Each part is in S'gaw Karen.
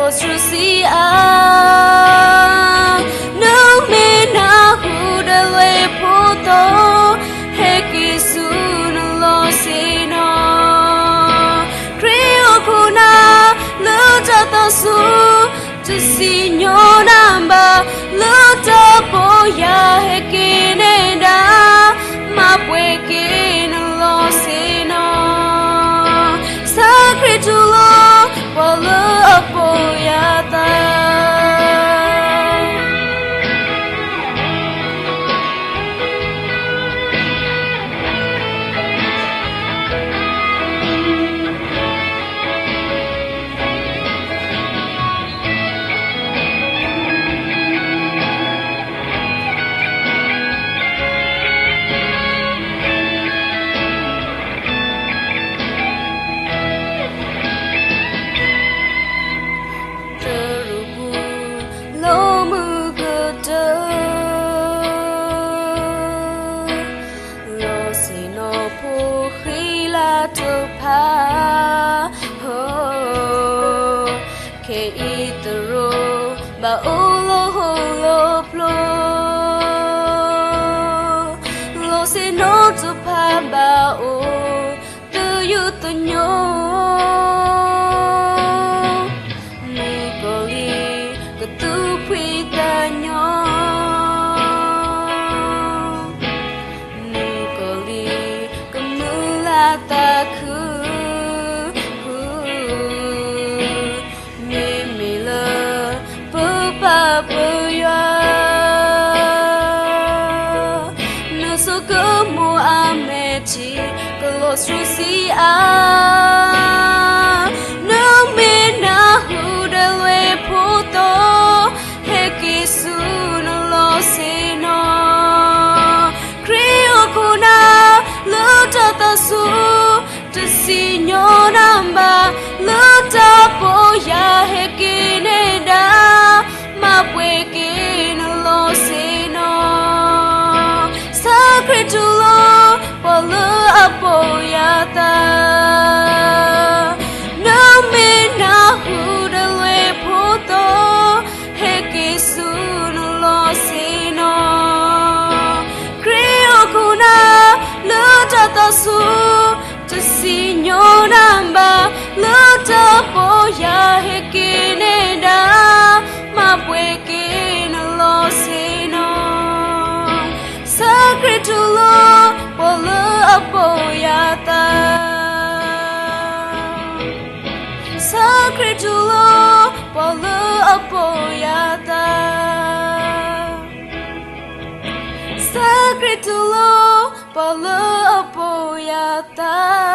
လီၤဆူစံးအါ, နမ့ၢ်နၢ်ဟူဒီးလွဲၢ်ဖိသီ, ဟဲက့ၤဆူနလီၢ်ဆ့ၣ်နီၤ, ခရံာ်အိၣ်ခိးနၤ လၢတၢ်သးစူၤ, တစံၣ်ညီၣ်နၤဘၣ် လၢတၢ်ပီၢ်ယၢ် ဟဲက့ၤနဲဒၣ်, မၤပှဲၤက့ၤနလီၢ်ဆ့ၣ်နီၤ, ဆၢခရံာ်တူၢ်လိာ် ပှၤလၢအပီၢ်ယၢ်သး သရူးပူၤ လီၤမုၢ်ကတၢၢ် လီၢ်ဆ့ၣ်နီၤဖိဃံလၤတဖၣ်, ခဲအံၤသရိာ် ဘၣ်အိၣ်လီၤဟိၣ်လီၤဖျိ, လီၢ်ဆ့ၣ်နီၤတဖၣ်ဘၣ်အိၣ် သယုၢ်သညိ, မုၣ်ကီၤလံၤ ကသူၣ်ဖှံသးညီ, မုၣ်ကီၤလံၤ ကမုာ်လၤသးခု, မ့မ့ၢ်လၢ ပပၢ်ပယွၤ နဆိကမိၣ်အမဲာ်ထံ ကလီၤဆူစံးအါ, နမ့ၢ်နၢ်ဟူဒီးလွဲၢ်ဖိသီ, ဟဲက့ၤဆူနလီၢ်ဆ့ၣ်နီၤ, ခရံာ်အိၣ်ခိးနၤ လၢတၢ်သးစူၤ, တစံၣ်ညီၣ်နၤဘၣ် လၢတၢ်ပီၢ်ယၢ် ဟဲက့ၤနဲဒၣ်, မၤပှဲၤက့ၤနလီၢ်ဆ့ၣ်နီၤ, ဆၢခရံာ်တူၢ်လိာ် ပှၤလၢအပီၢ်ယၢ်သး, နမ့ၢ်နၢ်ဟူဒီးလွဲၢ်ဖိသီ, ဟဲက့ၤဆူနလီၢ်ဆ့ၣ်နီၤ, ခရံာ်အိၣ်ခိးနၤ လၢတၢ်သးစူၤ, တစံၣ်ညီၣ်နၤဘၣ် လၢတၢ်ပီၢ်ယၢ် ဟဲက့ၤနဲဒၣ်, မၤပှဲၤက့ၤနလီၢ်ဆ့ၣ်နီၤ, ဆၢခရံာ်တူၢ်လိာ် ပှၤလၢအပီၢ်ယၢ်သး, ဆၢခရံာ်တူၢ်လိာ် ပှၤလၢအပီၢ်ယၢ်သး, ဆၢခရံာ်တူၢ်လိာ် ပှၤလၢအပီၢ်ယၢ်သး.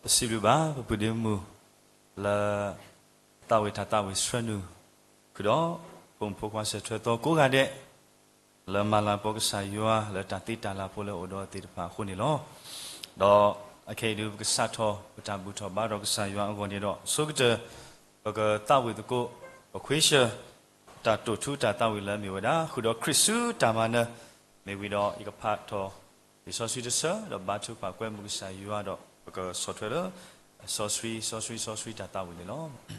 ပစံးဘျုးဘၣ် ပပုၢ်ဒ့မုၣ် လၢ သးဝံၣ်တၢ်သးဝံၣ်ဆှၢနုာ် ဃုာ်ဒီး ဖိမုၣ်ဖိခွါစဲးထွဲသီကိးဂၤဒဲး လၢမၤလၤကပီၤကစၢ်ယွၤ လၢတၢ်သ့တၢ်လၤဖိလၢအိၣ်ဒီးသ့ၣ်တဖၣ်အဃိန့ၣ်လီၤ. ဒီးအခဲအံၤဒုး ပကစးထီၣ် ပတၢ်ဘူၣ်ထီၣ်ဘါထီၣ်ကစၢ်ယွၤအဂီၢ်န့ၣ်ဒီး ဆိကတၢၢ် ပကသးဝံၣ်သကိး ပခွ့ဆၢ တၢ်တိာ်ထူတၢ်သးဝံၣ်လၢအမ့ၢ်ဝဲဒၣ် ဃုာ်ဒီးခရံာ်ဆူတၢ်မၤနၢၤ မ့ၢ်ဝံၤဒီး ယကဖးထီၣ် လံာ်စီဆှံတဆၢ ဒီးဘါထုကဖၣ်ကွဲမုာ်ကစၢ်ယွၤဒီး ပကဆီၣ်ထွဲလၢ စီဆှံ စီဆှံ စီဆှံတၢ်သးဝံၣ်န့ၣ်လီၤ.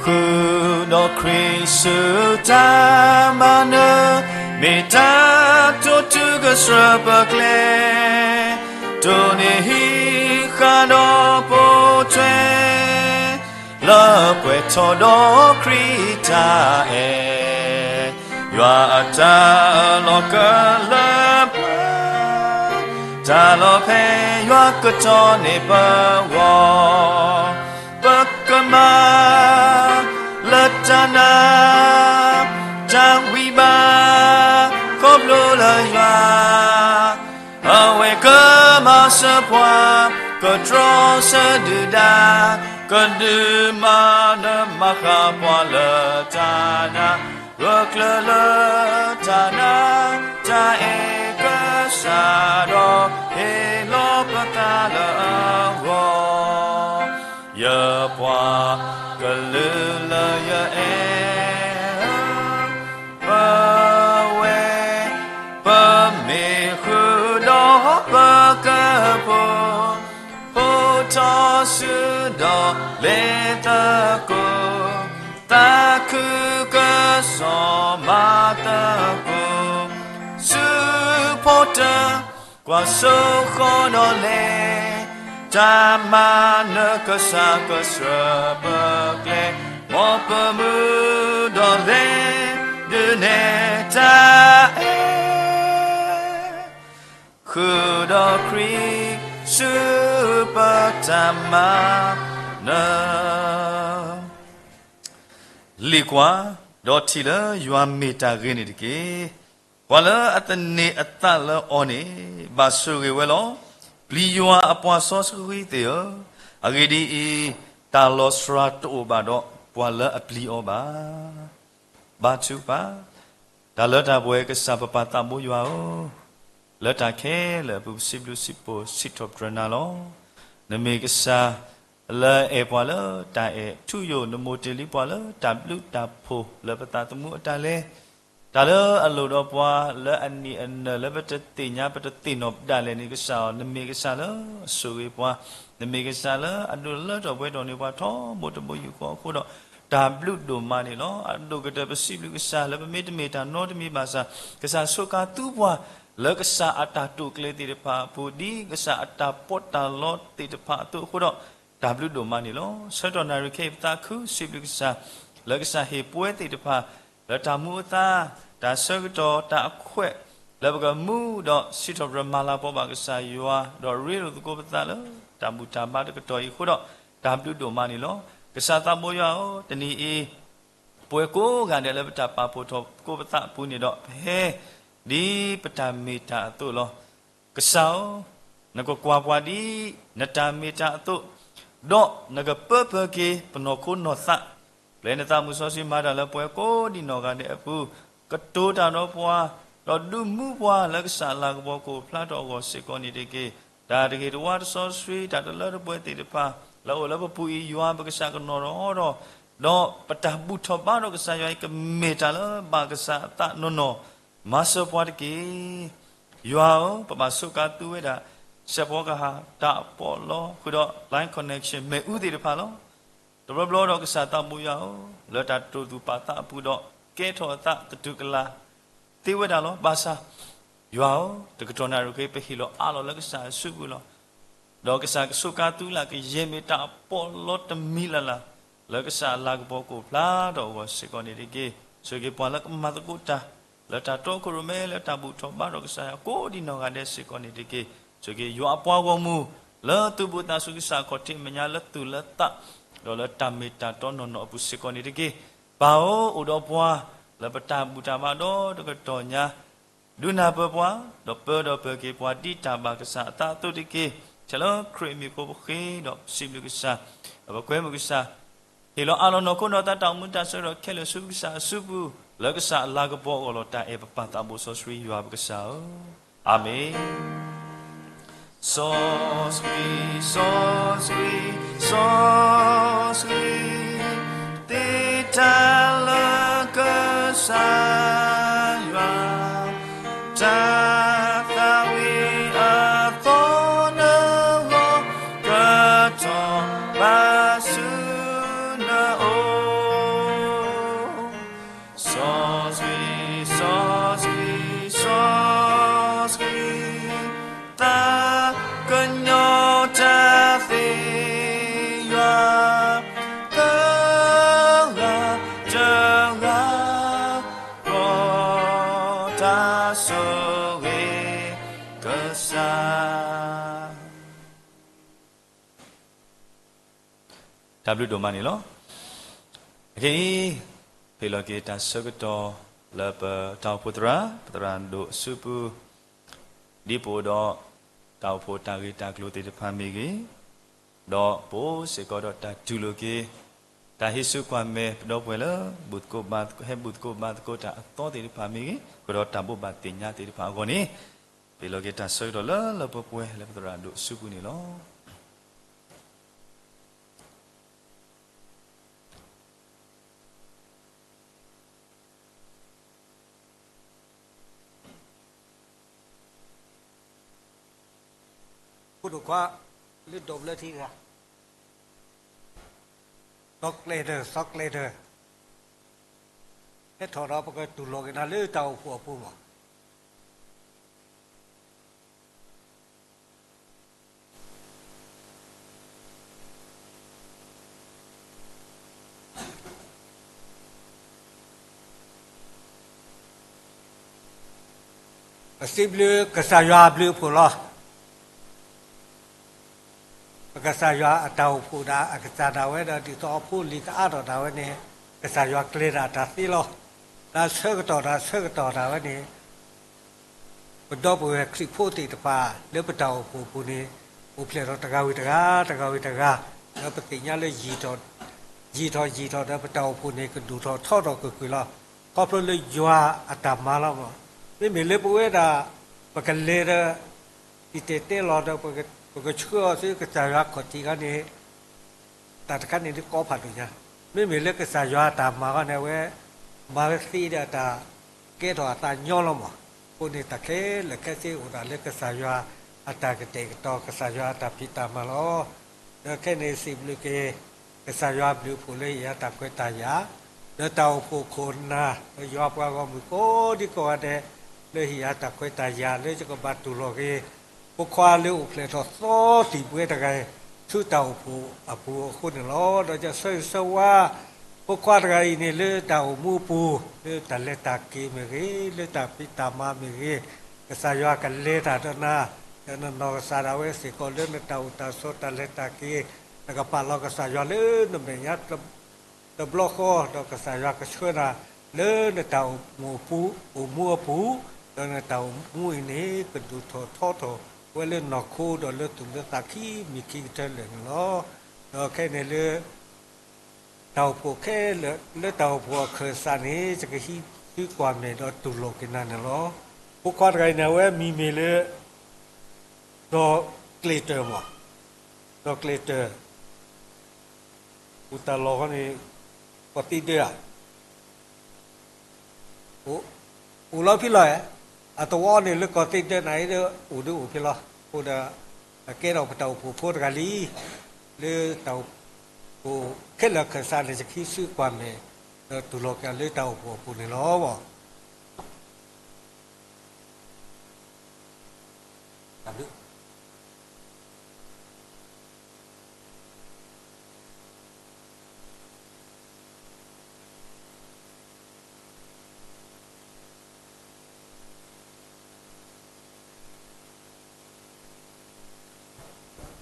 ဃုာ်ဒီးခရံာ်ဆူတၢ်မၤနၢၤ မ့ၢ်တၢ်တိာ်ထူကစၢၢ်ပကျဲ, တိၢ်န့ၢ်ဟံးဃာ်ဒီးပိာ်ထွဲ လၢပှဲၤထီၣ်ဒီးခရံာ်တၢ်အဲၣ်, ယွၤအတၢ်အၢၣ်လီၤကလၢပှဲၤ, တၢ်လီၤဖဲယွၤကတီၤန့ၢ်ပဂီၢ်, ပကမၤ လၢတၢ်နာ် တၢ်ဝံဘၣ် ခီဖျိလၢယွၤ အဝဲကမၤစၢၤပှၤ ကတြီဆၢဒုၣ်ဒါ ကဒုးမၤနၢၤမၤဃၣ်ပှၤလၢတၢ်နာ်, ဂၢၢ်ကျၢၤလၢတၢ်နာ် တၢ်အဲၣ်ကစၢ်ဒီး ဟ့ၣ်လီၤပသးလၢအဂီၢ် ယပှၤကလုာ်လၢယအဲၣ် ပဝဲ ပမ့ၢ်ဃုာ်ဒီးပကဖိ ဖိထီၣ်စုဒီးလဲၤသကိး, သးခုကစီၣ်မၤသကိး, ဆူဖီတၢၣ် ကွၢ်စိဃီဒီးလဲၤ, တၢ်မၤနၢၤကစၢ်ကစၢၢ်ပကျဲ, မ်ပမုၢ်ဒီးလဲၤ ဒုးနဲၣ်တၢ်အဲၣ်, ဃုာ်ဒီးခရံာ် ဆူပတၢ်မၤနၢၤ လံာ်ကွၢ်, ဒီးထံၣ်လၢယွၤမ့ၢ်တၢ်ဂ့ၤန့ၣ်တက့ၢ်. ပှၤလၢအသန့ၤအသးလၢအီၤန့ၣ် ဘၣ်ဆိၣ်ဂ့ၤဝဲလီၤ. ပျံၤယွၤအပှၤစီဆှံသ့ၣ်ဧၢ, အဂ့ၢ်ဒ်အံၤ, တၢ်လီၤစှၤတအိၣ်ဘၣ်ဒီး ပှၤလၢအပျံၤအီၤဘၣ်. ဘါထုကဖၣ်, တၢ်လၢတၢ်ပှဲၤကစၢ်ပပၢ်သးဘိယွၤဧၢ, လၢတၢ်ခဲလၢာ်အပူၤ ပစံးဘျုးစံးဖှိၣ်စံးထီၣ်ပတြၢၤနၤလီၤ. နမ့ၢ်ကစၢ်လၢအအဲၣ်ပှၤလၢတၢ်အဲၣ်ထူယိာ်, နမိၢ်တ့ၢ်လံပှၤလၢတၢ်ဘျုးတၢ်ဖှိၣ်လၢပသးသမူအတၢ်လဲၤ, တၢ်လၢအလိၣ်ဒီးပှၤလၢအနံၣ်အနၢၣ်လၢပတသ့ၣ်ညါပတသ့ၣ်နီၣ်ဒၣ်လဲာ်န့ၣ် ကစၢ်ဧၢ, နမ့ၢ်ကစၢ်လၢအဆိၣ်ဂ့ၤပှၤ, နမ့ၢ်ကစၢ်လၢအဒိးလၢထီၣ်ပှဲၤထီၣ်န့ၢ်ပှၤထီဘိတဘိယူၢ်ဃီအဃိဒီး တၢ်ဘျုးဒိၣ်မးန့ၣ်လီၤ. အဒိၣ်ကတၢၢ်ပစံးဘျုးကစၢ်လၢပမ့ၢ်တမ့ၢ်တၢ်နီတမံၤဘၣ်ဆၣ်, ကစၢ်ဆိးကါသူပှၤ လၢကစၢ်အတၢ်တိာ်ကျဲၤသ့ၣ်တဖၣ်အပူၤ, ဒ်ကစၢ်အတၢ်ပီးတၢ်လီသ့ၣ်တဖၣ်အသိးအဃိဒီး တၢ်ဘျုးဒိၣ်မးန့ၣ်လီၤ. ဆၢကတီၢ်နၣ်ရံၣ်ခဲအံၤ ပသးခုစံးဘျုးကစၢ် လၢကစၢ်ဟ့ၣ်ပှဲၤသ့ၣ်တဖၣ် လၢတၢ်မူအသါ, တၢ်ဆၢကတီၢ်တၢ်အခွဲး လၢပကမူဒီးစံးထီၣ်ပတြၢၤမၤလၤကပီၤဘၣ်ကစၢ်ယွၤ, ဒီးရ့လိာ်သကိးပသးလၢတၢ်ဘူၣ်တၢ်ဘါတကတီၢ်အံၤအဃိဒီး တၢ်ဘျုးဒိၣ်မးန့ၣ်လီၤ. ကစၢ်သးဘိယွၤဧၢ, တနံၤအံၤ ပဝဲကိးဂၤဒဲးလၢပတၢ်ပာ်ဖှိၣ်ထီၣ်သကိးပသးအပူၤန့ၣ်ဒီး ပဟဲဒ်ပတၢ်မ့ၢ်တၢ်အသိးလီၤ. ကစၢ်ဧၢ, နကကွၢ်ပှၤဒ်နတၢ်မ့ၢ်တၢ်အသိး, ဒီးနကပၢပၢက့ၤပနီၢ်ခိနီၢ်သး, ပျဲနသးမုၢ်စီဆှံမၤတၢ်လၢပှၤကိးဒံနီၢ်ဂၤဒဲးအပူၤ, ကတိၤတၢ်ဒီးပှၤ, ဒီးဒုးမူပှၤလၢကစၢ်အလၤကပီၤကအိၣ်ဖျါထီၣ်အဂီၢ်စ့ၢ်ကီးန့ၣ်တက့ၢ်. တၢ်တဂ့ၤတဝါတစီဆှံ တၢ်တလၢတပှဲၤသ့ၣ်တဖၣ် လၢအအိၣ်လၢပပူၤအံၤ ယွၤပကစၢ်ကနီၤထီၣ်ဒီး ဒီးပတၢ်ဘူၣ်ထီၣ်ဘါထီၣ်ကစၢ်ယွၤအံၤ ကမ့ၢ်တၢ်လၢဘၣ်ကစၢ်အသးနီၢ်နီၢ်, မၤစၢၤပှၤတက့ၢ်. ယွၤဧၢ, ပဘၣ်ဆိးကါသူဝဲဒၣ် စဲးဖီကဟၣ် တၢ်ပီးလီ ဃုာ်ဒီး line connection မ့ၣ်အူသ့ၣ်တဖၣ်လီၤ. တဘျီဘျီဒီးကစၢ်သးဘိယွၤဧၢ, လၢတၢ်တိာ်သူၣ်ပာ်သးအပူၤဒီး ကဲထီၣ်အသးသတူၢ်ကလာ် သ့ဝဲဒၣ်လီၤ. ဘၣ်ဆၣ် ယွၤဧၢ, တကတီၢ်နၣ်ရံၣ်ခဲအံၤ ပဟ့ၣ်လီၤအးလီၤလၢကစၢ်အစုပူၤလီၤ. ဒီးကစၢ်ကဆိးကါသူလၢကယဲၢ်မ့ၢ်တၢ်ပီးလီတမံၤလၢ်လၢ် လၢကစၢ်အလၤကပီၤကအိၣ်ဖျါထီၣ်အဂီၢ်စ့ၢ်ကီးန့ၣ်တက့ၢ်. ဆိၣ်ဂ့ၤပှၤလၢကမၤသကိးတၢ် လၢတၢ်တီခိၣ်ရိၣ်မဲ လၢတၢ်ဘူၣ်ထီၣ်ဘါထီၣ်ကစၢ်ယွၤကိးဒံနီၢ်ဂၤဒဲးစ့ၢ်ကီးန့ၣ်တက့ၢ်. ဆိၣ်ဂ့ၤယွၤအပှၤဂီၢ်မုၢ် လၢသူၣ်ဘိၣ်သးစူၤကစၢ်အခီၣ်ထံးအမဲာ်ညါ လၢသူၣ်လၢသး ဒီးလၢတၢ်မ့ၢ်တၢ်တီနီၢ်နီၢ်အပူၤစ့ၢ်ကီးန့ၣ်တက့ၢ်. ပၢ်ဧၢ, အိၣ်ဒီးပှၤလၢပတၢ်ဘူၣ်တၢ်ဘါဒီတကတီၢ်ညါ ဒုးနၢ်ပၢၢ်ပှၤ, ဒီးပၢဒီးပၢၤက့ၤပှၤ ဒ်တၢ်ဘၣ်ကစၢ်အသးအသိးတက့ၢ်. ထဲလၢခရံာ်အမံၤအဃိပဃ့ဒီးစံးဘျုးကစၢ်, ဒီးပကွဲမုာ်ကစၢ်, ဟ့ၣ်လီၤအးလီၤနီၢ်ခိနီၢ်သး တၢ်အိၣ်မူတၢ်ဆၢကတီၢ်ခဲလၢာ်ဆူပကစၢ်အစုပူၤ, လၢကစၢ်အလၤကပီၤအဂီၢ်လီၤ. တၢ်အဲၣ်ပပၢ်သးဘိစီဆှံယွၤပကစၢ်ဧၢ, အၤမ့ၣ်. စီဆှံ, စီဆှံ, စီဆှံ, သ့တၢ်လၢကစၢ်ယွၤ, တၢ်သးဝံၣ်အသီနဂီၢ်, ကထီၣ်ဘၣ်ဆူနအိၣ်. စီဆှံ, စီဆှံ, စီဆှံ, သးကညီၤတၢ်သ့ယွၤ, တဂၤ, တဂၤ, ဃီတၢ်ဆိၣ်ဂ့ၤကစၢ်. တၢ်ဘျုးဒိၣ်မးန့ၣ်လီၤ. အခဲအံၤ, ဟ့ၣ်လီၤက့ၤတၢ်ဆၢကတီၢ်လၢပတၢ်အိၣ်ဖှိၣ်သရၣ်, ပသရၣ်ဒိၣ်အစုပူၤ, ဒ်ပအိၣ်ဒီး တၢ်အိၣ်ဖှိၣ်တၢ်ဂ့ၢ်တၢ်ကျိၤသ့ၣ်တဖၣ်မ့ၢ်ဂ့ၤ, ဒီးပအိၣ်စ့ၢ်ကီးဒီးတၢ်တူၢ်လိာ်က့ၤ တၢ်ဟ့ၣ်ဆူကွၢ်မဲာ်ပဒီပုၢ်ဝဲၢ်လၢ ဘူၣ်သကိးဘါသကိး ဟဲဘူၣ်သကိးဘါသကိးတၢ်အသီသ့ၣ်တဖၣ်မ့ၢ်ဂ့ၤ, ဃုာ်ဒီးတၢ်ဘိးဘၣ်သ့ၣ်ညါသ့ၣ်တဖၣ်အဂီၢ်န့ၣ်, ဟ့ၣ်လီၤက့ၤတၢ်ဆၢကတီၢ်လၢလၢပှဲၤပှဲၤလၢပသရၣ်ဒိၣ်အစုပူၤန့ၣ်လီၤ. ဖိဒိၣ်ခွါ, လၢဒိးဘျၢထံတဂၤ, စီၤကျဲၤတၢၢ်, စီၤကျဲၤတၢၢ်, ဟဲထီၣ်ဒီးပကတူၢ်လိာ်က့ၤနၤလၢတၢ်အိၣ်ဖှိၣ်အပူၤမး. ပစံးဘျုးကစၢ်ယွၤအဘျုးအဖှိၣ်လီၤ. ပကစၢ်ယွၤအတၢ်အိၣ်ဖှိၣ်ဒၣ်အကစၢ်ဒၣ်ဝဲဒီး ဒ်သိးအဖိလံၤကအါထီၣ်ဒၣ်ဝဲန့ၣ်, ကစၢ်ယွၤကျဲၤဒၣ်တၢ်သ့လီၤ. တၢ်ဆၢကတီၢ် တၢ်ဆၢကတီၢ်ဒၣ်ဝဲန့ၣ် ပဒီပုၢ်ဝဲၢ်ခရံာ်ဖိသ့ၣ်တဖၣ် လၢပတၢ်အိၣ်ဖှိၣ်အပူၤန့ၣ်, အိၣ်ဖျဲၣ်ထီၣ်တဂၤဝံၤတဂၤ, တဂၤဝံၤတဂၤ, ဒီးပသ့ၣ်ညါလၢ ယံာ်ထီၣ်ယံာ်ထီၣ်ဒီး ပတၢ်အိၣ်ဖှိၣ်န့ၣ် ကဒိၣ်ထီၣ်ထီထီၣ်ကွ့ၢ်ကွ့ၢ်လီၤ. ခီဖျိလၢယွၤအတၢ်မၤလီၤမး. မ့မ့ၢ်လၢပဝဲဒၣ် ပကလဲၤဒီး တံာ်တဲာ်တဲလီၤဒီး ပကဆှၢအီၤဆူကစၢ်ယွၤခီၣ်ထံးခီန့ၣ် တၢ်တခါန့ၣ်ဒ်ကီဖးဒိၣ်ညါ, မ့မ့ၢ်လၢကစၢ်ယွၤအတၢ်မၤခီန့ၣ် အဝဲမၤသ့ဒီးအတၢ်ကဲထီၣ်အသးညီလီၤမး. အဃိန့ၣ် တၢ်ခဲလၢာ်ခဲဆ့အိၣ်ဒၣ်လၢကစၢ်ယွၤအတၢ်ကတဲာ်ကတီၤ ကစၢ်ယွၤအတၢ်ဖံးတၢ်မၤလီၤ. ဒီးခဲန့ၣ်စံးဘျုးက့ၤ ကစၢ်ယွၤအဘျုးအဖှိၣ်လၢဟ့ၣ်ယၤတၢ်ခွဲးတၢ်ယာ်, ဒီးတၢ်အိၣ်ဖှိၣ်ခိၣ်နၢ် ဒီးယွၤပှၤဂီၢ်မုၢ်ကိးဒံကိးဂၤဒဲး လၢဟ့ၣ်ယၤတၢ်ခွဲးတၢ်ယာ်လၢယကဘၣ်တူၢ်လိာ်က့ၤ ဖိခွါလၢအိၣ်ဖျဲၣ်ထီၣ်သီသံၣ်ဘှဲတဂၤအံၤ ဆူတၢ်အိၣ်ဖှိၣ်အပူၤအဃိန့ၣ်လီၤ. ဒီးယဆၢဂ့ၤဆၢဝါ ဖိခွါတဂၤအံၤန့ၣ် လၢတၢ်အိၣ်မူအပူၤ လၢတၢ်လဲၤတၢ်က့ၤမ့ၢ်ဂ့ၤ, လၢတၢ်ဖံးတၢ်မၤမ့ၢ်ဂ့ၤ, ကစၢ်ယွၤကလဲၤတၢ်ဒီးနၤ, ဒီးနနီၢ်ကစၢ်ဒၣ်ဝဲစ့ၢ်ကီး လၢနတၢ်အိၣ်တၢ်ဆိးတၢ်လဲၤတၢ်က့ၤ, နကပာ်လီၤကစၢ်ယွၤလၢနမဲာ်ညါ တဘျီဃီ, ဒီးကစၢ်ယွၤကဆှၢနၤ လၢနတၢ်အိၣ်မူအပူၤ, အိၣ်မူအပူၤ, ဒီးနတၢ်အိၣ်မူအံၤန့ၣ် ကဒိၣ်ထီၣ်ထီထီၣ်ဝဲလၢနီၢ်ခိဒီးလၢသူၣ်လၢသးခံမံၤခံကတၢၢ်လၢာ်န့ၣ်လီၤ. ဒီးခဲအံၤန့ၣ်လၢ တၢ်အိၣ်ဖှိၣ်ခဲလၢာ် လၢတၢ်အိၣ်ဖှိၣ်အခၢၣ်စးန့ၣ် ယကဟံးစုကွၢ်မဲာ်ဒီးတူၢ်လိာ်က့ၤနၤန့ၣ်လီၤ. ဖိခွါတဂၤအံၤန့ၣ် အဝဲမံၤမ့ၢ်လၢ စီၤကျဲၤတၢၢ်မး, စီၤကျဲၤတၢၢ် အိၣ်တၢ်လီၢ်ဃီန့ၣ် ကီၢ်သံဒၢဧါ, အိၣ်လီၤဖဲလီၤဧါ, အသဝီန့ၣ်လၢကီၢ်သံဒၢနၤအံၤဒီး အိၣ်ဒုးအိၣ်ဖဲလီၤ. အဃိဒီး အကဲထီၣ်ပတၢ်အိၣ်ဖှိၣ်ဖိတဂၤလံ, လၢတၢ်အိၣ်ဖှိၣ်ခဲလၢာ်အခၢၣ်စးန့ၣ် ယကဟံးစုကွၢ်မဲာ် ဒီးတူၢ်လိာ်က့ၤလၢတၢ်အိၣ်ဖှိၣ်အပူၤန့ၣ်လီၤ.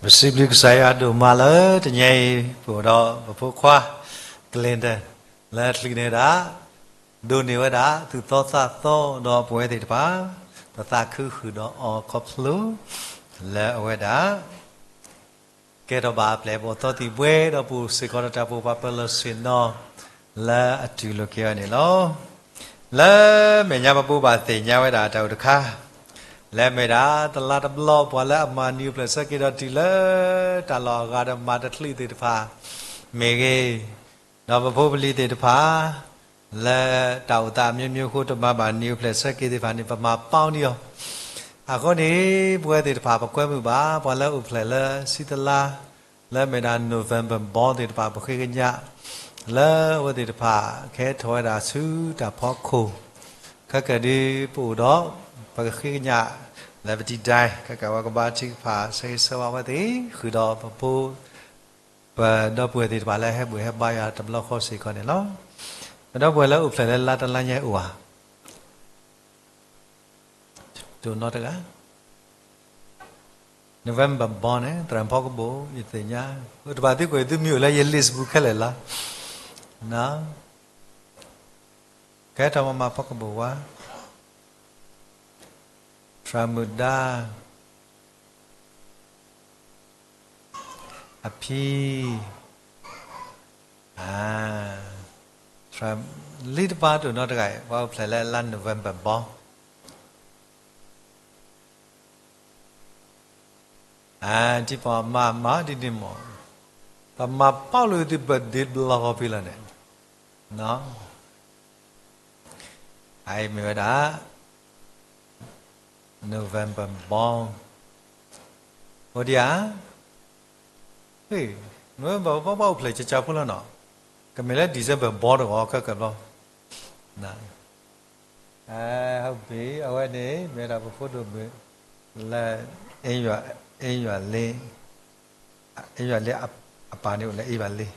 ပစံးဘျုးကစၢ်ယွၤဒိၣ်မးလၢတနံၤအံၤ ပအိၣ်ဒီးပဖိခွါ Clinton လၢအချံးန့ၢ်ဒၣ် ဒိးန့ၢ်ဝဲဒၣ် သူၣ်သီသးသီဒီးပဝဲသ့ၣ်တဖၣ် ပသးခုဃုာ်ဒီးအီၤခီဖျိ လၢအဝဲဒၣ် ကဲထီၣ်ဘၣ်အပျဲၢ်အဘီၣ်သီသံၣ်ဘှဲ ဒီးပအိၣ်စ့ၢ်ကီးဒီးတၢ်ပိာ်ပှၤပၢၤလီၢ်ဆ့ၣ်နီၤ လၢအတူၢ်လိာ်က့ၤအီၤန့ၣ်လီၤ. လၢမဲာ်ညါပဘိးဘၣ်သ့ၣ်ညါဝဲဒၣ်တၢ်အိၣ်တခါ လၢအမ့ၢ်ဒၣ်တလါတဘျီ ပှၤလၢအမၤနံၤအိၣ်ဖျဲၣ်ဆၢက့ၤဒီးတုၤလၢ တၢ်လီၢ်အဂၤဒီးမၤတချုးသ့ၣ်တဖၣ် မ့ၢ်ဂ့ၤ, ဒီးပဖိပလံၤသ့ၣ်တဖၣ် လၢတၢ်အိၣ်သးအမျိုးမျိုးအဃိ တမၤဘၣ်နံၤအိၣ်ဖျဲၣ်ဆၢက့ၤသ့ၣ်တဖၣ်န့ၣ် ပမၤပီဒံးအီၤ. အဃိန့ၣ် ပဝဲသ့ၣ်တဖၣ် ပကွဲမုာ်ဘၣ် ပှၤလၢအိၣ်ဖျဲၣ်လၢဆံတလါ လၢအမ့ၢ်ဒၣ် November born သ့ၣ်တဖၣ် ပဃ့ကညး လၢအဝဲသ့ၣ်တဖၣ် ကဟဲထီၣ်ဝဲဒၣ်ဆူတၢ်ဖီခိၣ် ခဲကနံၣ်ဒုး ပအိၣ်ဒီး ပကဃ့ကညး လၢပတံၤဒဲး ခဲကနံၣ်ဝဲကဘါထုကဖၣ် ဆၢဂ့ၤဆၢဝါဝဲသ့ၣ် ဃုာ်ဒီးပဖိ ပဒီပုၢ်ဝဲၢ်သ့ၣ်တဖၣ်လၢဟဲဘူၣ်ဟဲဘါယွၤတဘျီဃီစ့ၢ်ကီးန့ၣ်လီၤ. ပဒီပုၢ်ဝဲၢ်လၢအိၣ်ဖျဲၣ်လၢလါတလါညါအိၣ်ဧါ တအိၣ်နီတဂၤ November born န့ၣ် သရၣ်ဖီကဘိၣ် ယသ့ၣ်ညါ တဘၣ်သံကွၢ် သုမံၤအိၣ်လၢယ list ပူၤခဲလၢာ်လီၤ. ကဲထီၣ်မၤမၤဖီကဘိၣ်ဝါ သရၣ်မုၣ်ဒါ အဖံ လံတပၤတအိၣ်နီတဂၤအံၤ ပှၤအိၣ်ဖျဲၣ်လၢလါ November born ထံပီၤမၤမၤဒ်န့ၣ်မး ပမၤပီလိာ်သု birthday ဘျီဃီဖဲလီၤန့ၣ် အအံၤမ့ၢ်ဝဲဒၣ် November born အိၣ်ဒံးဧါ November born ပှၤအိၣ်ဖျဲၣ်ကကဖိလီၤနီၤ ကမ့ၢ်လၢ December born တဂီၤခဲကဘျီ ဟုတ်ပြီ အဝဲန့ၣ် မ့ၢ်ဒၣ်ပဖိဒိၣ်မုၣ် လၢ အ့ယွၤလ့ အ့ယွၤလ့အပၢ်န့ၣ်အိၣ်လၢအ့ယွၤလ့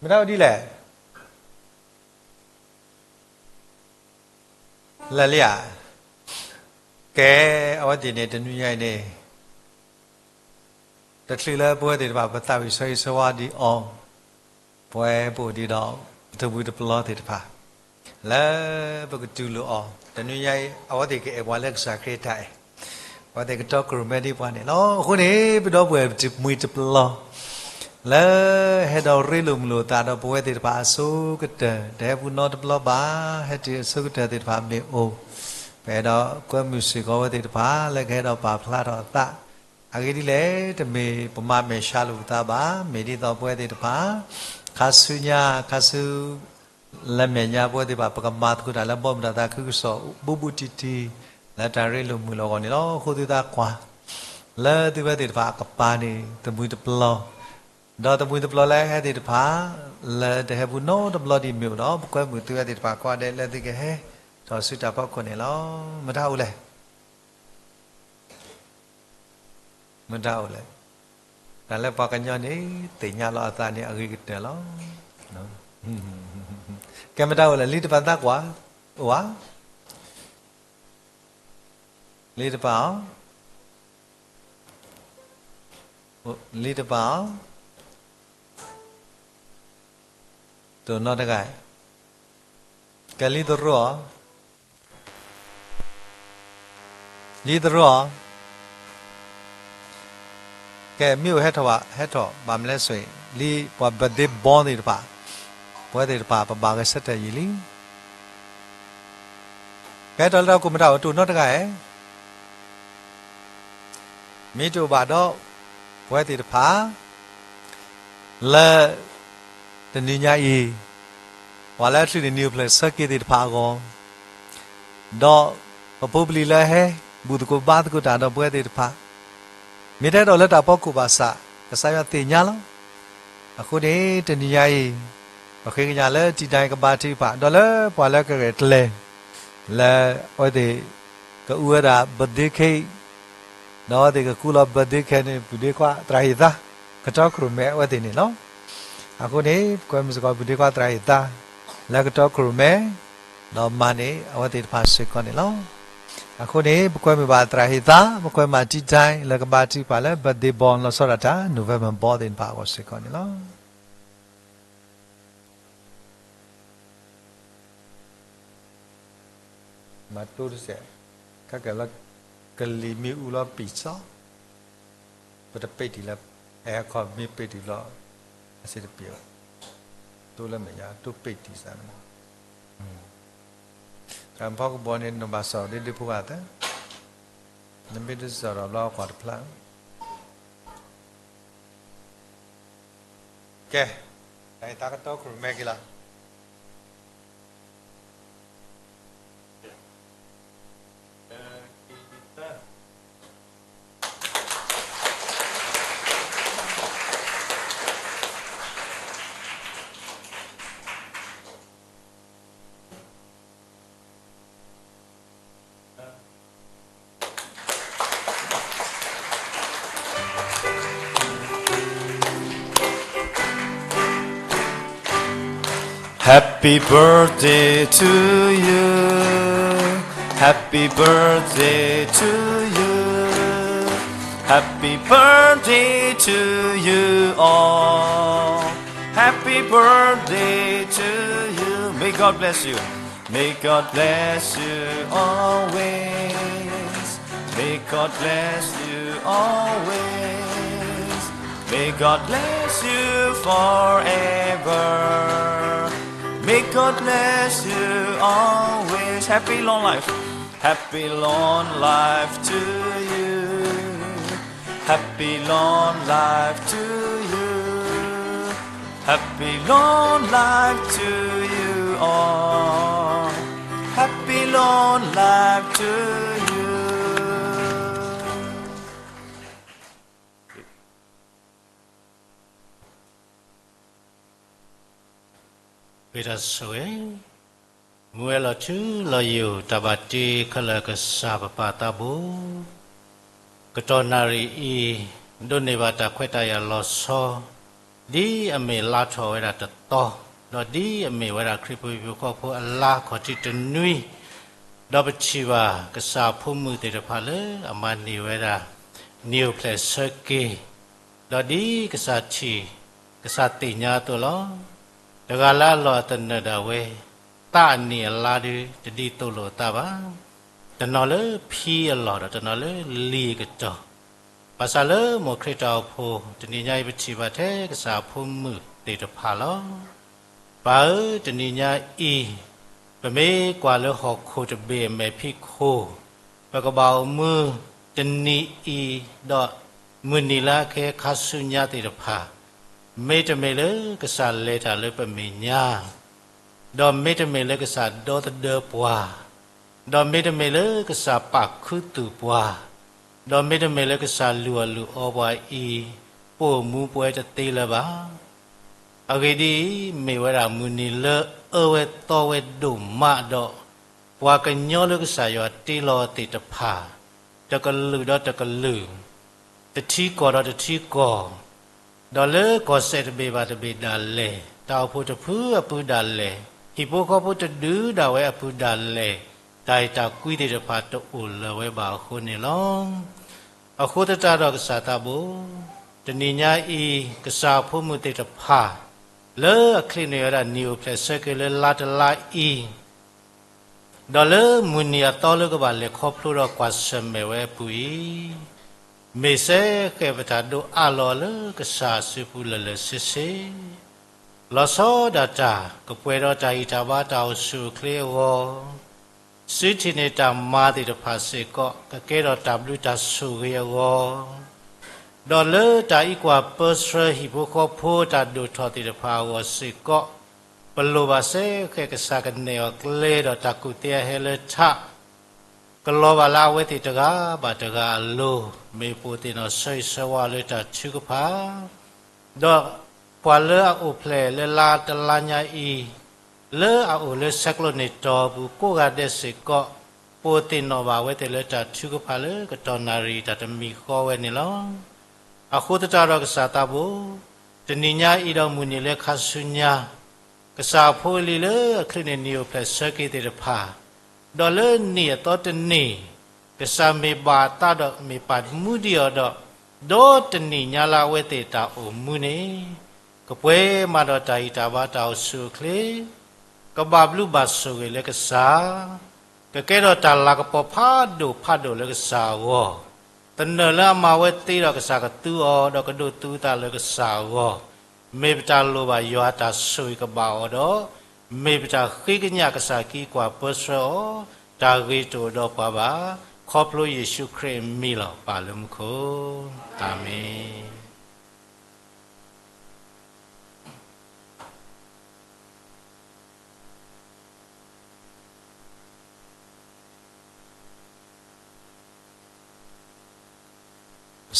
မ့ၢ်ဒၣ်အိၣ်ဒ်လဲၣ် လၢလံဧါ ကဲ အဝဲသ့ၣ်န့ၣ် တနွံညါအံၤန့ၣ် တချုးလၢပဝဲသ့ၣ်တဖၣ် ပသးဝံၣ်ဆၢဂ့ၤဆၢဝါဒံးအီၤ ပဝဲပအိၣ်ဒံးဒီး ပတမှံၤတပလီသ့ၣ်တဖၣ် လၢပကတူၢ်လိာ်အီၤ တနွံညါအံၤ အဝဲသ့ၣ်ကအဲၣ်ပှၤလၢကစၢ်ခရံာ်တၢ်အဲၣ် အဝဲသ့ၣ်ကတီၤကြၢးမဲဒံးပှၤန့ၣ်လီၤ. အဃိန့ၣ် ပဒီပုၢ်ဝဲၢ်တမှံၤတပလီ လၢဟဲဒီးရ့လိာ်မုာ်လိာ်သးဒီးပဝဲသ့ၣ်တဖၣ်အဆိကတၢၢ် တဟဲပူၤနီတဘျီဘၣ် ဟဲတုၤအဆိကတၢၢ်သ့ၣ်တဖၣ်မ့ၢ်အိၣ် ပအဲၣ်ဒိးကွဲမုာ်စ့ၢ်ကီးဝဲသ့ၣ်တဖၣ် လၢကဟဲဒီးပာ်ဖျါထီၣ်အသး အဂ့ၢ်ဒ်လဲၣ် တမ့ၢ်ပမၤမဲာ်ဆှးလိာ်ပသးဘၣ် မ့ၢ်ဒ်သိးပဝဲသ့ၣ်တဖၣ် ခါဆူညါ ခါဆူ လၢမဲာ်ညါပဝဲသ့ၣ်တဖၣ် ပကမၤသကိးတၢ်လၢဘီမုၢ်တၢ်သးခုကစီၣ် ဘူးဘူးတံၢ်တံၢ် လၢတၢ်ရ့လိာ်မုာ်လိာ်အဂီၢ်န့ၣ်လီၤ. အဃိသုသးကွၢ် လၢသုဝဲသ့ၣ်တဖၣ်အကပၤန့ၣ် တမှံၤတပလီ ဒီးတမှံၤတပလီလၢဟဲသ့ၣ်တဖၣ် လၢတဟဲပူၤနီတဘျီဒံးမ့ၢ်အိၣ်ဒီး ပကွဲမုာ်သုဝဲသ့ၣ်တဖၣ်ကိးဂၤဒဲးလၢသုကဟဲထီၣ်ဆူတၢ်ဖီခိၣ်န့ၣ်လီၤ. မတၤအိၣ်လဲၣ် မတၤအိၣ်လဲၣ်. တၢ်လၢပှၤကညီန့ၣ် သ့ၣ်ညါလီၤအသးန့ၣ် အဂ့ၤကတၢၢ်လီၤ. ကဲမတၤအိၣ်လဲၣ် လံတပၤသးကွၢ် အိၣ်ဧါ. လံတပၤအီၤ လံတပၤအီၤ တအိၣ်နီတဂၤ. ကဲလံသရိာ်အီၤ လံသရိာ်အီၤ ကဲမ့ၢ်အိၣ်ဟဲထီၣ်ဘၣ် ဟဲထီၣ်ဘၣ်မနုၤလဲၣ်ဆိၣ်ဂ့ၤ လံပှၤ birthday born သ့ၣ်တဖၣ် ပဝဲသ့ၣ်တဖၣ်ပဘၣ်ဂဲၤဆၢထၢၣ်ယံာ်လံ. ကဲတၢ်လၢတၢ်ကိးမတၤအိၣ် တအိၣ်နီတဂၤဧါ. မ့ၢ်တအိၣ်ဘၣ်ဒီး ပဝဲသ့ၣ်တဖၣ် လၢ တနံၤညါအံၤ ပှၤလၢအချုးန့ၢ်နံၤအိၣ်ဖျဲၣ်ဆၢက့ၤသ့ၣ်တဖၣ်အဂီၢ် ဒီးပဖိပလံၤလၢဟဲ ဘူၣ်သကိးဘါသကိးတၢ်ဒီးပဝဲသ့ၣ်တဖၣ် မ့ၢ်တအဲၣ်ဒိးလၢတၢ်ဖီခိၣ်ဘၣ်ဆၣ် ကစၢ်ယွၤသ့ၣ်ညါလီၤ. အဃိန့ၣ် တနံၤညါအံၤ ပဃ့ကညးလၢတံၤဒဲးကဘါထုကဖၣ် ဒီးလၢပှၤလၢကရဲၣ်ကျဲၤ လၢအဝဲသ့ၣ် ကအူဝဲဒၣ် birthday cake ဒီးအဝဲသ့ၣ်ကကူလီၤ birthday cake န့ၣ် ပူၤဒ့ခွါသရၣ်ဟ့ၣ်သါ ကတီခိၣ်ရိၣ်မဲအဝဲသ့ၣ်န့ၣ်လီၤ. အဃိန့ၣ် ပကွဲမုာ်စ့ၢ်ကီးပူၤဒ့ခွါသရၣ်ဟ့ၣ်သါ လၢကတီခိၣ်ရိၣ်မဲ ဒီးမၤန့ၢ်အဝဲသ့ၣ်တဖၣ်စ့ၢ်ကီးန့ၣ်လီၤ. အဃိန့ၣ် ပကွဲမုာ်ဘၣ်သရၣ်ဟ့ၣ်သါ ပကွဲမုာ်တံၤဒဲး လၢကဘါထုကဖၣ်လၢ birthday born လီၤဆီဒၣ်တၢ် November born သ့ၣ်တဖၣ်အဂီၢ်စ့ၢ်ကီးန့ၣ်လီၤ. မၤတိၢ်တစဲး, ခဲကဲလၢ ကလံၤမ့ၣ်အူလီၤပံာ်စီ, ပတပ့းတံၢ်လၢ အဲခီမ့ၢ်ပ့းတံၢ်လီၤ အစ့တပ့ၤဘၣ်, တိၢ်လၢမဲာ်ညါ တိၢ်ပ့းတံၢ်စၢ်န့ၣ်, တၢ်ဖီကဘီန့ၣ် နဘၣ်စၢၤဒ်ဒုးဖိဂၤသၢ, နမ့ၢ်တစၢၤဒီးဘျီကွၢ်တဖျါ ကဲ, တၢ်အံၤတၢ်ကတိၤခရူၣ်မဲက့ၤလီၤ. Happy birthday to you. Happy birthday to you. Happy birthday to you all. Happy birthday to you. May God bless you. May God bless you always. May God bless you always. May God bless you forever. May God bless you always. Happy long life. Happy long life to you. Happy long life to you. Happy long life to you all. Happy long life to you. ဝံသးစူၤဝဲ, မူဝဲလီၤထူလီၤယိာ် တၢ်ဘၣ်တ့ခဲလၢာ်ကစၢ်ပပၢ်သးဘိ, ကတီၢ်နၣ်ရံၣ်အံၤ ဒိးန့ၢ်ဘၣ်တၢ်ခွဲးတၢ်ယာ်လီၤဆီ ဒ်အမ့ၢ်လါထီၣ်ဝဲဒၣ်တသီ, ဒီးဒ်အမ့ၢ်ဝဲဒၣ်ခရံာ်ဖိဟံၣ်ဖိဃီဖိအလါခီၣ်ထံးတနွံ, ဒီးပထံၣ်ဘၣ်ကစၢ်ဖိမုၣ်သ့ၣ်တဖၣ်လၢအမၤန့ၢ်ဝဲဒၣ် နံၣ်အိၣ်ဖျဲၣ်ဆၢက့ၤ, ဒီးဒ်ကစၢ်ထံၣ် ကစၢ်သ့ၣ်ညါအသိးလီၤ. တဂၤလၢအလီၢ်အသနၢၣ်ဒၣ်ဝဲ, သးအနံၣ်အလါဒုး တဒ်သိးလိာ်အသးဘၣ်. တနီၤလၢဖံအလီၢ်ဒီးတနီၤလၢလံာ်အကတီၢ်, ဘၣ်ဆၣ်လၢမိၢ်ခရံာ်တၢ်အိၣ်ဖှိၣ် တနံၤညါအံၤပထံၣ်ဘၣ်ထဲကစၢ်ဖိမုၣ်သ့ၣ်တဖၣ်လီၤ. ပၢ်ဧၢ, တနံၤညါအံၤ ပမ့ၢ်ကွၢ်လၢဟီၣ်ခိၣ်တဘ့ၣ်အမဲာ်ဖံးခိၣ်, ပကဘၣ်အိၣ်မူတနံၤအံၤဒီး မုၢ်နံၤလၢအကဟဲခါဆူညါသ့ၣ်တဖၣ်, မ့တမ့ၢ်လၢကစၢ်လဲၤတၢ်လၢပမဲာ်ညါ, ဒီးမ့တမ့ၢ်လၢကစၢ်ဒီသဒၢပှၤ, ဒီးမ့တမ့ၢ်လၢကစၢ်ပာ်ခူသူၣ်ပှၤ, ဒီးမ့တမ့ၢ်လၢကစၢ်လုၢ်အီၣ်လုၢ်အီပှၤအံၤ, ပအိၣ်မူပှဲၤတသ့လၢၤဘၣ်. အဂ့ၢ်ဒ်အံၤ, မ့ၢ်ဝဲဒၣ်မုၢ်နံၤလၢအၢဝဲသီဝဲဒိၣ်မးဒီး, ပှၤကညီလၢကစၢ်ယွၤတ့လီၤသ့ၣ်တဖၣ်, တကလုာ်ဒီးတကလုာ်, တထံကီၢ်ဒီးတထံကီၢ်, ဒီးလၢကီၢ်စဲၣ်တဘ့ၣ်ဘၣ်တဘ့ၣ်ဒၣ်လဲာ်, တၢ်အိၣ်ဖှိၣ်တဖုအပူၤဒၣ်လဲာ်, ဟံၣ်ဖိဃီဖိတဒုဒၣ်ဝဲအပူၤဒၣ်လဲာ်, တၢ်အဲၣ်တၢ်ကွံသ့ၣ်တဖၣ်တအိၣ်လၢၤဝဲဘၣ်အဃိန့ၣ်လီၤ. အဃိသတးဒီးကစၢ်သးဘိ, တနံၤညါအံၤ ကစၢ်အဖိမုၣ်သ့ၣ်တဖၣ် လၢအချ့န့ၢ်ဝဲဒၣ်နံၣ်အိၣ်ဖျဲၣ်ဆၢက့ၤလၢလါတလါအံၤ, ဒီးလၢမုၢ်နံၤအသီလၢကဘၣ်လဲၤခီဖျိဒီးကွၢ်ဆၢၣ်မဲာ်ဝဲအပူၤအံၤ, မ့ၢ်စ့ၢ်ကီးပတၢ်ဒိးအးလီၤလၢကစၢ်အစုပူၤလၢာ်လၢာ်ဆ့ဆ့, လီၤဆီဒၣ်တၢ် ကပှဲၤဒီးတၢ်ဂံၢ်တၢ်ဘါတၢ်အိၣ်ဆူၣ်အိၣ်ချ့အဂီၢ်, စုထံၣ်န့ၢ်တၢ်မၤသ့ၣ်တဖၣ်စ့ၢ်ကီး ကကဲထီၣ်တၢ်ဘျုးတၢ်ဆိၣ်ဂ့ၤအဂီၢ်, ဒီးလၢတၢ်အံးကွၢ်ပၢဆှၢဟံၣ်ဖိဃီဖိတၢ်ဒိၣ်ထီၣ်သ့ၣ်တဖၣ်အဂီၢ်စ့ၢ်ကီး, ပလိၣ်ဘၣ်စ့ၢ်ကီးကစၢ်ကနဲၣ်အီၤကျဲဒီးတၢ်ကူၣ်သ့အဟဲလၢထး, ကလီၤဘၣ်လၢအဝဲသ့ၣ်တဂၤဘၣ်တဂၤအလိၤ, မ့ၢ်ပအိၣ်သ့ၣ်နီၣ်ဆၢဂ့ၤဆၢဝါလၢတၢ်ထုကဖၣ်, ဒီးပှၤလၢအအိၣ်ဖျဲၣ်လၢလါတလါညါအံၤ, လၢအအိၣ်လၢ cyclone န့ၣ်တီၤအပူၤကိးဂၤဒဲးစ့ၢ်ကီး, ပအိၣ်သ့ၣ်နီၣ်ဘၣ်အဝဲသ့ၣ်လၢတၢ်ထုကဖၣ်လၢကတီၢ်နၣ်ရံၣ်တၢ်တမံၤဃီဝဲန့ၣ်လီၤ. အဃိသတးဒီးကစၢ်သးဘိ, တနံၤညါအံၤဒီးမုၢ်နံၤလၢခါဆူညါ, ကစၢ်အဖိအလံၤလၢအချုးန့ၢ်နံၣ်အိၣ်ဖျဲၣ်ဆၢက့ၤသ့ၣ်တဖၣ်, ဒီးလၢနံၣ်အသီတနံၣ်, ကစၢ်မ့ၢ်ဘၣ်အသးဒီးမ့ၢ်ပာ်မူဒံးအီၤဒီး, ဒီးတနံၣ်ညါလၢအဝဲသ့ၣ်တၢ်အိၣ်မူန့ၣ်, ကပှဲၤမးဒီးတၢ်ဂံၢ်တၢ်ဘါတၢ်အိၣ်ဆူၣ်အိၣ်ချ့, ကဘၣ်ဘျုးဘၣ်ဆိၣ်ဂ့ၤလၢကစၢ် ကကဲထီၣ်တၢ်လၤကပီၤဖးဒိၣ်ဖးဒိၣ်လၢကစၢ်အဂီၢ်, သနၢၣ်လၢအမၤဝဲသ့ဒီး ကစၢ်ကသူအီၤ ဒီးကဒိးသူအသးလၢကစၢ်အဂီၢ်, မ့ၢ်ပတၢ်လိၣ်ဘၣ်ယွၤအတၢ်ဆိၣ်ဂ့ၤကဘၣ်အီၤဒီး, မ့ၢ်ပတၢ်ဃ့ကညးကစၢ်က့ၤကွၢ်ပၢဆှၢအီၤ, တၢ်ဂ့ၤတအိၣ်ဒီးပှၤဘၣ်, ခီဖျိယ့ၣ်ၡူးခရံာ်အမံၤလီၤ. ပၢ်လၢမူခိၣ်, အၤမ့ၣ်.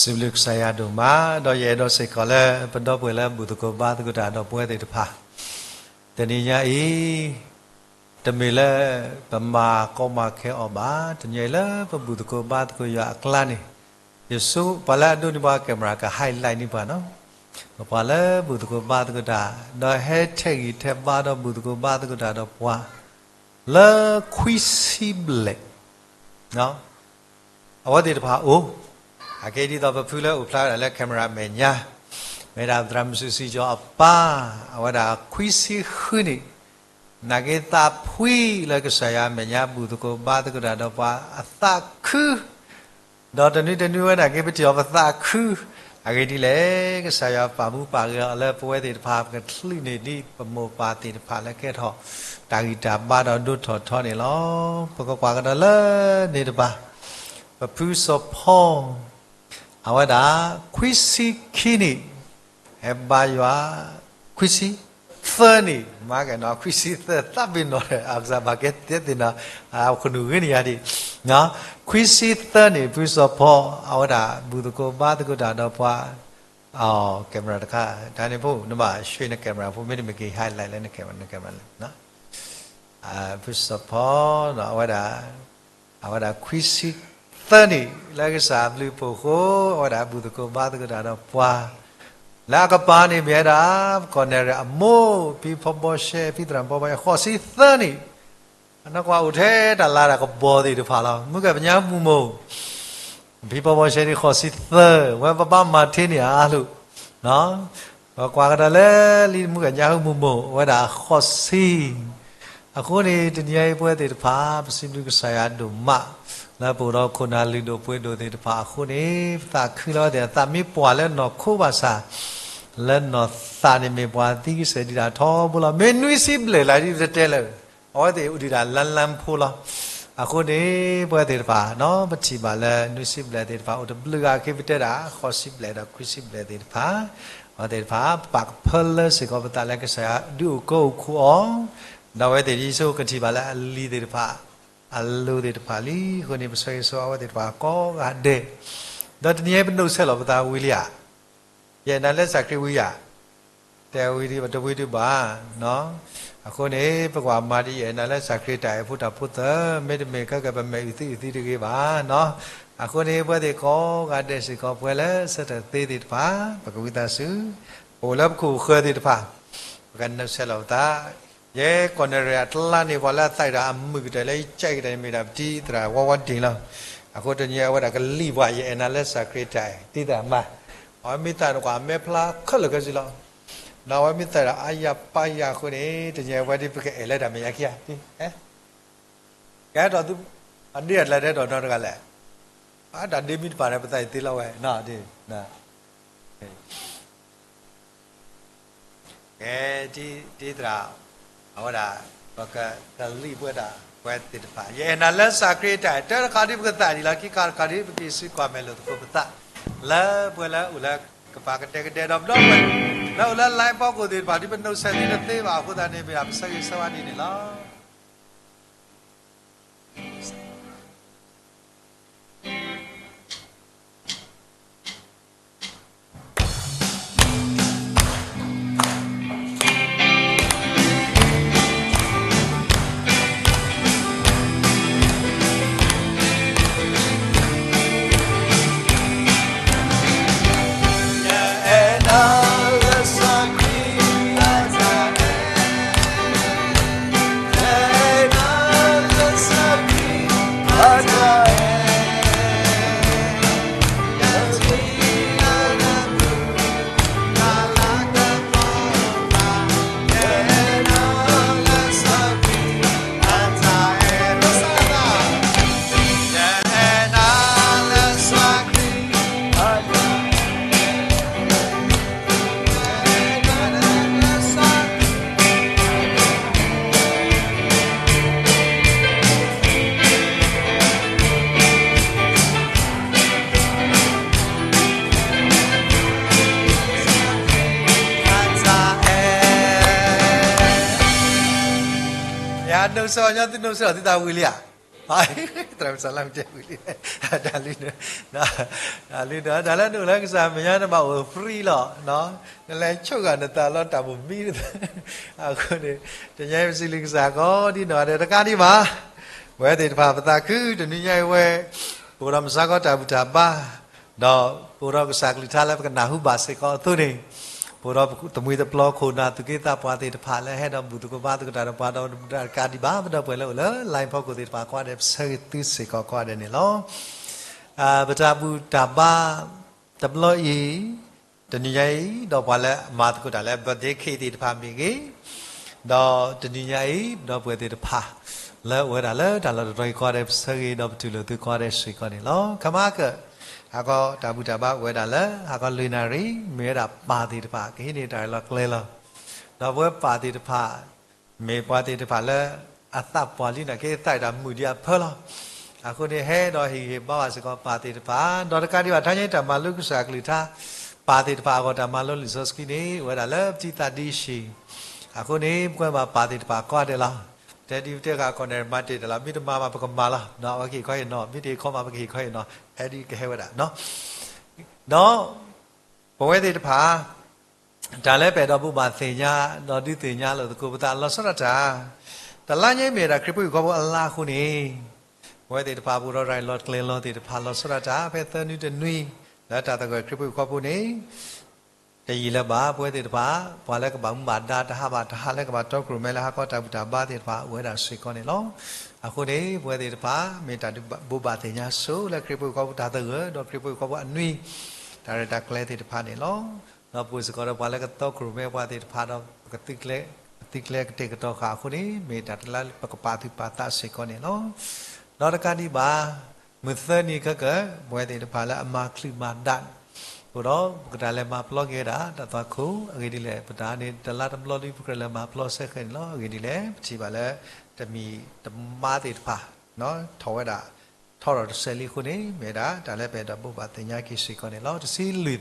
စံးဘျုးကစၢ်ယွၤဒိၣ်မး, ဒီးယအဲၣ်ဒိးစ့ၢ်ကီးလၢ ပဒီပုၢ်ဝဲၢ်လၢဘူၣ်သကိးဘါသကိးတၢ်ဒီးပဝဲသ့ၣ်တဖၣ်, တနံၤညါအံၤ, တမ့ၢ်လၢပမၤကီမၤခဲအီၤဘၣ်, တနံၤညါအံၤလၢပဘူၣ်သကိးဘါသကိးယွၤအကျါန့ၣ်, ယဆိပှၤလၢအဒိးန့ၢ်ပှၤ camera က highlight န့ၢ်ပှၤနီၤ, ပှၤလၢဘူၣ်သကိးဘါသကိးတၢ်, ဒီးဟဲထဲးဂံၢ်ထဲးဘါဒီးဘူၣ်သကိးဘါသကိးတၢ်ဒီးပှၤ လၢခွံဆံဘျဲၣ်, အဝဲသ့ၣ်တဖၣ်အိၣ်, အကဲဒ်သိးပဖုလၢအိၣ်ဖျါဝဲဒၣ်လၢ camera အမဲာ်ညါ, မ့ၢ်ဒၣ်သရၣ်မုၣ်စုစံကၠီအပၢ်, အဝဲဒၣ်ခွံဆံဃုနံၣ်, နာ်က့သးဖှံလၢကစၢ်ယွၤအမဲာ်ညါ ဘူၣ်သကိးဘါသကိးတၢ်ဒီးပှၤအသးခု ဒီးတနွံတနွံဝဲဒၣ်က့ၤပထံၣ်အီၤပသးခု, အဂ့ၢ်ဒ်လဲၣ်, ကစၢ်ယွၤပာ်မူပာ်ဂဲၤအီၤလၢပဝဲသ့ၣ်တဖၣ် ပကချုးန့ၢ်ဒံးပမိၢ်ပၢ်သ့ၣ်တဖၣ်လၢကဲထီၣ် တၢ်ဂံၢ်တၢ်ဘါဒီးဒိၣ်ထီၣ်ထီန့ၣ်လီၤ. ပကကွၢ်ကဒီးလၢန့ၣ်တဖၣ်, ပဖုစီၤဖီ အဝဲဒၣ် ခွံဆံခံနံၣ်, ဟဲဘါယွၤ ခွံဆံသၢနံၣ်, မၤကနီၤ ခွံဆံသၢ သးပ့ၤနီၣ်ဒီး အကစၢ်ဘၣ်ကဲတဲသ့ၣ်နီၤ, အကနူၢ်ဂ့ၤန့ၣ်ယါဒံး, ခွံဆံသၢနံၣ် ဖုစီၤဖီ အဝဲဒၣ်ဘူၣ်သကိးဘါသကိးတၢ်ဒီးပှၤ, camera တခါ, တၢ်န့ၣ်ဖိ နဘၣ် switch န camera ဖိ မ့တမ့ၢ်က့ၤ highlight လၢန camera န camera လၢ ဖုစီၤဖီ အဝဲဒၣ်, အဝဲဒၣ်ခွံဆံသၢနံၣ် လၢကစၢ်အဘျုးအဖှိၣ်အဃိ, အဝဲဒၣ်ဘူၣ်သကိးဘါသကိးတၢ်ဒီးပှၤ, လၢအကပၤန့ၣ်မ့ၢ်ဝဲဒၣ် ကီၢ်နဲၣ်ရဲၣ်အမိၢ် ဖံဖီဘီရှဲ ဖံသရၣ်ဖီဘီရှဲ ဃိးဆံသၢနံၣ်, အနီၢ်ကီၢ်အိၣ်ထဲတၢ်လၤတၢ်ကပီၤသ့ၣ်တဖၣ်လီၤ. မုၣ်ကပညါမုၢ်မိၢ် ဖံဖီဘီရှဲဒ်ဃိးဆံသၢ, ဝဲပဘၣ်မၤထဲန့ၣ်အါလိာ် ပကွၢ်ကဒီးလၢလံာ်မုၣ်ကညါဟူမုၢ်မိၢ် အဝဲဒၣ်ဃိးဆံ, အဃိန့ၣ် တနံၤအံၤပဝဲသ့ၣ်တဖၣ် ပစံးဘျုးကစၢ်ယွၤဒိၣ်မး, လၢပအိၣ်ဒီးခိၣ်နၢ်လုၢ်ဒိၣ်ပှ့ၤဒိၣ်သ့ၣ်တဖၣ်အဃိန့ၣ် ပသးခုလၢအဝဲသ့ၣ်အသးမ့ၢ်ပှၢ်လၢနီၢ်ခိဘၣ်ဆၣ်, လၢနီၢ်သးန့ၣ်မ့ၢ်ပှၤသံကစဲာ်ဒံးဒၣ်ထီဘိလီၤ. မ့ၢ်နွံဆံဘျဲၣ်လၢဒ်ပတဲလၢ အဝဲသ့ၣ်အိၣ်ဒံးဒၣ်လါလါဖိလီၤ. အဃိန့ၣ် ပဝဲသ့ၣ်တဖၣ် ပထံၣ်ဘၣ်လၢနွံဆံဘျဲၣ်သ့ၣ်တဖၣ် အိၣ်တဘျုးဂၤအခ့ပတဲဒၣ် ဃိးဆံဘျဲၣ်ဒီးခွံဆံဘျဲၣ်သ့ၣ်တဖၣ်, အဝဲသ့ၣ်တဖၣ် ပာ်ကဖၢလၢစ့ၢ်ကီးပသးလၢကစၢ်ယွၤဒုးအိၣ်ကၢအိၣ်ခိးအီၤ, ဒီးအဝဲသ့ၣ်ဒ်ဆိကထံၣ်ဘၣ်လၢအလံၤသ့ၣ်တဖၣ်, အလိၤသ့ၣ်တဖၣ်လံ. အဃိန့ၣ် ပဆၢဂ့ၤဆၢဝါအဝဲသ့ၣ်တဖၣ်ကိးဂၤဒဲး, ဒီးတနံၤအံၤပဒိးဆဲးလီၤပသးဝံၤလံဧါ ယအဲၣ်နၤလၢကစၢ်ခရံာ်ဝံၤဧါ, တဲဝံၤဒ်ပတဝံၤဒံးဘၣ်, အဃိန့ၣ် ပကွၢ်မၤဒ်ယအဲၣ်နၤလၢကစၢ်ခရံာ်တၢ်အဲၣ်ဖိတၢ်ဖိသၢ, မ့တမ့ၢ်ခဲကပမဲာ်အုၣ်သံအုၣ်သံတဂ့ၤဘၣ်, အဃိန့ၣ် ပဝဲသ့ၣ်ကိးဂၤဒဲးစ့ၢ်ကီး ပဝဲလၢဆၢထၢၣ်သ့သ့ၣ်တဖၣ် ပကဝံသးစူၤ, ပအိၣ်လၢပခိၣ်ပဃၢၤသ့ၣ်တဖၣ်, ပကနုးဆဲးလီၤပသး, ယဲကီၢ်နဲၣ်ရဲၣ်အကျါန့ၣ် ပှၤလၢအသးအုးတၢ်အမုာ်ကတၢၢ်လၢ ယကဲကတၢၢ်န့ၣ်မ့ၢ်ဒၣ်ပတံၤသရၣ်ဝါဝါဒ့ၣ်လီၤ. အဃိတနံၤအံၤအဝဲဒၣ်ကလံၣ်ပှၤ ယအဲၣ်နၤလၢကစၢ်ခရံာ်တၢ်အဲၣ် တံၤသရၣ်မါ, အဝဲမ့ၢ်သးနကွၢ်အမဲာ်ဖျါခဲလၢာ်ခဲဆ့လီၤ. ဒီးအဝဲမ့ၢ်သးဒၣ်အါယၤပါယၤအဃိန့ၣ် တနံၤအံၤအဝဲဒၣ်ပကအဲၣ်လၢတၢ်မဲာ်ညါခံဂၤ, ကဲထီၣ်သု, အဒ့အကျဲတဲထီၣ်နီတဂၤလဲၣ်, အတၢ်ဒ့မ့ၢ်တပာ်ဒီး ပသးအုးသ့လီၤဝဲ, ကဲ, တံၤသရၣ်, အဝဲဒၣ်, ပကကလံၣ်ပဝဲဒၣ် ပဝဲသ့ၣ်တဖၣ် ယအဲၣ်နၤလၢကစၢ်ခရံာ်တၢ်အဲၣ်, တၢ်တခါဒ်ပကသးဒ်လီၤ, ခံခါတခါဒ်ပက့ၤစ့ၢ်ကီးမဲာ်လိာ်သကိးပသး, လၢပှဲၤလၢအိၣ်လၢကပၤကတဲကဒဲဒီး ပဒီပုၢ်ဝဲၢ်လၢအိၣ်လၢ line ဖီခိၣ်သ့ၣ်တဖၣ် ဒ်ပနုးဆဲးသုတသ့ဘၣ်အဃိသတးန့ၣ် မ့ၢ်ဒၣ်ပဆၢဂ့ၤဆၢဝါဒ်န့ၣ်လီၤ. အနိးစၢၤညီသုနိးစၢၤအီၤသုသးဝံၤလံဧါ, သရၣ်မုၣ်စၢ်လၢမတၤဝံၤလံ, တၢ်လံ, တၢ်လံ, တၢ်လၢနအိၣ်လၢကစၢ်မဲာ်ညါနဘၣ်အိၣ် free လီၤ, နလဲၤဆိၣ်ဂာ်နသးလီၤတၢ်ဘိၣ်မံ, အဃိန့ၣ် တနံၤညါအံၤပစံးလံကစၢ်ကီးဒ်နီၢ်ဂၤဒဲးတကးဒံးဘၣ်, ပဝဲသ့ၣ်တဖၣ်ပသးခု တနံၤညါအံၤဝဲ ပအိၣ်ဒီးမုၢ်ဆါခီတၢ်ဘူၣ်တၢ်ဘါ ဒီးပအိၣ်ဒီးကစၢ်ကလုၢ်ကထါလၢပကနၢ်ဟူဘၣ်စ့ၢ်ကီးအသိးန့ၣ်, ပအိၣ်ဒီးသမံသပျီခိၣ်နၢ်သူၣ်က့သးပှၢ်သ့ၣ်တဖၣ်လၢဟဲဒီးဘူၣ်သကိးဘါသကိးတၢ်ဒီးပှၤဒီး တကးဒံးဘၣ် ပဒီပုၢ်ဝဲၢ်လၢအိၣ်လၢ line ဖီခိၣ်သ့ၣ်တဖၣ်ကိးဂၤဒဲး ပဆၢဂ့ၤသုစ့ၢ်ကီးကိးဂၤဒဲးန့ၣ်လီၤ. ပတၢ်ဘူၣ်တၢ်ဘါတဘျီအံၤ, တနံၤညါအံၤ ဒီးပှၤလၢအမၤသကိးတၢ်လၢ birthday cake သ့ၣ်တဖၣ်မ့ၢ်ဂ့ၤ, ဒီးတနံၤညါအံၤ ဒီပုၢ်ဝဲၢ်သ့ၣ်တဖၣ် လၢအိၣ်ဝဲဒၣ်လၢတၢ်လီၢ်တတီၤအံၤကိးဂၤဒဲး ပဆၢဂ့ၤဒီးပတူၢ်လိာ်သုကိးဂၤဒဲးစ့ၢ်ကီးန့ၣ်လီၤ. ခါမးကၢၣ် ဟါခီတၢ်ဘူၣ်တၢ်ဘါအိၣ်ဝဲဒၣ်လၢ ဟါခီလွံၢ်နၣ်ရံၣ် မ့ၢ်ဝဲဒၣ်ပၢ်သ့ၣ်တဖၣ် ကဟံးန့ၢ်တၢ်ရဲၣ်လီၤကျဲၤလီၤ, ဒီးပဝဲပၢ်သ့ၣ်တဖၣ် မ့ၢ်ပှၤသ့ၣ်တဖၣ်လၢ အသးပှၢ်လံန့ၣ် ကသးတၢ်မုာ်ဒံးအဖၢလီၤ. အဃိန့ၣ် ဟဲဒီးဟ့ၣ်ဂံၢ်ဟ့ၣ်ဘါဘၣ်စ့ၢ်ကီးပၢ်သ့ၣ်တဖၣ်, ဒီးတကးဒံးဘၣ် တနံၤညါအံၤတၢ်မၤလိကစၢ်ကလုၢ်ကထါ ပၢ်သ့ၣ်တဖၣ်အဂီၢ် တၢ်မၤလိလံာ်စီဆှံန့ၣ် အိၣ်ဝဲဒၣ်လၢပတံၤသးဒ့ၣ်ဆံး, အဃိန့ၣ် ပကွဲမးပၢ်သ့ၣ်တဖၣ်ကိးဂၤဒဲးလီၤ. တဲဒ်ပတဲဃာ်ကီးန့ၣ် မၤတ့ၢ်တၢ်လီၤ, မ့ၢ်တမၤဘၣ်ပကမၤလီၤ, အဝဲကဟ့ၣ်ခီဟ့ၣ်နီၤ, မ့ၢ်တဟ့ၣ်ခီမးပကဟ့ၣ်ခီဟ့ၣ်နီၤ, အဲဒ်ကဟဲဝဲဒၣ် ဒီးပဝဲသ့ၣ်တဖၣ် တၢ်လၢပအဲၣ်ဒိးဘိးဘၣ်သ့ၣ်ညါ ဒီးဒုးသ့ၣ်ညါလိာ်သကိးပသးလီၤဆီဒၣ်တၢ်, တလါညါအံၤမ့ၢ်ဝဲဒၣ်ခရံာ်ဖိဟံၣ်ဖိဃီဖိအလါအဃိန့ၣ်, ပဝဲသ့ၣ်တဖၣ်ပအိၣ်ဒီးတၢ်ရဲၣ်လီၤကျဲၤလီၤသ့ၣ်တဖၣ်လီၤဆီဒၣ်တၢ် ဖဲသၢနွံတနွံ လၢတၢ်သဂၢၢ်ခရံာ်ဖိဟံၣ်ဖိဃီဖိန့ၣ် တယံာ်လၢၤဘၣ် ပဝဲသ့ၣ်တဖၣ် ပှၤလၢကဘၣ်မူဘၣ်ဒါတဟါဘၣ်တဟါလၢကဘၣ်တီခိၣ်ရိၣ်မဲလၢဟါခီတၢ်ဘူၣ်တၢ်ဘါသ့ၣ်တဖၣ်အိၣ်ဝဲဒၣ်စ့ၢ်ကီးန့ၣ်လီၤ. အဃိန့ၣ် ပဝဲသ့ၣ်တဖၣ် မ့ၢ်တၢ်ဒုးဘိးဘၣ်သ့ၣ်ညါဆိလၢခရံာ်ဖိဟံၣ်ဖိဃီဖိတၢ်သဂၢၢ် ဒီးခရံာ်ဖိဟံၣ်ဖိဃီဖိအနွံ တၢ်ရဲၣ်တၢ်ကျဲၤသ့ၣ်တဖၣ်န့ၣ်လီၤ. ဒီးပအိၣ်စ့ၢ်ကီးဒီးပှၤလၢကတီခိၣ်ရိၣ်မဲပှၤသ့ၣ်တဖၣ်ဒီး ပကသုးကျဲၤကတဲာ်ကတီၤဃာ်အဃိန့ၣ် မ့ၢ်တၢ်တလါလၢပကပာ်သူၣ်ပာ်သးစ့ၢ်ကီးန့ၣ်လီၤ. ဒီးတကးဒံးဘၣ် မုၢ်သၢနံၤခဲကၢၣ် ပဝဲသ့ၣ်တဖၣ်လၢအမၤချုးမၤဒါ အဃိဒီး ပကတၢ်လဲၤမၤပျီက့ၤဝဲဒၣ်တၢ်သွၣ်ခိၣ် အဂ့ၢ်ဒ်လဲၣ် ပတၢ်န့ၣ် တလါတဘျီလံ ပကြၢးလဲၤမၤပျီစဲဃဲၤန့ၣ်လီၤ. အဂ့ၢ်ဒ်လဲၣ် ပထံၣ်ဘၣ်လၢ တမံၤတမါသ့ၣ်တဖၣ် ထီၣ်ဝဲဒၣ် ထီထီၣ်တစဲးလံအဃိန့ၣ် မ့ၢ်ဝဲဒၣ်တၢ်လၢပအဲၣ်ဒိးဘိးဘၣ်သ့ၣ်ညါက့ၤစ့ၢ်ကီးန့ၣ်လီၤ. တဆံလွံၢ်သီ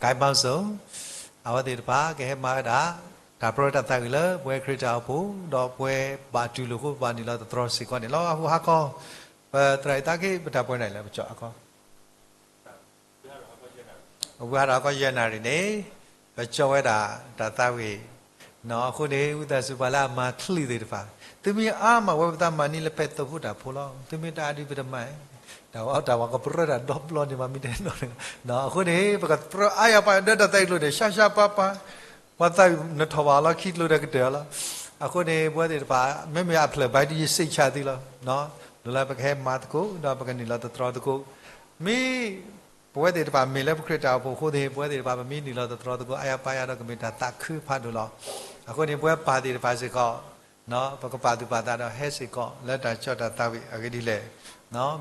ကၢ်ဘၣ်စိ အဝဲသ့ၣ်တဖၣ်ကဟဲမၤဝဲဒၣ် တၢ်ပြၢတၢ်သးဝံၣ်လၢပဝဲခရံာ်တၢ်အိၣ်ဖှိၣ် ဒီးပဝဲဘၣ်တူၢ်လိာ်အဃိ ပဘၣ်နုာ်လီၤသတြီၤစ့ၢ်ကီးန့ၣ်လီၤ. အဃိဟါခီ ပသရၣ်အံၤသးက့ ပတၢ်ပှဲၤနၤလၢပကၠီအကီ အဝဲဟးဒီးဟါခီယဲၢ်နၣ်ရံၣ်န့ၣ် ပကၠီဝဲဒၣ်တၢ်သးဝံၣ်, အဃိန့ၣ် ဝံသးစူၤပှၤလၢအမၤချုးသ့ၣ်တဖၣ်, သုမ့ၢ်အါမးဝဲပသးမၤန့ၢ်လၢဖဲသိဖိတၢ်ဖိလီၤ. သုမ့ၢ်တအါဒုးပတမၤ, တၢ်ဝဲတၢ်ဝဲကပြၢတၢ်ဒီပျီန့ၣ်မး မ့ၢ်တဲနီၤ, အဃိန့ၣ် ပကပြၢအါယၤပာ်ဒီးတၢ်သးဝံၣ်ကျိၤန့ၣ် ရှါရှါပၤပၤ ပှၤသးဝံၣ်နထီၣ်ဘၣ်လီၤခံကျိၤဒီးကတၢၢ်လီၤ. အဃိန့ၣ် ပဝဲသ့ၣ်တဖၣ် မ့မ့ၢ်အဖျၢၣ်ဘၣ်ဒ်ယစ့ၢ်ကီးသုလီၤ. လိၤလၢပကဟဲမၤသကိး ဒီးပကနုာ်လီၤသတြီၤသကိး, မ့ၢ် ပဝဲသ့ၣ်တဖၣ်မ့ၢ်လၢပခရံာ်တၢ်အိၣ်ဖှိၣ်အဃိန့ၣ် ပဝဲသ့ၣ်တဖၣ်ပမ့ၢ်နုာ်လီၤသတြီၤသကိး အါယၤပာ်ယၤဒီးကမ့ၢ်တၢ်သးခုဖးဒိၣ်လီၤ. အဃိန့ၣ် ပဝဲပၢ်သ့ၣ်တဖၣ်စ့ၢ်ကီး ပကပာ်သူၣ်ပာ်သးဒီးဟဲစ့ၢ်ကီးလၢတၢ်ကၠီတၢ်သးဝံၣ်အဂ့ၢ်ဒ်လဲၣ်,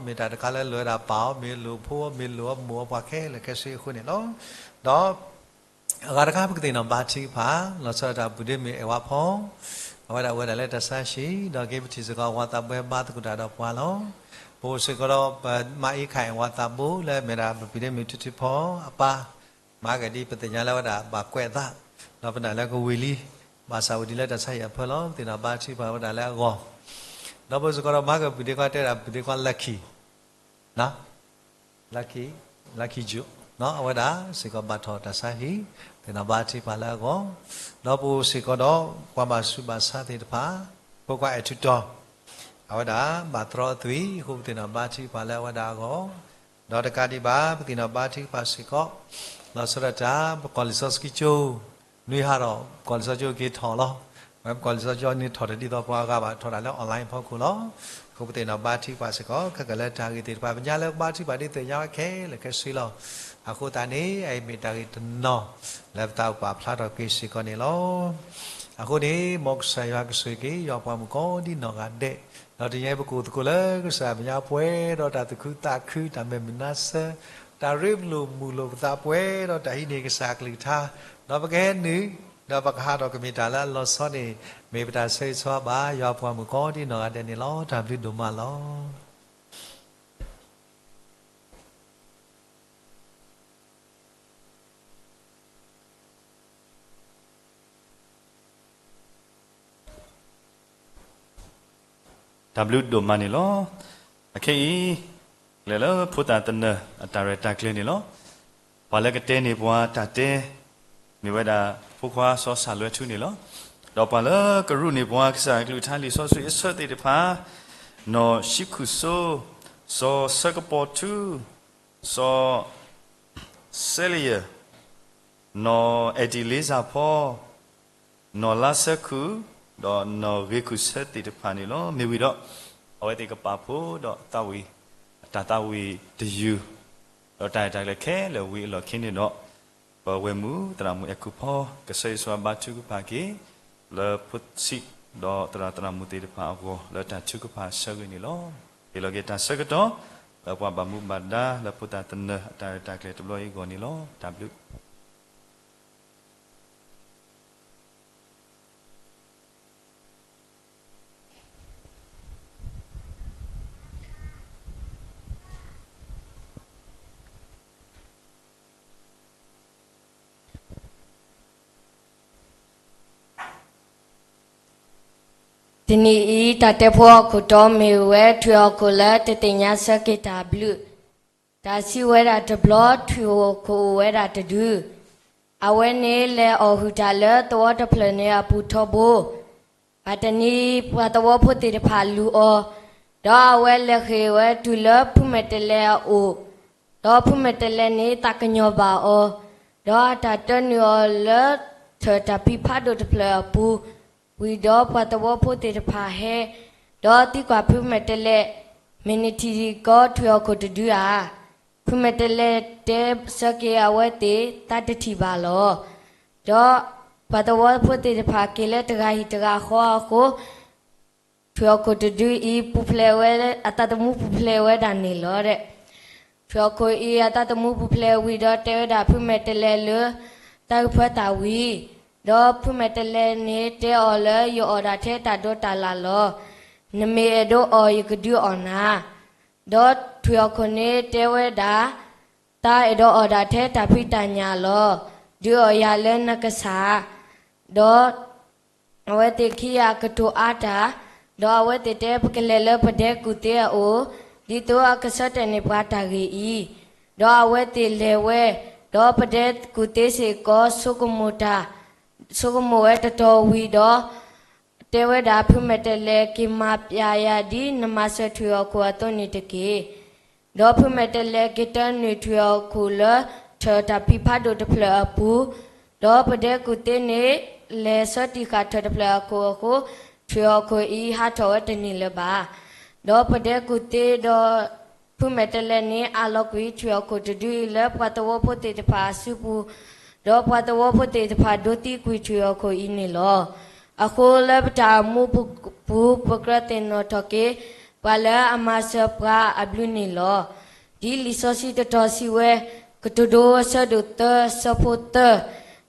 မ့ၢ်တၢ်တခါလၢလိၣ်ဝဲဒၣ်ပၢ်အီၤ မ့ၢ်လိၣ်ဖိ မ့ၢ်လိၣ်အမိၢ်အပှၤခဲလၢာ်ခဲဆ့အဃိန့ၣ်လီၤ. ဒီး အဂၤတခါပကသ့ၣ်နီၣ်ဘါထုကဖၣ် လီၤဆီဒၣ်တၢ် ပုၢ်ဒ့မုၣ်အဲၣ်ဝါဖီ အဝဲဒၣ်အိၣ်ဝဲဒၣ်လၢတၢ်ဆါဟံၣ် ဒီးက့ၤပထံၣ်စ့ၢ်ကီး ဝၤသးဘှဲဘါသကိးတၢ်ဒီးပှၤလီၤ. ပအိၣ်စ့ၢ်ကီးဒီးပမါအ့ခၣ်အဲၣ်ဝါသးဘိ လၢအမ့ၢ်ဒၣ်ပပုၢ်ဒ့မုၣ်ထုထုဖီအပၢ်, မၤကဒ်ပသ့ၣ်ညါလၢဝဲဒၣ်ဘၣ်ကွဲးအသး, ဒီးပနာ်လၢကဝံၤလံ, ဘၣ်ဆၣ်အိၣ်ဒံးလၢတၢ်ဆါဟံၣ်အဖၢလီၤ. ပသ့ၣ်နီၣ်ဘါထုကဖၣ်ဝဲဒၣ်လၢအဂီၢ်, ဒီးပအိၣ်စ့ၢ်ကီးဒီးမၤကပပုၢ်ဒ့ခွါ တဲဒၣ်ပပုၢ်ဒ့ခွါ Lucky, Lucky, Lucky Joe, အဝဲဒၣ်စ့ၢ်ကီးဘၣ်ထီၣ်တၢ်ဆါဟံၣ်, သ့ၣ်နီၣ်ဘါထုကဖၣ်လၢအဂီၢ်, ဒီးပအိၣ်စ့ၢ်ကီးဒီးပှၤဘၣ်ဆူးဘၣ်ဆါသ့ၣ်တဖၣ်, ဖိခွါအဲၣ်ထူတီၤ, အဝဲဒၣ်ဘၣ်တြီအသွံၣ်အဃိ ပသ့ၣ်နီၣ်ဘါထုကဖၣ်လၢအဝဲဒၣ်အဂီၢ်, ဒီးတကးဒံးဘၣ် ပသ့ၣ်နီၣ်ဘါထုကဖၣ်စ့ၢ်ကီး လီၤဆီဒၣ်တၢ် ပကီၢ်လံာ်စီဆှံကၠိ နွံဟါဒီး ပကီၢ်လံာ်စီဆှံကၠိက့ၤထီၣ်လီၤ. ဝဲပကီၢ်လံာ်စီဆှံကၠိန့ၣ်ထီၣ်တဒ်သိးပှၤဂၤဘၣ် ထီၣ်ဒၣ်လၢ online ဖီခိၣ်လီၤ. အဃိပသ့ၣ်နီၣ်ဘါထုကဖၣ်စ့ၢ်ကီး ခဲကလၢတၢ်ဂ့ၢ်သ့ၣ်တဖၣ် ပညါလၢကဘါထုကဖၣ်ဒ်သ့ၣ်ညါဝဲခဲလၢာ်ခဲဆ့လီၤ. အဃိသတးန့ၣ် အအံၤမ့ၢ်တၢ်ဂ့ၢ်တနီၤ လၢပသးအိၣ်ပာ်ဖျါထီၣ်က့ၤစ့ၢ်ကီးန့ၣ်လီၤ. အဃိန့ၣ် မ်ကစၢ်ယွၤကဆိၣ်ဂ့ၤက့ၤ ယွၤပှၤမုၣ်ကိးဒ်နီၢ်ဂၤဒဲး, ဒီးတနံၤအံၤပကအိၣ်သကိးလၢကစၢ်မဲာ်ညါပှဲၤဒီးတၢ်သူၣ်ခုသးခု တၢ်မဲာ်မုာ်နါဆၢ, တၢ်ရ့လိာ်မုာ်လိာ်ပသးပှဲၤဒီးတၢ်ဟံးန့ၢ်ကစၢ်ကလုၢ်ကထါ, ဒီးပကဟဲနုာ် ဒီးပကဟးထီၣ်ကမ့ၢ်တၢ်လၢအလီၤဆီန့ၣ် မ့ၢ်ပတၢ်ဆၢဂ့ၤဆၢဝါဘၣ် ယွၤပှၤမုၣ်ကိးဒ်နီၢ်ဂၤဒဲးန့ၣ်လီၤ. တၢ်ဘျုးဒိၣ်မးလီၤ. တၢ်ဘျုးဒိၣ်မးန့ၣ်လီၤ. အခဲအံၤ လဲၤလၢဖိသၣ်သနၢၣ်အတၢ်ရဲၣ်တၢ်ကျဲၤန့ၣ်လီၤ. ပှၤလၢကတဲန့ၢ်ပှၤတၢ်တဲ မ့ၢ်ဝဲဒၣ် ဖိခွါစီၤစၢ်လွဲထူန့ၣ်လီၤ. ဒီးပှၤလၢကရူၢ်န့ၢ်ပှၤကစၢ်အကလုၢ်ကထါလံာ်စီဆှံအဆၢသ့ၣ်တဖၣ် နီၢ်ဆံခုၣ်စိ, စီၤဆၢကပီၤထူ, စီၤ စဲလယၢၣ်, နီၢ်အဲၣ်တံၣ်လ့စၢ်ဖီ, နီၢ်လါဆၢခုၣ်, ဒီးနီၢ်ဂ့ၤခုၣ်ဆၢသ့ၣ်တဖၣ်န့ၣ်လီၤ. မ့ၢ်ဝံၤဒီး အဝဲသ့ၣ်ကပာ်ဖှိၣ်ဒီးသးဝံၣ် အတၢ်သးဝံၣ်တယုၢ်, ဒီးတၢ်ရဲၣ်တၢ်ကျဲၤခဲလၢာ်ဝံၤအလီၢ်ခံန့ၣ်ဒီး ပဝဲၢ်မုၢ်သရၣ်မုၣ်အဲၣ်ကူၣ်ဖီ ကစၢ်ယ့ၣ်ၡူးအဘါထုကဖၣ်က့ၤ လၢဖိဆံး ဒီးသရၣ်သရၣ်မုၣ်သ့ၣ်တဖၣ်အဂီၢ် လၢတၢ်ထုကဖၣ်ဆၢဂ့ၤန့ၣ်လီၤ. ဟ့ၣ်လီၤက့ၤတၢ်ဆၢကတီၢ် လၢပှၤဘၣ်မူဘၣ်ဒါလၢဖိသၣ်သနၢၣ်အတၢ်ရဲၣ်တၢ်ကျဲၤတဘျီအံၤအဂီၢ်န့ၣ်လီၤ. တၢ်ဘျုး တနံၤအံၤ တၢ်တဲဖိဟီၣ်ခိၣ်တီမ့ၢ်ဝဲ ထွံၣ်ဟီၣ်ခိၣ်လၢတသ့ၣ်ညါဆၢက့ၤတၢ်ဘျုး, တၢ်စံးဝဲဒၣ်တဘျီ ထွံၣ်ဟီၣ်ခိၣ်အိၣ်ဝဲဒၣ်တဒု, အဝဲန့ၣ်လဲၤအီၣ်ဟုၣ်တၢ်လၢသဝီတဖျၢၣ်န့ၣ်အပူၤထီဘိ, ဘၣ်တနံၤ ပှၤသဝီဖိသ့ၣ်တဖၣ်လူၤအီၤ, ဒီးအဝဲလဲၤဃ့ၢ်ဝဲတုၤလၢဖုမဲာ်တဲးလဲးအအိၣ်, ဒီးဖုမဲာ်တဲးလဲးန့ၣ်သးကညီၤဘၣ်အီၤ, ဒီးအတၢ်တၢနုာ်အီၤလၢထၢၣ်တၢ်ဖံးဖးဒိၣ်တဖျၢၣ်အပူၤ, ဝံၤဒီးပှၤသဝီဖိသ့ၣ်တဖၣ်ဟဲ, ဒီးသံကွၢ်ဖုမဲာ်တဲးလဲး, မ့ၢ်နထံၣ်ဒံးကီးထွံၣ်ဟီၣ်ခိၣ်တဒုဧါ. ဖုမဲာ်တဲးလဲးတဲဆၢက့ၤအဝဲသ့ၣ် သးတထံၣ်ဘၣ်လီၤ. ဒီးပှၤသဝီဖိသ့ၣ်တဖၣ်က့ၤလၢတဂၤဟံၣ်တဂၤဃီအဃိ, ထွံၣ်ဟီၣ်ခိၣ်တဒုအံၤပူၤဖျဲးဝဲ, အသးသမူပူၤဖျဲးဝဲဒၣ်န့ၣ်လီၤ. ထွံၣ်ဟီၣ်ခိၣ်အံၤအသးသမူပူၤဖျဲးဝံၤဒီးတဲဝဲဒၣ်ဖုမဲာ်တဲးလဲးလၢ တၢ်အုၣ်ဖၢသးဝံၤ, ဒီးဖုမဲာ်တဲးလဲးန့ၣ်တဲအီၤလၢ ယအီၣ်ဒၣ်ထဲတၢ်ဒိးတၢ်လၣ်လီၤ. နမ့ၢ်အဲၣ်ဒိးအီၣ်ယကဒုးအီၣ်နၤ. ဒီးထွံၣ်ဟီၣ်ခိၣ်န့ၣ်တဲဝဲဒၣ်, သးအဲၣ်ဒိးအီၣ်ဒၣ်ထဲတၢ်ဖံးတၢ်ညၣ်လီၤ. ဒုးအီၣ်ယၤလၢနကစၢ်. ဒီးအဝဲသ့ၣ်ခံဂၤကတိၤအါတၢ်, ဒီးအဝဲသ့ၣ်တဲပကလဲၤလၢပဒဲကူၣ်သ့အအိၣ်, ဒ်သိးအကဆၢတဲာ်န့ၢ်ပှၤတၢ်ဂ့ၢ်အံၤ, ဒီးအဝဲသ့ၣ်လဲၤဝဲ, ဒီးပဒဲကူၣ်သ့စ့ၢ်ကီးဆိကမိၣ်တၢ်, ဆိကမိၣ်ဝဲတတီၤဝံၤဒီး တဲဝဲဒၣ်ဖုမဲာ်တဲးလဲး က့ၤမၤပျဲယၤဒ်နမၤစၢၤထွံၣ်ဟီၣ်ခိၣ်အသိးန့ၣ်တက့ၢ်. ဒီးဖုမဲာ်တဲးလဲးက့ၤတၢနုာ်ထွံၣ်ဟီၣ်ခိၣ်လၢထၢၣ်တၢ်ဖံးဖးဒိၣ်တဖျၢၣ်အပူၤ, ဒီးပဒဲကူၣ်သ့န့ၣ် လဲၤဆၢတံၢ်ဃာ်ထၢၣ်တဖျၢၣ်အခိၣ်အဃိ, ထွံၣ်ဟီၣ်ခိၣ်အံၤဟးထီၣ်ဝဲတန့ၢ်လၢၤဘၣ်. ဒီးပဒဲကူၣ်သ့ဒီး ဖုမဲာ်တဲးလဲးန့ၣ် အးလီၤကွံာ်ထွံၣ်ဟီၣ်ခိၣ်တဒုအံၤလၢပှၤသဝီဖိသ့ၣ်တဖၣ်အစုပူၤ, ဒီးပှၤသဝီဖိသ့ၣ်တဖၣ်ဒိးသံကွံာ်ထွံၣ်ဟီၣ်ခိၣ်အံၤန့ၣ်လီၤ. အဃိလၢပတၢ်အိၣ်မူပူၤ ပကြၢးသ့ၣ်နီၣ်ထီၣ်က့ၤ ပှၤလၢအမၤစၢၤပှၤအဘျုးန့ၣ်လီၤ. ဒ်လံာ်စီဆှံတတီၤစံးဝဲ, ကတိၤဒိအဆၢဒိၣ်သၢ ဆၢဖိသၢ,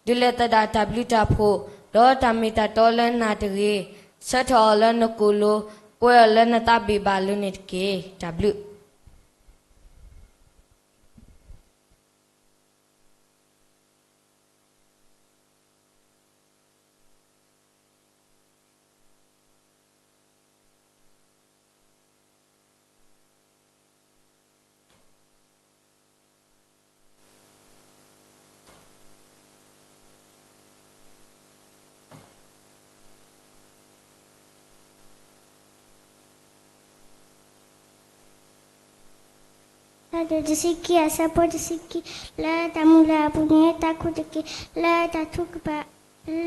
ဒုးလဲၤသဒၣ်တၢ်ဘျုးတၢ်ဖှိၣ်, ဒီးတၢ်မ့ၢ်တၢ်တီလၢနၤတဂ့ၤ, ဆၢထၢၣ်အီၤလၢနကိာ်လိၤ, ကွဲးအီၤလၢနသးဘ့ၣ်ဘၣ်လိၤန့ၣ်တက့ၢ်. တၢ်ဘျုးဆၢဒိၣ်တဆံခံ အဆၢဖိတဆံခံ, လၢတၢ်မုၢ်လၢ်အပူၤန့ၣ် တၢ်ခူၣ်တက့ၢ်, လၢတၢ်ထုကဖၣ်,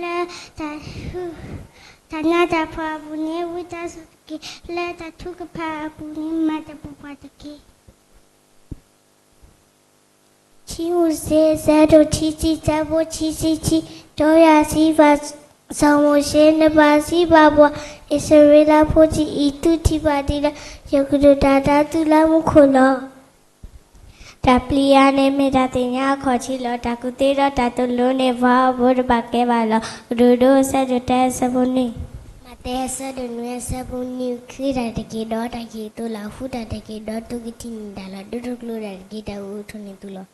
လၢတၢ်, တၢ်နးတၢ်ဖှီၣ်အပူၤန့ၣ် ဝံသးစူၤတက့ၢ်, လၢတၢ်ထုကဖၣ်အပူၤန့ၣ် မၤတပူၤပှၤတက့ၢ်. ခံမိၤၡ့ အဆၢဒိၣ်ခံဆံ အဆၢဖိခံဆံခံ, ဒီးယွၤစံးဘၣ်စီၤမိၤၡ့, နဘၣ်စံးဘၣ်ပှၤအံၣ်စရ့လးဖိတဖၣ်အံၤ, သုထံၣ်ဘၣ်ဒ်လၢ ယကဒုးတၢ်သးသုလၢမူခိၣ်လီၤ. တၢ်ပျံၤယၤန့ၣ် မ့ၢ်တၢ်သ့ၣ်ညါအခီၣ်ထံးလီၤ. တၢ်ကူၣ်သ့ဒီးတၢ်သိၣ်လိန့ၣ် ပှၤအီၣ်ဘိတဘၣ်ကဲဘၣ်လီၤ. ကတိၤဒိ အဆၢဒိၣ်တၢ အဆၢဖိနွံ, မးသဲ အဆၢဒိၣ်နွံ အဆၢဖိနွံ, ဃ့တၢ်တက့ၢ်, ဒီးတၢ်ကဟ့ၣ်သုလီၤ. ဃုတၢ်တက့ၢ်, ဒီးသုကထံၣ်န့ၢ်တၢ်လီၤ. ဒုးတကျိၤတၢ်တက့ၢ်, တၢ်အုၣ်ကထိၣ်န့ၢ်သုလီၤ.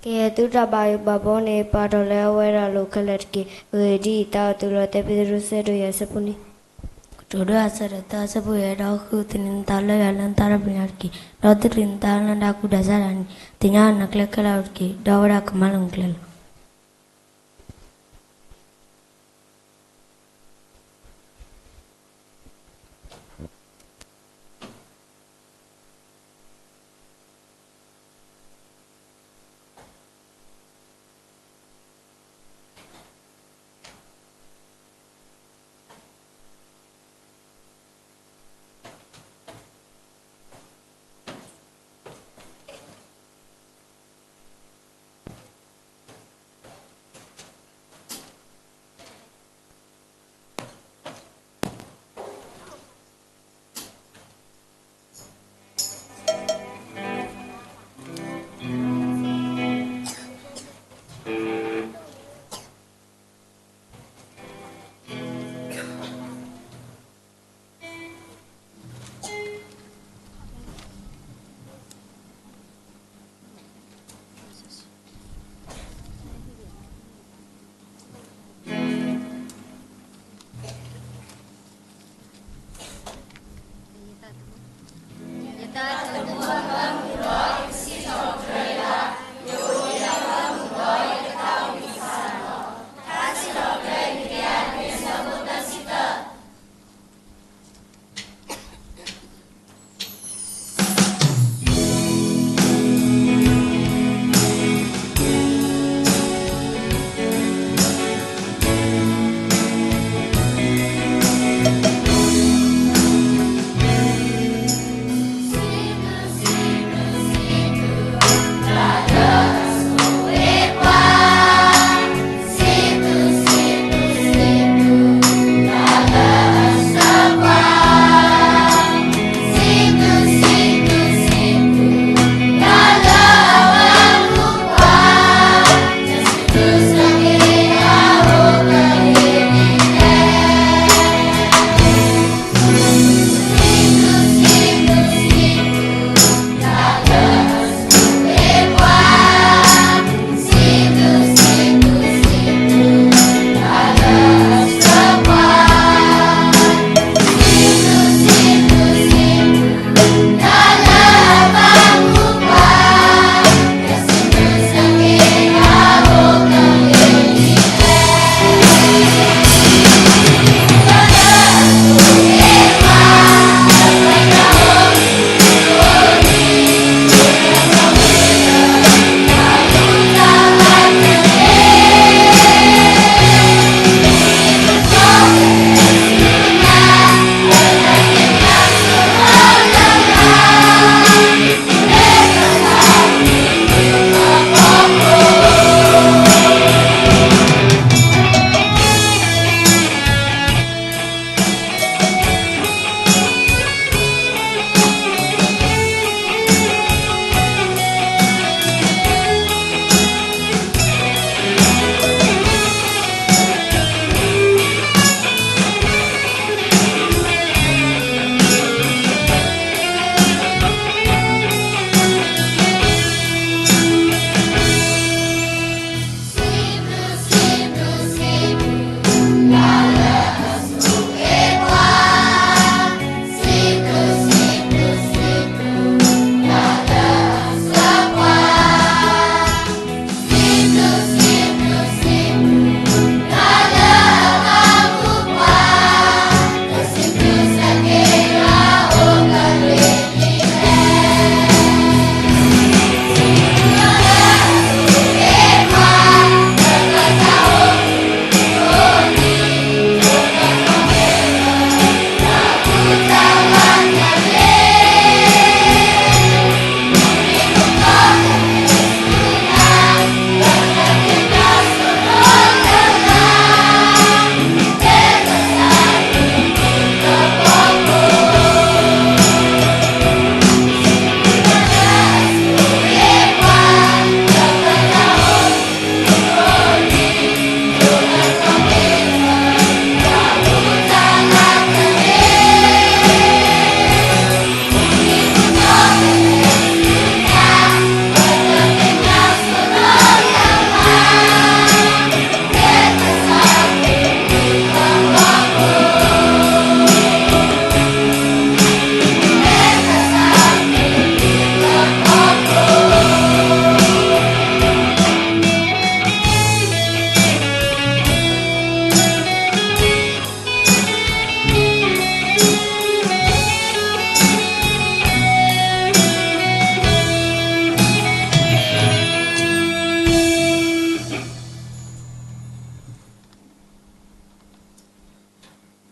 ကယဲၢ်သုတၢ်ဘၣ်ယိၣ်ဘၣ်ဘီန့ၣ် ပာ်ထီၣ်လၢအဝဲဒၣ်အလိၤခဲလၢာ်တက့ၢ်. အဂ့ၢ်ဒ်အံၤ, သးအိၣ်သုလီၤ. သဲးပ့းတရူး အဆၢဒိၣ်ယဲၢ် အဆၢဖိနွံ. ဒိၣ်ဒိၣ်အဆၢဒိၣ်သၢအဆၢဖိယဲၢ်, ဒီးဃုသန့ၤနသးလၢယွၤလၢနသးဒီဖျၢၣ်ညါတက့ၢ်. ဒီးသ့ၣ်နီၣ်နသးလၢနဒၣ်ကူၣ်ဒၣ်စၢ်ဒၣ်န့ၣ်, သ့ၣ်ညါနကျဲခဲလၢာ်တက့ၢ်, ဒီးအဝဲဒၣ်ကမၤလၢနကျဲလီၤ.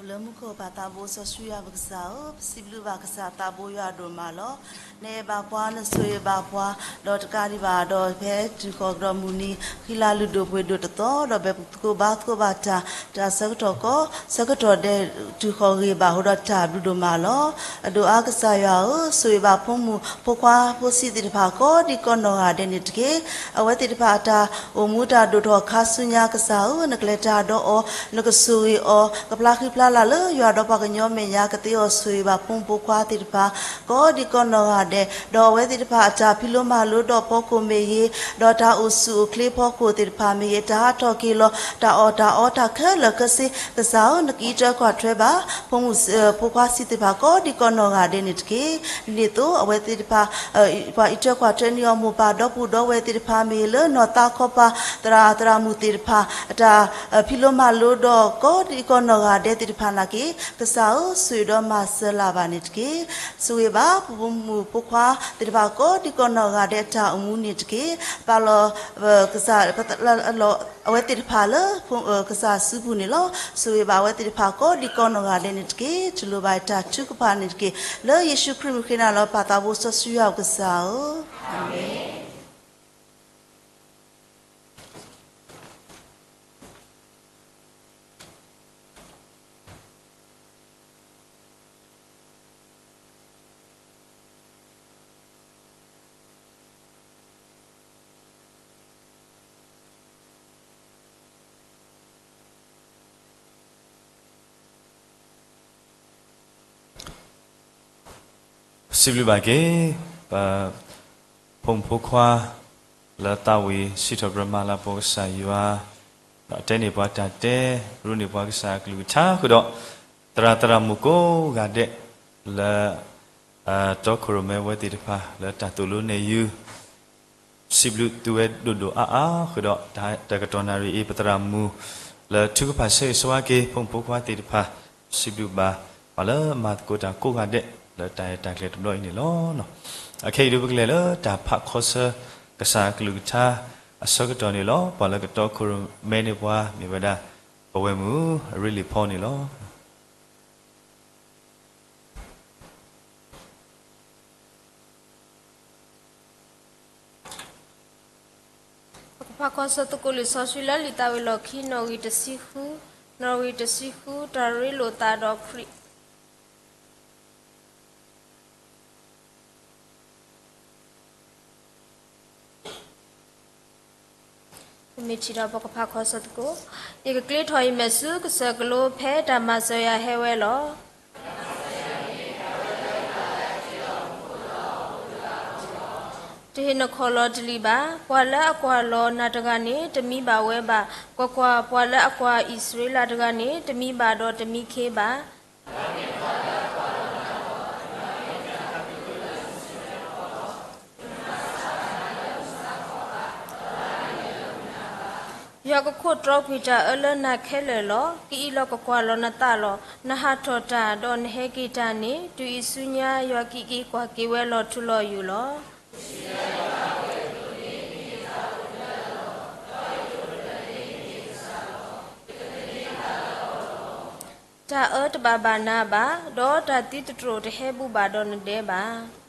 လၢမူခိၣ်ပၢ်သးဘိစီဆှံယွၤပကစၢ်ဧၢ, ပစံးဘျုးဘၣ်ကစၢ်သးဘိယွၤဒိၣ်မးလီၤ. နအဲၣ်ဘၣ်ပှၤ နဆိၣ်ဂ့ၤဘၣ်ပှၤ, ဒီးတကးဒံးဘၣ်ဒီးဖဲတုၤဃီၤကဒီးမုၢ်နံၤ ဃံလၤလုၢ်ဒိၣ်ပှ့ၤဒိၣ်တသီ ဒီးပသကိးဘါသကိးဘၣ်တၢ် တၢ်ဆၢကတီၢ်ကီ ဆၢကတီၢ်ဒဲး တုၤဃီၤဂ့ၤဘၣ်အဃိဒီးတၢ်ဘျုးဒိၣ်မးလီၤ. အဒိၣ်အါကစၢ်ယွၤဧၢ, ဆိၣ်ဂ့ၤဘၣ်ဖိမုၣ်ဖိခွါဖိဆံးသ့ၣ်တဖၣ်ကိးဒံးကိးနီၢ်ဂၤဒဲးန့ၣ်တက့ၢ်. အဝဲသ့ၣ်တဖၣ်အတၢ်အိၣ်မူတၢ်ဒိၣ်ထီၣ်ခါဆူညါကစၢ်ဧၢ, နကလဲၤတၢ်ဒီးအီၤ, နကဆိၣ်ဂ့ၤအီၤ, ကဖျါဃံဖျါလၤလၢယွၤဒီးပှၤကညီမဲာ်ညါ ကသ့အီၤဆိၣ်ဂ့ၤဘၣ်ဖိမုၣ်ဖိခွါသ့ၣ်တဖၣ် ကိးဒံးကိးနီၢ်ဂၤဒဲး, ဒီးအဝဲသ့ၣ်တဖၣ်အတၢ်ဖံးလိမၤလိဒီးဖီခိၣ်မ့ၢ်ဂ့ၤ, ဒီးတၢ်အိၣ်ဆူၣ်အိၣ်ချ့ဖီခိၣ်သ့ၣ်တဖၣ်မ့ၢ်ဂ့ၤ, တၢ်ဟးထီၣ်က့ၤလီၤ တၢ်အီၣ်တၢ်အီတၢ်ခဲလၢာ်ခဲဆ့ ကစၢ်ဧၢ နကအံးထွဲကွၢ်ထွဲဘၣ် ဖိမုၣ်ဖိခွါဆံးသ့ၣ်တဖၣ်ကိးဒံးကိးနီၢ်ဂၤဒဲးန့ၣ်တက့ၢ်. ဒ်န့ၣ်အသိး အဝဲသ့ၣ်တဖၣ် ပှၤအံးထွဲကွၢ်ထွဲန့ၢ်အီၤမိၢ်ပၢ်ဒီပုၢ်ဒီဝဲၢ်သ့ၣ်တဖၣ်မ့ၢ်ဂ့ၤ လၢနီၢ်သးခီပၤ သရၣ်သရၣ်မုၣ်သ့ၣ်တဖၣ် အတၢ်ဖံးလိမၤလိဒီးကိးဒံးကိးနီၢ်ဂၤဒဲးသ့ၣ်တဖၣ်နာ်က့ ကစၢ်ဧၢ ဆိၣ်ဂ့ၤဒီးမၤစၢၤလၢ်ဘၣ်န့ၣ်တက့ၢ်. ဆိၣ်ဂ့ၤဘၣ် ပဖိမုၣ်ဖိခွါသ့ၣ်တဖၣ်ကိးဒံးကိးနီၢ်ဂၤဒဲးအတၢ်အိၣ်မူန့ၣ်တက့ၢ်. ပာ်လီၤ ကစၢ် အဝဲသ့ၣ်တဖၣ်လၢ ကစၢ်စုပူၤန့ၣ်လီၤ. ဆိၣ်ဂ့ၤဘၣ်အဝဲသ့ၣ်တဖၣ်ကိးဒံးကိးနီၢ်ဂၤဒဲးန့ၣ်တက့ၢ်. တူၢ်လိာ်ဘၣ်တၢ်ထုကဖၣ်န့ၣ်တက့ၢ်. လၢယ့ၣ်ၡူးခရံာ်မုၢ်ဃ့နၤလီၤ ပၢ်သးဘိစီဆှံယွၤပကစၢ်ဧၢ. အၤမ့ၣ်. စံးဘျုးဘၣ်က့ၤ ပ ဖိမုၣ်ဖိခွါ လၢသးဝံၣ်စံးထီၣ်ပတြၢၤမၤလၤကပီၤကစၢ်ယွၤ, ဒီးတဲန့ၢ်ပှၤတၢ်တဲ, ရိန့ၢ်ပှၤကစၢ်အကလုၢ်ကထါဃုာ်ဒီး သရၣ်သရၣ်မုၣ်ကိးဂၤဒဲး လၢ တီခိၣ်ရိၣ်မဲဝဲသ့ၣ်တဖၣ် လၢတၢ်သိၣ်လိနဲၣ်ယုၢ် စံးဘျုးသုဝဲဒိၣ်ဒိၣ်အါအါဃုာ်ဒီး တၢ်ကတီၢ်နၣ်ရံၣ်အံၤ ပသရၣ်မုၣ် လၢထုကဖၣ်ဆၢဂ့ၤဆၢဝါက့ၤ ဖိမုၣ်ဖိခွါသ့ၣ်တဖၣ် စံးဘျုးဘၣ်ပှၤလၢမၤသကိးတၢ်ကိးဂၤဒဲး လၢတၢ်ရဲၣ်တၢ်ကျဲၤတဘျီအံၤန့ၣ်လီၤ. အခဲအံၤဒုးပကလဲၤလၢတၢ်ဖးခီဆၢ ကစၢ်အကလုၢ်ကထါ အဆၢကတီၢ်န့ၣ်လီၤ. ပှၤလၢကတီခိၣ်ရိၣ်မဲန့ၢ်ပှၤမ့ၢ်ဝဲဒၣ် ပဝဲၢ်မုၣ်အရ့လံာ်ဖီန့ၣ်လီၤ. ပကဖးခီဆၢသကိးလံာ်စီဆှံလၢလံာ်သးဝံၣ်လီၢ်ခံ နီၣ်ဂံၢ်တဆံဃု, နီၣ်ဂံၢ်တဆံဃု, တၢ်ရ့လိာ်သးဒီးခရံာ် ပမ့ၢ်ထံၣ်ဒီးပကဖးခီဆၢသကိး, ယကကျ့ထီၣ်ယမဲာ်ဆူကစၢၢ်ကလိ ဖဲတၢ်မၤစၢၤယၤဟဲဝဲလီၤ. တဟ့ၣ်နခီၣ်လီၤတလံာ်ဘၣ်. ပှၤလၢအကွၢ်လီၤနၤတဂၤန့ၣ် တမံဘၣ်ဝဲဘၣ်. ကွၢ်ကွၢ်, ပှၤလၢအကွၢ်အံၣ်စရ့လးတဂၤန့ၣ် တမံဘၣ်ဒီးတမံခ့ဘၣ်. ယွၤကခိးတြီကွံာ်တၢ်အၢလၢနၤခဲလၢာ်လီၤ. ကအံးလီၤကကွၢ်လီၤနသးလီၤ. နဟးထီၣ်တၢ်, ဒီးနဟဲက့ၤတၢ်န့ၣ် တုၤအံၤဆူညါ ယွၤကံးက့ၤကွၢ်က့ၤဝဲလီၤထူလီၤယိာ်လီၤ. တၢ်အၢတဘၣ်ဘၣ်နၤဘၣ်, ဒီးတၢ်သံသတြိာ်တဟဲဘူၣ်ဘၣ်ဒီးနဒဲဘၣ်.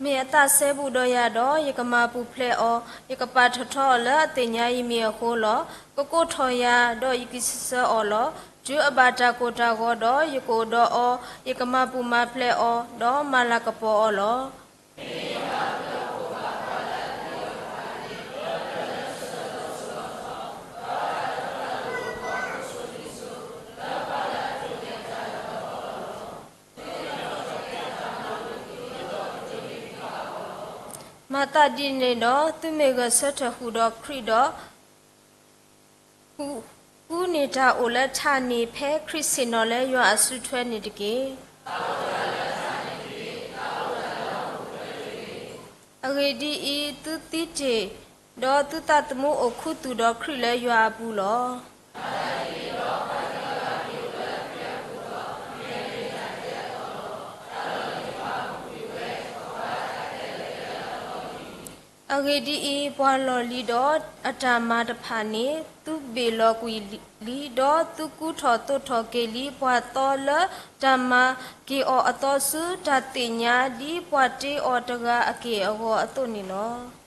မ့ၢ်အသးစဲဘူးဒီးယၤဒီး, ယကမၤပူၤဖျဲးအီၤ, ယကပာ်ထီၣ်ထီအီၤလၢအသ့ၣ်ညါယမံၤအဃိလီၤ. ကကိးထီၣ်ယၤ, ဒီးယကစံးဆၢအီၤလီၤ. တုၤအဘၣ်တၢ်ကိၢ်တၢ်ဂီၤဒီး, ယကအိၣ်ဒီးအီၤ, ယကမၤပူၤမၤဖျဲးအီၤ, ဒီးမၤလၤကပီၤအီၤလီၤ. မၤသးဒ်န့ၣ်ဒီး, သုမ့ၢ်ဂဲၤဆၢထၢၣ်ဃုာ်ဒီးခရံာ်ဒီး, ဃုန့ၢ်တၢ်အိၣ်လၢထးန့ၣ် ဖဲခရံာ်ဆ့ၣ်နီၤလၢယွၤအစုထွဲန့ၣ်တက့ၢ်. အဂ့ၢ်ဒ်အံၤ, သုသံတ့ၢ်, ဒီးသုသးသမူအိၣ်ခူသူၣ်ဒီးခရံာ်လၢယွၤအပူၤလီၤ. အဂ့ၢ်ဒ်အံၤ, ပှၤလီၢ်လံၤဒီးအတၢ်မၤတဖၣ်န့ၣ် သုဘ့ၣ်လီၤကွံာ်လံ, ဒီးသုကူထီၣ်သိးထီၣ်က့ၤလံ ပှၤသီလၢတၢ်မၤက့ၤအီၤအသီဆူ တၢ်သ့ၣ်ညါဒ်ပှၤတ့အီၤတဂၤအက့ၢ်အဂီၤအသိးန့ၣ်လီၤ.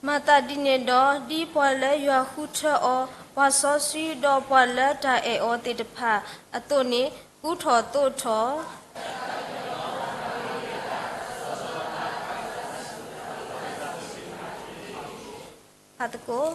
မၤသးဒ်န့ၣ်ဒီး, ဒ်ပှၤလၢယွၤဃုထၢအီၤ, ပှၤစီဆှံဒီးပှၤလၢတၢ်အဲၣ်အီၤသ့ၣ်တဖၣ်အသိးန့ၣ်, ကူထီၣ်သိးထီၣ် ဖးသကိး,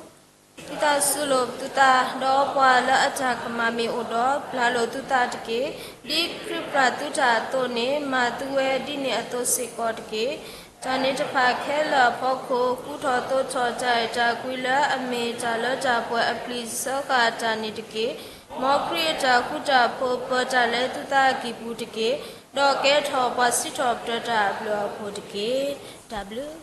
သုသးစူၤလိာ်သုသး, ဒီးပှၤလၢအတၢ်ကမၣ်မ့ၢ်အိၣ်ဒီး ပျၢ်လိာ်သုသးတက့ၢ်. ဒ်ခရံာ်ပျၢ်သုတၢ်အသိးန့ၣ်, မၤသုဝဲဒ်န့ၣ်အသိးစ့ၢ်ကီးတက့ၢ်. တၢ်န့ၣ်တဖၣ်ခဲလၢာ်အဖီခိၣ်, ကူထီၣ်သိးထီၣ်တၢ်အဲၣ်တၢ်ကွံလၢအမ့ၢ်တၢ်လၢတၢ်ပှဲၤအပျံၤစၢဃာ်တၢ်န့ၣ်တက့ၢ်. မ်ခရံာ်အတၢ်ဃူတၢ်ဖိးပၢၤတၢ်လၢသုသးကံၢ်ပူၤတက့ၢ်. ဒီးကဲထီၣ်ပှၤစံးထီၣ်ပတြၢၤတၢ်အဘျုးအဖှိၣ်တက့ၢ်. တၢ်ဘျုး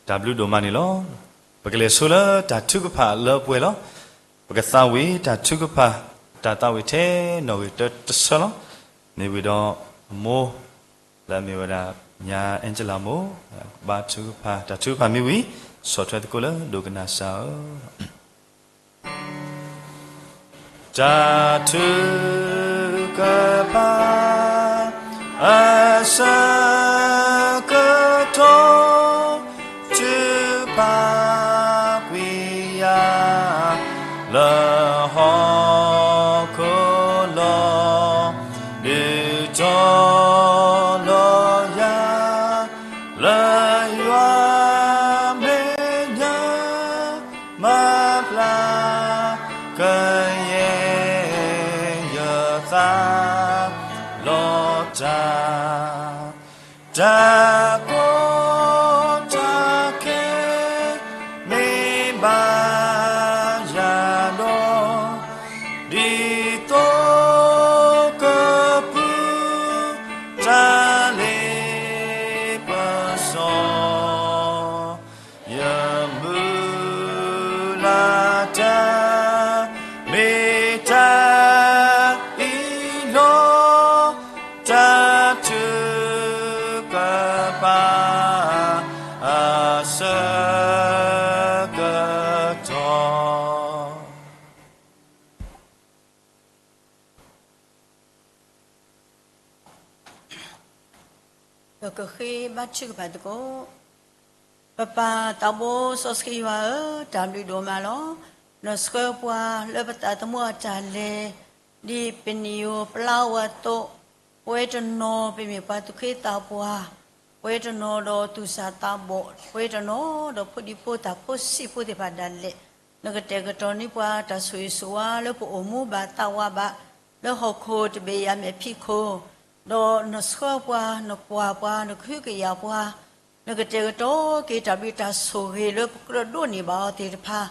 တၢ်ဘျုးဒိၣ်မးန့ၣ်လီၤ. ပကလဲၤဆိလၢတၢ်ထုကဖၣ်လၢပှဲၤလီၤ. ပကသးဝံၣ်တၢ်ထုကဖၣ် တၢ်သးဝံၣ်ထဲနီၣ်ဂံၢ်တဆၢလီၤ. မ့ၢ်ဝံၤဒီးအမိၢ် လၢအမ့ၢ်ဝဲဒၣ် ညါအဲၣ်ကလးမိၢ် ဘါထုကဖၣ် တၢ်ထုကဖၣ်မ့ၢ်ဝံၤ ဆီၣ်ထွဲသကိးလၢဒိကနၣ်စၢ်ဧၢ. တၢ်ထုကဖၣ် အဆၢကတီၢ် ထုကဖၣ်ကွံာ်ယၤ လၢဟီၣ်ခိၣ်လီၤ. ဒုးတီၤလီၤယၤ လၢယွၤမဲာ်ညါ မၤပျၢ်ကယဲၢ်ယသး လီၤတၢ် တၢ်ကီတၢ်ခဲ မ့ၢ်ဘၣ်ယၤဒီး ဒ်သိးကပုၢ် တၢ်လ့ပစီ ယမုၢ်လၢ်တၢ် မ့ၢ်တၢ်အံၤလီၤ. တၢ်ထုကဖၣ် အဆၢကတီၢ် ဒီးကဃ့ဘါထုကဖၣ်သကိး. ပပၢ်သးဘိစီဆှံယွၤဧၢ, တၢ်ဘျုးဒိၣ်မးလီၤ. နဆှၢပှၤလၢပသးသမူအတၢ်လဲၤ ဒ်ပနံာ်ယိၤပျါဝဲအသိး, ပဝဲတနီၤပမ့ၢ်ပှၤသူၣ်က့သးပှၢ်, ပဝဲတနီၤဒီးသူၣ်စၢ်သးဘီၣ်, ပဝဲတနီၤဒီးဖိဒံဖိသၣ်ဖိဆံးဖိသ့ၣ်တဖၣ်ဒၣ်လဲာ်, နကတဲာ်ကတီၤန့ၢ်ပှၤတၢ်ဆိၣ်ဂ့ၤဆိၣ်ဝါလၢပအိၣ်မူဘၣ်သးဝးဘၣ် လၢဟီၣ်ခိၣ်တဘ့ၣ်အံၤအမဲာ်ဖံးခိၣ်, ဒီးနဆှၢပှၤ, နကွၢ်ပှၤ, နကဟုကယာ်ပှၤ, နကတဲာ်ကတီၤက့ၤတၢ်ဘျုးတၢ်ဆိၣ်ဂ့ၤလၢပကြၢးဒိးန့ၢ်ဘၣ်အီၤသ့ၣ်တဖၣ်,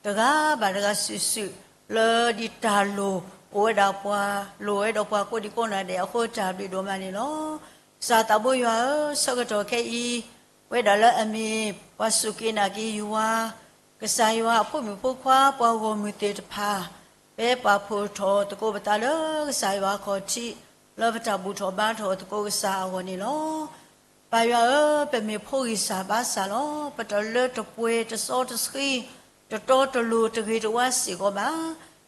တဂၤဘၣ်တဂၤစုာ်စုာ်, လၢဒ်တၢ်လိၣ်အိၣ်ဝဲဒၣ်ပှၤ, လိၣ်ဝဲဒီးပှၤကိးဒံကိးနီၢ်ဒဲးအဃိ တၢ်ဘျုးဒိၣ်မးန့ၣ်လီၤ. ကစၢ်သးဘိယွၤဧၢ, ဆၢကတီၢ်ခဲအံၤ, ပဝဲဒၣ်လၢအမ့ၢ်ပှၤစူၢ်က့ၤနာ်က့ၤယွၤ, ကစၢ်ယွၤအဖိမုၣ်ဖိခွါ ပှၤဂီၢ်မုၢ်သ့ၣ်တဖၣ်, ဖဲပာ်ဖှိၣ်ထီၣ်သကိးပသးလၢကစၢ်ယွၤအခီၣ်ထံး, လၢပတၢ်ဘူၣ်ထီၣ်ဘါထီၣ်သကိးကစၢ်အဂီၢ်န့ၣ်လီၤ. ပၢ်ယွၤဧၢ, ပမ့ၢ်ဖိဂံၢ်စၢ်ဘါစၢ်လီၤ. ပတလၢတပှဲၤတစီတဆှံ, တတီတလိၤတဂ့ၤတဝါစ့ၢ်ကီးဘၣ်.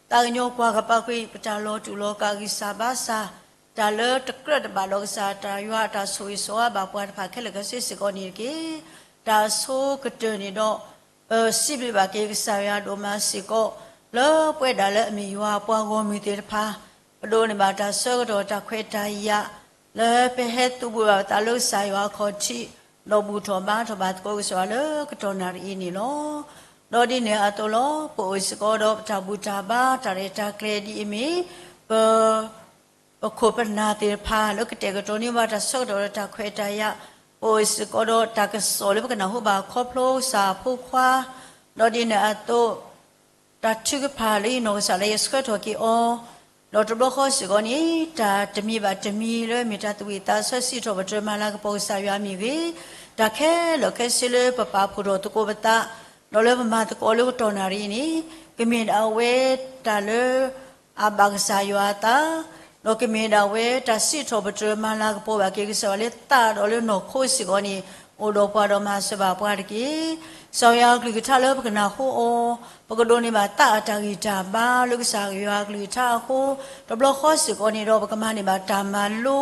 သးကညီၤကွၢ်ကပာ်ကွံာ် ပတၢ်လီၤတူာ်လီၤကာ်ဂံၢ်စၢ်ဘါစၢ်, တၢ်လၢတကြၢးတဘၣ်ဒီးကစၢ်, တၢ်ယွၤအတၢ်ဆိၣ်ဂ့ၤဆိၣ်ဝါဘၣ်ပှၤတဖၣ်ခဲလၢာ်ခဲဆ့စ့ၢ်ကီးန့ၣ်တက့ၢ်. တၢ်အဆိကတၢၢ်န့ၣ်ဒီး ပစံးဘျုးဘၣ်က့ၤကစၢ်ယွၤဒိၣ်မးစ့ၢ်ကီး, လၢပဝဲဒၣ်လၢအမ့ၢ်ယွၤပှၤဂီၢ်မုၢ်သ့ၣ်တဖၣ်, ပဒိးန့ၢ်ဘၣ်တၢ်ဆၢကတီၢ်တၢ်ခွဲးတၢ်ယာ်, လၢပဟဲသုးဘူးဘၣ်ပသးလၢကစၢ်ယွၤအခီၣ်ထံး, ဒီးဘူၣ်ထီၣ်ဘါထီၣ်ဘၣ်သကိးကစၢ်ယွၤလၢကတီၢ်နၣ်ရံၣ်အံၤန့ၣ်လီၤ. ဒီးဒ်န့ၣ်အသိးလီၤ. ပအိၣ်စ့ၢ်ကီးဒီးပတၢ်ဘူၣ်တၢ်ဘါတၢ်ရဲၣ်တၢ်ကျဲၤဒ်အမ့ၢ်, ပ ပခိၣ်ပနၢ်သ့ၣ်တဖၣ် လၢကတဲာ်ကတီၤန့ၢ်ဘၣ်တၢ်ဆၢကတီၢ်ဒီးတၢ်ခွဲးတၢ်ယာ်, ပအိၣ်စ့ၢ်ကီးဒီးတၢ်ကစီၣ်လၢပကနၢ်ဟူဘၣ်ခီဖျိကစၢ်အဖိခွါ, ဒီးဒ်န့ၣ်အသိး, တၢ်ထုကဖၣ်လၢယနီၢ်ကစၢ်လၢယဆှၢထီၣ်က့ၤအီၤ, ဒီးတဘျီဃီစ့ၢ်ကီးန့ၣ် တၢ်တမံၤဘၣ်တမံၤလၢမ့ၢ်တၢ်သူၣ်ဝံၣ်သးဆၢစံးထီၣ်ပတြၢၤမၤလၤကပီၤကစၢ်ယွၤမ့ၢ်ဂ့ၤ, တၢ်ခဲလၢာ်ခဲဆ့လၢပပာ်ဖှိၣ်ထီၣ်သကိးပသး, ဒီးလၢပမၤသကိးလၢကတီၢ်နၣ်ရံၣ်အံၤန့ၣ်, ကမ့ၢ်ဒၣ်ဝဲတၢ်လၢ အဘၣ်ကစၢ်ယွၤအသး, ဒီးကမ့ၢ်ဒၣ်ဝဲတၢ်စံးထီၣ်ပတြၢၤမၤလၤကပီၤဘၣ်က့ၤကစၢ်ယွၤလၢသးဒီးလၢနီၢ်ခိစ့ၢ်ကီးန့ၣ်, အိၣ်ဒီးပှၤဒီးမၤစၢၤဘၣ်ပှၤတက့ၢ်. ကစၢ်ယွၤအကလုၢ်ကထါလၢပကနၢ်ဟူအီၤ, ပကဒိးန့ၢ်ဘၣ်သးအတၢ်ဂံၢ်တၢ်ဘါလၢကစၢ်ယွၤအကလုၢ်ကထါအဃိ, တဘျီဃီစ့ၢ်ကီးန့ၣ်ဒီး ပကမၤန့ၢ်ဘၣ်တၢ်မၤလိ,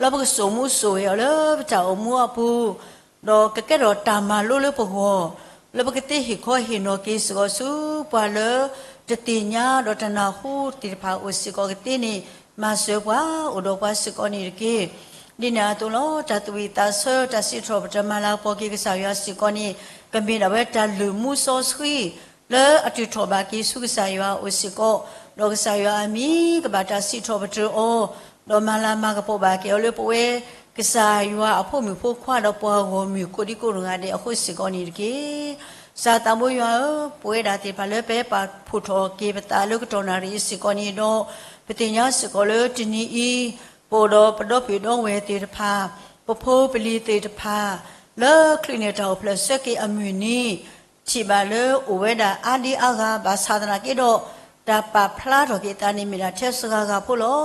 လၢပကစိာ်မူစိာ်ဂဲၤအီၤလၢပတၢ်အိၣ်မူအပူၤ ဒီးကကဲထီၣ်တၢ်မၤလိလၢပဂီၢ်, လၢပကသ့ဟ့ၣ်ခီဟ့ၣ်နီၤက့ၤစ့ၢ်ကီးဆူပှၤလၢတသ့ၣ်ညါဒီးတနၢ်ဟူသ့ၣ်တဖၣ်အိၣ်စ့ၢ်ကီးကသ့န့ၣ်, မၤစၢၤပှၤအိၣ်ဒီးပှၤစ့ၢ်ကီးန့ၣ်တက့ၢ်. ဒ်န့ၣ်အသိးလီၤ. တၢ်သူၣ်ဝံၣ်သးဆၢ တၢ်စံးထီၣ်ပတြၢၤမၤလၤကပီၤက့ၤကစၢ်ယွၤစ့ၢ်ကီးန့ၣ်, ကမ့ၢ်ဒၣ်ဝဲတၢ်လုၢ်မူစီဆှံ လၢအတုၤထီၣ်ဘၣ်က့ၤဆူကစၢ်ယွၤအအိၣ်စ့ၢ်ကီး, ဒီးကစၢ်ယွၤအမံၤကဘၣ်တၢ်စံးထီၣ်ပတြၢၤအီၤ, ဒီးမၤလၤမၤကပီၤဘၣ်က့ၤအီၤလၢပဝဲ ကစၢ်ယွၤအဖိမုၣ်ဖိခွါဒီးပှၤဂီၢ်မုၢ်ကိးဒံကိးနီၢ်ဂၤဒဲးအဃိစ့ၢ်ကီးန့ၣ်တက့ၢ်. ကစၢ်သးဘိယွၤဧၢ, ပဝဲဒၣ်သ့ၣ်တဖၣ်လၢပပာ်ဖှိၣ်ထီၣ်က့ၤပသးလၢကတီၢ်နၣ်ရံၣ်အံၤစ့ၢ်ကီးန့ၣ်ဒီး, ပသ့ၣ်ညါစ့ၢ်ကီးလၢတနံၤအံၤ, ပအိၣ်ဒီးပဒီပုၢ်ဒီဝဲၢ်သ့ၣ်တဖၣ်, ပဖိပလံၤသ့ၣ်တဖၣ်, လၢချုးန့ၢ်တၢ်အိၣ်ဖျဲၣ်ဆၢက့ၤအမုၢ်နံၤ ထံၣ်ဘၣ်လၢအိၣ်ဝဲဒၣ်အါဒံအါဂၤဘၣ်ဆၣ်သနာ်က့ဒီး, တၢ်ပာ်ဖျါထီၣ်က့ၤသးန့ၣ်မ့ၢ်ဒၣ်ထဲစှၤဂၤဖိလီၤ.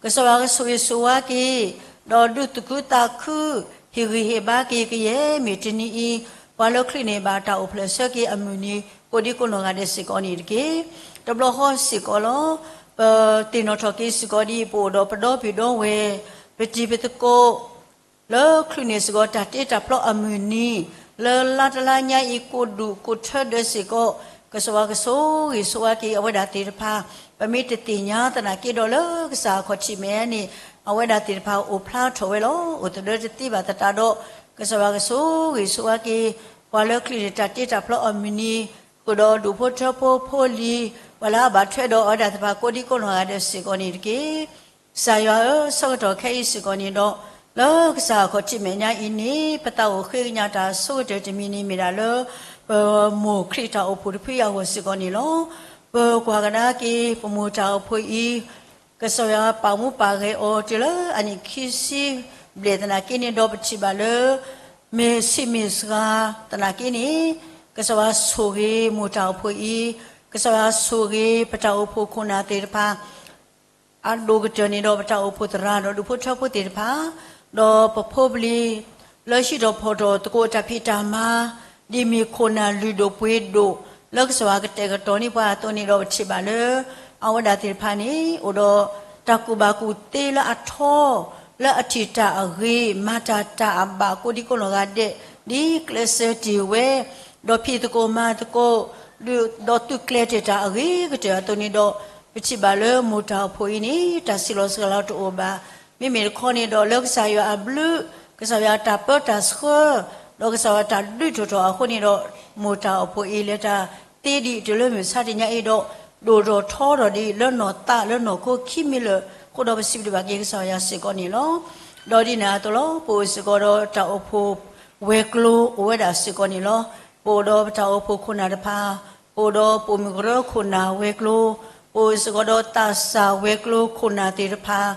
ကစၢ်ယွၤကဆိၣ်ဂ့ၤဆိၣ်ဝါက့ၤ, ဒီးဒုးသူၣ်ခုသးခု, ဟ့ၣ်ဂံၢ်ဟ့ၣ်ဘါက့ၤကယဲၢ်မ့ၢ်တနံၤအံၤ, ပှၤလၢချုးန့ၢ်ဘၣ်တၢ်အိၣ်ဖျဲၣ်ဆၢက့ၤအမုၢ်နံၤ ကိးဒံကိးနီၢ်ဂၤဒဲးစ့ၢ်ကီးန့ၣ်တက့ၢ်. တဘျီဃီစ့ၢ်ကီးလီၤ. ပသ့ၣ်နီၣ်ထီၣ်က့ၤစ့ၢ်ကီးဒ်ပအိၣ်ဒီးပဒီပုၢ်ဒီဝဲၢ်, ပတံၤပသကိး လၢချုးန့ၢ်စ့ၢ်ကီးတၢ်တ့တၢ်ဖျီအမုၢ်နံၤ, လၢလါတလါညါအံၤကိၣ်ဒူၣ်ကိၣ်ထၢဒၢးစ့ၢ်ကီး, ကစၢ်ယွၤကဆိၣ်ဂ့ၤဆိၣ်ဝါက့ၤအဝဲဒၣ်သ့ၣ်တဖၣ်, ပမ့ၢ်တသ့ၣ်ညါသနာ်က့ဒီးလၢကစၢ်အခီၣ်ထံးမဲာ်န့ၣ်, အဝဲဒၣ်သ့ၣ်တဖၣ်အိၣ်ဖျါထီၣ်ဝဲလီၤ. အိၣ်သဒၢတသ့ဘၣ်သတးဒီး, ကစၢ်ယွၤကဆိၣ်ဂ့ၤဆိၣ်ဝါက့ၤ, ပှၤလၢချုးန့ၢ်တၢ်တ့တၢ်ဖျီအမုၢ်နံၤ, ဃုာ်ဒီးဒူၣ်ဖိထၢဖိဖိလံၤ, ပှၤလၢအဘၣ်ထွဲဒီးအဝဲဒၣ်သ့ၣ်တဖၣ်ကိးဒံကိးနီၢ်ဂၤဒဲးစ့ၢ်ကီးန့ၣ်တက့ၢ်. ကစၢ်ယွၤဧၢ, ဆၢကတီၢ်ခဲအံၤစ့ၢ်ကီးန့ၣ်ဒီး, လၢကစၢ်အခီၣ်ထံးမဲာ်ညါအံၤန့ၣ်, ပသးအိၣ်ဃ့ကညးတၢ်ဆိကတၢၢ်တမံၤန့ၣ်မ့ၢ်ဒၣ်လၢ ပမိၢ်ခရံာ်တၢ်အိၣ်ဖှိၣ်တဖုအဂီၢ်စ့ၢ်ကီးန့ၣ်လီၤ. ပကွၢ်ကဒါက့ၤ ပမိၢ်တၢ်အိၣ်ဖှိၣ်အံၤ, ကစၢ်ယွၤပာ်မူပာ်ဂဲၤအီၤတုၤလၢအနံၣ်ခံဆံဘျဲၣ်သနာ်က့န့ၣ်ဒီး ပထံၣ်ဘၣ်လၢ မ့ၢ်ဆံးမ့ၢ်စှၤသနာ်က့န့ၣ်, ကစၢ်ယွၤဆိၣ်ဂ့ၤမိၢ်တၢ်အိၣ်ဖှိၣ်အံၤ, ကစၢ်ယွၤဆိၣ်ဂ့ၤပတၢ်အိၣ်ဖှိၣ်ခိၣ်နၢ်သ့ၣ်တဖၣ် အဒိၣ်ကတၢၢ်န့ၣ်ဒီးပတၢ်အိၣ်ဖှိၣ်သရၣ်ဒီးဒူၣ်ဖိထၢဖိသ့ၣ်တဖၣ်, ဒီးပဖိပလံၤ လၢဟံးထီၣ်ဖီၣ်ထီၣ်သကိးတၢ်ဖံးတၢ်မၤ, ဒ်မ့ၢ်ခိၣ်နၢ်လုၢ်ဒိၣ်ပှ့ၤဒိၣ် လၢကစၢ်ယွၤကတဲာ်ကတီၤန့ၢ်ပှၤအသိးန့ၣ်ဒီး ပထံၣ်ဘၣ်လၢ အဝဲဒၣ်သ့ၣ်တဖၣ်န့ၣ် အိၣ်ဒီးတၢ်ကူၣ်ဘၣ်ကူၣ်သ့လၢအထီ, လၢအထံၣ်တၢ်အဂ့ၤ, မၤတၢ်တၢ်အဘၣ်ကိးဒံကိးနီၢ်ဂၤဒဲး, ဒ်ကျဲးစၢးတ့ၢ်ဝဲ, ဒီးဖံးသကိးမၤသကိး, ဒီးသုးကျဲၤတ့ၢ်တၢ်အဂ့ၤကတၢၢ်အသိးန့ၣ်ဒီး, ပထံၣ်ဘၣ်လၢမိၢ်တၢ်အိၣ်ဖှိၣ်အံၤန့ၣ် တၢ်ဆံးလီၤစှၤလီၤတအိၣ်ဘၣ်. မ့မ့ၢ်တခီန့ၣ်ဒီးလၢကစၢ်ယွၤအဘျုး, ကစၢ်ယွၤတၢ်ပၢတၢ်ဆှၢ, ဒီးကစၢ်ယွၤတၢ်ဒုးထီၣ်ထီၣ်အဃိန့ၣ်ဒီး, မိၢ်တၢ်အိၣ်ဖှိၣ်အံၤလဲၤတၢ်သ့ဒံးတုၤလၢမုၢ်ဆါတနံၤအံၤဒီး, ဒိၣ်ထီၣ်ထီထီၣ်ဒံးလၢနီၢ်သးလၢနီၢ်ခိခံမံၤလၢာ်, အဃိဒီးပစံးဘျုးဘၣ်က့ၤကစၢ်ယွၤစ့ၢ်ကီးန့ၣ်လီၤ. ဒီးဒ်န့ၣ်အသိးလီၤ. ပအိၣ်စ့ၢ်ကီးဒီးတၢ်အိၣ်ဖှိၣ်ဝဲၤကျိၤအိၣ်ဝဲဒၣ်စ့ၢ်ကီးန့ၣ်လီၤ. ပအိၣ်ဒီးပတၢ်အိၣ်ဖှိၣ်ခိၣ်နၢ်တဖၣ်, ပအိၣ်ဒီးပိာ်မုၣ်ကရၢခိၣ်နၢ်ဝဲၤကျိၤ, ပအိၣ်စ့ၢ်ကီးဒီးသးစၢ်ဝဲၤကျိၤခိၣ်နၢ်သ့ၣ်တဖၣ်,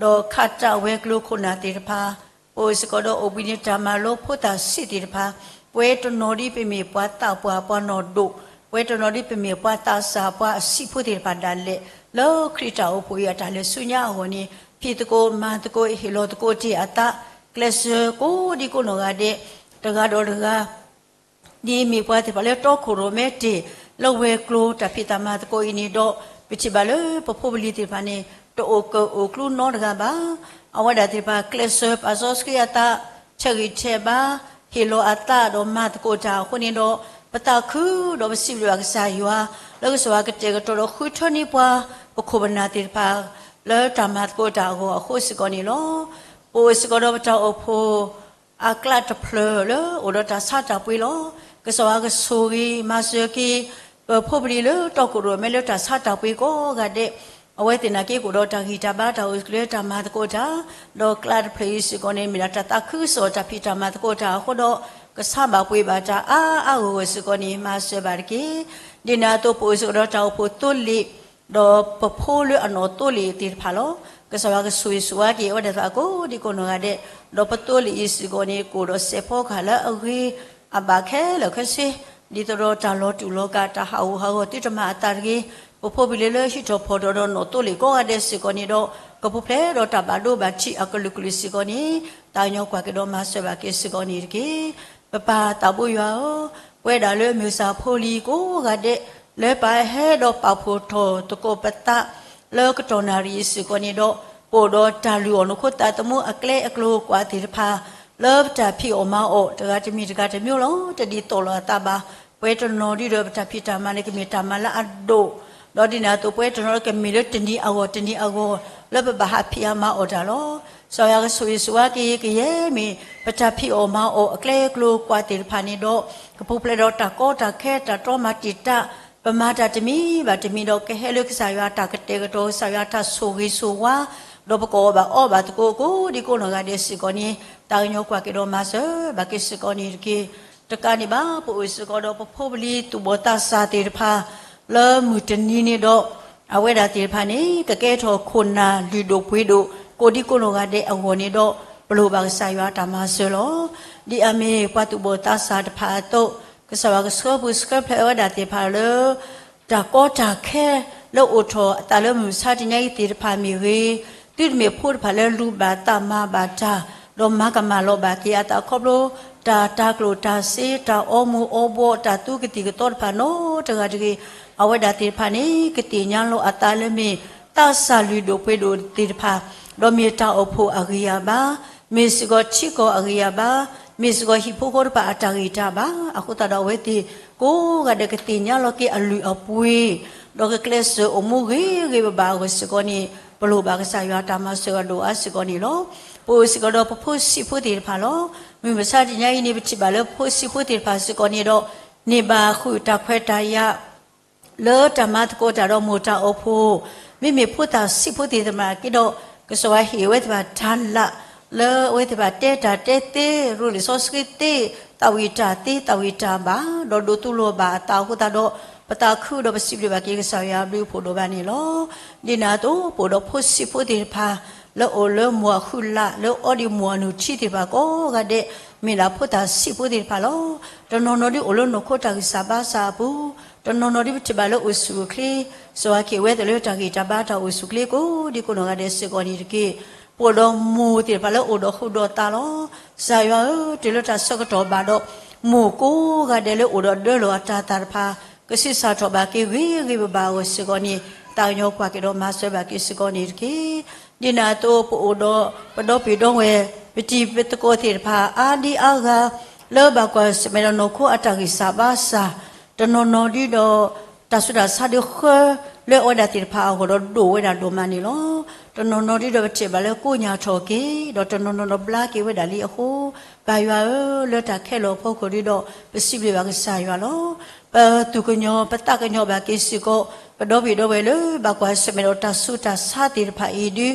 ဒီးခးတၢ်ဝဲၤကျိၤခိၣ်နၢ်သ့ၣ်တဖၣ်, ပအိၣ်စ့ၢ်ကီးဒီးအိၣ်ဘှံးနံၤတၢ်မၤလိဖိသၣ်ဆံးသ့ၣ်တဖၣ်, ပဝဲတနီၤဒ်ပမ့ၢ်ပှၤသးပှၢ်ပှၤနီၢ်ဒိၣ်, ပဝဲတနီၤဒ်ပမ့ၢ်ပှၤသးစၢ်ပှၤအဆံးဖိသ့ၣ်တဖၣ်ဒၣ်လဲာ်, လၢခရံာ်တၢ်အိၣ်ဖှိၣ်အံၤအတၢ်လဲၤဆူညါအဂီၢ်န့ၣ်, ဖံးသကိးမၤသကိးဟ့ၣ်လီၤသကိးတ့ၢ်အသး, ကျဲးစၢးကိးဒံကိးနီၢ်ဂၤဒဲး, တဂၤဒီးတဂၤ ဒ်မ့ၢ်ပှၤသ့ၣ်တဖၣ်လၢတီခိၣ်ရိၣ်မဲတ့ၢ် လၢဝဲၤကျိၤတၢ်ဖံးတၢ်မၤသကိးအံၤန့ၣ်ဒီး, ပထံၣ်ဘၣ်လၢပဖိပလံၤသ့ၣ်တဖၣ်န့ၣ် တအိၣ်ကၢၣ်အိၣ်ကျူနီတဂၤဘၣ်. အဝဲဒၣ်သ့ၣ်တဖၣ်ကျဲးစၢးပာ်စီဆှံအသး, ထဲးဂံၢ်ထဲးဘါ, ဟ့ၣ်လီၤအသးဒီးမၤသကိးတၢ်အဃိန့ၣ်ဒီး, ပသးခုဒီးပစံးဘျုးဘၣ်ကစၢ်ယွၤ, လၢကစၢ်ယွၤကတဲာ်ကတီၤဒီးဃုထၢန့ၢ်ပှၤ, ပခိၣ်ပနၢ်သ့ၣ်တဖၣ် လၢတၢ်မၤသကိးတၢ်အဂီၢ်အဃိစ့ၢ်ကီးန့ၣ်လီၤ. ပအိၣ်စ့ၢ်ကီးဒီးပတၢ်အိၣ်ဖှိၣ် အကျးတဖျၢၣ်လၢအိၣ်ဒီးတၢ်ဆါတၢ်ပှ့ၤလီၤ. ကစၢ်ယွၤကဆိၣ်ဂ့ၤမၤစၢၤက့ၤ ပဖိပလံၤလၢတီခိၣ်ရိၣ်မဲလၢတၢ်ဆါတၢ်ပှ့ၤကိးဂၤဒဲး, အဝဲသ့ၣ်နာ်က့ကအိၣ်ဒီးတၢ်ဂံၢ်တၢ်ဘါတၢ်အိၣ်ဆူၣ်အိၣ်ချ့တၢ်မၤသကိးတၢ်, ဒီးကျးတဖျၢၣ်အံၤစ့ၢ်ကီးန့ၣ် မ့ၢ်ဒၣ်တၢ်သးခုကစီၣ်တၢ်ဖံးတၢ်မၤသကိးတၢ်အဃိဒီး, ကဆါဘၣ်ပှ့ၤဘၣ်တၢ်အါအါဂီၢ်ဂီၢ်စ့ၢ်ကီးန့ၣ် မၤစၢၤဘၣ်တက့ၢ်. ဒ်န့ၣ်အသိးပအိၣ်စ့ၢ်ကီးဒီးတၢ်အိၣ်ဖှိၣ်သိလ့ၣ် ဒီးပဖိလၢအနီၣ်သိလ့ၣ်သ့ၣ်တဖၣ်လီၤ. ကစၢ်ယွၤကဆိၣ်ဂ့ၤဆိၣ်ဝါက့ၤအဝဲဒၣ်သ့ၣ်တဖၣ်ကိးဒံကိးနီၢ်ဂၤဒဲး, ဒီးပသိလ့ၣ်အံၤစ့ၢ်ကီးန့ၣ် ကအိၣ်ဒီးစဲးဖီကဟၣ်လၢအဂ့ၤအဘၣ်ခဲလၢာ်ခဲဆ့, ဒ်သိးဒီးတၢ်လီၤတူာ်လီၤကာ် တၢ်ဟးဂူာ်ဟးဂီၤသုတမၤအသးတဂ့ၤ, ပဖိပလံၤလၢဟံးထီၣ်ဖီၣ်ထီၣ်ဒီးနီၣ်သိလ့ၣ်ကိးဂၤဒဲးစ့ၢ်ကီးန့ၣ်ဒီး ကပူၤဖျဲးဒီးတၢ်ဘၣ်ဒိဘၣ်ထံးအကလုာ်ကလုာ်စ့ၢ်ကီးန့ၣ် သးကညီၤကွၢ်က့ၤဒီးမၤစၢၤဘၣ်က့ၤစ့ၢ်ကီးန့ၣ်တက့ၢ်. ပပၢ်သးဘိယွၤဧၢ, ပဝဲဒၣ်လၢမုၢ်ဆါဖိလံၤကိးဂၤဒဲး လၢပဟဲဒီးပာ်ဖှိၣ်ထီၣ်သကိးပသး လၢကတီၢ်နၣ်ရံၣ်အံၤစ့ၢ်ကီးန့ၣ်ဒီး ပအိၣ်ဒီးတၢ်လုၢ်အီၣ်နီၢ်ခိသးသမူအကျဲအကျိၤကွၢ်သ့ၣ်တဖၣ် လၢပတၢ်ဖံးအီၣ်မၤအီၣ်တဂၤတမံၤတဂၤတမံၤလီၤ. တဒ်သိးလိာ်အသးဘၣ်, ပဝဲတနီၤဒုဒီးပတၢ်ဖံးတၢ်မၤန့ၣ် ကမ့ၢ်တၢ်မၤလၢအဒိၣ်, ဒီးဒ်န့ၣ်အသိး ပဝဲတနီၤကမ့ၢ်လၢတနံၤအဂီၢ်တနံၤအဂီၢ် လၢပဘၣ်ဟးဖံးအမၤအီၣ်တၢ်လီၤ. ကစၢ်ယွၤကဆိၣ်ဂ့ၤဆိၣ်ဝါက့ၤ ကယဲၢ်မ့ၢ်ပတၢ်ဖံးအီၣ်မၤအီၣ်အကျဲအကျိၤကွၢ်သ့ၣ်တဖၣ်န့ၣ်ဒီး ကပူၤဖျဲးဒီးတၢ်ကီတၢ်ခဲတၢ်တြီမၤတံာ်တာ် ပမၤတၢ်တမံၤဘၣ်တမံၤဒီး ကဟဲလၢကစၢ်ယွၤတၢ်ကတဲာ်ကတီၤ ကစၢ်ယွၤတၢ်ဆိၣ်ဂ့ၤဆိၣ်ဝါ, ဒီးပကအီၣ်ဘၣ်အီဘၣ်သကိးကိးဒံကိးနီၢ်ဂၤဒဲးစ့ၢ်ကီးန့ၣ် သးကညီၤကွၢ်က့ၤဒီးမၤစၢၤဘၣ်က့ၤစ့ၢ်ကီးန့ၣ်တက့ၢ်. တကးန့ၣ်ဘၣ် ပအိၣ်စ့ၢ်ကီးဒီးပဖိပလံၤသူၣ်ဘီၣ်သးစၢ်သ့ၣ်တဖၣ် လၢမုၢ်တနံၤန့ၣ်ဒီး အဝဲဒၣ်သ့ၣ်တဖၣ်န့ၣ် ကကဲထီၣ်ခိၣ်နၢ်လုၢ်ဒိၣ်ပှ့ၤဒိၣ် ကိးဒံကိးနီၢ်ဂၤဒဲးအဂီၢ်န့ၣ်ဒီး ပလိၣ်ဘၣ်ကစၢ်ယွၤတၢ်မၤစၢၤလီၤ. ဒ်အမ့ၢ်ပှၤသူၣ်ဘီၣ်သးစၢ်တဖၣ်အသိး ကစၢ်ယွၤကဆှၢပူၤဆှၢဖျဲးဝဲဒၣ်သ့ၣ်တဖၣ်လၢ တၢ်ကီတၢ်ခဲ လၢအိၣ်ထီၣ်အသးလၢမုၢ်မဆါတနံၤအံၤသ့ၣ်တဖၣ်မ့ၢ်ဂ့ၤ, သုတမ့ၢ်ဖိတဖၣ်လၢလူၤဘၣ်သးမၤဘၣ်တၢ်, ဒီးမၤကမၣ်လီၤဘၣ်က့ၤအသးခီဖျိ တၢ်တၤကျိၣ်တၤစ့ တၢ်အီမူၤအီဘှီး တၢ်သူကသံၣ်ကသီတဖၣ်နီတဂၤတဂ့ၤ, အဝဲဒၣ်သ့ၣ်တဖၣ်န့ၣ် ကသ့ၣ်ညါလီၤအသးလၢမ့ၢ် သးစၢ်လုၢ်ဒိၣ်ပှ့ၤဒိၣ်သ့ၣ်တဖၣ်, ဒီးမ့ၢ်တၢ်အိၣ်ဖှိၣ်အဂံၢ်အဘါ, မ့ၢ်စ့ၢ်ကီးထံကီၢ်အဂံၢ်အဘါ, မ့ၢ်စ့ၢ်ကီးဟံၣ်ဖိဃီတဖၣ်အတၢ်ဂံၢ်တၢ်ဘါ, အဃိသတးဒီးအဝဲသ့ၣ်ကိးဂၤဒဲးကသ့ၣ်ညါလီၤက့ၤအလုၢ်အပှ့ၤ, ဒီးကကျဲးစၢးအိၣ်မူဂ့ၤဂ့ၤဘၣ်ဘၣ်အဂီၢ်စ့ၢ်ကီးန့ၣ် ပလိၣ်ဘၣ်ကစၢ်ယွၤတၢ်မၤစၢၤအဒိၣ်အါစ့ၢ်ကီးန့ၣ်လီၤ. ပအိၣ်စ့ၢ်ကီးဒီးပဖိဆံးဖိသ့ၣ်တဖၣ်လီၤ. မုၢ်မဆါတနံၤအံၤန့ၣ် ပထံၣ်ဘၣ်လၢဖိဆံးဖိသ့ၣ်တဖၣ်စ့ၢ်ကီးန့ၣ်ဒီး န့ၢ်ဘၣ်ဃုာ်တၢ်ခွဲးတၢ်ယာ် လၢတၢ်မၤသကိးတၢ်ဒီးမိၢ်တၢ်အိၣ်ဖှိၣ်, မ့မ့ၢ်ဖိသၣ်ဆံးဖိသ့ၣ်တဖၣ်က့ၤဒီး ကစၢ်ယွၤဟ့ၣ်ဝဲသ့ၣ်တဖၣ်တၢ်လၢ် လၢအဝဲသ့ၣ်တဖၣ်တဲတၢ်တဲသ့, ရူးလံာ်စီဆှံသ့, သးဝံၣ်တၢ်သ့, သးဝံၣ်တၢ်ဘၣ်, ဒီးဒိးသူလီၤဘၣ်အသးအဃိသတးဒီး ပသးခုဒီးပစံးဘျုးဘၣ်က့ၤကစၢ်ယွၤအဘျုးအဖှိၣ်ဒိၣ်ဘၣ်န့ၣ်လီၤ. ဒ်န့ၣ်အသိး ပအိၣ်ဒီးဖိဆံးဖိသ့ၣ်တဖၣ် လၢအိၣ်လၢမိၢ်အဃုလၢ် လၢအီဒံးမိၢ်အနုၢ်ထံသ့ၣ်တဖၣ်ကိးဂၤဒဲး မ့ၢ်ဒၣ်ဖိသၣ်ဆံးဖိသ့ၣ်တဖၣ်လီၤ. တနီၤနီၤဒ်အိၣ်လၢနီၢ်ခိတၢ်ဂံၢ်စၢ်ဘါစၢ်အပူၤ, တနီၤနီၤဒ်ပထံၣ်ဘၣ်လၢအိၣ်ဆူၣ်အိၣ်ချ့, ကစၢ်ယွၤကဟ့ၣ်ဝဲသ့ၣ်လၢတၢ်ဂံၢ်တၢ်ဘါတၢ်အိၣ်ဆူၣ်ချ့ကိးဒံကိးနီၢ်ဂၤဒဲးစ့ၢ်ကီးန့ၣ်တက့ၢ်. ပအိၣ်ဒီးမိၢ်သ့ၣ်တဖၣ်လၢအိၣ်ဒီးဃုာ်ဒီးသးလီၤ. ကစၢ်ယွၤဧၢ, တုၤလၢတၢ်ဆၢကတီၢ်ဘၣ်ဒီး မိၢ်ကိးဂၤဒဲးလၢအိၣ်ဒီးဒၢလီၢ်အတၤသၣ်တဖၣ် ကဆံးစၢ်ထီၣ်ဘၣ်က့ၤဂ့ၤဂ့ၤဘၣ်ဘၣ်အဂီၢ်စ့ၢ်ကီးန့ၣ် သးကညီၤကွၢ်က့ၤဒီးမၤစၢၤဘၣ်က့ၤစ့ၢ်ကီးန့ၣ်တက့ၢ်. ဒ်န့ၣ်အသိး ပအိၣ်ဒီးပဒီပုၢ်ဒီဝဲၢ် ပတံၤပသကိးသ့ၣ်တဖၣ် အါဒံအါဂၤ လၢဘၣ်ကွၢ်ဆၢၣ်မဲာ်ဒီးနီၢ်ခိအတၢ်ဂံၢ်စၢ်ဘါစၢ်, တနီၤနီၤဒ်ဒီး တၢ်ဆူးတၢ်ဆါဒုးဃၢ လၢအဝဲဒၣ်သ့ၣ်တဖၣ်အဂီၢ်ဒီးဒိၣ်ဝဲဒၣ်ဒိၣ်မးန့ၣ်လီၤ. တနီၤနီၤဒ်ဒီးပထံၣ်ဘၣ်လၢကိးညါထီၣ်က့ၤ, ဒီးတနီၤနီၤဒီးဘျါက့ၤဝဲဒၣ်လံအဃိ, ပၢ်ယွၤဧၢ, လၢတၢ်ခဲလၢာ်အဖီခိၣ်ဒ်ဒီး ပစံးဘျုးဘၣ်ကစၢ်ယွၤလီၤ. ပသူၣ်ကညီၤ ပသးကညီၤဘၣ်က့ၤစ့ၢ်ကီး ပဒီပုၢ်ဒီဝဲၢ်လၢ ဘၣ်ကွၢ်ဆၢၣ်မဲာ်ဒီးတၢ်ဆူးတၢ်ဆါသ့ၣ်တဖၣ်အံၤ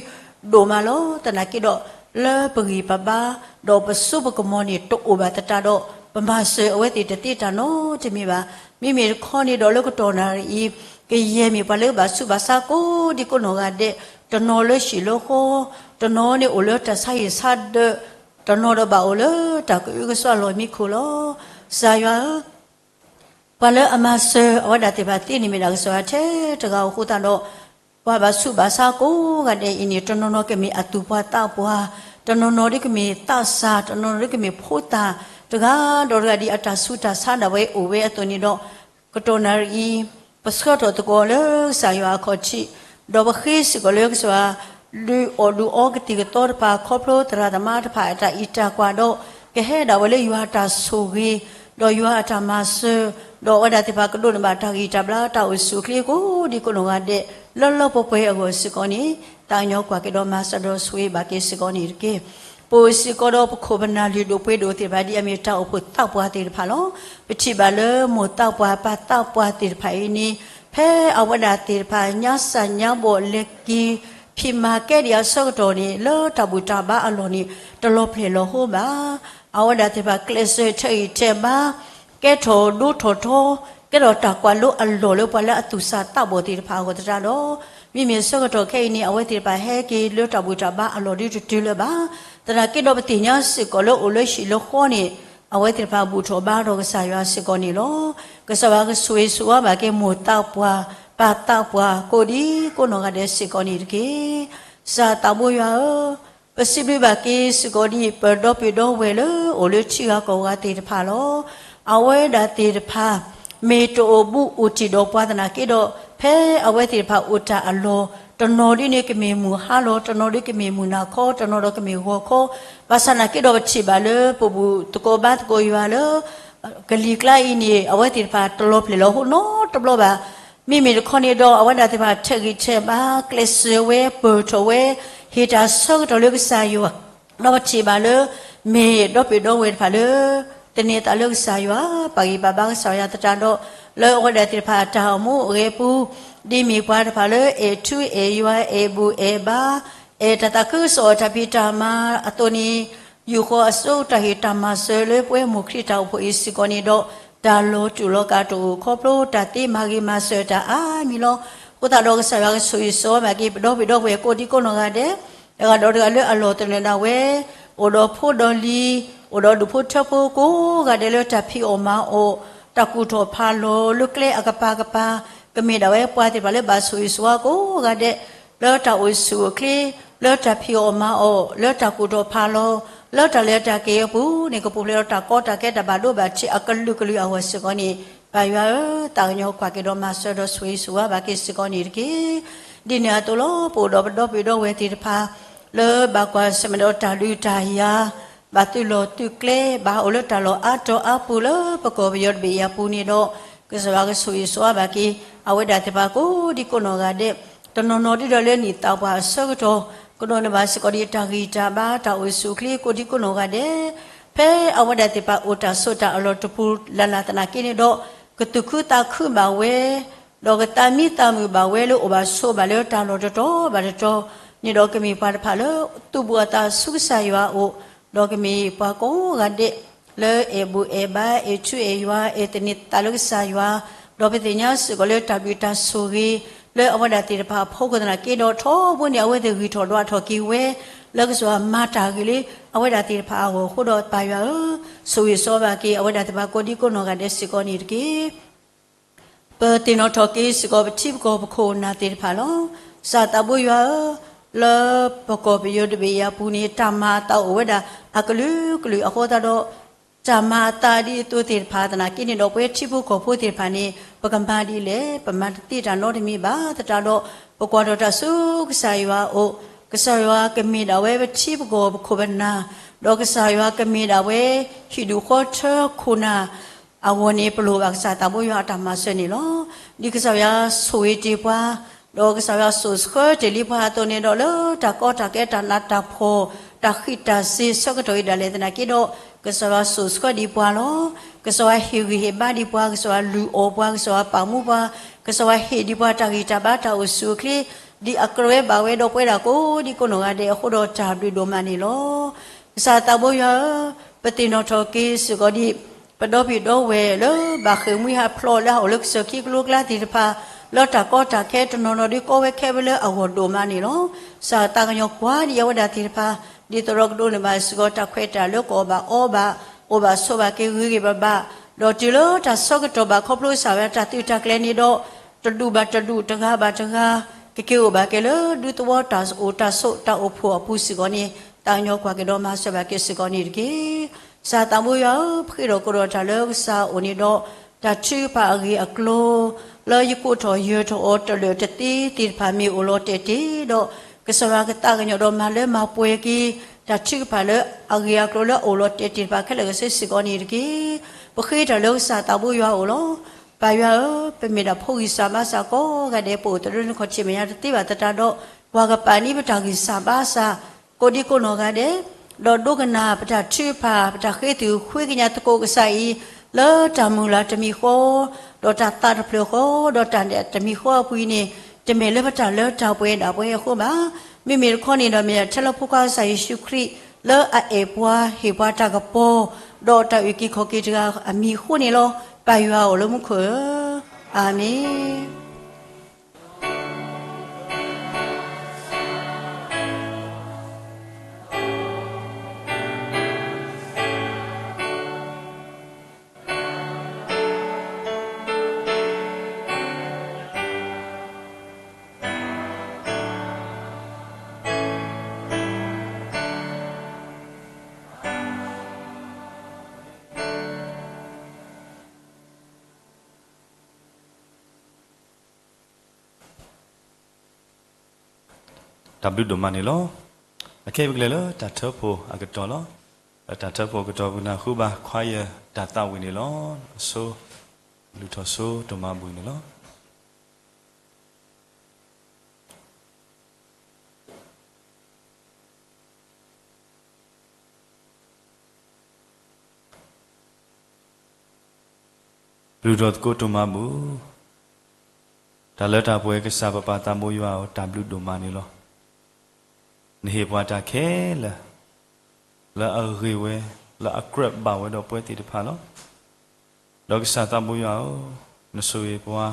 ဒုး ဒိၣ်မးလီၤ. သနာ်က့ဒီး လၢပဂံၢ်ပဘါ ဒီးပစိပကမီၤန့ၣ် တအိၣ်ဘၣ်သတးဒီး ပမၤစၢၤအဝဲသ့ၣ်တသ့တၢ်နီတမံၤဘၣ်. မ့မ့ၢ်တခီန့ၣ်ဒီးလၢကတီၢ်နၣ်ရံၣ်အံၤ ကယဲၢ်မ့ၢ်ပှၤလၢဘၣ်ဆူးဘၣ်ဆါကိးဒံကိးနီၢ်ဂၤဒဲး, တနီၤလၢဟံၣ်လၢဃီ, တနီၤန့ၣ်အိၣ်လၢတၢ်ဆါဟံၣ်ဆါဒၢး, တနီၤဒီးဘၣ်အိၣ်လၢတၢ်ကအုကစွါလီၢ်မံခိၣ်လီၤ. ကစၢ်ယွၤဧၢ, ပှၤလၢအမၤစၢၤအဝဲဒၣ်သ့ၣ်တဖၣ်သ့န့ၣ်မ့ၢ်ဒၣ်ကစၢ်ယွၤထဲတဂၤအဃိသတးဒီး ပှၤဘၣ်ဆူးဘၣ်ဆါကိးဂၤဒဲးအံၤန့ၣ် တနီၤနီၤကမ့ၢ်အသူၣ်ပှၢ်သးပှၢ်, တနီၤနီၤဒ်ကမ့ၢ်သးစၢ်, တနီၤနီၤဒ်ကမ့ၢ်ဖိသၣ်, တဂၤဒီးတဂၤဒ်အတၢ်ဆူးတၢ်ဆါဒၣ်ဝဲအိၣ်ဝဲအသိးန့ၣ်ဒီး ကတီၢ်နၣ်ရံၣ်အံၤ ပဆှၢထီၣ်သကိးလၢကစၢ်ယွၤအခီၣ်ထံး, ဒီးပဃ့စ့ၢ်ကီးလၢကစၢ်ယွၤ ဒုးအီၣ်ဒုးအီကသံၣ်ကသီတဖၣ် ခီဖျိသရၣ်သမါတဖၣ်အတၢ်အံးတၢ်ကွၢ်ဒီး ကဟဲဒၣ်ဝဲလၢယွၤအတၢ်ဆိၣ်ဂ့ၤ, ဒီးယွၤအတၢ်မၤစၢၤ, ဒီးအဝဲဒၣ်သ့ၣ်တဖၣ်ကဒိးန့ၢ်ဘၣ်တၢ်ဂံၢ်တၢ်ဘါ တၢ်အိၣ်ဆူၣ်အိၣ်ချ့ကိးဒံကိးနီၢ်ဂၤဒဲး လၢလၢပှဲၤပှဲၤအဂီၢ်စ့ၢ်ကီးန့ၣ် သးကညီၤကွၢ်က့ၤဒီးမၤစၢၤဒီးဆိၣ်ဂ့ၤဘၣ်က့ၤစ့ၢ်ကီးန့ၣ်တက့ၢ်. ပအိၣ်စ့ၢ်ကီးဒီးပခိၣ်ပနၢ်လုၢ်ဒိၣ်ပှ့ၤဒိၣ်သ့ၣ်တဖၣ် ဒ်အမ့ၢ်တၢ်အိၣ်ဖှိၣ်သးပှၢ်သ့ၣ်တဖၣ်လီၤ. ပထံၣ်ဘၣ်လၢမိၢ်သးပှၢ်ပၢ်သးပှၢ်သ့ၣ်တဖၣ်အံၤန့ၣ် ဖဲအဝဲဒၣ်သ့ၣ်တဖၣ် ညါစၢ်ညါဘီၣ်လဲၤက့ၤ ဖံးမၤကဲဒံးအဆၢကတီၢ်န့ၣ် လၢတၢ်ဘူၣ်တၢ်ဘါအလီၢ်န့ၣ် တလီၤဖျဲၣ်လီၤဟိဘၣ်. အဝဲဒၣ်သ့ၣ်တဖၣ်ကျဲးစၢးထဲးဂံၢ်ထဲးဘါ ကဲထီၣ်ဒိထီၣ်ထီ ကဲထီၣ်တၢ်ကွၢ်လိအလီၢ်လၢပှၤလၢအသူၣ်စၢ်သးဘီၣ်သ့ၣ်တဖၣ်အဂီၢ်သတးဒီး, မ့မ့ၢ်ဆၢကတီၢ်ခဲအံၤန့ၣ် အဝဲသ့ၣ်တဖၣ်ဟဲက့ၤလၢတၢ်ဘူၣ်တၢ်ဘါအလီၢ်ဒ်တတုၤလၢၤဘၣ်. သနာ်က့ဒီးပသ့ၣ်ညါစ့ၢ်ကီးလၢအိၣ်လၢဟံၣ်လၢဃီန့ၣ် အဝဲသ့ၣ်တဖၣ်ဘူၣ်ထီၣ်ဘါထီၣ်ကစၢ်ယွၤစ့ၢ်ကီးန့ၣ်လီၤ. ကစၢ်ယွၤကဆိၣ်ဂ့ၤဆိၣ်ဝါဘၣ်က့ၤမိၢ်သးပှၢ် ပၢ်သးပှၢ် ကိးဒံကိးနီၢ်ဂၤဒဲးစ့ၢ်ကီးန့ၣ်တက့ၢ်. ကစၢ်သးဘိယွၤဧၢ, ပစံးဘျုးဘၣ်က့ၤစ့ၢ်ကီးဒ်ပဒီပုၢ်ဒီဝဲၢ်လၢအိၣ်လၢထံဂၤကီၢ်ဂၤသ့ၣ်တဖၣ်လီၤ. အဝဲဒၣ်သ့ၣ်တဖၣ် မ့ၢ်တအိၣ်ဘူးအိၣ်တံၢ်ဒီးပှၤသနာ်က့ဒီး ဖဲအဝဲသ့ၣ်တဖၣ်အိၣ်တၢ်အလီၢ် တနီၤဒ်န့ၣ်ကမ့ၢ်မုၢ်ဟါလီၤ, တနီၤဒ်ကမ့ၢ်မုၢ်နၤခီ, တနီၤဒီးကမ့ၢ်ဂီၤခီ, ဘၣ်ဆၣ်သနာ်က့ဒီးပထံၣ်ဘၣ်လၢပဘူၣ်သကိးဘါသကိးယွၤလၢ ကလံၤကျါအံၤန့ၣ် အဝဲသ့ၣ်တဖၣ်တလီၤပျဲၢ်လီၤဟိနီတဘျီဘၣ်. မ့မ့ၢ်တခီန့ၣ်ဒီး အဝဲဒၣ်သ့ၣ်တဖၣ်ထဲးဂံၢ်ထဲးဘါ ကျဲးစၢးဝဲ ပၢၢ်ထီၣ်ဝဲ ဟ့ၣ်တၢ်ဆၢကတီၢ်လၢကစၢ်ယွၤ, ဒီးပထံၣ်ဘၣ်လၢ မ့ၢ်ဒီပုၢ်ဒီဝဲၢ်တဖၣ်လၢ သန့ၤသးလၢကစၢ်ယွၤ ပာ်ဂံၢ်ပာ်ဘါကစၢ်ယွၤသတးဒီး လၢအဝဲဒၣ်သ့ၣ်တဖၣ်အတၢ်အိၣ်မူအဂ့ၢ်အပူၤ ဒ်မ့ၢ်ပှၤတဖၣ်လၢအဲၣ်ထူအဲၣ်ယွၤ အဲၣ်ဘူၣ်အဲၣ်ဘါ အဲၣ်တၢ်သးခုကစီၣ်အတၢ်ဖံးတၢ်မၤအသိးန့ၣ် ယူာ်ဃီၤအစိတၢ်ဟ့ၣ်တၢ်မၤစၢၤလၢပဝဲမိၢ်ခရံာ်တၢ်အိၣ်ဖှိၣ်အံၤစ့ၢ်ကီးန့ၣ်ဒီး တၢ်လီၤတူာ်လီၤကာ်တအိၣ်ခီဖျိတၢ်သ့မၤဂ့ၤမၤစၢၤတၢ်အါမံၤလီၤ. အဃိသတးဒီးကစၢ်ယွၤကဆိၣ်ဂ့ၤဆိၣ်ဝါဘၣ်က့ၤ ပဒီပုၢ်ဒီဝဲၢ်ကိးဒံကိးနီၢ်ဂၤဒဲး တဂၤဒီးတဂၤလၢအလီၢ်သနၢၣ်ဒၣ်ဝဲ အိၣ်ဒီးဖိဒီးလံၤ အိၣ်ဒီးဒူၣ်ဖိထၢဖိကိးဂၤဒဲးလၢတၢ်ဖံးအီၣ်မၤအီၣ် တၢ်ကူၣ်ထီၣ်ဖးလီၤလၢကျဲအကပၤကပၤ ကမ့ၢ်ဒၣ်ဝဲပှၤသ့ၣ်တဖၣ်လၢဘၣ်ဆိၣ်ဂ့ၤဆိၣ်ဝါကိးဂၤဒဲး လၢတၢ်အိၣ်ဆူၣ်အိၣ်ချ့ လၢတၢ်ဖံးအီၣ်မၤအီၣ် လၢတၢ်ကူၣ်ထီၣ်ဖးလီၤ လၢတၢ်လဲၤတၢ်က့ၤအပူၤန့ၣ် ကပူၤဖျဲးဒီးတၢ်ကီတၢ်ခဲတၢ်ဘၣ်ဒိဘၣ်ထံးအကလုာ်ကလုာ်အဂီၢ်စ့ၢ်ကီးန့ၣ် ပၢ်ယွၤဧၢ, သးကညီၤကွၢ်က့ၤဒီးမၤစၢၤဒီးဆိၣ်ဂ့ၤဆိၣ်ဝါဘၣ်က့ၤစ့ၢ်ကီးန့ၣ်တက့ၢ်. ဒ်န့ၣ်အသိးလီၤ ပအိၣ်ဒီးပဒီပုၢ်ဒီဝဲၢ်သ့ၣ်တဖၣ် လၢဘၣ်ကွၢ်ဆၢၣ်မဲာ်ဒီးတၢ်ဒုးတၢ်ယၤ ဘၣ်သုးလီၢ်သုးကျဲ ဘၣ်အိၣ်လၢတၢ်လီၢ်အါတီၤအါပူၤလၢပကီၢ်ပယီၤတဘ့ၣ်အံၤအပူၤန့ၣ်ဒီး ကစၢ်ယွၤကဆိၣ်ဂ့ၤဆိၣ်ဝါဘၣ်က့ၤ အဝဲဒၣ်သ့ၣ်တဖၣ်ကိးဒံကိးနီၢ်ဂၤဒဲး တနီၤနီၤဒ်ဒီးလၢနံၣ်သးပှၢ်အဆၢကတီၢ် ကဒိးန့ၢ်ဘၣ်စ့ၢ်ကီးဒ်တၢ်ဂံၢ်တၢ်ဘါတၢ်အိၣ်ဆူၣ်အိၣ်ချ့ကိးဒံကိးနီၢ်ဂၤဒဲး ဖဲအဝဲဒၣ်သ့ၣ်တဖၣ်အိၣ်တၢ်ဆိးတၢ်အလီၢ်တပူၤလၢ်လၢ်သနာ်က့န့ၣ်ဒီး ကသူၣ်ခုသးခုဘၣ်ဝဲ ဒီးကသးမံသးမုာ်ဘၣ်ဝဲလၢအိၣ်ဘၣ်ဆိးဘၣ်လၢတၢ်လီၢ်တတီၤဘၣ်တတီၤန့ၣ်ဒီး ကမ့ၢ်ပှၤတဖၣ်လၢ သူၣ်ဘူးအသးဆူကစၢ်ယွၤအအိၣ် ဒီးကမ့ၢ်ပှၤကိးဂၤဒဲး လၢအဲၣ်ဘူၣ်အဲၣ်ဘါ အဲၣ်ထူအဲၣ်ယွၤ အဲၣ်သန့ၤသးလၢကစၢ်ယွၤ, ဒီးပသ့ၣ်ညါစ့ၢ်ကီးလၢတၢ်ဘျုးတၢ်ဆိၣ်ဂ့ၤ လၢအဝဲဒၣ်သ့ၣ်တဖၣ်အဖီခိၣ်သနာ်က့ဒီး ထီဘိန့ၣ် အဝဲသ့ၣ်ဂံၢ်ထီၣ်ဒွးထီၣ်က့ၤဝဲ လၢကစၢ်ယွၤမၤတၢ်ဂ့ၤလၢအဝဲဒၣ်သ့ၣ်တဖၣ်အဂီၢ်အဃိဒီး ပၢ်ယွၤဧၢ, ဆိၣ်ဂ့ၤဆိၣ်ဝါဘၣ်က့ၤ အဝဲဒၣ်သ့ၣ်တဖၣ်ကိးဒံကိးနီၢ်ဂၤဒဲးစ့ၢ်ကီးန့ၣ်တက့ၢ်. ပသ့ၣ်နီၣ်ထီၣ်က့ၤစ့ၢ်ကီးပထံပကီၢ်ပခိၣ်ပနၢ်သ့ၣ်တဖၣ်လီၤ. ကစၢ်သးဘိယွၤဧၢ, လၢပကီၢ်ပယီၤတဘ့ၣ်အံၤအပူၤန့ၣ် တၢ်မၤအသးအိၣ်ဝဲဒၣ်အကလုာ်ကလုာ်အဃိသတးဒီး တၢ်မၤအသးဒ်အသိးသ့ၣ်တဖၣ်သနာ်က့န့ၣ်ဒီး ပဝဲထံဖိကီၢ်ဖိသ့ၣ်တဖၣ်န့ၣ် ပကမၤဒ်လဲၣ်, ပမၤတသ့တၢ်နီတမံၤဘၣ်သတးဒီး ပကွၢ်ထီၣ်တၢ်ဆူကစၢ်ယွၤအအိၣ်, ကစၢ်ယွၤကမ့ၢ်ဒၣ်ဝဲပထံပကီၢ်ပခိၣ်ပနၢ်, ဒီးကစၢ်ယွၤကမ့ၢ်ဒၣ်ဝဲ ဟံၣ်ဒူၣ်ဃီထၢခိၣ်နၢ် အဂီၢ်န့ၣ် ပလိၣ်ဘၣ်ကစၢ်သးဘိယွၤအတၢ်မၤစၢၤန့ၣ်လီၤ. ဒ်ကစၢ်ယွၤဆိၣ်ဂ့ၤတ့ၢ်ပှၤ, ဒီးကစၢ်ယွၤစိာ်ဆှၢတ့ၢ်လံပှၤအသိးန့ၣ်ဒီး လၢတၢ်ကီတၢ်ခဲတၢ်နးတၢ်ဖှီၣ် တၢ်ဃံးတၢ်စ့ၤဆၢကတီၢ်အံၤဒၣ်လဲာ်သနာ်က့ဒီး ကစၢ်ယွၤစိာ်ဆှၢဒံးပှၤလီၤ. ကစၢ်ယွၤဟ့ၣ်ဂံၢ်ဟ့ၣ်ဘါဒံးပှၤ, ကစၢ်ယွၤလုၢ်အီၣ်ပှၤ, ကစၢ်ယွၤပာ်မူပှၤ, ကစၢ်ယွၤဟ့ၣ်ဒံးပှၤတၢ်ဂံၢ်တၢ်ဘါတၢ်အိၣ်ဆူၣ်အိၣ်ချ့ ဒ်အကြၢးဝဲဘၣ်ဝဲဒီးပဝဲဒၣ်ကိးဒံကိးနီၢ်ဂၤဒဲးအဃိဒီးတၢ်ဘျုးဒိၣ်မးန့ၣ်လီၤ. ကစၢ်သးဘိယွၤဧၢ, ပသ့ၣ်နီၣ်ထီၣ်က့ၤစ့ၢ်ကီးဒံး ပဒီပုၢ်ဒီဝဲၢ်လၢဘၣ်ဃ့ၢ်မှံဟးဖျိးလၢဟးအိၣ်လၢကစၢၢ်ခံကလိကျါသ့ၣ်တဖၣ် လၢတၢ်ကီတၢ်ခဲတနီၤနီၤဒ်ကီဝဲခဲဝဲလၢအဂီၢ်ဒိၣ်မးန့ၣ်လီၤ. ကစၢ်သးကညီၤကွၢ်ဒံးအဝဲဒၣ်သ့ၣ်တဖၣ် ဒ်သိးဒီးကဒိးန့ၢ်ဘၣ်စ့ၢ်ကီးတၢ်ခွဲးတၢ်ယာ်လၢကအီၣ်ဘၣ်အီဘၣ် အိၣ်ဘၣ်ဆိးဘၣ်က့ၤဂ့ၤဂ့ၤဘၣ်ဘၣ် ဒီးတုၤလၢတၢ်ဆၢကတီၢ်ဘၣ်ခီဖျိကစၢ်ဝဲတၢ်သုးတၢ်ကျဲၤန့ၣ်ဒီး တဒူၣ်ဘၣ်တဒူၣ်တဂၤဘၣ်တဂၤ ကက့ၤအိၣ်ဘၣ်က့ၤလၢဒူသဝီတၢ်အိၣ်တၢ်ဆိးတၢ်အိၣ်ဖှိၣ်အပူၤစ့ၢ်ကီးန့ၣ် သးကညီၤကွၢ်က့ၤဒီးမၤစၢၤဘၣ်က့ၤစ့ၢ်ကီးန့ၣ်တက့ၢ်. ကစၢ်သးဘိယွၤဧၢ, ပဃ့ဒီးကိးဒီးတၢ်လၢကစၢ်အအိၣ်န့ၣ်ဒီး တၢ်ထုကဖၣ်အဂ့ၢ်အကျိၤ လၢယကိးထီၣ်ယၢၤထီၣ်အီၤတလၢာ်တသ့သ့ၣ်တဖၣ်မ့ၢ်အိၣ်လီၤတဲာ်တ့ၢ်ဒီး ကစၢ်ယွၤကသးကညီၤဒီးမၤလၢမၤပှဲၤက့ၤ တၢ်ထုကဖၣ်လၢအဂ့ၢ်အကျိၤလၢအအိၣ်လီၤတဲာ်တ့ၢ်တဖၣ်ခဲလၢာ်ကဆၢစ့ၢ်ကီးန့ၣ်တက့ၢ်. ပဃ့တၢ်လၢကစၢ်သးဘိယွၤအအိၣ်လီၤ. ပၢ်ယွၤဧၢ, ပမ့ၢ်ဒၣ်ဖိဂံၢ်စၢ်ဘါစၢ်ကိးဂၤဒဲး ပအိၣ်သဒၢနခီၣ်ထံးမဲာ်ညါတသ့ဘၣ်သတးဒီး ပှၤကပာ်န့ၢ်ပတၢ်ဂံၢ်စၢ်ဘါစၢ် ကိးဒံကိးနီၢ်ဂၤဒဲး, ဒီးဒိကနၣ်ပတၢ်ထုကဖၣ် ပတၢ်ဃ့သုၣ်ဃ့ကညးသကိးကစၢ်အံၤ လၢတၢ်မုၢ်လၢ်တမံၤဃီ, ဒီးတၢ်သးတဖျၢၣ်ဃီ, ဒီးတၢ်နဲၣ်တမံၤဃီအပူၤအံၤန့ၣ် တမ့ၢ်လၢပတၢ်လၢတၢ်ပှဲၤဒၣ်ပှဲၤအဃိဘၣ်. မ့မ့ၢ်တခီန့ၣ်ဒီး မ့ၢ်ထဲလၢဖိခွါကစၢ်ယ့ၣ်ၡူးခရံာ် လၢအအဲၣ်ပှၤဟ့ၣ်ပှၤတၢ်ကပီၤ ဒီးတၢ်အုၣ်က့ၤခီၣ်က့ၤတဂၤအမံၤအဃိန့ၣ်လီၤ. ပၢ်ယွၤအိၣ်လၢမူခိၣ်ဧၢ အၤမ့ၣ်. တၢ်ဘျုးဒိၣ်မးန့ၣ်လီၤ. အခဲအံၤပကလဲၤလၢတၢ်ထၢဖှိၣ်အကတီၢ်လီၤ. လၢတၢ်ထၢဖှိၣ်အကတီၢ် ပကနၢ်ဟူဘၣ် choir တၢ်သးဝံၣ်န့ၣ်လီၤ. အဆိ လုၢ်ထီၣ်စိ တိၢ်မၤဘူၣ်န့ၣ်လီၤ. လုၢ်ထီၣ်သကိးတိၢ်မၤဘူၣ်, တၢ်လၢတၢ်ပှဲၤကစၢ်ပပၢ်သးဘိယွၤဧၢ, တၢ်ဘျုးဒိၣ်မးန့ၣ်လီၤ. နဟ့ၣ်ပှၤတၢ်ခဲလၢာ် လၢအဂ့ၤဝဲ, လၢအကြၢးဘၣ်ဝဲဒီးပှဲၤသ့ၣ်တဖၣ်လီၤ. ဒီးကစၢ်သးဘိယွၤဧၢ, နဆိၣ်ဂ့ၤပှၤ,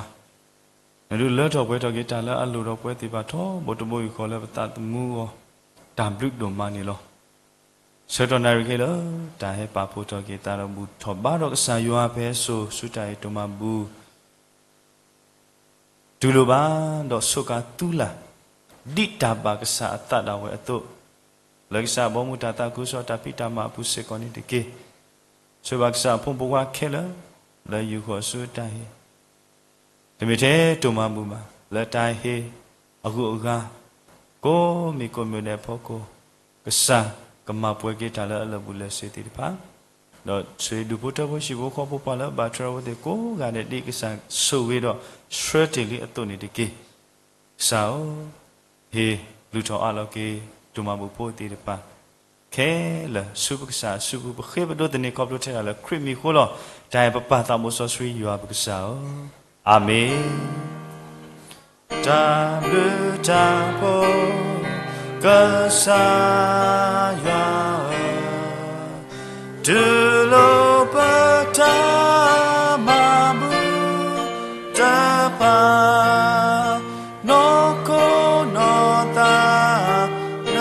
နဒုးလၢထီၣ်ပှဲၤထီၣ်က့ၤတၢ်လၢအလိၣ်ဒီးပှဲၤသ့ၣ်တဖၣ် ထီဘိတဘိယူၢ်ဃီလၢပသးသမူအဂီၢ်, တၢ်ဘျုးဒိၣ်မးန့ၣ်လီၤ. ဆၢကတီၢ်နၣ်ရံၣ်ခဲလၢာ် တၢ်ဟဲပာ်ဖှိၣ်ထီၣ်က့ၤသးဒီးဘူၣ်ထီၣ်ဘါဒီးကစၢ်ယွၤ ဖဲစိၤဆူတၢ်ဟ့ၣ်တိၢ်မၤဘူၣ် တူၢ်လိာ်ဘၣ်, ဒီးဆိးကါသူလၢ် ဒ်တၢ်ဘၣ်ကစၢ်အသးဒၣ်ဝဲအသိး, လၢကစၢ်ဘီမုၢ်တၢ်သးခုကစီၣ်တၢ်ဖံးတၢ်မၤအပူၤစ့ၢ်ကီးန့ၣ်တက့ၢ်. ဆိၣ်ဂ့ၤဘၣ်ကစၢ်အဖိမုၣ်ဖိခွါခဲလၢာ် လၢယူၢ်ဃီၤဆူတၢ်ဟ့ၣ်, တမ့ၢ်ထဲတိၢ်မၤဘူၣ်ဘၣ်, လၢတၢ်ဟ့ၣ်အဂုၤအဂၤ ကိးမံၤကိးမံၤဒဲးအဖီခိၣ်, ကစၢ်ကမၤပှဲၤက့ၤတၢ်လၢအလၢာ်ဘူၣ်လၢာ်စ့ၤသ့ၣ်တဖၣ်, ဒီးဆိၣ်ဂ့ၤဒူၣ်ဖိထၢဖိဟံၣ်ဖိဃီဖိ ပှၤလၢအဘၣ်ထွဲဝဲသ့ၣ်ကိးဂၤဒဲး ဒ်ကစၢ်ဆိၣ်ဂ့ၤဒီးဆှၢတ့ၢ်လံအသိးန့ၣ်တက့ၢ်. ကစၢ်ဧၢ, ဟ့ၣ်လုၢ်ထီၣ်အးလီၤက့ၤ တိၢ်မၤဘူၣ်ဖိသ့ၣ်တဖၣ် ခဲလၢာ်ဆူပကစၢ်အစုပူၤ ပဃ့ပဒိးသန့ၤခီဖျိထဲတၢ်လၢခရံာ်မံၤအဃိလီၤ. တၢ်အဲၣ်ပပၢ်သးဘိစီဆှံယွၤပကစၢ်ဧၢ, အၤမ့ၣ်. တၢ်ဘျုးတၢ်ဖှိၣ် ကစၢ်ယွၤဧၢ, တူၢ်လိာ်ပတၢ်မၤဘူၣ်တဖၣ်, နီၢ်ခိနီၢ်သး န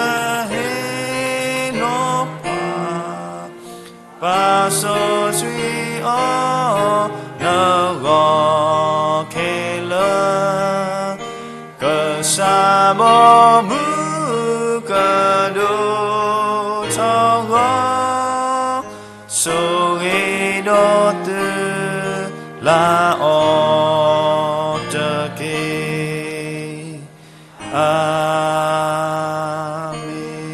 ဟ့ၣ်လီၤပှၤ ပာ်စီဆှံအီၤ နဂီၢ်ခဲလၢာ်, ကစၢ်ဘီမုၢ်ကဒိၣ်ထီၣ်ဂီၤ, ဆိၣ်ဂ့ၤဒီးသုလၢအီၤတက့ၢ်. အၤမ့ၣ်.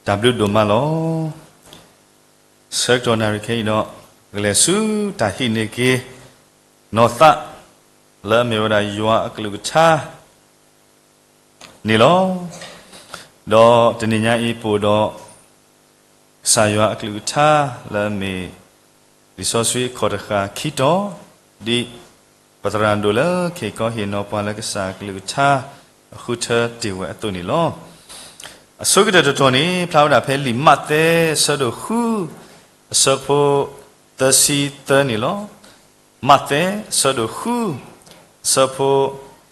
တၢ်ဘျုးဒိၣ်မးလီၤ. ဆၢကတီၢ်နၣ်ရံၣ်ခဲအံၤဒီး ပကလဲၤဆူတၢ်ဟံးန့ၢ်က့ၤ နီၢ်သး လၢအမ့ၢ်ဝဲဒၣ်ယွၤအကလုၢ်ကထါ န့ၣ်လီၤ. ဒီးတနံၤညါအံၤပအိၣ်ဒီး ကစၢ်ယွၤအကလုၢ်ကထါလၢအမ့ၢ် လံာ်စီဆှံအခီၣ်တဃာ်ခံတီၤ ဒ်ပသရၣ်ဒိၣ်လၢခံကီၢ်ဟ့ၣ်နီၤပှၤလၢကစၢ်အကလုၢ်ကထါ အဃုထၢတ့ၢ်ဝဲအသိးန့ၣ်လီၤ. အဆိကတၢၢ်တတီၤန့ၣ် ဖျါဝဲဒၣ်ဖဲလံာ်မးသဲအဆၢဒိၣ်ဃု အဆၢဖိသၢဆံသၢန့ၣ်လီၤ. မးသဲအဆၢဒိၣ်ဃု အဆၢဖိ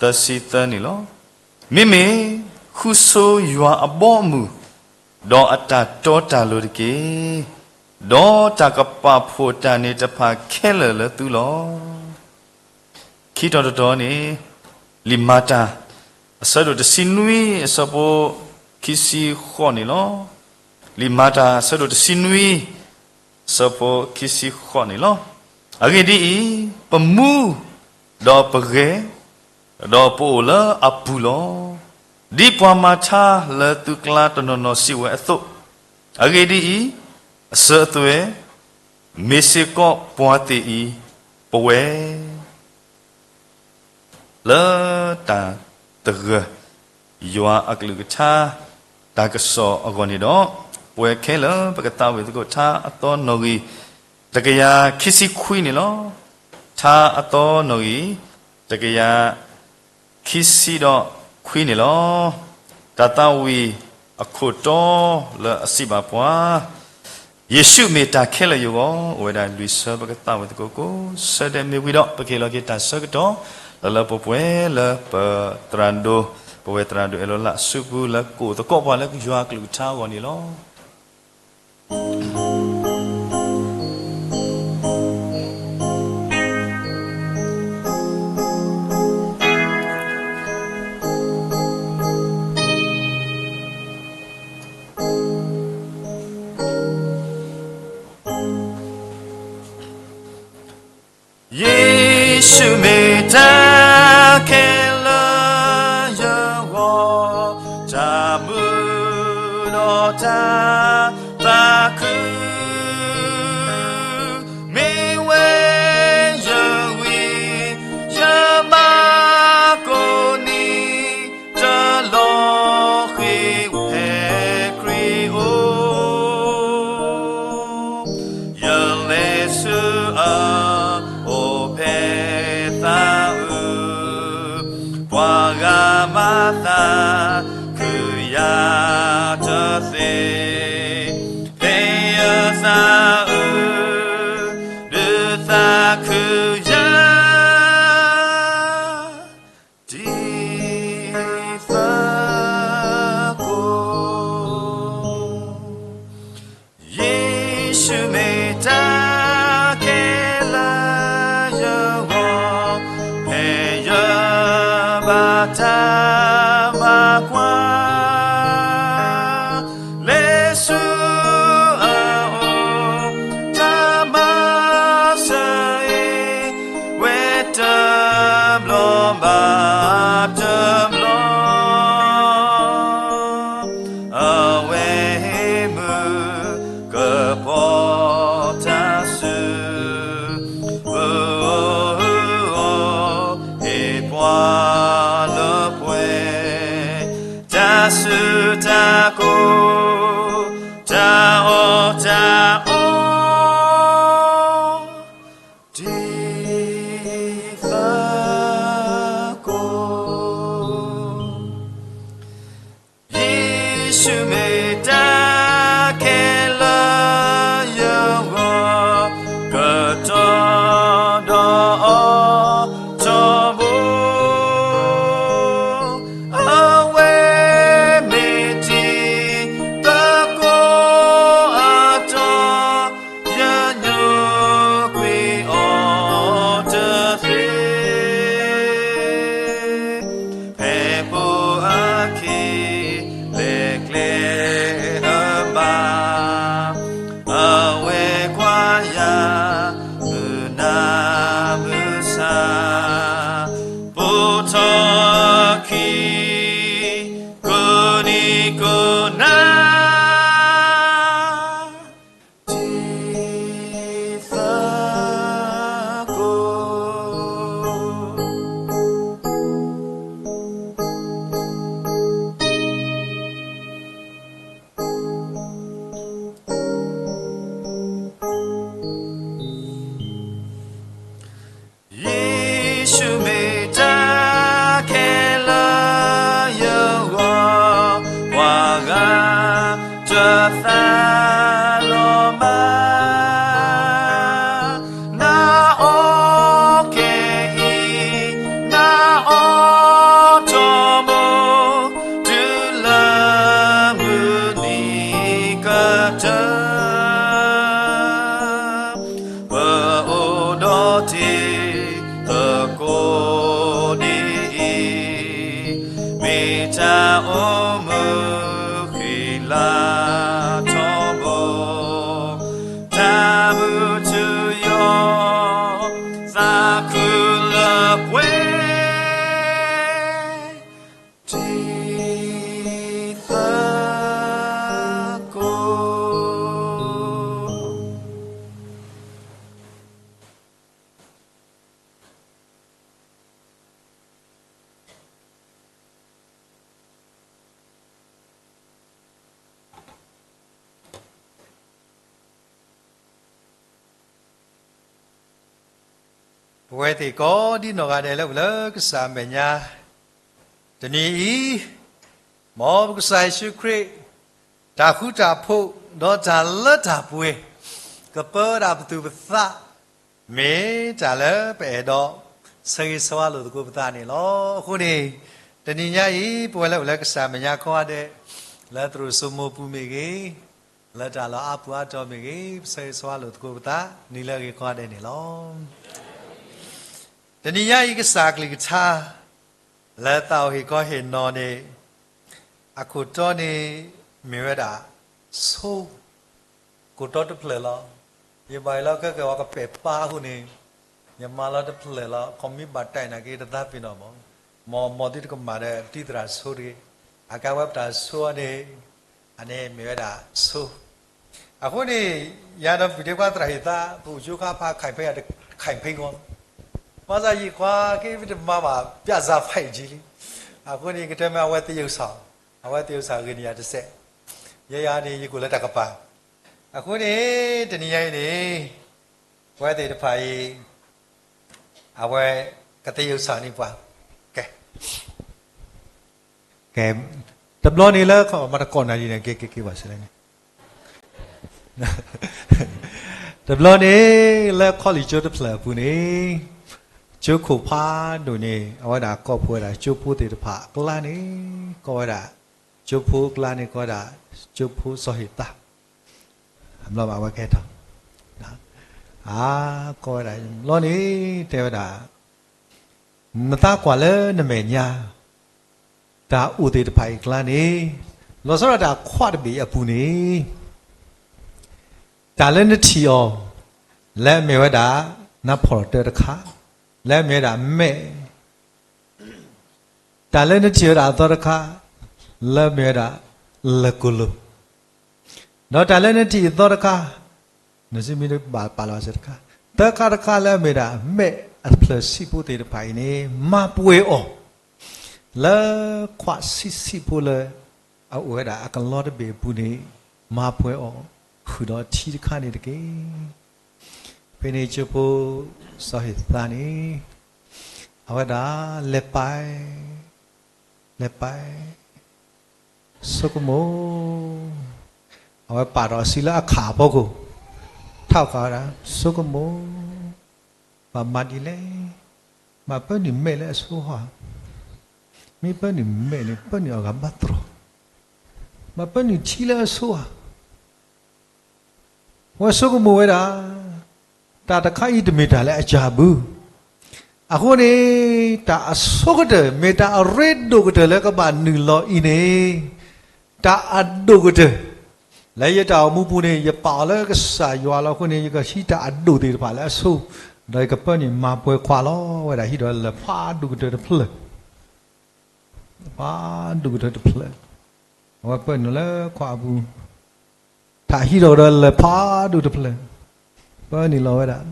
သၢဆံသၢန့ၣ်လီၤ. မ့မ့ၢ်ဃုဆိယွၤအဘီအမုၢ်, ဒီးအတၢ်တီတၢ်လိၤတက့ၢ်. ဒီးတၢ်ကပာ်ဖှိၣ်တၢ်န့ၣ်တဖၣ်ခဲလၢာ်လၢသုလီၤ. ခံတီၤတတီၤန့ၣ် လံာ်မၤတၢ် အဆၢဒိၣ်တဆံနွံ အဆၢဖိခံဆံဃိးန့ၣ်လီၤ. လံာ်မၤတၢ်အဆၢဒိၣ်တဆံနွံ အဆၢဖိခံဆံဃိးန့ၣ်လီၤ. အဂ့ၢ်ဒ်အံၤ, ပမူ ဒီးပဂဲၤ, ဒီးပအိၣ်လၢအပူၤလီၤ. ဒ်ပှၤမၤထါလၢသုကျါတနီၤနီၤစံးဝဲအသိး, အဂ့ၢ်ဒ်အံၤ, အစၢၤအသွဲၣ်, မ့ၢ်စ့ၢ်ကီးပှၤသ့ၣ်အံၤ, ပဝဲ လၢတၢ်သဂၢၢ် ယွၤအကလုၢ်ကထါ တၢ်ကစီၣ်အဂီၢ်န့ၣ်ဒီး, ပဝဲခဲလၢာ် ပကသးဝံၣ်သကိးထါအသီနီၣ်ဂံၢ် တကယၤခံဆံခွံန့ၣ်လီၤ. ထါအသီနီၣ်ဂံၢ် တကယၤခံဆံဒီးခွံန့ၣ်လီၤ. တၢ်သးဝံၣ်အခိၣ်တီလၢအစံးဘၣ်ပှၤ ယ့ၣ်ၡူးမ့ၢ်တၢ်ခဲလၢာ်ယဂီၢ်, အိၣ်ဝဲဒၣ်လွံၢ်ဆၢ ပကသးဝံၣ်သကိးကိးဆၢဒဲး မ့ၢ်ဝံၤဒီး ပကဟ့ၣ်လီၤက့ၤတၢ်ဆၢကတီၢ် လၢလၢပှဲၤပှဲၤလၢပသရၣ်ဒိၣ်, ပဝဲသရၣ်ဒိၣ်အဲၣ်လီၤလးအစုပူၤ လၢကိးသကိးပှၤလၢယွၤအကလုၢ်ကထါအဂီၢ်န့ၣ်လီၤ. ယ့ၣ်ၡူးမ့ၢ်တၢ်ခဲလၢာ်ယဂီၢ်, တၢ်မုာ်ဒီးတၢ်သးခု မ့ၢ်ဝဲယဂီၢ်, ယမၤကိးနံၤ တလီၤဃံၤဖဲခရံာ်အိၣ်, ယလဲၤဆူအအိၣ်ဖဲသးအုး, ပှၤဂၤမၤသးခုယၤတသ့, ဖဲယသးအုး ဒုးသးခုယၤ ဒ်သိးကိး, ယ့ၣ်ၡူးမ့ၢ်တၢ်ခဲလၢာ်ယဂီၢ်, ဖဲယဘၣ်တၢ် အိၣ်မုာ်ဃံလၤထီဘိ, တၢ်မုာ်ထူယိာ်, သးခုလၢပှဲၤ, ထံသကိး. ပဝဲသ့ၣ်ကိးဒ်နီၢ်ဂၤဒဲးလၢပလၢကစၢ်အမဲာ်ညါ, တနံၤအံၤ, မ်ပကစၢ်ယ့ၣ်ၡူးခရံာ် တၢ်ဃူတၢ်ဖိး ဒီးတၢ်လၢတၢ်ပှဲၤ ကပၢဝဲဒၣ်ပသူၣ်ပသး မ့ၢ်တၢ်လၢပအဲၣ်ဒိး ဆၢဂ့ၤဆၢဝါလိာ်သကိးပသးန့ၣ်လီၤ. အဃိန့ၣ်, တနံၤညါအံၤ ပဝဲလၢပလၢကစၢ်အမဲာ်ညါကိးဂၤဒဲး, လၢသရိာ်စိမိၤပူၤမ့ၢ်ဂ့ၤ, လၢတၢ်လီၢ်အါပူၤအါတီၤမ့ၢ်ဂ့ၤ, ပဆၢဂ့ၤဆၢဝါလိာ်သကိးပသး နံၤလၢအဂ့ၤကိးဂၤဒဲးန့ၣ်လီၤ. တနံၤညါအံၤ ကစၢ်ကလုၢ်ကထါ လၢသးအိၣ်ဟ့ၣ်ခီဟ့ၣ်နီၤန့ၣ်, အခိၣ်တီန့ၣ် မ့ၢ်ဝဲဒၣ် ဆိ, ကိၣ်တီတဖျၢၣ်လီၤ. ယဘၣ်အံၤလီၤ ခဲကဲဝဲကပဲာ်ပၢ်အဃိန့ၣ်, ယမၤလီၤတဖျၢၣ်လီၤ. ခီမ့ၢ်ဘၣ်တၢ်နာ်က့ တသးပ့ၤနီၣ်မး, မ်အမီၢ်သုတကမၣ်ဒီးတံၢ်သရၣ်ဆိတဂ့ၤ, အကါဝဲပတၢ်ဆိအန့ၣ်, အန့ၣ်မ့ၢ်ဝဲဒၣ်ဆိ. အဃိန့ၣ်, ယၤဒီးပူၤဒ့ခွါသရၣ်ဟ့ၣ်သး ပအိၣ်ကၠိခါဖး ခိၣ်ဖဲအံၤ ခိၣ်ဖဲအံၤဂီၢ်, ဘၣ်ဆၣ်ယံာ်ခွါက့ ပတမၤဘၣ် ပြဿနာဖးအံၤကံလံ. အဃိန့ၣ် ယကတဲမ့ၢ်အဝဲသ့ၣ်ယုၢ်စီၤ, အဝဲသ့ၣ်ယုၢ်စီၤဂ့ၤန့ၢ်ယၤတစဲး, ယဲယၤန့ၣ် ယကိၣ်လၢတၢ်ကပၤ. အဃိန့ၣ်, တနံၤညါအံၤန့ၣ်, ပဝဲသ့ၣ်တဖၣ်အံၤ, အဝဲကသ့ယုၢ်စီၤန့ၢ်ပှၤ, ကဲ ကဲ, တဘျီန့ၣ်လၢ မၤတကိးနၤဒ်န့ၣ် ကဲ ကဲ ကဲဘၣ်စလဲၣ်န့ၣ်, တဘျီန့ၣ် လၢခီလ့ၣ်ကၠိတဖျၢၣ်အပူၤန့ၣ်, ကၠိခိၣ်ဖးဒိၣ်န့ၣ် အဝဲဒၣ်ကိးဖှိၣ်ဝဲဒၣ်ကၠိဖိသ့ၣ်တဖၣ်အကျါန့ၣ်, ကိးဝဲဒၣ်, ကၠိဖိအကျါန့ၣ် ကိးဝဲဒၣ်, ကၠိဖိစီၤဟ့ၣ်သး အဘျီဘၣ်ဝဲကဲထီၣ်, အါ, ကိးဝဲဒၣ်ဘျီန့ၣ် တဲဝဲဒၣ်, နသးကွၢ်လၢနမဲာ်ညါ, တၢ်အိၣ်သ့ၣ်တဖၣ်အံၤအကျါန့ၣ်, လီၤဆီဒၣ်တၢ်ခွးတဘ့ၣ်အပူၤန့ၣ်, တၢ်လၢနထံၣ်အီၤ, လၢအမ့ၢ်ဝဲဒၣ်, နဖီၣ်တၢတခါ, လၢအမ့ၢ်ဝဲဒၣ်မဲး တၢ်လၢနထံၣ်ဝဲဒၣ်အသီတခါ, လၢအမ့ၢ်ဝဲဒၣ်, လၢၢ်ကိၣ်လိၣ်, ဒီးတၢ်လၢနထံၣ်အသီတခါ, နစံးမ့ၢ်ဘၣ်ပာ်လီၤစ့ၢ်တခါ, သၢခါတခါလၢအမ့ၢ်ဒၣ်မဲးအတဖျၢၣ်ဆံးဖိသ့ၣ်တဖၣ်အံၤန့ၣ် မၤပှဲၤအီၤ, လၢခွးဆံးဆံးဖိလၢ အအိၣ်ဝဲဒၣ်အကလီတဘ့ၣ်အပူၤန့ၣ်, မၤပှဲၤအီၤ, ဃုာ်ဒီးထံတခါန့ၣ်တက့ၢ်. ဖဲန့ၣ်ကၠိဖိစီၤဟ့ၣ်သးန့ၣ်, အဝဲဒၣ်လဲၤပာ်, လဲၤပာ်, ဆိကမိၣ်, အဝဲပာ်ဒီးအစုလၢအခးအဖီခိၣ်, ထးဃာ်ဝဲဒၣ်, ဆိကမိၣ်, ဘၣ်မၤဒ်လဲၣ်, ဘၣ်ပၢနုာ်မဲးလၢအဆိဧါ, မ့ၢ်ပၢနုာ်မဲးန့ၣ် ပၢနုာ်အဂၤဘၣ်တြီၤ, ဘၣ်ပၢနုာ်ထံလၢအဆိဧါ ဝဲဆိကမိၣ်ဝဲဒၣ်, တၢ်တခါအံၤတမ့ၢ်တၢ်လၢအကၢ်ဘု, အဃိန့ၣ်, တၢ်အဆိကတၢၢ် မ့ၢ်တၢ်အရ့ဒိၣ်ကတၢၢ်လၢကဘၣ်နုာ်လီၤအံၤန့ၣ်, တၢ်အဒိၣ်ကတၢၢ်, လၢယတၢ်အိၣ်မူပူၤန့ၣ် ယပာ်အီၤလၢကစၢ်ယွၤလီၤအဃိန့ၣ် ယကဟံးတၢ်အဒိၣ်သ့ၣ်တဖၣ်လၢအဆိ, ဒီးယကပၢနုာ်မၤပှဲၤခွးလီၤဝဲဒၣ် ဟံးဒီးလၢၢ်ဖးဒိၣ်ကတၢၢ်တဖျၢၣ် ဖးဒိၣ်ကတၢၢ်တဖျၢၣ်, အဝဲပၢနုာ်လၢခွးအပူၤ, တၢ်ဟံးထီၣ်ကဒီးလၢၢ်ဖးဒိၣ်တဖျၢၣ်, ပၢနုာ်လီၤဝဲဒၣ်,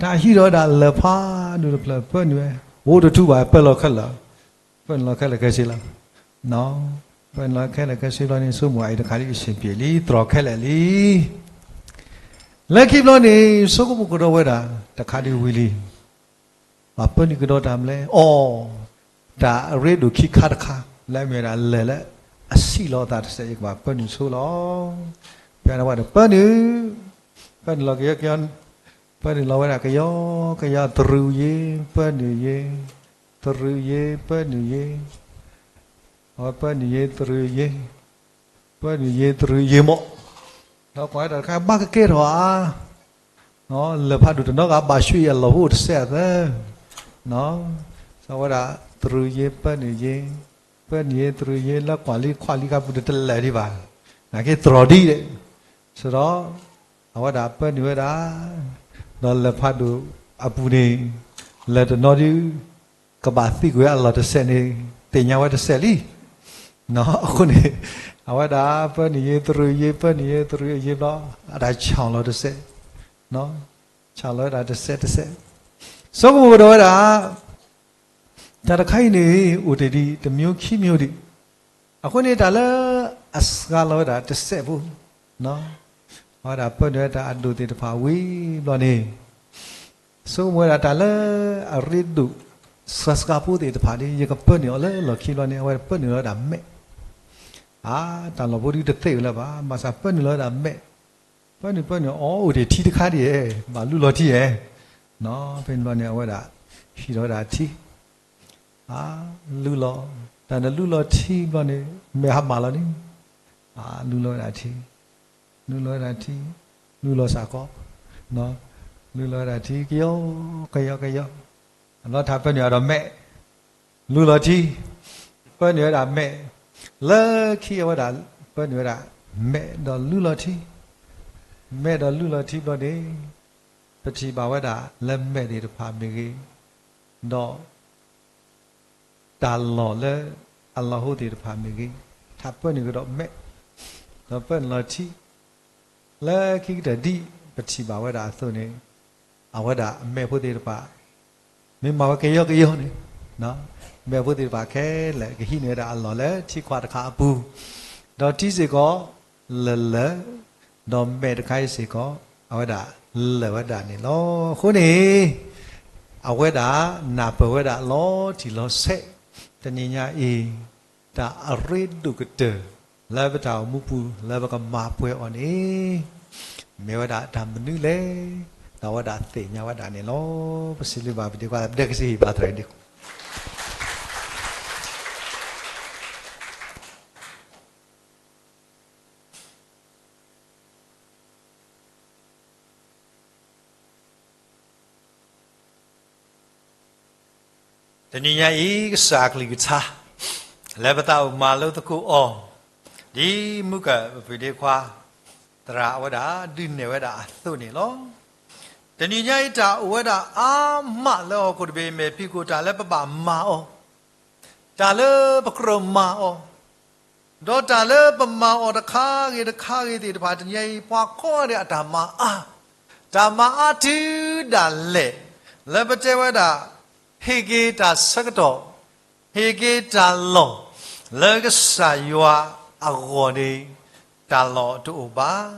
တၢ်ဟံးထီၣ်ဝဲဒၣ်လၢၢ်ဖးဒိၣ်တဖျၢၣ် ပၢနုာ်ဝဲ, အိၣ်တထူဘၣ် ပၢလီၤခဲလၢာ်, ပၢနုာ်လီၤခဲလၢာ်ခဲဆ့လီၤ, ပၢနုာ်လီၤခဲလၢာ်ခဲဆ့လီၤန့ၣ် ဆိကမိၣ်အံၤတခါဒ်အဆင်ပြေလံ တြီၤခဲလၢာ်လံ လၢခံဘျီန့ၣ် ဆိကမိၣ်ကဒီးဝဲဒၣ် တခါဒ်ဝံၤလံ, ဘၣ်ပၢနုာ်ကဒီးတၢ်မနုၤလဲၣ်, အိ, တၢ်အရ့ဒိၣ်ခံခါတခါ လၢအမ့ၢ်ဝဲဒၣ်လၢၢ်လၢအဆံးလီၤအသးတစဲး ယကဘၣ်ပၢနုာ်ဆိလီၤ. ဖဲန့ၣ်ဝဲဒီးပၢနုာ်, ပၢနုာ်လီၤကယီကယီ, ပၢနုာ်လီၤဝဲဒၣ်ကယီကယီ သရူးယ့, ပၢနုာ်ယ့, သရူးယ့, ပၢနုာ်ယ့, အဝဲပၢနုာ်ယ့ သရူးယ့ ပၢနုာ်ယ့ သရူးယ့မး, ဒီးကွၢ်ဝဲဒၣ်တခါ ဘၣ်ကကဲထီၣ်ဧါ, လၢၢ်ဖးဒိၣ်တနီၤဂၤဘၣ်ဆှံအလီၢ်ဖိအိၣ်တစဲးအသၢ, စီၤဝဲဒၣ် သရူးယ့ ပၢနုာ်ယ့, ပၢနုာ်ယ့သရူးယ့လၢကွၢ်လံခွးလံခါပူၤတတလဲၤဒံးဘၣ်, နာ်က့သရိာ်ဒ်လဲၣ်, ဆိဒီး အဝဲဒၣ်ပၢနုာ်ဝဲဒၣ်, ဒီးလၢဖးဒိၣ်အပူၤန့ၣ်, လၢတနီၤဒုး ကဘၣ်သံကွံာ်ဝဲအလီၢ်တစဲးန့ၣ်, သ့ၣ်ညါဝဲတစဲးလံ. အဃိန့ၣ်, အဝဲဒၣ်ပၢနုာ်ယ့သရူးယ့ ပၢနုာ်ယ့သရူးအယ့ဘျီ, အတၢ်ဆၣ်လီၤတစဲး, ဆၣ်လီၤဝဲဒၣ်တစဲးတစဲး, ဆိကမိၣ်ကဒီးဝဲဒၣ် တၢ်တခါအံၤန့ၣ် အိၣ်တ့ၢ်ဒံး တမျိုးခံမျိုးဒံး, အဃိန့ၣ်တၢ်လၢအစှၤလီၤဝဲဒၣ်တစဲးဖိ, အဝဲဒၣ်ပၢနုာ်ဝဲတၢ်အဒိၣ်သ့ၣ်တဖၣ်ဝံၤဘျီန့ၣ်, ဆိကမိၣ်ဝဲဒၣ်တၢ်လၢအရ့ဒိၣ် စှၤစှၤဖိသ့ၣ်တဖၣ်န့ၣ် ယကပၢနုာ်အီၤလၢလီၢ်ခံဘျီန့ၣ် အဝဲပၢနုာ်လီၤဝဲဒၣ်မဲး, အါ တၢ်လီၢ်ဖိဒုးတသ့ဝဲလၢၤဘၣ် ဘၣ်ဆၣ်ပၢနုာ်လီၤဝဲဒၣ်မဲး, ပၢနုာ်ပၢနုာ်အီၤအိၣ်တ့ၢ်ထံတခါဒံးဧဲ, ဘၣ်လူလီၤထံဧဲ, ဖဲန့ၣ်ဘျီန့ၣ် အဝဲဒၣ် ဟံးထီၣ်ဝဲဒၣ်ထံ အါ လူလီၤ, တၢ်နလူလီၤထံဘျီန့ၣ် မဲာ်ဟါမၢ်လီၤန့ၣ်, အါ လူလီၤဝဲဒၣ်ထံ, လူလီၤဝဲဒၣ်ထံ, လူလီၤစ့ၢ်ကီး, လူလီၤဝဲဒၣ်ထံ ကယီ ကယီ ကယီ, အဘျီထါပၢနုာ်အဒီးမဲး, လူလီၤထံ, ပၢနုာ်ဝဲဒၣ်မဲး, လၢခံအဝဲဒၣ် ပၢနုာ်ဝဲဒၣ်မဲး ဒီးလူလီၤထံ, မဲးဒီးလူလီၤထံဘျီန့ၣ်, ပထံၣ်ဘၣ်ဝဲဒၣ်လၢမဲးသ့ၣ်တဖၣ်မ့ၢ်ဂ့ၤ, ဒီး တၢ်လီၢ်လၢအလီၢ်ဟိသ့ၣ်တဖၣ်မ့ၢ်ဂ့ၤ, ထါပၢနုာ်ကဒီးမဲး, ဒီးပၢနုာ်လီၤထံ, လၢခံကတၢၢ်ဒ်ပထံၣ်ဘၣ်ဝဲဒၣ်အသိးန့ၣ်, အဝဲဒၣ်အမဲးဖိသ့ၣ်တဖၣ် မ့ၢ်မၤဝဲကယီကယီန့ၣ်, မဲးဖိသ့ၣ်တဖၣ်ခဲလၢာ် ကဟံးန့ၢ်ဝဲဒၣ်အလီၢ်လၢထံခွးတခါအပူၤ, ဒီးထံစ့ၢ်ကီး လၢာ်လၢာ်, ဒီးမဲးတခါအံၤစ့ၢ်ကီး အဝဲဒၣ်လၢာ်ဝဲဒၣ်န့ၣ်လီၤ. အဃိန့ၣ် အဝဲဒၣ်နၢ်ပၢၢ်ဝဲဒၣ်လီၤတံၢ်လီၤဆဲး, တနံၤညါအံၤ တၢ်အရ့ဒိၣ်ကတၢၢ် လၢပတၢ်အိၣ်မူပူၤ လၢပကမၤပှဲၤအီၤန့ၣ် မ့ၢ်ဝဲဒၣ်တၢ်မနုၤလဲၣ်, ဒီးအဝဲဒၣ်သ့ၣ်ညါဝဲဒၣ်န့ၣ်လီၤ. ပစံးဘျုးဘၣ်ပဒ့ခွါ ပဒဲကစံးဟ့ၣ်ဘၣ်သရၣ်ဒ့ခွါ တနံၤညါအံၤ ကစၢ်အကလုၢ်ကထါ လၢပသးအိၣ်မၤလိသကိးအီၤ ဒ်မုၢ်ကၢၢ်ပပုၢ်ဒ့ခွါ သရၣ်အဝဲဒၣ်ဒုးနဲၣ်ဝဲဒၣ်အသိးန့ၣ်လီၤ. တနံၤညါအံၤ တၢ်အိၣ်ဝဲဒၣ်အါမးလၢဟီၣ်ခိၣ်တဘ့ၣ်အမဲာ်ဖံးခိၣ် တၢ်လၢပဘၣ်မၤအီၤ, တၢ်လၢပကြၢးမၤအီၤ, ဒီးတၢ်လၢပမၤအီၤတခါဂ့ၤတခါဂ့ၤသ့ၣ်တဖၣ် တနံၤညါအံၤ ပှၤကိးဂၤဒဲးအတၢ်မၤအါ, တၢ်မၤအါတုၤဒၣ်လဲာ် လၢပတဲဝဲဒၣ် ဟ့ၣ်က့ၤတၢ်ဆၢကတီၢ်, ဟ့ၣ်က့ၤတၢ်လီၢ် လၢကစၢ်ယွၤအဂီၢ်န့ၣ် တၢ်လီၢ်တအိၣ်ဘၣ်.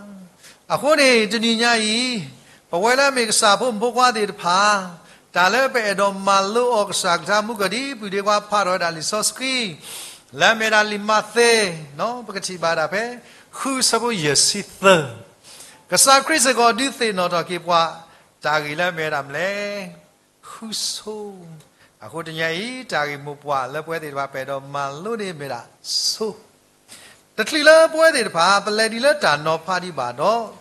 အဃိန့ၣ် တနံၤညါအံၤ ပဝဲလၢအမ့ၢ်ကစၢ်ဖိမုၣ်ဖိခွါသ့ၣ်တဖၣ် တၢ်လၢပအဲၣ်ဒိးမၤလိအီၤ ကစၢ်ကလုၢ်ကထါ မုၢ်ကၢၢ်ဒ်ပပုၢ်ဒ့ခွါဖးထီၣ်ဝဲဒၣ်လံာ်စီဆှံ လၢအမ့ၢ်ဝဲဒၣ်လံာ်မးသဲ ပကထံၣ်ဘၣ်ဒၣ်ဖဲ ဃုဆၢဖိယဲၢ်ဆံသၢ, ကစၢ်ခရံာ်စ့ၢ်ကီးဒုးသ့ၣ်နီၣ်ထီၣ်က့ၤပှၤ တၢ်ဂ့ၢ်လၢအမ့ၢ်ဝဲဒၣ်မနုၤလဲၣ်, ဃုဆိ. အဃိတနံၤညါအံၤ တၢ်ဂ့ၢ်မိၢ်ပှၢ်လၢပဝဲသ့ၣ်တဖၣ် ပအဲၣ်ဒိးမၤလိန့ၣ်မ့ၢ်ဒၣ်ဆိ တချုးလၢပဝဲသ့ၣ်တဖၣ် ပလဲၤဒ်လၢတၢ်နီၤဖးဒံးဘၣ်ဒီး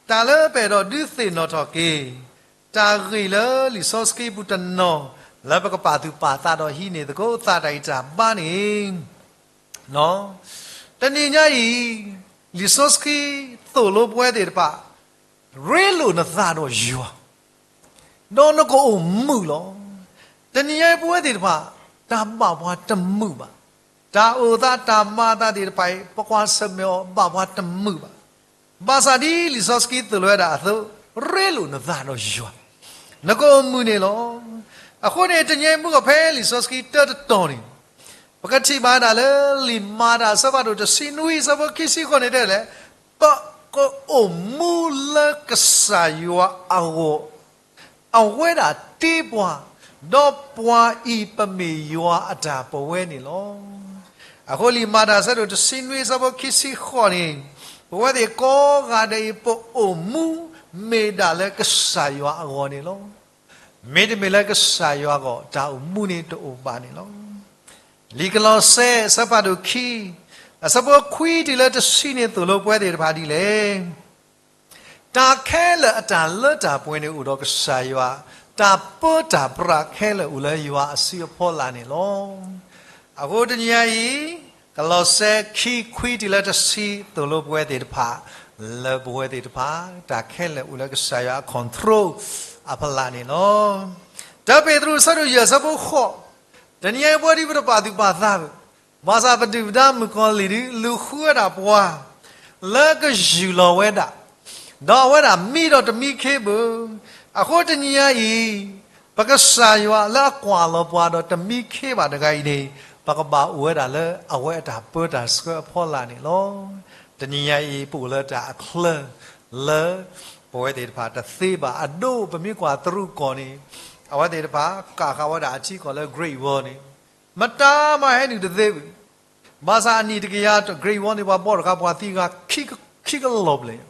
တၢ်လၢပအဲၣ်ဒိးဒုးသ့ၣ်နီၣ်ထီၣ်က့ၤ တၢ်ဂ့ၢ်လၢလံာ်စီဆှံပူၤတနီၤ လၢပကပာ်သူၣ်ပာ်သးဒီးဟံးန့ၢ်သကိးသးတၢ်ဂံၢ်တၢ်ဘါန့ၣ် တနံၤညါအံၤ လံာ်စီဆှံသိၣ်လိပဝဲသ့ၣ်တဖၣ် ရ့လိာ်နသးဒီးယွၤ ဒီးနကအိၣ်မုာ်လီၤ. တနံၤညါအံၤပဝဲသ့ၣ်တဖၣ် တၢ်ဘၣ်ပှၤတမုာ်ဘၣ်. တၢ်အိၣ်သးတၢ်မၤအသးသ့ၣ်တဖၣ်အံၤ ပကွၢ်ဆၢၣ်မဲာ်အီၤ ဘၣ်ပှၤတမုာ်ဘၣ်. ဘၣ်ဆၣ်ဒ်လံာ်စီဆှံသိၣ်လိဝဲဒၣ်အသိး ရ့လိာ်နသးဒီးယွၤ နကအိၣ်မုာ်န့ၣ်လီၤ. အဃိန့ၣ် တနံၤညါအံၤမုၢ်ကၢၢ်ဖဲလံာ်စီဆှံတၢတတီၤန့ၣ် ပကထံၣ်ဘၣ်ဒၣ်လၢ လံာ်မၤတၢ်အဆၢဖးဒိၣ်တဆံနွံ အဆၢဖိခံဆံဃိးန့ၣ်တဲလဲၣ်, ပကအိၣ်မူလၢကစၢ်ယွၤအဂီၢ်, အဝဲဒၣ်တ့ပှၤ, ဒီးပှၤအံၤပမ့ၢ်ယွၤအတၢ်ပဝဲန့ၣ်လီၤ. အဃိလံာ်မၤတၢ်အဆၢဒိၣ်တဆံနွံ အဆၢဖိခံဆံဃိးန့ၣ်, ပဝဲသ့ၣ်ကိးဂၤဒဲးအံၤ ပအိၣ်မူမ့ၢ်ဒၣ်လၢကစၢ်ယွၤအဂီၢ်န့ၣ်လီၤ. မ့တမ့ၢ်လၢကစၢ်ယွၤအဂီၢ် တၢ်အိၣ်မူန့ၣ်တအိၣ်ဘၣ်န့ၣ်လီၤ. လံာ်ကလီးစဲ အဆၢဖးဒိၣ်ခံ အဆၢဖိခွံတုၤလၢတဆံန့ၣ်သိၣ်လိပဝဲသ့ၣ်တဖၣ်ဒ်လဲၣ်. တၢ်ခဲလၢာ်အတၢ်လၢတၢ်ပှဲၤန့ၣ်အိၣ်ဒီးကစၢ်ယွၤ, တၢ်ပၢတၢ်ပြးခဲလၢာ်အိၣ်လၢယွၤအစုအဖီလာ်န့ၣ်လီၤ. အဃိတနံၤညါအံၤ, ကလီးစဲ ခံ ခွံတုၤလၢတဆံ သိၣ်လိပဝဲသ့ၣ်တဖၣ်, လၢပဝဲသ့ၣ်တဖၣ် တၢ်ခဲလၢာ်အိၣ်လၢကစၢ်ယွၤအ control အဖီလာ်န့ၣ်လီၤ. တၢပ့းတရူး အဆၢဒိၣ်ယဲၢ် အဆၢဖိဃိး, တနံၤညါအံၤ ပဝဲဒၣ်ပတပာ်သူၣ်ပာ်သးဘၣ်, ဘၣ်ဆၣ်ပဒုၣ်ပဒါမုၣ်ကီၤလံၢ်ဒုး လူၤဃုဝဲဒၣ်ပှၤ လၢကယူၢ်လီၤဝဲဒၣ်, ဒီးအဝဲဒၣ်မံဒီးတမံခ့ဘၣ်. အဃိတနံၤညါအံၤ, ပကစၢ်ယွၤလၢအကွၢ်လီၤပှၤဒီးတမံခ့ဘၣ်တဂၤအံၤန့ၣ်, ပကဘၣ်အိၣ်ဝဲဒၣ်လၢအဝဲအတၢ်ပၢတၢ်ဆှၢအဖီလာ်န့ၣ်လီၤ. တနံၤညါအံၤ ပအိၣ်လၢတၢ်အချၢ လၢပဝဲသ့ၣ်တဖၣ်တသ့ဘၣ်. အဒိပမ့ၢ်ကွၢ်တရူးကီၢ်န့ၣ်, အဝဲသ့ၣ်တဖၣ် ကးဃာ်ဝဲဒၣ်အထံကီၢ်လၢ Great Wall န့ၣ်, မတၤမၤဟဲနုာ်တသ့ဘၣ်. ဘၣ်ဆၣ်အနံၣ်တကယၤ Great Wall န့ၣ် ပှၤဘီၣ်တခါ ပှၤသံဂၤ ခံကလီၤဘျဲၣ်,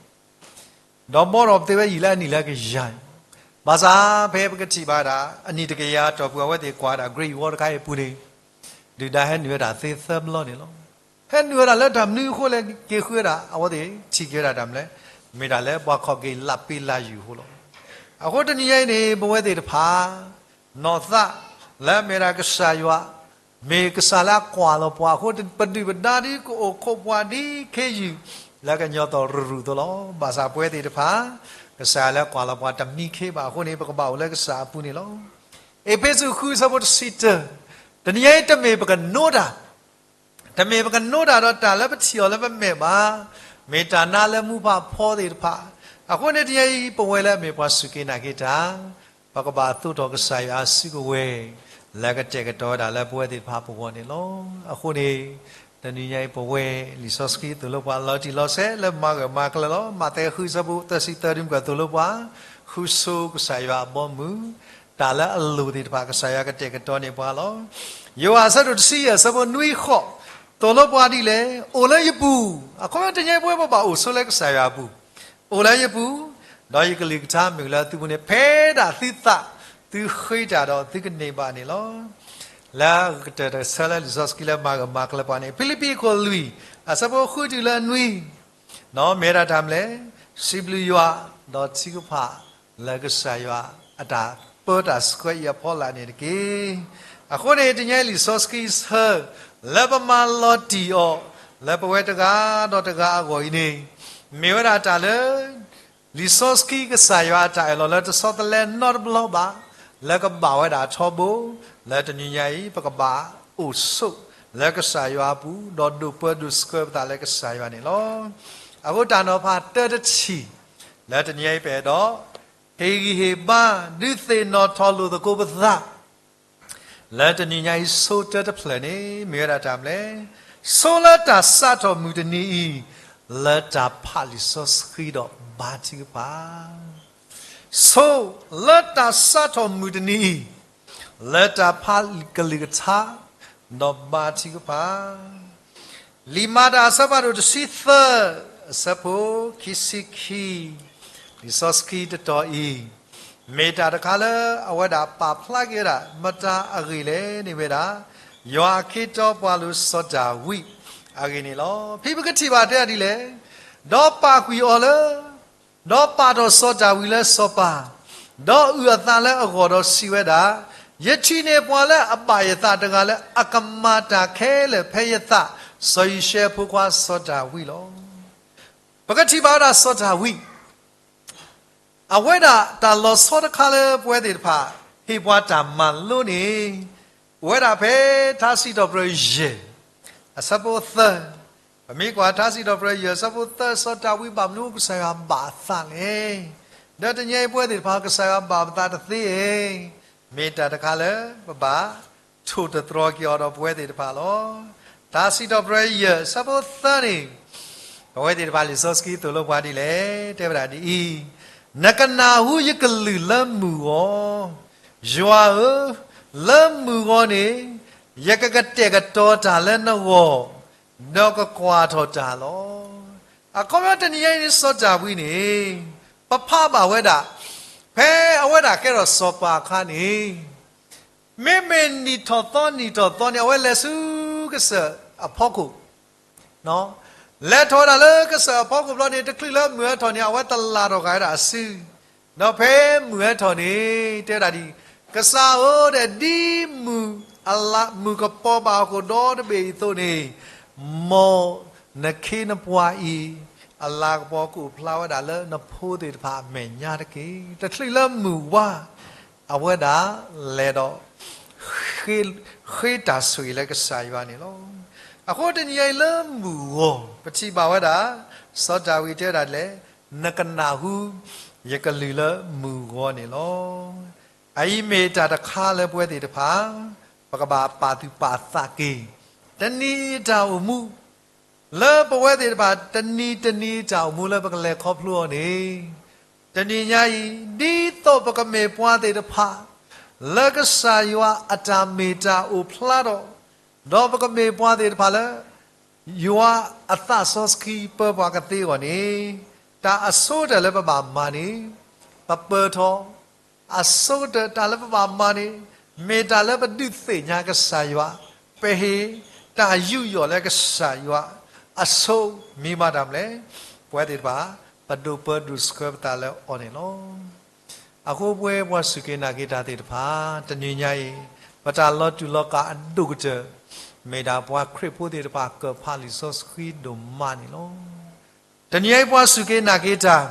ဒီးဘီၣ်ထီၣ်ပသ့ဝဲယံာ်လၢအနံၣ်လၢကယၤအံၤ, ဘၣ်ဆၣ်ဖဲပကထံၣ်ဘၣ်ဒၣ် အနံၣ်တကယၤတီၢ်ပူၤ အဝဲသ့ၣ်ကွၢ်ဒၣ် Great Wall တခါအံၤအပူၤန့ၣ်, ဒုၣ်ဒါဟဲနုာ်ဝဲဒၣ်သ့သၢဘျီန့ၣ်လီၤ. ဟဲနုာ်ဝဲဒၣ်လၢတၢ်မနုၤအဃိလဲၣ် က့ၤဃုဝဲဒၣ် အဝဲသ့ၣ်ထံၣ်က့ၤဝဲဒၣ်တၢ်မနုၤလဲၣ်, မ့ၢ်ဒၣ်လၢပှၤခီၣ်က့ၤလၢပ့လၢယုၢ်အဃိလီၤ. အဃိတနံၤညါအံၤန့ၣ် ပဝဲသ့ၣ်တဖၣ် နီၢ်သး လၢအမ့ၢ်ဒၣ်ကစၢ်ယွၤ မ့ၢ်ကစၢ်လၢအကွၢ်လီၤပှၤအဃိ ပဒုၣ်ပဒါဒ်ကအိၣ်ခိးပှၤဒ်ခ့ယုၢ် လၢကညီသီၣ်ရရူၢ်အသိးလီၤ. ဘၣ်ဆၣ်ပဝဲသ့ၣ်တဖၣ် ကစၢ်ယွၤလၢအကွၢ်လီၤပှၤတမံခ့ဘၣ်အဃိန့ၣ် ပကဘၣ်အိၣ်လၢကစၢ်အပူၤန့ၣ်လီၤ. အ့းဖ့းစူး ဃု အဆၢဖိတဆံတၢ, တနံၤညါအံၤတမ့ၢ်ပကနိတၢ် တမ့ၢ်ပကနိတၢ်ဒီးတၢ်လၢပထံၣ်အီၤလၢပမဲာ်ဘၣ်, မ့ၢ်တၢ်နါလၢမူဖးဖီသ့ၣ်တဖၣ်. အဃိန့ၣ်တနံၤညါအံၤ ပဝဲလၢအမ့ၢ်ပှၤစူၢ်က့ၤနာ်က့ၤတၢ်, ပကဘၣ်သိးထီၣ်ကစၢ်ယွၤအစုကဝဲၤ လၢကတဲာ်ကတီၤဝဲဒၣ်လၢပဝဲသ့ၣ်တဖၣ်ပဂီၢ်န့ၣ်လီၤ. အဃိန့ၣ် တနံၤညါအံၤပဝဲ လံာ်စီဆှံသိၣ်လိပှၤလီၤတံၢ်လီၤဆဲးလၢမၤဂၢၢ်မၤကျၢၤလီၤ. မးသဲ ဃု အဆၢဖိသၢဆံသၢ ဒုးကသိၣ်လိပှၤ ဃုဆိကစၢ်ယွၤအဘီအမုၢ်, တၢ်လၢအလိၣ်သ့ၣ်တဖၣ် ကစၢ်ယွၤကတဲာ်ကတီၤန့ၢ်ပှၤလီၤ. ယိၤဟၣ် အဆၢဒိၣ်တဆံယဲၢ် အဆၢဖိနွံဃိး, သိၣ်လိပှၤဒ်လဲၣ်, အိၣ်လၢယပူၤ, အခီပညီတနံၤညါအံၤပဝဲပဘၣ်အိၣ်ဆိလၢကစၢ်ယွၤအပူၤ, အိၣ်လၢယပူၤ, ဒီးယကလုၢ်ကထါမ့ၢ်လၢသုပူၤန့ၣ် ဖဲဒၣ်သုသးသုဃ့တၢ်ဒီးသုကန့ၢ်ဘၣ်န့ၣ်လီၤ. လၢကတၢၢ်တဆၢလၢလံာ်စီဆှံလၢမၤဂၢၢ်မၤကျၢၤပှၤန့ၣ် ဖံလံးပံး အခိၣ်လွံၢ် အဆၢဖိဃုတုၤလၢနွံ, မ့ၢ်ဝဲဒၣ်တၢ်မနုၤလဲၣ်, စံးဘျုးယွၤ ဒီးထုကဖၣ်လၢကစၢ်ယွၤအတၢ်ပၢတၢ်ဆှၢအံၤအဖီလာ်န့ၣ်တက့ၢ်. အဃိန့ၣ် တနံၤညါအံၤလံာ်စီဆှံအဆၢ လၢပမၤလီၤတံၢ်အီၤ လၢပဝဲတဂၤဒီးတဂၤအဂီၢ်အံၤန့ၣ် မ့ၢ်ဝဲဒၣ်တၢ်လၢ လံာ်စီဆှံကစၢ်ယွၤအတၢ်အၢၣ်လီၤလၢတဆီတလဲနီတဘျီဘၣ်, လၢကဘၣ်ဝဲဒၣ်ထီဘိ, လၢတနံၤညါအံၤ ပကဘၣ်အိၣ်ဆိးလၢကစၢ်ယွၤအပူၤ ဒီးဒိးပၢဒိးဆှၢပသးလၢကစၢ်ယွၤန့ၣ်လီၤ. အဃိတၢ်နီၤဖးတၢတထံၣ် လၢတနံၤညါအံၤပအဲၣ်ဒိး ဟ့ၣ်ဂံၢ်ဟ့ၣ်ဘါ ဒုးသ့ၣ်နီၣ်ထီၣ်လိာ်သကိးပသး လၢတနံၤညါအံၤ ဆိတၢတဖျၢၣ်န့ၣ် မ့ၢ်ဝဲဒၣ်တၢ်မနုၤလဲၣ်, ဆိလၢတၢ်စးထီၣ်မုၢ်တနံၤအံၤ လၢတၢ်ဖးလံာ်စီဆှံဒီးဘါထုကဖၣ်, ဆိလၢတၢ်စးထီၣ်မုၢ်တနံၤအံၤ လၢတၢ်ဖးကလုၢ်ကထါ ဒီးဘါထုကဖၣ် လံာ်မၤတၢ်အဆၢဖးဒိၣ်တဆံသၢ အဆၢဖိခံဆံခံ, လံာ်စီဆှံတတီၤအံၤ မ့ၢ်တၢ်တခါလၢအဝဲဒၣ်ပာ်ဖျါက့ၤဝဲဒၣ် မတၤအဂ့ၢ်လဲၣ်န့ၣ်ဝဲဒၣ် ယွၤအခ့တီပှၤလိၤစီၤဒၤဝံးအဂ့ၢ်န့ၣ်လီၤ. ဖဲပကထံၣ်ဘၣ်တဲဒ်လဲၣ်, ဒီးပာ်ကွံာ်အီၤလၢ ဒီးပာ်ထီၣ်စီၤဒၤဝံးလၢစီၤပၤ, ဒီးအုၣ်အသးလၢအဂီၢ်ဒီးစံးဝဲဒၣ်, ယထံၣ်န့ၢ်ပှၤလၢအဘၣ်ယသးတဂၤလၢအကမၤတၢ်ခဲလၢာ်ဖဲယသး, စီၤယံၤၡဲအဖိခွါစီၤဒၤဝံးလီၤ. ပကထံၣ်ဘၣ်ဝဲဒၣ်စီၤဒၤဝံး အဝဲဒၣ်တၢ်လီၤဆီတခါလၢပဝဲသ့ၣ်တဖၣ် ဟ့ၣ်ပှၤတၢ်မၤလိန့ၣ် အိၣ်ဝဲဒၣ်ဖဲထါစံးထီၣ်ပတြၢၤယဲၢ် အဆၢဖိသၢ, ပမ့ၢ်ကွၢ်ထါစံးထီၣ်ပတြၢၤယဲၢ် အဆၢဖိသၢ စီၤဒၤဝံးဘၣ်မနုၤကစၢ်ယွၤဘၣ်အသးလဲၣ်. ဒီးတနံၤအံၤပဝဲသ့ၣ်တဖၣ် ကစၢ်ယွၤဘၣ်ပသးတသ့ဧါ, မ့ၢ်တၢ်တခါလၢပဘၣ် ထိၣ်သတြီၤက့ၤအီၤဒီးပဝဲသ့ၣ်တဖၣ်လီၤ. ထါစံးထီၣ်ပတြၢၤယဲၢ် အဆၢဖိသၢန့ၣ် ပဝဲသ့ၣ်တဖၣ်လံာ်စီဆှံသိၣ်လိပှၤဒ်လဲၣ်, တဲဝဲဒၣ်ဒ်အံၤ, နကနၢ်ဟူယကလုၢ်လၢမုၢ်ဂီၤ, ယွၤဧၢ, လၢမုၢ်ဂီၤန့ၣ် ယကကတဲာ်ကတီၤတၢ်လၢနဂီၢ်, ဒီးကကွၢ်ထီၣ်တၢ်လီၤ. အခီပညီတနံၤညါအံၤန့ၣ် စီၤဒၤဝံးန့ၣ် ပဖးဘၣ်ဝဲဒၣ် ဖဲအဝဲဒၣ်ကဲထီၣ်စီၤပၤအခါန့ၣ် မ့မ့ၢ်နံၣ်ထီၣ်သီနံၣ်ထီၣ်သီန့ၣ် အဝဲလဲၤဆူကစၢၢ်အဖီခိၣ်, လဲၤထီၣ်ဝဲဒၣ်လၢကစၢၢ်အဖီခိၣ်ဘျီန့ၣ် တချုးလၢမုၢ်ဟဲထီၣ်န့ၣ် အဝဲတလၢ်ထီၣ်ဃာ်ဝဲဒၣ်အစု, ဒီးဖဲမုၢ်ဟဲထီၣ်န့ၣ် တဲဝဲဒၣ်ဒ်အံၤ, ကစၢ်ဧၢဒီး ဒ်မုၢ် အလၤမုၢ်ကပီၤဘၣ်ဟီၣ်ခိၣ်ဒီတဘ့ၣ်အံၤအသိးန့ၣ်, မ်နခ့နပှၤအံၤ အလၤကပီၤကအိၣ်ဖျါဝဲဒၣ်လၢနဖိသ့ၣ်တဖၣ်အမဲာ်ညါတက့ၢ်. တချုးလၢမုၢ်ဝါ အဝဲဒၣ်လဲၤဒီး ဃ့တၢ်ဆိၣ်ဂ့ၤလၢကစၢ်ယွၤန့ၣ်လီၤ. အဃိတနံၤအံၤလၢမုၢ်ဂီၤ ပထံၣ်ဘၣ်ဝဲဒၣ် စီၤဒၤဝံးတဲဝဲဒၣ်ဒ်လဲၣ်, နကနၢ်ဟူယကလုၢ်လၢမုၢ်ဂီၤန့ၣ်လီၤ. အအံၤမ့ၢ်တၢ်တခါလၢပဝဲသ့ၣ်တဖၣ် ပကဘၣ်ပာ်သူၣ်ပာ်သးက့ၤ တနံၤအံၤတၢ်အိၣ်မူ လၢပဝဲသ့ၣ်တဖၣ် တနံၤတနံၤအံၤတၢ်အိၣ်မူလၢပကလဲၤခီဖျိအီၤန့ၣ်, တနံၤညါအံၤ ဒ်သိးပကမ့ၢ်ပှၤသ့ၣ်တဖၣ် လၢကစၢ်ယွၤအတၢ်မ့ၢ်တၢ်အိၣ်ဖျါဒီး, ဒီးပကမ့ၢ်ပှၤသ့ၣ်တဖၣ်လၢ ယွၤအသးစီဆှံပၢပှၤကသ့အဂီၢ်န့ၣ်, တၢ်အဆိကတၢၢ်လၢပဘၣ်မၤန့ၣ် ပပၢၤထီၣ် အဆိကတၢၢ်တၢ်လၢပဘၣ်မၤန့ၣ် မ့ၢ်တၢ်လၢပဒုးသ့ၣ်ညါကစၢ်ယွၤ, ပဟ့ၣ်တၢ်ယူးယီၣ်လၢကစၢ်ယွၤအဆိ, မ့ၢ်မၤတၢ်မနုၤလဲၣ်, ပဝဲသ့ၣ်တဖၣ် ပဒိးပၢဒိးဆှၢပသးလၢအီၤန့ၣ်လီၤ. အဃိပဝဲပှၤစူၢ်က့ၤနာ်က့ၤတၢ်သ့ၣ်တဖၣ် တနံၤညါအံၤ ပတၢ်လီၤတူာ်လီၤကာ်အဒိၣ်ကတၢၢ် မ့ၢ်ဒၣ်ပှၤခရံာ်ဖိသ့ၣ်တဖၣ်ကၢၣ်ဖးလံာ်စီဆှံဒိၣ်မးန့ၣ်လီၤ. တနံၤညါအံၤပှၤစူၢ်က့ၤနာ်က့ၤတၢ်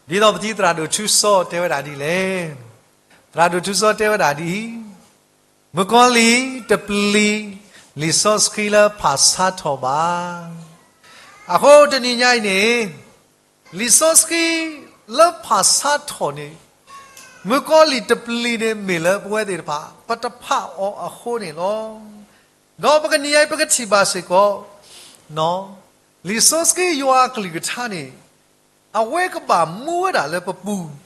ဒ်သိးပထံၣ်သရၣ်ဒိၣ်ထူစီတဲဝဲဒၣ်ဒ်လဲၣ်. သရၣ်ဒိၣ်ထူစီတဲဝဲဒၣ်ဒ်အံၤ, မုၣ်ကီၤလံၢ်တပျံၤ လံာ်စီဆှံလၢဖးဆါထီၣ်ဘၣ်. အဃိတနံၤညါအံၤန့ၣ် လံာ်စီဆှံလၢဖးဆါထီၣ်န့ၣ် မုၣ်ကီၤလံၢ်တပျံၤန့ၣ်မ့ၢ်လၢပဝဲသ့ၣ်တဖၣ် ပတဖးအီၤအဃိန့ၣ်လီၤ. ဒီးပကနံၤညါအံၤပကထံၣ်ဘၣ်စ့ၢ်ကီး လံာ်စီဆှံယွၤအကလုၢ်ကထါန့ၣ် အဝဲကဘၣ်မူဝဲဒၣ်လၢပပူၤ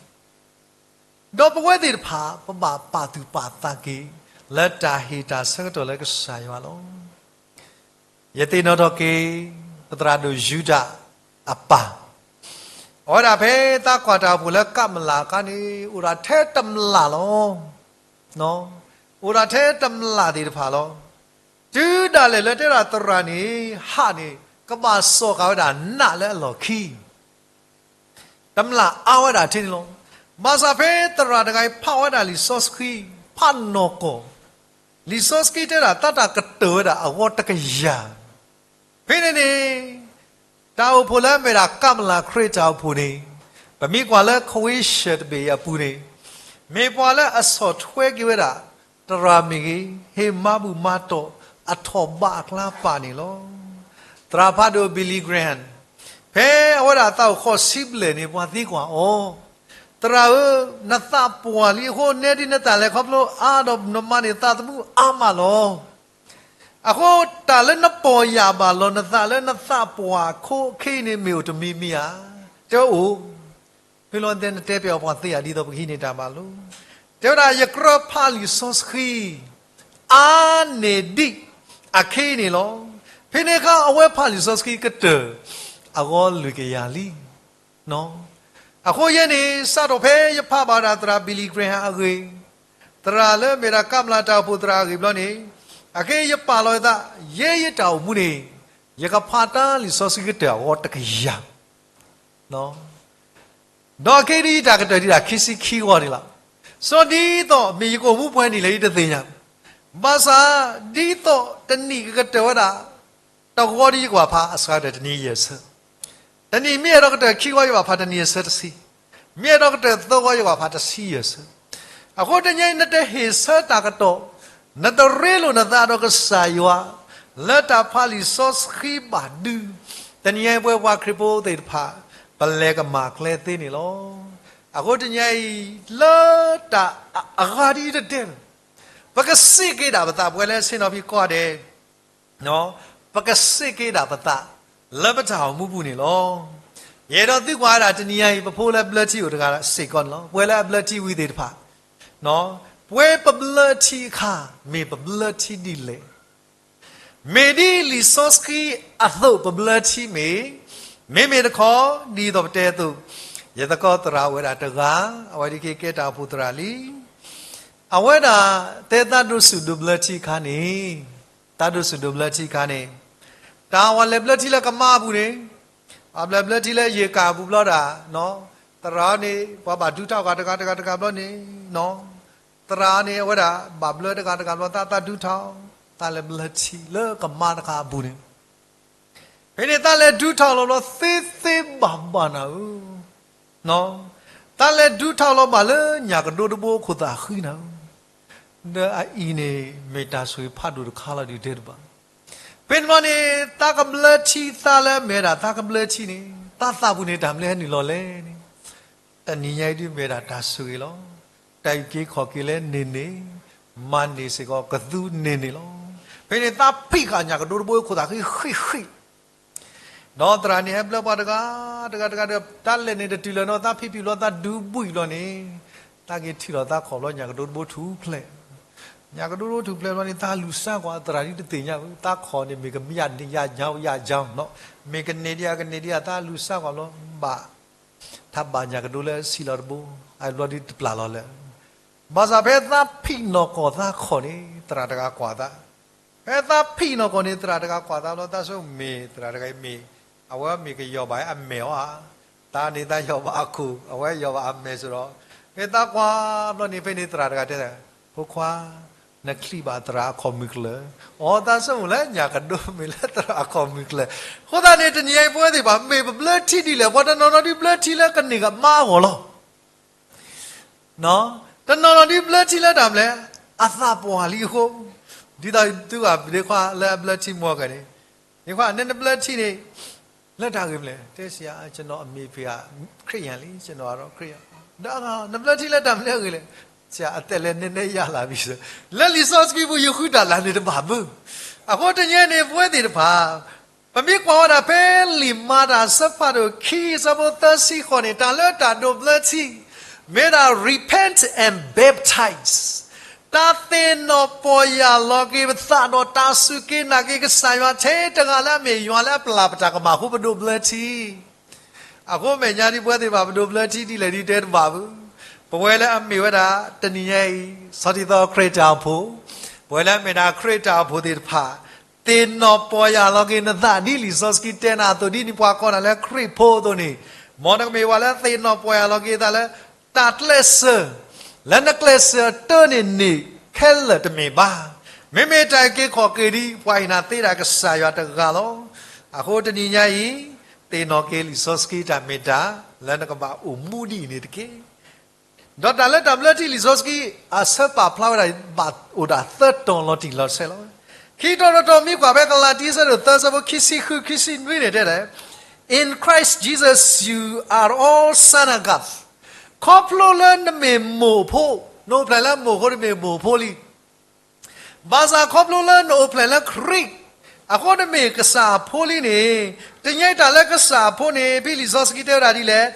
ဒီးပဝဲသ့ၣ်တဖၣ် ပဘၣ်ပာ်သူၣ်ပာ်သးက့ၤ လၢတၢ်ဟ့ၣ်တၢ်ဆၢကတီၢ်လၢကစၢ်ယွၤလီၤ. ယသ့ၣ်နီၣ်ထီၣ်က့ၤ ပသရၣ်ဒိၣ်ယူဒၤအပၢ်, အဝဲဒၣ်ဖဲသးကွၢ်တၢ်အိၣ်ဖှိၣ်လၢကးမလၤအခါန့ၣ် အိၣ်ဒၣ်ထဲတမျၢ်လီၤ. အိၣ်ဒၣ်ထဲတမျၢ်သ့ၣ်တဖၣ်လီၤ. တုၤဒၣ်လဲာ်လၢတဲဒၣ်သရၣ်န့ၣ် ဟးန့ၣ် ကဘၣ်စိာ်ဃာ်ဝဲဒၣ်နးလၢအလီၢ်ခံ တမျၢ်အါဝဲဒၣ်ထဲန့ၣ်လီၤ. ဘၣ်ဆၣ်ဖဲသရၣ်တဂၤအံၤဖးဝဲဒၣ်လံာ်စီဆှံ ဖးနီၢ်ကီၢ် လံာ်စီဆှံတဲဒၣ်သးတၢ်ကတၢၢ်ဝဲဒၣ်အဂီၢ်တကယၤ. ဖဲန့ၣ်န့ၣ် တၢ်အိၣ်ဖှိၣ်လၢအမ့ၢ်ဒၣ်ကးမလၤခရံာ်တၢ်အိၣ်ဖှိၣ်န့ၣ် ပမ့ၢ်ကွၢ်လၢခဝ့ၡၢၣ်တဘ့ၣ်အံၤအပူၤန့ၣ် မ့ၢ်ပှၤလၢအဆီၣ်ထွဲက့ၤဝဲဒၣ် သရၣ်မ့ၢ်ဂ့ၤ ဟ့ၣ်မၤဘူၣ်မၤတီၢ်အထီၣ်ဘးအကျါပာ်န့ၣ်လီၤ. သရၣ်ဖးဒိၣ် Billy Graham ဖဲအဝဲဒၣ်သးအိၣ်ဃိးဆံဘျဲၣ်န့ၣ် ပှၤသံကွၢ်အီၤ, သရၣ်ဧၢ, နသးပှၢ်လံအဃိ နဲဒ်နတၢ်လဲၤခီဖျိအါဒီး နမၤန့ၢ်သးသမူအါမးလီၤ. အဃိတၢ်လၢနပီၢ်ယၢ်ဘၣ်လီၤနသးလၢနသးပှၢ်အခိၣ်အခံန့ၣ် မ့ၢ်အိၣ်တမံၤမံၤဧါ. တဲအိၣ်, ဖဲလီၤတဲနတဲပျီပှၤသ့ဧါ ဒ်သိးပကဟံးန့ၢ်တၢ်မၤလိ. တဲဝဲဒၣ် ယကြၢးဖးလံာ်စီဆှံ အါန့ၢ်ဒံးအခံန့ၣ်လီၤ. ဖဲန့ၣ်အခါအဝဲဖးလံာ်စီဆှံကတၢၢ် အဂီၢ်လွံၢ်ကယၤလံ. အဃိယဲန့ၣ် စးထီၣ်ဖဲယဖးဘၣ်ဝဲဒၣ်သရၣ် Billy Graham အဂ့ၢ်, သရၣ်လၢမ့ၢ်ဒၣ်ကးမလၤတၢ်အိၣ်ဖှိၣ်သရၣ်အဂ့ၢ်ဘျီန့ၣ်, အခဲအံၤယပာ်လီၤယသး ယဲယတၢ်အိၣ်မူန့ၣ် ယကဖးတၢ်လံာ်စီဆှံကတၢၢ်အဂီၢ်တကယၤ ဒီးအခဲအံၤဒ်အံၤတၢ်ကတၢၢ်ဒံးဒၣ်ခံဆံခံဂီၤန့ၣ်လီၤ. စီၤဒ်သိးမ့ၢ်ယကအိၣ်မူပှဲၤနံၣ်လဲၣ် ယတသ့ၣ်ညါ, ဘၣ်ဆၣ်ဒ်သိးတနံၣ်ကကတၢၢ်ဝဲဒၣ် တဂီၤဒီးယကဘၣ်ဖးအစှၤကတၢၢ်တနံၤယဲၢ်ဆၢ, တနံၣ်မ့ၢ်အဲၣ်ဒိးကတၢၢ်ခံဂီၤယကဘၣ်ဖးတနံၤအဆၢတဆံ, မ့ၢ်အဲၣ်ဒိးကတၢၢ်သၢဂီၤယကဘၣ်ဖးတဆံယဲၢ်ဆၢ. အဃိတနံၤအံၤ နတဟ့ၣ်ဆၢတၢ်ကတီၢ်, နတရ့လိာ်နသးဒီးကစၢ်ယွၤ လၢတၢ်ဖးလံာ်စီဆှံဘၣ်ဒုး, တနံၤအံၤပဝဲပှၤခရံာ်ဖိသ့ၣ်တဖၣ် ပလဲၤကမၣ်ကျဲသ့န့ၣ်လီၤ. အဃိတနံၤအံၤ လၢတၢ်အဂၤဒ်အံၤတတဲလၢ ပကစ့ၢ်က့ၤဒၣ်ပသး ပဝဲလၢဆ့ၣ်နီၤဖံးကိးဂၤဒဲး ပကစ့ၢ်က့ၤဒၣ်ပသး လၢပတၢ်အိၣ်မူပူၤန့ၣ်လီၤ. ယအဲၣ်ဒိးသံကွၢ်ဝဲဒၣ်တနံၤအံၤ ပဖိလၢဘျၢထံအိၣ်တဂၤစ့ၢ်ကီးန့ၣ်လီၤ. ပဝဲလၢအဘျၢထံဝံၤသ့ၣ်တဖၣ်, ပဝဲပဘျၢထံအခါ မ့ၢ်ပဘျၢထံဒ်လဲၣ်. မ့ၢ်ဒ်လံာ်စီဆှံအသိးပဘျၢထံမ့ၢ်, မ့မ့ၢ်တခီ ဒ်သိးပတဲအသိး, ယသကိးသရၣ်အိၣ်ဝဲဒၣ်တဂၤ, အဝဲဒၣ်က့ၤကဲတၢ်အိၣ်ဖှိၣ်သရၣ်လံ. အဝဲဒၣ်တဲသးဒိးဆူၣ်ဒိးဘျၢထံအခါန့ၣ်, သးဒိးဆူၣ်ဒိးဘျၢထံအခါန့ၣ်, တၢ်ဝဲလဲၤဘျၢထံလၢကမါအပူၤန့ၣ်, အဘျၢဘျၢထံလၢယ့ၢ်ကၣ်အပူၤဘျီဒၣ်, သရၣ်န့ၣ် ပှၤဘၣ်ဒူတၢ်အိၣ်ဃာ်တဂၤတဂၤတဂၤဘျီန့ၣ်, သရၣ်န့ၣ် အဝဲဒၣ်ဘၣ်ဘျၢတဂၤတဂၤဘျီ သး သးဒုးထီၣ်, သးလဲၤဘျၢထံလၢကမါတခါအပူၤန့ၣ်, ဖဲန့ၣ်သးလဲၤဒုးထီၣ်လီၤဘျီ သ့သ့ဘၣ်ဘၣ်နၤဧၢ, သးလဲၤဒုးထီၣ်လီၤဘၣ်လၢညၣ်ကဒိတဘိအခိၣ်သးဃံနၤဧၢ, ဒီးအအံၤန့ၣ် မ့ၢ်တၢ်ဆိၣ်ဂ့ၤဖးဒိၣ်တခါလီၤဒုးတဲတဘၣ်. ဖဲန့ၣ်ဘျီန့ၣ် သးကဘျၢထံ သးလၢအမ့ၢ်ဝဲဒၣ်သးကဘျၢထံန့ၣ် သးသးပူၤန့ၣ် တၢ်မနုၤဟဲနုာ်လီၤလဲၣ်န့ၣ်, တနံၤညါအံၤဒုးမ့ၢ်ဝဲဒၣ်တၢ်ဆိၣ်ဂ့ၤလီၤ. တၢ်အုၣ်က့ၤခီၣ်က့ၤလၢန့ၢ်န့ၣ်, မၤန့ၢ်စ့ၢ်ကီးကသူန့ၢ်န့ၣ်လီၤ. ဖဲန့ၣ်သးဖံးဃာ်ညၣ်ကဒိတဘိအခိၣ်သးဃံဃံဃံ ဒီးသရၣ်န့ၣ်ဟဲဘျၢပှၤတဂၤ, တဂၤတဂၤဒီး တၢ်လဲၤန့ၣ်တတုၤလၢၤနီၤ သးဖံးဖံးဘျီ သးဒုးဘှံးဘျီန့ၣ်, သးက့ၤထံၣ်လီၤသးခီၣ်ဘျီ ညၣ်ကဒိတဘိထူၣ်ဖျဲး, ညၣ်ကဒိတဘိထူၣ်ဖျဲးဘျီန့ၣ် သးလူၤစါကွၢ်သရၣ်ဒ်တသ့ၣ်ညါဘၣ်, သးခီၣ်န့ၣ် မ့ၢ်ကမ့ၢ်ယၤန့ၣ် ယၤညါယၤညါနီၤ, မ့ၢ်ကန့ၢ်ဒံးဧါ ကန့ၢ်ဒံးဧါ သးလူၤစါကွၢ်ဘျီ ဘၣ် ထးဘၣ်ညၣ်ကဒိလၢအဆံးလီၤတဘိ, အဘျီဒ်တပျၢ်လီၤလၢၤ. ဘၣ်ဆၣ်ဖဲသးဖံးနီၢ်ကီၢ်သးခီၣ်န့ၣ် သရၣ်တဂၤကွၢ်သး, ဖဲသးဖံးနီၢ်ကီၢ်န့ၣ် သရၣ်တဂၤကွၢ်သးလီၤ, သးဆိမ့ၢ်သရၣ်တဂၤအံၤမ့ၢ်, အဝဲမ့ၢ်ကယီၤဘၣ်အမဲာ်အီၤဧါ, သးန့ၣ်သးယီၤဘၣ်အခိၣ် အဝဲယီၤဘၣ်အမဲာ်စ့ၢ်ဒီး, ဖဲသးကွၢ်ဘျီန့ၣ် ဖဲန့ၣ်သရၣ်တဂၤတဲ, ဖိခွါ နချံးဘၣ်သရၣ်အခီၣ်မုၢ်ကျၢၢ်, အီသးဆိမ့ၢ်လၢညၣ်ကဒိမ့ၢ်လၢသရၣ်အခီၣ်မုၢ်ကျၢၢ်, အဃိသတးန့ၣ် တနံၤညါအံၤပဝဲသ့ၣ်တဖၣ် မ့ၢ်ပဘျၢထံဒ်လဲၣ် ပှၤတနီၤနီၤဒုးဘျၢထံလၢကန့ၢ်ကမါအဂီၢ်လီၤ. တနီၤနီၤဒုးဘျၢထံလၢတၢ်မနုၤလဲၣ်, အသးပှၢ်လံအဃိ, ဒ်သိးသုဂၤဒ့ခွါလၢအဘျၢထံမီၤကန့ၣ်, ဒ့ခွါ နနဘျၢထံန့ၣ် လၢတၢ်ဂ့ၢ်မနုၤလဲၣ်, တဲဆံးဧါ, ကျွန်တော်အမေဖုက ခရစ်ယာန်လံ, ကျွန်တော်ကတော့ခရစ်ယာန်, ဒီးနဘျၢထံလၢတၢ်မနုၤအဂ့ၢ်လဲၣ်, ဆရာ အသက်လည်းနည်းနည်းရလာပြီဆို, လၢလံာ်စီဆှံပူၤ ယဃုတၢ်လၢ်န့ၣ်တဘၣ်ဘၣ်. အဃိတနံၤညါန့ၣ် ပဝဲသ့ၣ်တဖၣ် ပမ့ၢ်ကွၢ်ဝဲဒၣ်ဖဲလံာ်မၤတၢ်အဆၢဖးဒိၣ်ခံ အဆၢဖိသၢဆံဃိးန့ၣ် တၢ်လၢတၢ်ဒိးဘျၢထံ မ့ၢ်ဝဲဒၣ် repent and baptize, တၢ်သ့ၣ်နီၣ်ပီၢ်ယၢ်လီၤက့ၤပသးဒီးတၢ်စူၢ်က့ၤနာ်က့ၤကစၢ်ယွၤထဲတဂၤလၢအမ့ၢ်ယွၤလၢအပျၢ်ပတၢ်ကမၣ်အဃိ ပဒိးဘျၢထံ. အဃိမဲာ်ညါဒ်ပဝဲသ့ၣ်တဖၣ် ပဒိးဘျၢထံဒ်လဲၣ်ဒ်တဲတဘၣ်ဘၣ်. ပဝဲလၢအမ့ၢ်ဝဲဒၣ်တနံၤညါအံၤ ဆီၣ်တံၢ်သီခရံာ်တၢ်အိၣ်ဖှိၣ်, ပဝဲလၢအမ့ၢ်ဒၣ်ခရံာ်တၢ်အိၣ်ဖှိၣ်သ့ၣ်တဖၣ် သ့ၣ်နီၣ်ပီၢ်ယၢ်လီၤက့ၤနသးဒ်လံာ်စီဆှံတဲနၤအသိး ဒ်နပှၤကိးနၤလၢခရံာ်ဖိအသိးန့ၣ်, မ်နကမ့ၢ်ပှၤလၢသ့ၣ်နီၣ်ပီၢ်ယၢ်လီၤက့ၤသးလၢ တၢ်ကျဲးစၢး လၢနကျဲးစၢးအတၢန့ၣ်န့ၣ် ခဲလၢာ်တမ့ၢ်ဘၣ်. မ့မ့ၢ်တၢ်အုၣ်က့ၤခီၣ်က့ၤဒ်ပှၤဟ့ၣ်နၤသ့ဒၣ်ကစၢ်ယွၤတဂၤလီၤ. အဃိတနံၤညါအံၤ သ့ၣ်နီၣ်က့ၤလံာ်စီဆှံတၢ်မ့ၢ်တၢ် လၢနကဘၣ်အိၣ်မူဒ်အံၤန့ၣ်တက့ၢ်. ဒီးတၢ်လၢတၢ်ဘျၢထံလံာ်စီဆှံ အဆၢပာ်ဖျါဝဲဒၣ် ဘၣ်အိၣ်ဒၣ်သၢတီၤလီၤတံၢ်လီၤဆဲးလီၤ. ခံတီၤတတီၤမ့ၢ်ကွၢ်ဖဲကလၤတံ အဆၢဒိၣ်သၢ အဆၢဖိခံဆံဃု ခံဆံနွံန့ၣ်တဲဒၣ်, In Christ Jesus you are all son of God. ခီဖျိလၢနမ့ၢ်မိၢ်ဖိ, နအိၣ်ဖျဲၣ်လၢမိၢ်ဖိ နမ့ၢ်မိၢ်ဖိလံ. ဘၣ်ဆၣ်ခီဖျိလၢနအိၣ်ဖျဲၣ်လၢခရံာ်, အဃိနမ့ၢ်ကစၢ်အဖိလံန့ၣ်, တနံၤညါအံၤတၢ်လၢကစၢ်အဖိန့ၣ် ဖဲလံာ်စီဆှံတဲဝဲဒၣ်ဒ်လဲၣ်,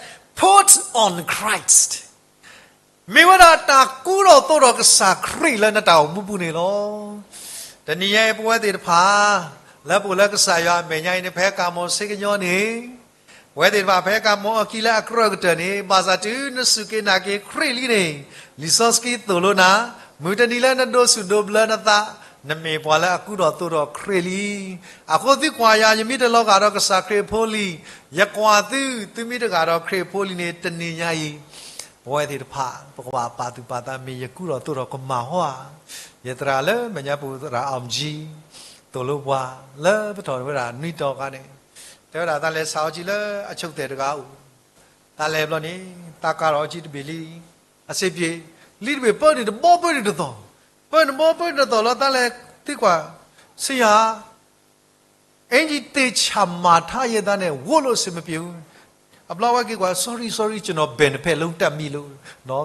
put on Christ. မ့ၢ်ဝဲဒၣ်တၢ်ကူထီၣ်သိးထီၣ်ကစၢ်ခရံာ်လၢနတၢ်အိၣ်မူပူၤန့ၣ်လီၤ. တနံၤညါအံၤပဝဲသ့ၣ်တဖၣ် လၢပအိၣ်လၢကစၢ်ယွၤအမဲာ်ညါအံၤန့ၣ် ဖဲကမီၤစ့ကညီန့ၣ် ပဝဲသ့ၣ်တဖၣ်ဖဲကမီၤအခံလၢအကြၢးကတၢၢ်န့ၣ် ဘၣ်ဆၣ်တုၤနစူၢ်က့ၤနာ်က့ၤခရံာ်လံန့ၣ်, လံာ်စီဆှံသိၣ်လိနၤ, မုၢ်တနံၤလၢနဒိးဆူၣ်ဒိးဘျၢနသး, နမ့ၢ်ပှၤလၢအကူထီၣ်သိးထီၣ်ခရံာ်လံ. အဃိသုကွၢ်ယၤ ယမ့ၢ်တလီၤဂာ်ဒီးကစၢ်ခရံာ်အဖိလံ, ယကွၢ်သု, သုမ့ၢ်တဂာ်ဒီးခရံာ်အဖိလံန့ၣ် တနံၤညါအံၤ ပဝဲသ့ၣ်တဖၣ် ပကဘၣ်ပာ်သူၣ်ပာ်သး မ့ၢ်ယကူထီၣ်သိးထီၣ်ကမၣ်ဟီဧါ. ယသရၣ်လၢမဲာ်ညါပူၤ သရၣ် အောင်ကြီး သိၣ်လိပှၤ လၢပထီၣ်ဝဲဒၣ်နွံတီၤအခါန့ၣ်, တဲဝဲဒၣ် သးလဲၤဆးအီကံလၢအဆိကတၢၢ်တဂၤအိၣ်, သးလဲၤဘျီန့ၣ် သးကါထီၣ်အီကံတဘ့ၣ်လံ, အစ့ပ့ၤ, လံတဘ့ၣ်ပၢနုာ်တဘီ ပၢနုာ်တသီၣ်, ပၢနုာ်တဘီ ပၢနုာ်တသီၣ်လီၤ. သးလဲၤသံကွၢ်, ဆရာ အင်္ကျီသ့ၣ်ဆၣ်မၤထါယဲၢ်သးန့ၣ် ဝိုးလို့အဆင်မပြေဘူး. အဘျီဝဲက့ၤကွၢ် sorry sorry ကျွန်တော်ဘယ်နှစ်ဖက်လုံးတပ်မိလို့,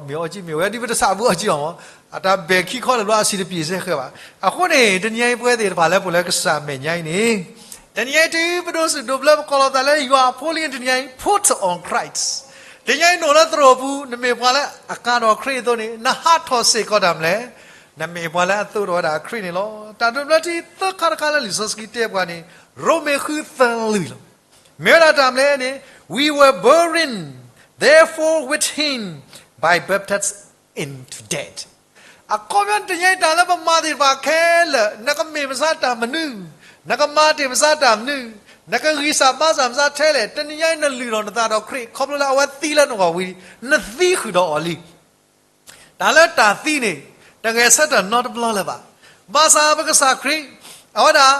မ့ၢ်အီကံမ့ၢ်ဝဲ ဒ်ပတဆၣ်ဘူးအီကံအီၤမး, အတၢ်ဘဲၣ်ခံခီလၢာ်ဘျီ အဆံတပျ့ၤစဲဃဲဘၣ်. အဃိန့ၣ် တနံၤညါအံၤ ပဝဲသ့ၣ်တဖၣ်လၢပအိၣ်လၢကစၢ်အမဲာ်ညါအံၤန့ၣ်, တနံၤညါအံၤ တုၤပဒိးဆူၣ်ဒိးဘျၢ ပကိးလီၤပသးလၢယွၤအဖိလံန့ၣ် တနံၤညါအံၤ put on Christ. တနံၤညါအံၤ နအိၣ်လၢသရိာ်ပူၤ နမ့ၢ်ပှၤလၢအကါထီၣ်ခရံာ်အသိးန့ၣ် နဟးထီၣ်စ့ၢ်ကီးတၢ်မနုၤလဲၣ်, နမ့ၢ်ပှၤလၢအသိးထီၣ်ဝဲဒၣ်ခရံာ်န့ၣ်လီၤ. တၢ်ဒိးဘျၢထံသၢခါတခါလၢလံာ်စီဆှံတဲပှၤန့ၣ် ရိမ့ၤဃုသၢလွံၢ်လီၤ. မ့ၢ်ဝဲဒၣ်တၢ်မနုၤလဲၣ်န့ၣ် we were buried, therefore, with him by baptism into death. အခီပညီ တနံၤညါအံၤ တၢ်လၢပမၤသ့ၣ်တဖၣ်ခဲလၢာ်, နကမ့ၢ်မဆါတၢ်မနုၤ, နကမၤတ့ၢ်မဆါတၢ်မနုၤ, နကဂံၢ်စၢ်ဘါစၢ်မဆါထဲလဲၣ်, တနံၤညါအံၤ နလုၢ်ထီၣ်နသးဒီးခရံာ် ခီဖျိလၢအဝဲသံလၢနဂီၢ်ဝံၤ, နသံဃုာ်ဒီးအီၤလံ. တၢ်လၢတၢ်သံန့ၣ် တဂဲၤဆၢထၢၣ်နီတဘျီလၢၤဘၣ်. ဘၣ်ဆၣ်ပကစၢ်ခရံာ် အဝဲဒၣ်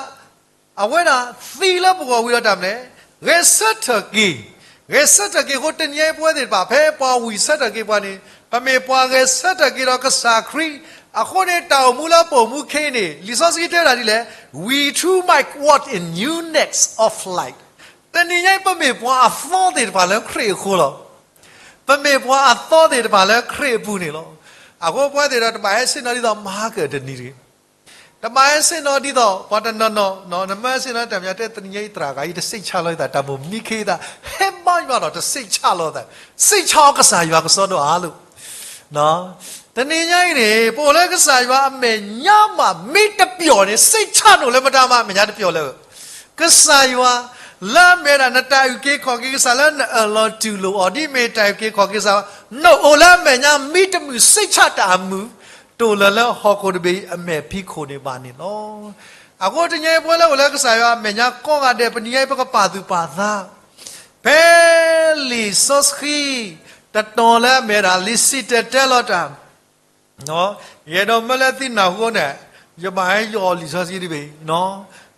အဝဲဒၣ်သံလၢပဂီၢ်ဝံၤဒီးတၢ်မနုၤလဲၣ်, ဂဲၤဆၢထၢၣ်က့ၤ, ဂဲၤဆၢထၢၣ်က့ၤအဃိ တနံၤညါအံၤပဝဲသ့ၣ်တဖၣ် ဖဲပှၤဝံၣ်ဆၢထၢၣ်က့ၤပှၤန့ၣ် ပမ့ၢ်ပှၤဂဲၤဆၢထၢၣ်က့ၤဒီးကစၢ်ခရံာ်အဃိန့ၣ် တၢ်အိၣ်မူလၢပအိၣ်မူခဲအံၤန့ၣ် လံာ်စီဆှံတဲဝဲဒၣ်ဒ်လဲၣ်, we too might walk in newness of life. တနံၤညါအံၤ ပမ့ၢ်ပှၤအသီသ့ၣ်တဖၣ်လၢခရံာ်အဃိလီၤ. ပမ့ၢ်ပှၤအသီသ့ၣ်တဖၣ်လၢခရံာ်အပူၤန့ၣ်လီၤ. အဃိပဝဲသ့ၣ်ဒီး တဘၣ်ဟဲဆ့ၣ်နီၤဒ်သိးမၤကၢၣ်တနံၤတဂ့ၤ. တဘၣ်ဟဲဆ့ၣ်နီၤဒ်သိး ပှၤတနီၤနီၤ နမၢဆ့ၣ်နီၤတၢ်မၤတဲ တနံၤညါအံၤသရၣ်ဂၤအံၤ တစိတ်ချရသး တၢ်မိၣ်မံခ့သး ဟဲဘါယွၤဒီး တစိတ်ချလီၤသး, စိတ်ချအီၤကစၢ်ယွၤကစီဒီဧါလိၤ တနံၤညါအံၤန့ၣ် ပအိၣ်လၢကစၢ်ယွၤအမဲာ်ညါမး မ့ၢ်တပျီၢ်န့ၣ် စိတ်ချနုာ်လၢမတၤမး အမဲာ်ညါတပျီၢ်လၢ ကစၢ်ယွၤ လၢအမ့ၢ်ဝဲဒၣ် နတၢ်အုၣ်က့ၤခီၣ်က့ၤကစၢ်လၢနအၢၣ်လီၤတူၢ်လိာ်အီၤ ဒ်မ့ၢ်တၢ်အုၣ်က့ၤခီၣ်က့ၤကစၢ်, နအိၣ်လၢအမဲာ်ညါ မ့ၢ်တမုာ် စိတ်ချတၢ်အမုာ် တိၢ်လၢၤလၢဟီၣ်ခိၣ်တဘ့ၣ်အံၤအမဲာ်ဖံးခိၣ်န့ၣ်ဘၣ်န့ၣ်လီၤ. အဃိတနံၤညါအံၤ ပဝဲလၢအိၣ်လၢကစၢ်ယွၤအမဲာ်ညါကိးဂၤဒဲး ပနံၤညါအံၤ ပကပာ်သူၣ်ပာ်သး ဖဲလံာ်စီဆှံ တတီၤလၢအမ့ၢ်ဝဲဒၣ် လံာ်စံၣ်တဲၤတဲလီၤတၢ် ယအဲၣ်ဒိးမၢလၢသုနၢ်ဟူန့ၣ် ယဘၣ်ဟဲယီၣ်လံာ်စီဆှံတဘ့ၣ်,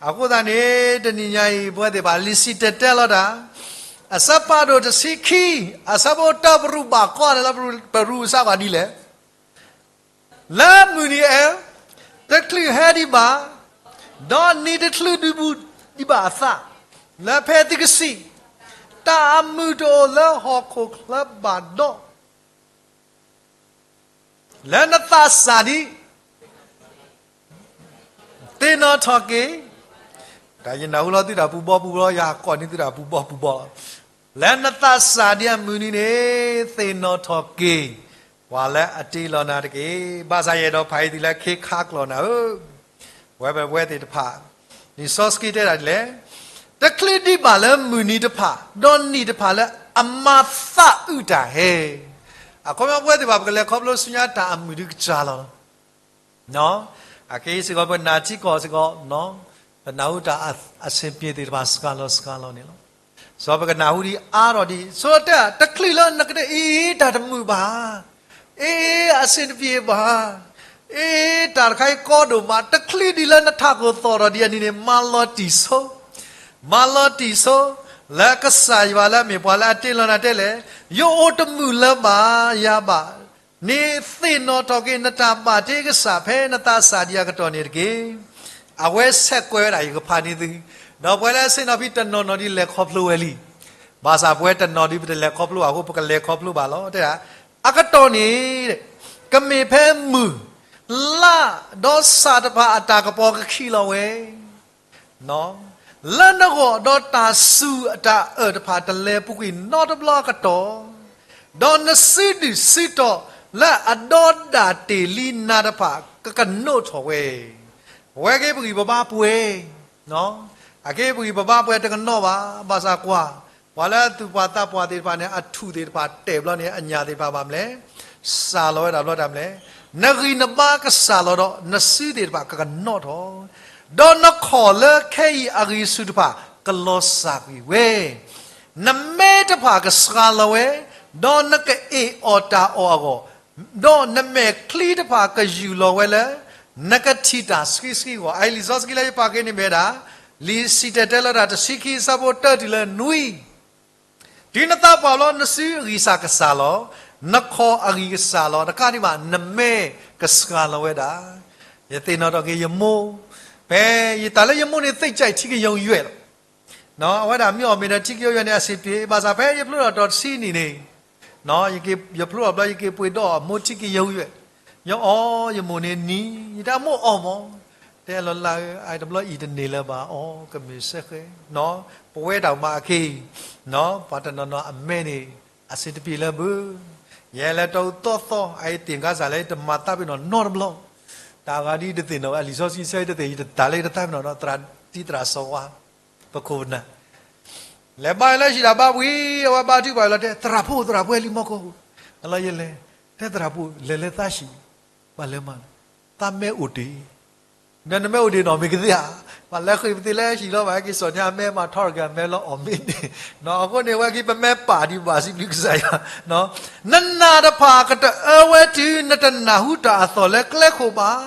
အဃိသတးန့ၣ် တနံၤညါအံၤ ပဝဲသ့ၣ်တဖၣ် လံာ်စံၣ်တဲၤတဲလီၤတၢ် အဆၢဖးဒိၣ်တဆံခံ အဆၢဖိတၢ ပရူးဘၣ်ကွၢ်န့ၣ်လၢ ပရူးစးကွၢ်ဒ်လဲၣ်, လၢမုၢ်နံၤအံၤ တချုးဟဲဒံးဘၣ်, ဒီးနံၤတချုးဒုးဘူးဒံးဘၣ်အသး, လၢဖဲသုကစံး, တၢ်အမုာ်တအိၣ်လၢဟီၣ်ခိၣ်ချၢဘၣ်ဒီး လၢနသးစၢ်ဒ် သ့ၣ်နီၣ်ထီၣ်က့ၤ, တၢ်ယနၢ်ဟူလီၤသုတၢ်ပူၤဘီပူၤဘီလီၤ ယဟးကိးန့ၢ်သုတၢ်ပူၤဘီပူၤဘီလီၤ. လၢနသးစၢ်ဒ်အမုၢ်နံၤန့ၣ် သ့ၣ်နီၣ်ထီၣ်က့ၤ ပှၤလၢအတ့လီၤနၤတက့ၢ်. ဘၣ်ဆၣ်ယအဲၣ်ဒိးဖးအံၤသုလၢခ့ခါကျိာ်နၤဧၢ ပဝဲပဝဲသ့ၣ်တဖၣ်, လံာ်စီဆှံတဲဒၣ်ဒ်လဲၣ်, တချုးဒံးဘၣ်လၢမုၢ်နံၤတဖၣ် ဒီးနံၣ်တဖၣ်လၢအမၤသးအုးတၢ်ဟဲ, အခီပညီပဝဲသ့ၣ်တဖၣ် ပကလဲၤခီဖျိဆူညါတၢ်အမုာ်ဒုးကစၢ်လီၤ. အခဲအံၤစ့ၢ်ကီး ပနာ်ထံကီၢ်စ့ၢ်ကီး, ပနၢ်ဟူတၢ်အဆင်ပြေသ့ၣ်တဖၣ်စှၤလီၤစှၤလီၤန့ၣ်လီၤ. စီၤပကနၢ်ဟူဒ်အါထီၣ်ဒံး စီၤတဲတချုးလၢနကတဲ အ့ တၢ်တမုာ်ဘၣ်, အ့ အဆင်တပြေဘၣ်, အ့ တၢ်တခါအံၤကီဒိၣ်မး, တချုးဒံးလၢနထးခိၣ်သီၣ်ထီၣ်ဒံးအနံၤန့ၣ် မၤလီၤတံၢ်ဆိ, မၤလီၤတံၢ်ဆိ, လၢကစၢ်ယွၤလၢအမ့ၢ်ပှၤလၢအတ့လီၤနၤတဲလဲၣ်, ယအိၣ်တမုာ်လၢၤဘၣ်ယၤဘၣ် န့ၣ်သ့ၣ်နီၣ်ထီၣ်က့ၤ နတၢ်ဘၣ်တ့ကစၢ် ဖဲနသးစၢ်ဒံးအကတီၢ်န့ၣ်တက့ၢ်. အဝဲဆဲးကွဲးဝဲဒၣ် ယကဖးန့ၢ်သု, ဒီးပဝဲလၢဆ့ၣ်နီၤဖံးတနီၤနီၤဒ်လဲၤခီဖျိဝဲလံ. ဘၣ်ဆၣ်ပဝဲတနီၤဒ်ပတလဲၤခီဖျိဘၣ်အဃိ ပကလဲၤခီဖျိဘၣ်လီၤ. တဲဒၣ် အကတီၢ်န့ၣ် ကမ့ၢ်ဖဲမုၢ်, လါ, ဒီးစၣ်တဖၣ်အတၢ်ကပီၤကခံးလီၤဝဲ လၢနဂီၢ် ဒီးတၢ်စူၢ်အတၢ်အၢၣ်တဖၣ်တလဲၤပူၤကွံာ်နီတဘျီအကတီၢ်, ဒီးနစုဒုၣ်စုတီၤလၢအဒီဒၣ်တ့ၢ်လံနၤတဖၣ် ကကနိးထီၣ်ဝဲ, ပဝဲက့ၤပဂံၢ်ပဘါပှဲၤ, အက့ၤပဂံၢ်ပဘါပှဲၤတကနီၣ်ဘၣ်, ဘၣ်ဆၣ်ကွၢ်, ပှၤလၢအသူၣ်ပှၢ်သးပှၢ်သ့ၣ်တဖၣ်န့ၣ် အထူၣ်သ့ၣ်တဖၣ်တဲာ်ဘျီန့ၣ် အညၣ်သ့ၣ်တဖၣ်ဘၣ်မလဲၣ်, စၢ်လီၤဝဲဒၣ်ဘျီတၢ်မလဲၣ်, နဂံၢ်နဘါကစၢ်လီၤဒီး နစုသ့ၣ်တဖၣ်ကကနီၣ်ထီၣ်, ဒီးနခီၣ်လၢခဲအံၤအဂံၢ်ဆူၣ်တဖၣ်ကလီၤစၢ်ကွံာ်ဝဲ, နမဲတဖၣ်ကစှၤလီၤဝဲ, ဒီးနကအ့ၣ်အီၣ်တၢ်အီၣ်အဂီၢ်, ဒီးနမဲာ်ချံတဖၣ်ကယူၢ်လီၤဝဲလၢ နကထံၣ်တၢ်ဆှံဆှံအဂီၢ်. အအံၤလံာ်စီဆှံလၢယပာ်က့ၤန့ၣ်မ့ၢ်ဝဲဒၣ် လံာ်စံၣ်တဲၤတဲလီၤတၢ်တဆံခံ အဆၢဖိတၢတုၤလၢနွံ တုၤနသးပှၢ်ဘျီ နစုအဂံၢ်စၢ်ကစၢ်လီၤ, နခီၣ်အဂံၢ်ကစၢ်လီၤ, တကးဒံးဘၣ် နမဲကစှၤလီၤဝဲဒၣ်. ယသ့ၣ်နီၣ်ထီၣ်က့ၤယမိၢ်, ဖဲယတၢ်လၢယမိၢ်န့ၣ် သ့ၣ်ကၠဲးထံကယုံယွဲၢ်လီၤ. အဝဲဒၣ်မ့ၢ်အီၣ်မ့ၢ်ဒီးထံကယုံယွဲၢ်န့ၣ် အဆင်ပြေ, ဘၣ်ဆၣ်ဖဲယဖျိထီၣ်တီၤတဆံနံၣ်န့ၣ် ယဖျိထီၣ်ဘျီ ယက့ၤပှ့ၤဒီးအီၣ်မိၢ်ထံကယုံယွဲၢ်, ယအီၣ်ယမိၢ်န့ၣ်နံၤ, ယတဲမိၢ်အီၣ်မး, တဲလီၤလၢ အတဘျီအံၤတန့ၢ်လၢၤဘၣ်အီၤ ကမ့ၢ်စ့ၢ်ကီး, ပဝဲဒၣ်မးအက့ၢ်, ပှၤတနီၤနီၤအမဲန့ၣ် အဆင်တပြေလၢၤဘၣ်. ယဲလၢတၢ်အူသီသီ အအံၤသ့ၣ်ကစၢ်လၢယတမၤသးပ့ၤနီၣ်နီတဘျီ, တၢ်ဂၤဒ်တသ့ၣ်နီၣ်ဝဲ လံာ်စီဆှံဆၢတသ့ၣ် ယတတၢ်လၢယတသးပ့ၤနီၣ်ဒီး သရၣ်တံၢ်သရၣ်စီၤဝါ ပခိၣ်ပနၢ် လဲၤဘါလၢဟံၣ်တၢ်ဘါပှံၤ အဝဲဘါထုကဖၣ်လီၤတဲ သရၣ်ဖိ သရၣ်ဖိ ဟဲလံမီၢ်ခိၣ်, အလီၢ်ယလဲၤ, တဲသရၣ်ဖိ လဲၤလၢသးဆံး, ဘၣ်လဲၤမး, သးမဲအိၣ်တ့ၢ် ဒီးနမ့ၢ်အိၣ်ဒံးနီၢ်မ့ၢ်ကသ့ဧါ, ပှၤလၢဃ့ၢ်ပသ့လၢဟံၣ်လီၤဘၣ် ဟဲက့ၤစိာ်န့ၢ်အမဲမၤထီတဂၤမဲလီၤအီၣ်မ့ၢ်န့ၣ်, အဃိန့ၣ် ဝဲက့ၤပမ့ၢ်ပာ်ဒံးဘၣ်စံးဘျုးကစၢ်ယွၤ, နနာ်တဖၣ်ကတအၢဝဲတုၤ နတနၢ်ဟူတၢ်အသီၣ်လၢကျဲခိၣ်ဘၣ်.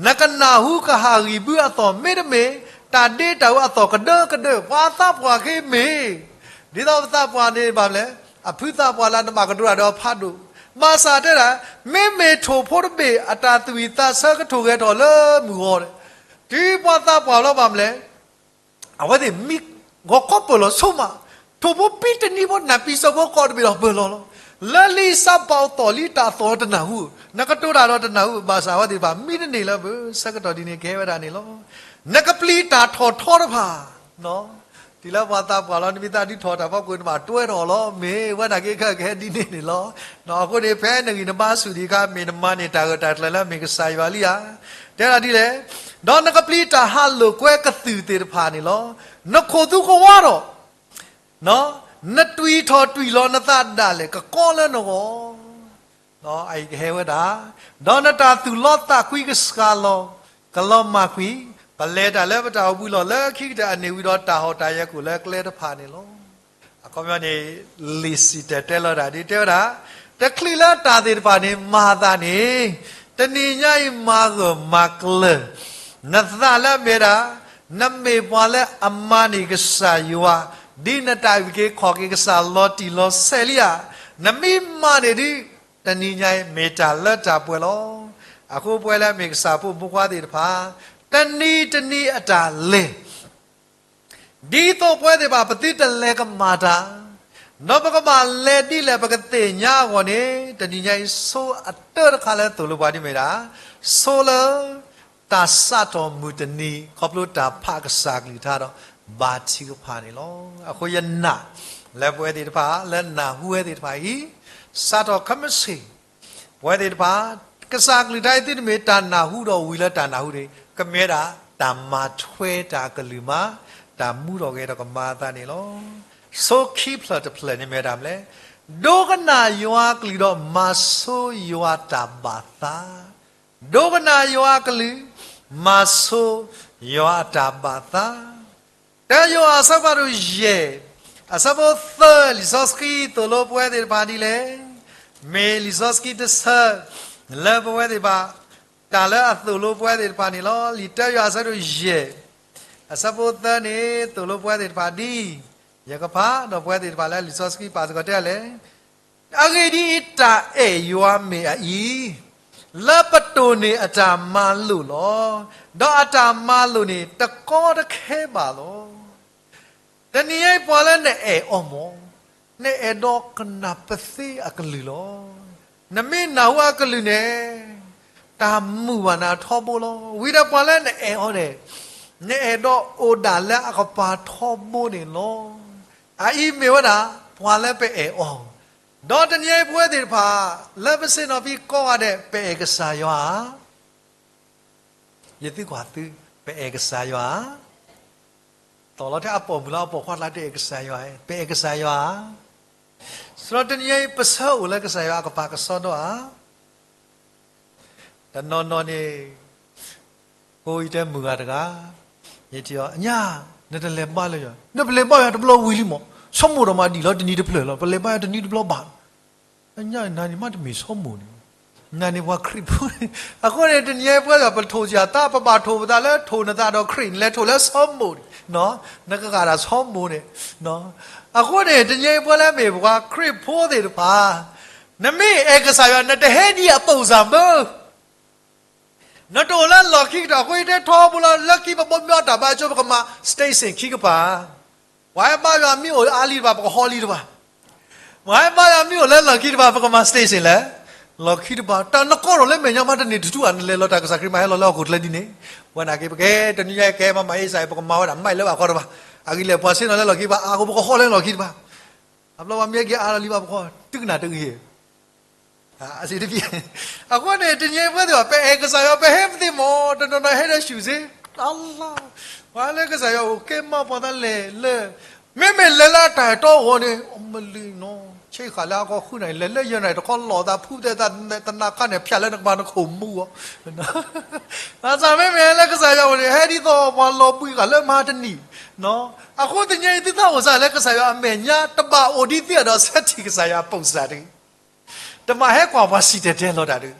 နကနၢ်ဟူကဟၣ်ဂံၢ်ဘုအသီၣ်မ့တမ့ၢ်, တၢ်ဒ့တၢ်အူအသီၣ်ကဒၢကဒၢ ပှၤသးပှၢ်ဃ့မ့ၢ် ဒ်သိးပသးပှၢ်န့ၣ်ဘၣ်မလဲၣ်, အဖုသးပှၢ်လၢနဘၣ်ကဒိးတၢ်ဒီးဖးဒိၣ်, ဘၣ်ဆၣ်တဲဒၣ်, မ့မ့ၢ်ထိၣ်ဖိတဘ့ၣ်အတၢ်သူၣ်ဝံၣ်သးဆၢကထိၣ်ဂဲၤထီၣ်လၢမုၢ်ဂီၤ, တုၤပှၤသးပှၢ်လီၤဘၣ်မလဲၣ်, အဝဲသ့ၣ်မံဂီၤခီပၢၢ်လီၤဆိမး, ထိၣ်ဖိပံတနံၤဖိနၢ်ပံၤစၢဖိကီးတဘ့ၣ်ဒီးပၢၢ်လီၤလီၤ, လၢလံာ်စၢ်ဘၣ်အသီၣ်လံတၢ်အသီၣ်တနၢ်ဟူ, နကတိၤတၢ်ဒီးတနၢ်ဟူ, ဘၣ်ဆၣ်အဝဲသ့ၣ်တဖၣ်မံတန့ၢ်လၢပၢၢ်ဆၢကတီၢ်ဒ်န့ၣ်ကဟဲဝဲဒၣ်န့ၣ်လီၤ. နကပျံၤတၢ်ထီၣ်ထီတဖၣ် တုၤလၢပှၤသးပှၢ်လီၤ နမ့ၢ်သးဒုးထီၣ်တၢ်ဖီခိၣ် နဘၣ်တွဲထီၣ်လီၤ မ့ၢ်ဝဲဒၣ်က့ၤခဲကဟဲဒ်န့ၣ်န့ၣ်လီၤ. အဃိန့ၣ် ဖဲနဂံၢ်နဘါဆူၣ်ဒံးအခါ မ့ၢ်နမၤန့ၢ်တၢ်ဂၢၢ်တၢ်ကျၢၤလၢမ့ၢ်ကစၢ်ယွၤလံဧါ. တဲဒၣ်ဒ်လဲၣ်, ဒီးနကပျံၤတၢ်ဟးလိာ်ကွဲကသုၣ်သ့ၣ်တဖၣ်န့ၣ်လီၤ. နခိၣ်သူကဝါဒီး နတွံၢ်ထီၣ်တွံၢ်လီၤနသးဒၣ်လဲာ် ကကီလၢနဂီၢ် အအံၤကဟဲဝဲဒၣ်, ဒီးနတၢ်သူၣ်လီသးကွံကစှၤလီၤ, ကလီၤမၢ်ကွံာ်, ပလဲၤတၢ်လၢပတၢ်အိၣ်ဘှံးလီၢ်လၢခံကတၢၢ်အနံၣ်ဝံၤဒီး တၢ်ဟီၣ်တၢ်ယၢၤကအိၣ်လၢကျဲတဖၣ်န့ၣ်လီၤ. အခီပညီန့ၣ် လံာ်စံၣ်တဲၤတဲလီၤတၢ်ဒ်တဲဝဲဒၣ်, တချုးလၢတၢ်သ့ၣ်တဖၣ်န့ၣ် မၤအသးန့ၣ်, တနံၤညါအံၤမၤဂၢၢ်မၤကျၢၤ နသးလၢအမ့ၢ်ဒၣ်, နမ့ၢ်ပှၤလၢအမၤန့ၢ်ကစၢ်ယွၤ, ဒ်နတၢ်အုၣ်က့ၤခီၣ်က့ၤကစၢ်လီၤတံၢ်လီၤဆဲးလံဧါ. နမ့ၢ်မၤန့ၢ်ဒ် တနံၤညါအံၤမ့ၢ်တၢ်လၢတၢ်ပှဲၤလီၤ. အဃိပဝဲလၢအမ့ၢ်ကစၢ်ဖိမုၣ်ဖိခွါသ့ၣ်တဖၣ်, တနံၤတနံၤအတၢ်လဲၤ ဒ်သိးပဝဲသ့ၣ်တဖၣ်ပသုတလဲၤကမၣ်တၢ်, ဒီးပကဘၣ်လဲၤဒ်လဲၣ်ပကသ့ၣ်ညါအဂီၢ်န့ၣ်, တနံၤညါအံၤဆိအတၢတခါလၢသိၣ်လိပှၤဒ်မ့ၢ်ဒၣ်, ဆိလၢ တၢ်စးထီၣ်မုၢ်တနံၤ ခီဖျိတၢ်ဖးကစၢ်ကလုၢ်ကထါဒီး ဘါထုကဖၣ်န့ၣ်လီၤ. အဃိယနာ်လၢပဝဲသ့ၣ်တဖၣ် လၢနၢ်ဟူဝဲသ့ၣ်တဖၣ်အံၤ, စးထီၣ်ခဲမုၢ်ဆ့ၣ် ပဝဲသ့ၣ်တဖၣ် ကစၢ်ကလုၢ်ကထါအံၤသုတမ့ၢ်တၢ်နၢ်ဟူဒီးဝံၤလၢတၢ်နၢ်ဟူန့ၣ် ကမ့ၢ်ဝဲဒၣ်တၢ်မၤထွဲတၢ်ကလုၢ်မး, တၢ်မူထီၣ်ဂဲၤထီၣ်ကမၤအသးန့ၣ်လီၤ. ဆိခံဖျၢၣ်တဖျၢၣ်န့ၣ်မ့ၢ်ဝဲဒၣ်မလဲၣ်, ဒိကနၣ်ယွၤကလုၢ်ဒီးမၤဆိယွၤတၢ်ဘၣ်သး, ဒိကနၣ်ယွၤကလုၢ်, မၤဆိယွၤအတၢ်ဘၣ်သး တၢယိၤဟၣ်အဆၢဖးဒိၣ်ယဲၢ်, အဆၢဖိသၢ လံာ်စီဆှံသိၣ်လိပဝဲသ့ၣ်တဖၣ်ဒ်လဲၣ်. မ့ၢ်လံာ်စီဆှံတဆၢ လၢပဝဲသ့ၣ်တဖၣ် တၢ်လၢအသိၣ်လိပဝဲသ့ၣ်တဖၣ်န့ၣ်လီၤ. လံာ်တၢယိၤဟၣ်အဆၢဒိၣ်ယဲၢ်, အဆၢဖိသၢန့ၣ် သိၣ်လိပဝဲသ့ၣ်တဖၣ်ဒ် ယကဖးဒီးပဝဲသ့ၣ်တဖၣ်လၢလံာ်စီဆှံပာ်စ့ၢ်ကီးတဲလဲၣ်. အဂ့ၢ်ဒ်အံၤ, တၢ်အဲၣ်ယွၤမ့ၢ်အအံၤ, လၢပတိၢ်န့ၢ်အတၢ်မၤလိာ်လီၤ. ဒီးအတၢ်မၤလိာ်န့ၣ် တကီတခဲဘၣ်လီၤ. တနံၤအံၤပှၤလၢနအဲၣ်အီၤမ့ၢ်, နအဲၣ်ဒိးကနၣ်ပသ့အကလုၢ်လီၤ. နမ့ၢ်နၢ်ဟူအကလုၢ်န့ၣ်, တၢ်မုာ်ဘၣ်နၤထီဘိလီၤ. ဝံၤဒီးပှၤလၢနအဲၣ်အီၤန့ၣ်, နအဲၣ်ဒိးအိၣ်ဒၣ်လၢအကပၤထီဘိန့ၣ်လီၤ. အအံၤမ့ၢ်ဝဲဒၣ် ပှၤလၢပအဲၣ်အီၤ, ဒီးတနံၤအံၤပဝဲသ့ၣ်တဖၣ် လၢပဆ့ၣ်နီၤဖံးကိးဂၤဒဲး ပအဲၣ်ကစၢ်ယွၤဧါ. ယသံကွၢ်သု, ပအဲၣ်ကစၢ်ယွၤဧါ. သီၣ်လီၤထဲအပိာ်မုၣ်လၢအပိာ်ခွါကျါတအဲၣ်ကစၢ်ယွၤ, ပအဲၣ်ကစၢ်ယွၤဧါ. စရီတနံၤအံၤပဆၢအိၣ်လၢကစၢ်ယွၤအကပၤကစီဒီဧါ. တနီၤနီၤန့ၣ် ကိးယတဲမုၢ်ဂၤတဂၤ, ယထံၣ်အီၤ, အညၣ်, နတလဲၤဘါလၢယွၤ, နပလဲၤဘါယွၤတဘျီဝံၤလံမး, ဆိကမိၣ်ဒီးမးဒံးလီၤ တနံၤတဖျၢၣ်လီၤ, ပလဲၤဘါယွၤတနံၤတဘျီဘၣ်. အညၣ်နၤန့ၣ်မးတမ့ၢ်ဆိကမိၣ်န့ၣ်, နၤန့ၣ်ပှၤခရံာ်ဖိန့ၣ်, အဃိန့ၣ် တနံၤအံၤပဝဲဒၣ်ပထိၣ်စ့ၢ်သး ပဘၣ်ထိၣ်ပသးလၢထိၣ်နသးဒီးခရံာ်န့ၣ် လဲၤထိၣ်လၢဆိကမိၣ်န့ၣ်, နကဂၤဒၣ်ဆိကမိၣ်န့ၣ်, အဃိန့ၣ် တနံၤအံၤပဝဲလၢမ့ၢ်ပှၤခရံာ်ဖိသ့ၣ်တဖၣ်, နမ့ၢ်အဲၣ်ကစၢ်ယွၤ နတဟဲဒ်အပိၢ်စၢ်မၢ နတအိၣ်လၢလီၢ်ခံကတၢၢ်အဃိ ယတဲထီဘိလီၤ လၢခံပဘီမ့ၢ်အီၣ်တၢ်ဘါကၠိ ပကမၤ station ခံကပၤ, ပှၤဟဲဘါယွၤမ့ၢ်အိၣ်လၢအါလံတဖၣ် ပကဟီလံတဖၣ်, ပှၤဟဲဘါယွၤမ့ၢ်အိၣ်လၢလီၢ်ခံတဖၣ် ပကမၤ station လဲၣ်, လီၢ်ခံတဖၣ်, တၢ်နကီထီၣ်လၢမဲာ်ညါမးတန့ၢ်တထူၣ်ဧါ နလဲၤလီၤတၢ်ကစၢ်ခရံာ်မး ဟဲလီၤလၢဟီၣ်ခိၣ်ချၢဒ်န့ၣ်, ဝဲနာ်က့ ပကဲတနံၤညါကဲမၤမၤအ့စၢ်အံၤ ပကမၤဝဲဒၣ်မးလၢဘၣ်ခီတဖၣ်, အဂ့ၢ်လဲၣ် ပှၤဆ့ၣ်နီၤလၢလီၢ်ခံတဖၣ် အါဃိ ပကဟီလၢလီၢ်ခံတဖၣ်, အဘျီပှၤမ့ၢ်ဟဲက့ၤအါလီၤလံဘၣ် ပကဟီ တုၤကနၣ်တဂ့ၤ အစံးတဖၣ်, အဃိန့ၣ် တနံၤအံၤပဝဲသ့ၣ်ဘၣ် ပအဲၣ်ကစၢ်ယွၤ ပဟဲပသ့မး တနီၤနီၤဟဲဒီးဆူၣ်စ့, အလါ, ပှၤလၢကစၢ်ယွၤအိၣ်ကဲမး ပှၤသးလဲၤလၢ, မ့မ့ၢ်လဲၤလၢတၢ်အဲၣ်တီအဂီၢ်န့ၣ် အမလုၢ်နီၤ ဆ့ဃာ်လၢအကီၢ်ဃုနၤအံၤ လဲၤလၢယဲၢ်နၤအံၤ တခီလီၤသးဖုတဲသး တနးခါန့ၣ် ဖၠးလၢနကမၤနခိၣ်မူအီၤ, ဘၣ်ဆၣ်မ့မ့ၢ်လၢကစၢ်ယွၤအိၣ်န့ၣ် ဟဲဒ်သိးပှၤလီၤဘှံးဃာ်လၢမဟါတနံၤ, အဃိတနံၤအံၤ သုသးအိၣ်စ့ၢ်လၢကစၢ်ယွၤအမဲာ်ညါ တဘၣ်အိၣ်ဒ်သိးဒီးဆၢထံၣ်ကစၢ်ယွၤအပိာ်စၢ်တဂ့ၤ, တမၤဟဲကွၢ်ပှၤစံၣ်တဲၤတဲလီၤတၢ်တဂ့ၤ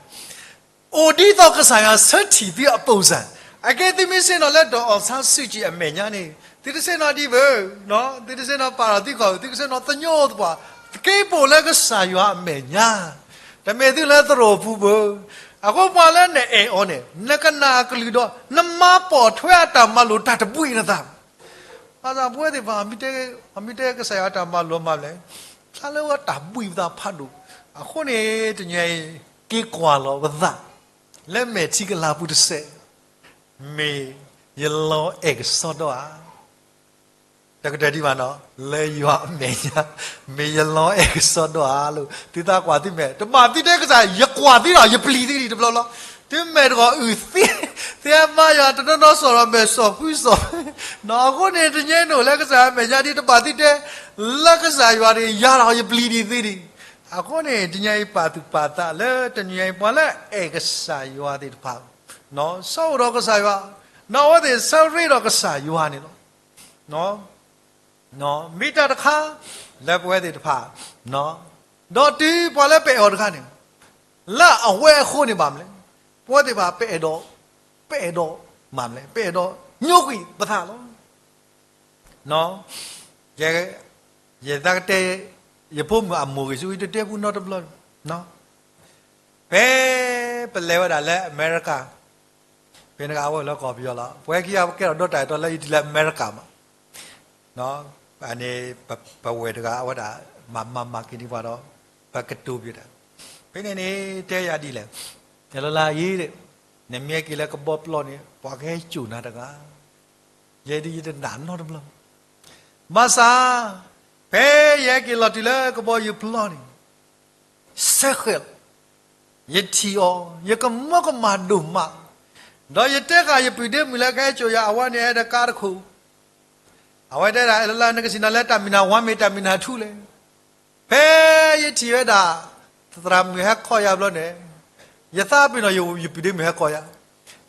အိၣ်ဒ်သိးကစၢ်ယွၤဆၢထံၣ်သုအပိာ်စၢ်, အကဲသုမ့ၢ်ဆ့ၣ်နီၤလၢ ဒေါ်အောင်ဆန်းစုကြည် အမဲာ်ညါန့ၣ် သုတဆ့ၣ်နီၤဒံးဘၣ်, သုတဆ့ၣ်နီၤပာ်ထီၣ်သုကီၢ်, သုကဆ့ၣ်နီၤသညိသပှၢ်, သက့ပိာ်လၢကစၢ်ယွၤအမဲာ်ညါ, တမ့ၢ်သုလၢသရိာ်ပူၤဘၣ်. အဃိပှၤလၢနအဲၣ်အီၤန့ၣ် နကနၣ်အကလုၢ်ဒီး နမၤပိာ်ထွဲအတၢ်မၤလိာ်တၢ်တဘှံးနသး ဘၣ်ဆၣ်ပဝဲသ့ၣ်တဖၣ် အမ့ၢ်တဲကစၢ်ယွၤအတၢ်မၤလိာ်မၤလဲၣ်, ဖျါလၢဝဲတၢ်ဘှံးပသးဖးဒိၣ်, အဃိန့ၣ် တနံၤအံၤ က့ၤကွၢ်လီၤပသး လၢမဲာ်ထံကလၤပူၤတစဲး, မ့ၢ်ယလီၤအဲၣ်ကစီဒီဧါ, တကတၢၢ်ဒံးဘၣ်နီၤ, လၢယွၤအမဲာ်ညါ, မ့ၢ်ယလီၤအဲၣ်ကစီဒီဧါလီၤ. သုသးကွၢ်သုမဲာ်, တဘၣ်သုတဲကစၢ် ယကွၢ်သုဒီးယပျံၤသုဒံးတဘျီလီၤ. သုမဲာ်တဂီၤအုၣ်သံ, သုဟဲမၤယွၤတနီၤနီၤ စီၤဒီးမဲာ်စီၤဖှံစီၤ, အဃိန့ၣ် တနံၤအံၤနအိၣ်လၢကစၢ်ယွၤအမဲာ်ညါဒံး တဘၣ်သုတဲ လၢကစၢ်ယွၤန့ၣ် ယၤဒီးယပျံၤဒံးသုဒံး, အဃိန့ၣ် တနံၤအံၤပာ်သူၣ်ပာ်သးလၢတနံၤအံၤ ပှၤလၢအအဲၣ်ကစၢ်ယွၤသ့ၣ်တဖၣ် ဆၢအိၣ်ဒီးကစၢ်ယွၤ, နီၢ်အဝဲသ့ၣ်ဆၢရ့ဒီးကစၢ်ယွၤန့ၣ်လီၤ. မ့ၢ်တၢ်တခါ လၢပဝဲသ့ၣ်တဖၣ် ဒီးတုၤပှၤလၢပအဲၣ်အီၤတဂၤန့ၣ် လၢအဝဲအဃိန့ၣ်ဘၣ်မနုၤလဲၣ်, ပဝဲသ့ၣ်တဖၣ် ပအဲၣ်ဒိး, ပအဲၣ်ဒိးမၤမနုၤလဲၣ်, ပအဲၣ်ဒိးညိကွံာ်ပသးလီၤ. ယသးကတဲ ယဖိမုၣ်အမိၢ်ဂ့ၤဆူ ယတတဲပူနီတဘျီ, ဖဲပလဲၤဝဲဒၣ်လၢအမဲရကၤ, ဖဲန့ၣ်က့အဝဲလၢကီၢ်ပယီၤလီၤ, ပဝဲခံဂၤပကဲထီၣ်ဒီးတၢ်အဲၣ်တီလၢယတုၤလၢအမဲရကၤမး, န့ၣ် ပဝဲၢ်တဂၤအဝဲဒၣ် မၤမၤမၤက့ၤန့ၢ်ပှၤဒီး ပကတိၤဘၣ်တၢ်, ဖဲန့ၣ်န့ၣ် တဲယၤဒ်လဲၣ်, ယလၢလၢအံၤ နမ့ၢ်ဟဲက့ၤလၢကဘီပျီန့ၣ် ပှၤကဟဲစိာ်နၤတဂၤ, ယဲဒၣ်ယတနာ်နီတဘျီ, ဘၣ်ဆၣ် ဖဲယဟဲက့ၤလီၤတုၤလၢကဘီယူၤပျီန့ၣ် စဲဃဲးလီၤ, ယထံၣ်အီၤ ယကမၢကမၣ်ဒိၣ်မး, ဒီးယတဲဃာ်ယပုၢ်ဒ့မုၣ်လၢကဟဲစိာ်ယၤ အဝဲန့ၣ်အဲၣ်ဒိးကါတခိၣ်, အဝဲတဲဒၣ် အဲၣ်လၢလၢ နကဆ့ၣ်နီၤလၢ terminal one မ့ၢ် terminal two လဲၣ်, ဖဲယထံၣ်ဝဲဒၣ် သရၣ်မုၣ်ဟဲခီယၤဘျီန့ၣ်, ယသးပ့ၤနီၣ် ယပုၢ်ဒ့မုၣ်ဟဲခီယၤ,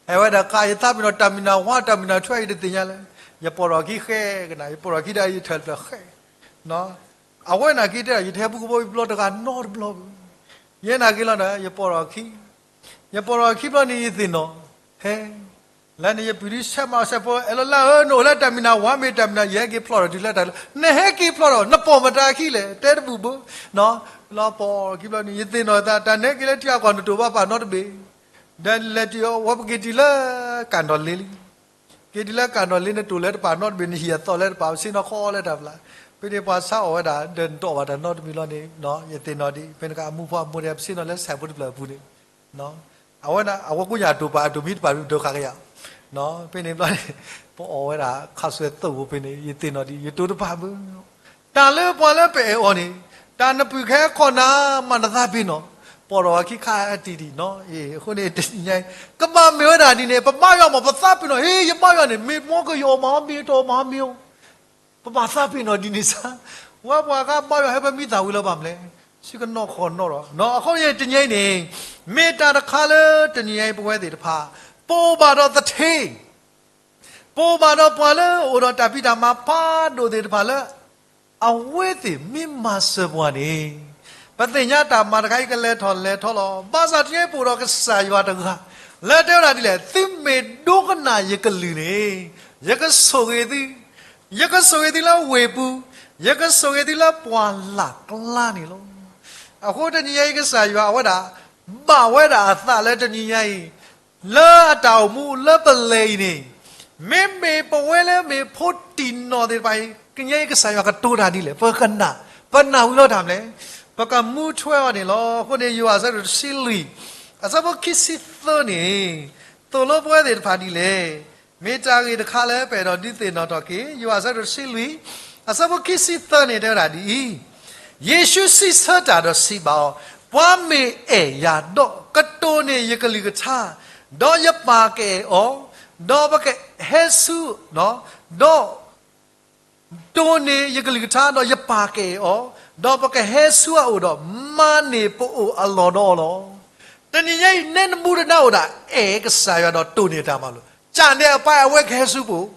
ဟဲဝဲဒၣ်ကါ ယသးပ့ၤနီၣ် terminal one terminal two ယတသ့ၣ်ညါလဲၣ်, ယပိာ်ထီၣ်ခံဃဲကနၣ်, ယပိာ်ထီၣ်ခံဒီးယထၢၣ်တဖျၢၣ်ဃဲ, အဝဲနာ်က့တဲဒၣ် ယတဟဲပူၤကဘီယူၤပျီတဂၤနီတဘျီဘၣ်, ယဲနာ်က့လီၤန့ၣ် ယပိာ်ထီၣ်ခံ, ယပိာ်ထီၣ်ခံဘျီန့ၣ် ယသ့ၣ်နီၣ်, ဟဲ လၢန့ၣ် ယပုၢ်ဒ့ဆဲးမၤစဲးဖိ အဲၣ်လၢလၢဧၢ နအိၣ်လၢ terminal one မ့ၢ် terminal ယဟဲက့ၤဖျီၣ်ဒီးတုၤလၢတၢ်လၢ နဟဲက့ၤဖျီၣ်ဒီး နပိာ်မတၤအခံလဲၣ် တဲတဘူၣ်ဘၣ်, လီၤပိာ်ခံဘျီန့ၣ် ယသ့ၣ်နီၣ်သး တၢ်နဟဲက့ၤလၢထံအကီၢ် နတိာ်ဘၣ်ပာ်နီတဘ့ၣ်, ဒီးလဲၤတုၤဝဲပက့ၤတုၤလၢ ကၣ်ဒီၣ်လ့လံ, က့ၤတုၤလၢကၣ်ဒီၣ်လ့ နတိာ်လၢတပာ်နီတဘ့ၣ် နဟံၣ်အသီၣ်လၢတပာ် ပဆ့ၣ်နီၤဃီလၢတၢ်ပျၢ်, ဖဲန့ၣ်ပှၤဆါအီၣ်ဝဲဒၣ် ဒီးနတီၢ်ဘၣ်တၢ်နီတမံၤလီၤန့ၣ်, ယသ့ၣ်နီၣ်ဒံး ဖဲန့ၣ်ကမူဖိအမိၢ်ဒီး ပဆ့ၣ်နီၤလၢစဲးဖိတဖျၢၣ်အပူၤန့ၣ် အဝဲဒၣ် အဝဲကိးညါအတိာ်ပာ် အတိာ်မံတပာ် ဒိးခးကယၤ, ဖဲန့ၣ်ဘျီန့ၣ် ပအီၣ်ဝဲဒၣ် ခါဆှဲသိၣ်ဖိဖဲန့ၣ် ယသ့ၣ်နီၣ်ဒံး ယတိာ်တပာ်ဘၣ်, တၢ်လၢပှၤလၢပအဲၣ်အီၤန့ၣ် တၢ်နပုၢ်ကဟဲခီနၤ မၤနသးပ့ၤနီၣ်, ပိာ်ထီၣ်အခံခါအတံၢ်ဒံးနီၤ, အဃိန့ၣ် တနံၤညါအံၤ ကဘၣ်မ့ၢ်ဝဲဒၣ်ဒ်န့ၣ် ပဘါယွၤမး ပသးပ့ၤနီၣ် ဟ့ ယဘါယွၤန့ၣ် မ့ၢ်မီကယီၤမၤ မ့ၢ်တီမၤ မ့ၢ်အီၤ ပဘၣ်သးပ့ၤနီၣ်ဒ်န့ၣ်စ့ၢ်, ဝဲပှၤဂၤဘါယွၤဟဲပမံသးဝံၤလၢၤဘၣ်မနုၤလဲၣ်, ဆ့ကနီၢ်ခီၣ်နီၢ်ဒီး အဃိန့ၣ် တနံၤအံၤန့ၣ် မ့ၢ်တၢ်တခါလၢတနံၤအံၤ ပဝဲသ့ၣ်တဖၣ် ပအိၣ်ဘၣ်ဒီးသထ့, ပအိၣ်ဘၣ်ဒီးပှၤလၢအိၣ်ဒီးတၢ်ဖံးတၢ်မၤဖးဒိၣ်သ့ၣ်တဖၣ်လၢ အဝဲသ့ၣ်မ့ၢ်မၤစၢၤပှၤန့ၣ် ပသ့ၣ်ညါတၢ်မၤတခါအံၤကလဲၤထီၣ်လဲၤထီလီၤ. ဘၣ်ဆၣ်တနံၤအံၤပအိၣ်ဒီးကစၢ်ယွၤတဂၤ လၢတဲဝဲဒၣ်ဒ်လဲၣ်, သုမ့ၢ်ဒိကနၣ်ယကလုၢ်န့ၣ် ယကဆိၣ်ဂ့ၤသု, ယကဆိၣ်ဂ့ၤသုလၢဝ့ၢ်ပူၤ, ယကဆိၣ်ဂ့ၤသုလၢပှၢ်လၢ်ကျါန့ၣ်လီၤ. အဃိတနံၤညါအံၤ ကစၢ်ယွၤအဝဲဒၣ် ဘၣ်ဝဲဒၣ်အသးလၢတနံၤညါအံၤ လၢအတၢ်အိၣ်မူလၢပလဲၤအံၤန့ၣ်, မ့မ့ၢ်ပဝဲလၢမ့ၢ်ဖိတံၢ်နီၢ်သ့ၣ်တဖၣ်အံၤ ကညါအံၤကစၢ်ယွၤကတိၤတၢ်ဒ်လဲၣ် ပကနၣ်, ပနာ်ဝံၤလီၤတၢ်မနုၤလဲၣ်, ပကမူထွဲအီၤန့ၣ်လီၤ. အဃိန့ၣ် ယိၤဟၣ်အဆၢဒိၣ်တဆံလွံၢ် အဆၢဖိခံဆံသၢန့ၣ် သိၣ်လိပဝဲသ့ၣ်တဖၣ်ဒ်လဲၣ်. မ့ၢ်တၢ်ဂ့ၢ်တခါလၢပအဲၣ်ဒိးဒုးသ့ၣ်နီၣ်ထီၣ်က့ၤ ယိၤဟၣ်အဆၢဒိၣ်တဆံလွံၢ် အဆၢဖိခံဆံသၢန့ၣ် တဲဝဲဒၣ်ဒ်အံၤ, ယ့ၣ်ၡူးစံးဆၢတၢ်ဒီးစံးဘၣ်အီၤ, ပှၤမ့ၢ်အဲၣ်ယၤဒီး ကတိၤန့ၢ်ယကလုၢ်ကထါ, ဒီးယပၢ်ကအဲၣ်အီၤ, ဒီးပကဟဲဆူ, ဒီး တိၢ်န့ၢ်ယကလုၢ်ကထါဒီးယပာ်ကအီၤ, ဒီးပကဟဲဆူအအိၣ်ဒီးမၤန့ၢ်ပအိၣ်အလီၢ်ဒီးအီၤလီၤ. တနံၤညါအံၤ နဲနမူဒါနအိၣ်ဒၣ် အဲၣ်ကစၢ်ယွၤဒီးတိၢ်န့ၢ်တၢ်မၤလိာ်, ကၠၣ်နဲၣ်အပှၤအဝဲကဟဲဆူပအိၣ်,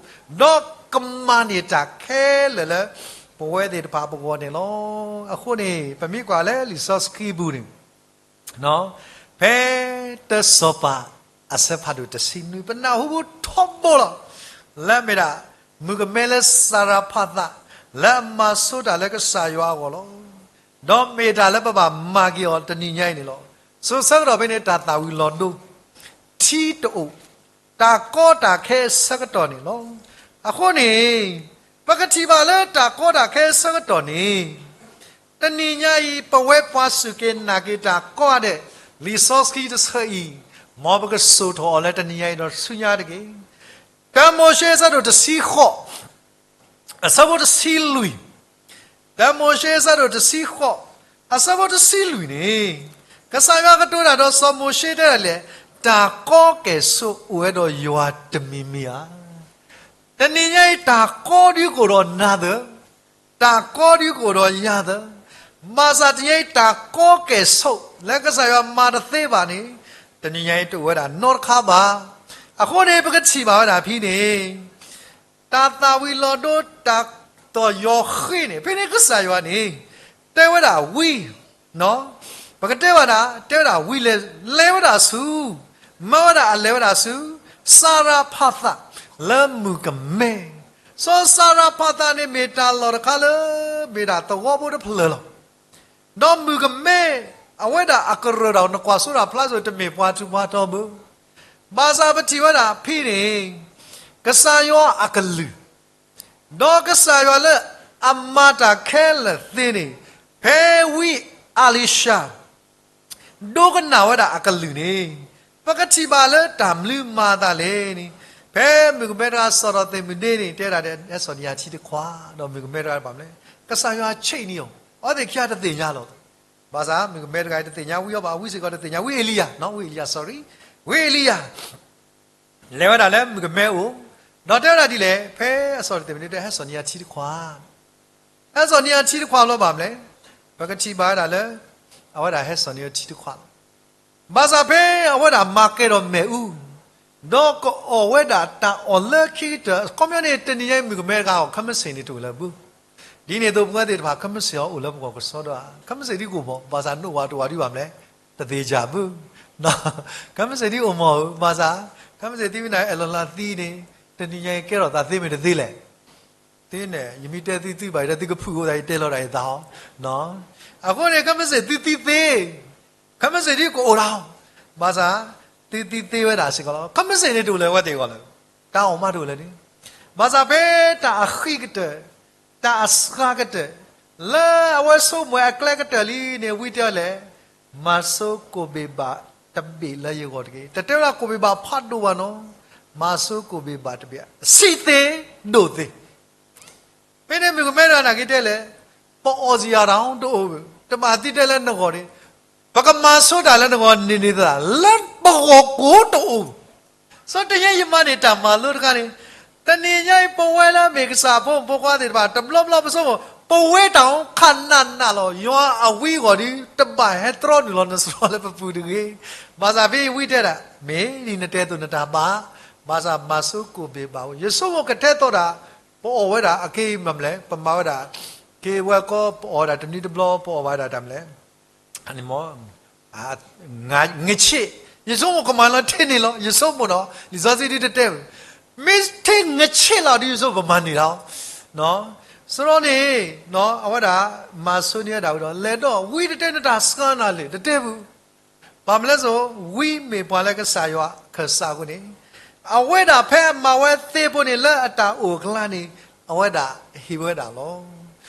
ဒီးကမၤန့ၢ်တၢ်ခဲလၢာ်လၢ ပဝဲသ့ၣ်တဖၣ်ပဂီၢ်န့ၣ်လီၤ. အဃိန့ၣ် ပမ့ၢ်ကွၢ်လၢလံာ်စီဆှံပူၤန့ၣ် ဖဲတၢစီၤပၤအဆၢဖးဒိၣ်တဆံနွံ ပနၢ်ဟူထီဘိလီၤ. လၢအမ့ၢ်ဒၣ် မုၣ်ကမဲလၢစၤရၤဖးသး လၢအမၤဆိတၢ်လၢကစၢ်ယွၤအဂီၢ်လီၤ. ဒီးမ့ၢ်တၢ်လၢပဘၣ်မၤက့ၤအီၤတနံၤညါအံၤန့ၣ်လီၤ. စိၤဆၢကတီၢ်ဖဲန့ၣ် တၢ်သၣ်ဝံၤလီၤဒိ ထံတအိၣ်, တၢ်ကီတၢ်ခဲအဆၢကတီၢ်န့ၣ်လီၤ. အဃိန့ၣ် ပကထံၣ်ဘၣ်လၢတၢ်ကီတၢ်ခဲအဆၢကတီၢ်န့ၣ် တနံၤညါအံၤ ပဝဲပှၤစူၢ်က့ၤနာ်က့ၤတၢ်ကိးဂၤဒဲး လံာ်စီဆှံတဆၢအံၤ မ်ပကစိာ်ထီၣ်အီၤလၢတနံၤညါအံၤဒီးဆူညါတက့ၢ်. တၢမိၤၡ့အဆၢဒိၣ်တဆံဃိး အဆၢဖိတဆံလွံၢ်, တၢမိၤၡ့အဆၢဒိၣ်တဆံဃိး အဆၢဖိတဆံလွံၢ်န့ၣ် ကစၢ်ယွၤကတိၤတၢ်ဒီးစီၤမိၤၡ့တဲဒၣ်လဲာ်, တၢ်ကီကဲၣ်ဆိးအိၣ်ဝဲဒီးယွၤတမံၤမံၤဧါ. တနံၤညါအံၤ တၢ်ကီဒုးကအိၣ်ဒီးနၤသၢ, တၢ်ကီဒုးကအိၣ်ဒီးယၤသၢ, ဘၣ်ဆၣ်တနံၤညါအံၤ တၢ်ကီကဲၣ်ဆိးလၢကစၢ်ယွၤမၤတသ့ဘၣ်န့ၣ် တနံၤညါအံၤတအိၣ်ဝဲဒၣ်နီတခါဘၣ်. အဃိန့ၣ် ပကထံၣ်ဘၣ်ဝဲဒၣ်ဖဲန့ၣ် တၢ်သၣ်ဝံၤလီၤဒိ တၢ်တီၢ်ယီၤဃ့န့ၣ် ဖဲန့ၣ်ကစၢ်ယွၤန့ၣ် တဲဝဲဒၣ်ဝံ, ပကတဲဝဲဒၣ် တဲဝဲဒၣ်ဝံလဲၣ်, လဲၤဝဲဒၣ်ဆူ, မၢဝဲဒၣ်အလဲၤဝဲဒၣ်ဆူ စၤရၤဖးသး လၢမုၣ်ကမဲ, စီၤစၤရၤဖးသးန့ၣ်မ့ၢ်တၢ်လီၢ်တခါလၢ မ့ၢ်ဒၣ်သဝီဖိတဖျၢၣ်လီၤ. ဒီးမုၣ်ကမဲ အဝဲဒၣ်အကရၢၢ်ဒီး နကွၢ်စိဒၣ်ဖျါစိၤ တမ့ၢ်ပှၤထူးပှၤတီၤဘၣ်. ဘၣ်ဆၣ်ပထံၣ်ဝဲဒၣ်ဖဲန့ၣ် ကစၢ်ယွၤအကလုၢ်, ဒီးကစၢ်ယွၤလၢအမၤတၢ်ခဲလၢာ်သ့န့ၣ် ဖဲဝံအလံၤၡါ ဒိကနၣ်ဝဲဒၣ်အကလုၢ်န့ၣ် ပကထံၣ်ဘၣ်လၢတၢ်မနုၤမၤအသးလဲၣ်န့ၣ် ဖဲမုၣ်ကမဲတဂၤစးထီၣ်သ့ၣ်မုၢ်ဒ့န့ၣ် တဲဒၣ်ဒီး ဟဲစိာ်န့ၢ်ယၤထံတခွး, ဒီးမုၣ်ကမဲတဂၤဘၣ်မနုၤလဲၣ်, ကစၢ်ယွၤဆံးန့ၢ်အီၤ, အဝဲသ့ၣ်ခံဂၤတသ့ၣ်ညါလီၤ. ဘၣ်ဆၣ်မုၣ်ကမဲတဂၤအံၤတသ့ၣ်ညါဝံအီၤဘၣ်, ဝံစ့ၢ်ကီးတသ့ၣ်ညါဝံအ့လံယၤ, ဝံအ့လံယၤ sorry, ဝံအ့လံယၤ လဲၤဝဲဒၣ်လၢမုၣ်ကမဲအအိၣ်, ဒီးတဲဝဲဒၣ်ဒ်လဲၣ်, ဖဲအစးထီၣ်သ့ၣ်မုၢ်ဒ့ တဲဟဲစိာ်န့ၢ်ယၤထံတခွး, ဟဲစိာ်န့ၢ်ယၤထံတခွးလီၤဘၣ်မနုၤလဲၣ်, ပကထံၣ်ဘၣ်ဝဲဒၣ်လၢ အဝဲဒၣ်ဟဲစိာ်န့ၢ်အီၤထံတခွးလီၤ. ဘၣ်ဆၣ်ဖဲအဝဲဒၣ်မၤကဲဒီးမ့ၣ်အူ, ဒီးကအီၣ်ဝဲဒၣ်တၢ်အီၣ်လၢခံကတၢၢ်, ခီပညီန့ၣ် တနံၤညါအံၤမုၣ်ကမဲတဂၤအီၤ ခဲမုၢ်ဆ့ၣ်န့ၣ်တအိၣ်လၢအပူၤ, ဒ်န့ၣ်အသိးပဝဲသ့ၣ်တဖၣ် ခဲမုၢ်ဆ့ၣ်အီၤအိၣ်လၢပဂီၢ်ကစီဒီဧါ, ခဲမုၢ်ဆ့ၣ်ဒ်ကအိၣ်မး, ဘၣ်ဆၣ်နအိၣ်ဝးတအိၣ်ဝးဒံးဘၣ်မနုၤလဲၣ်, တသ့ၣ်ညါဘၣ်. ခဲမုၢ်ဆ့ၣ်ဒ်အိၣ်မးဧါ, ဘၣ်ဆၣ် ခဲမုၢ်ဆ့ၣ်သံဝံၤန့ၣ် အဲၣ်လီၤလၢသံန့ၣ်, တနံၤညါအံၤကဲထီၣ်သးသ့မ့ၢ်တသ့လဲၣ်. သ့န့ၣ် ယမ့ၢ်တဲသုသုဘၣ်အံၤဒီး သုကဖုၣ်အိၣ်သး ယတဲလီၤဒၣ်ယသးဟီ, အဃိန့ၣ် ခဲမုၢ်ဆ့ၣ်သုသံသ့, ခဲမုၢ်ဆ့ၣ်ဒ်ကအိၣ်ဒၣ်, ဘၣ်ဆၣ် သုသံသ့ဝဲဒၣ်စ့ၢ်ကီးလီၤ. ခဲမုၢ်ဆ့ၣ်န့ၣ်တအိၣ်လၢၤဝဲသ့ၣ်အဂီၢ်လၢၤ, တၢ်အီၣ်မးတအိၣ်လၢၤန့ၣ်, ဘၣ်ဆၣ်ဖဲတၢ်အဃံကတၢၢ်, တၢ်အစှၤကတၢၢ်, လၢအဝဲဆိကမိၣ်အကျဲကတၢၢ်လံန့ၣ် ဝံတဲအီၤလဲၣ်, မၤဆိကိၣ်ဘ့ၣ်ဘၣ်တဘ့ၣ်လၢယဂီၢ်တက့ၢ်. တတဲဝဲဒၣ်ကိၣ်ဘ့ၣ်ဘၣ်ဖးဒိၣ်ဘၣ်နီၤ, မၤဆိကိၣ်ဘ့ၣ်ဘၣ်တဘ့ၣ်, ဆံးသ့, ဒိၣ်သ့ ဖဲန့ၣ်မုၣ်ကမဲတဂၤနာ်က့တဲလဲၣ်, ပအီၣ်စ့ၢ်ယၤတၢ်တအိၣ်ဘၣ်, တဘၣ်သံတဲလၢနဂီၢ်န့ၣ်, ပကမၤဆိတၢ်လၢနဂီၢ်န့ၣ်န့ၣ်သး လၢပဂီၢ်ကိးတအိၣ်ဘၣ်. စီၤတယဲယမၤန့ၢ်တၢ်မၤလိတခါန့ၣ်, တနံၤညါအံၤပဝဲလၢအမ့ၢ်ကစၢ်ဖိမုၣ်ဖိခွါသ့ၣ်တဖၣ် တဘျီဘျီပဆိကမိၣ် ပဝဲတၢ်အိၣ်ခးနးနးလီၤ. ယွၤအဝံအဂီၢ်ဒီး တဘၣ်ဟဲတြီနုာ်လီၤနစရီလၢပပူၤတဂ့ၤ. ဘၣ်ဆၣ်ဖဲအံၤဝံတဲဒၣ် မ့ၢ်ဒ်နတဲအသိးနတၢ်ဘၣ်, ဘၣ်ဆၣ်မၤဆိကိၣ်ဘ့ၣ်ဘၣ်အိၣ်, ယဆိကမိၣ်ကထဲသိးဒၣ် ပအီၣ်ဝဲဒၣ်အက့မနုၤလဲၣ်, ပမၤဝဲဒၣ် က့ဝဲကီ ပအီၣ်ဝဲဒၣ်တနွံတဘျီ ပအီၣ်ဘၣ်ဝဲဒၣ်တၢ်မနုၤလဲၣ် အန့ၣ်မ့ၢ် ငါးဆင့်, ယဆိကမိၣ်ကမၤလီၤထဲန့ၣ်လီၤ. ယဆိကမိၣ်ဒီး လံာ်စီဆှံဒ်တတဲဘၣ်, မ့ၢ်ထဲငါးဆင့်လီၤဒီး ယဆိကမိၣ်ပမၤန့ၢ်လီၤ. စရီန့ၣ် အဝဲဒၣ်မၤဆိန့ၢ်ဝဲဒၣ်ဝံဒီး လဲၤဒီးဝံတတဲနတၢ်စှၤနၤလဲၣ် တတဲဘၣ်. ဘၣ်မနုၤလဲၣ်စိ ဝံမ့ၢ်ပှၤလၢကစၢ်ယွၤခၢၣ်စးအဃိန့ၣ်, အဝဲဒၣ်ဖဲအမၤဝဲသ့အဃိန့ၣ် လၢအတၢ်အိၣ်အကျါန့ၣ် အဝဲဒၣ်ဟ့ၣ်ဝဲဒၣ်လီၤ.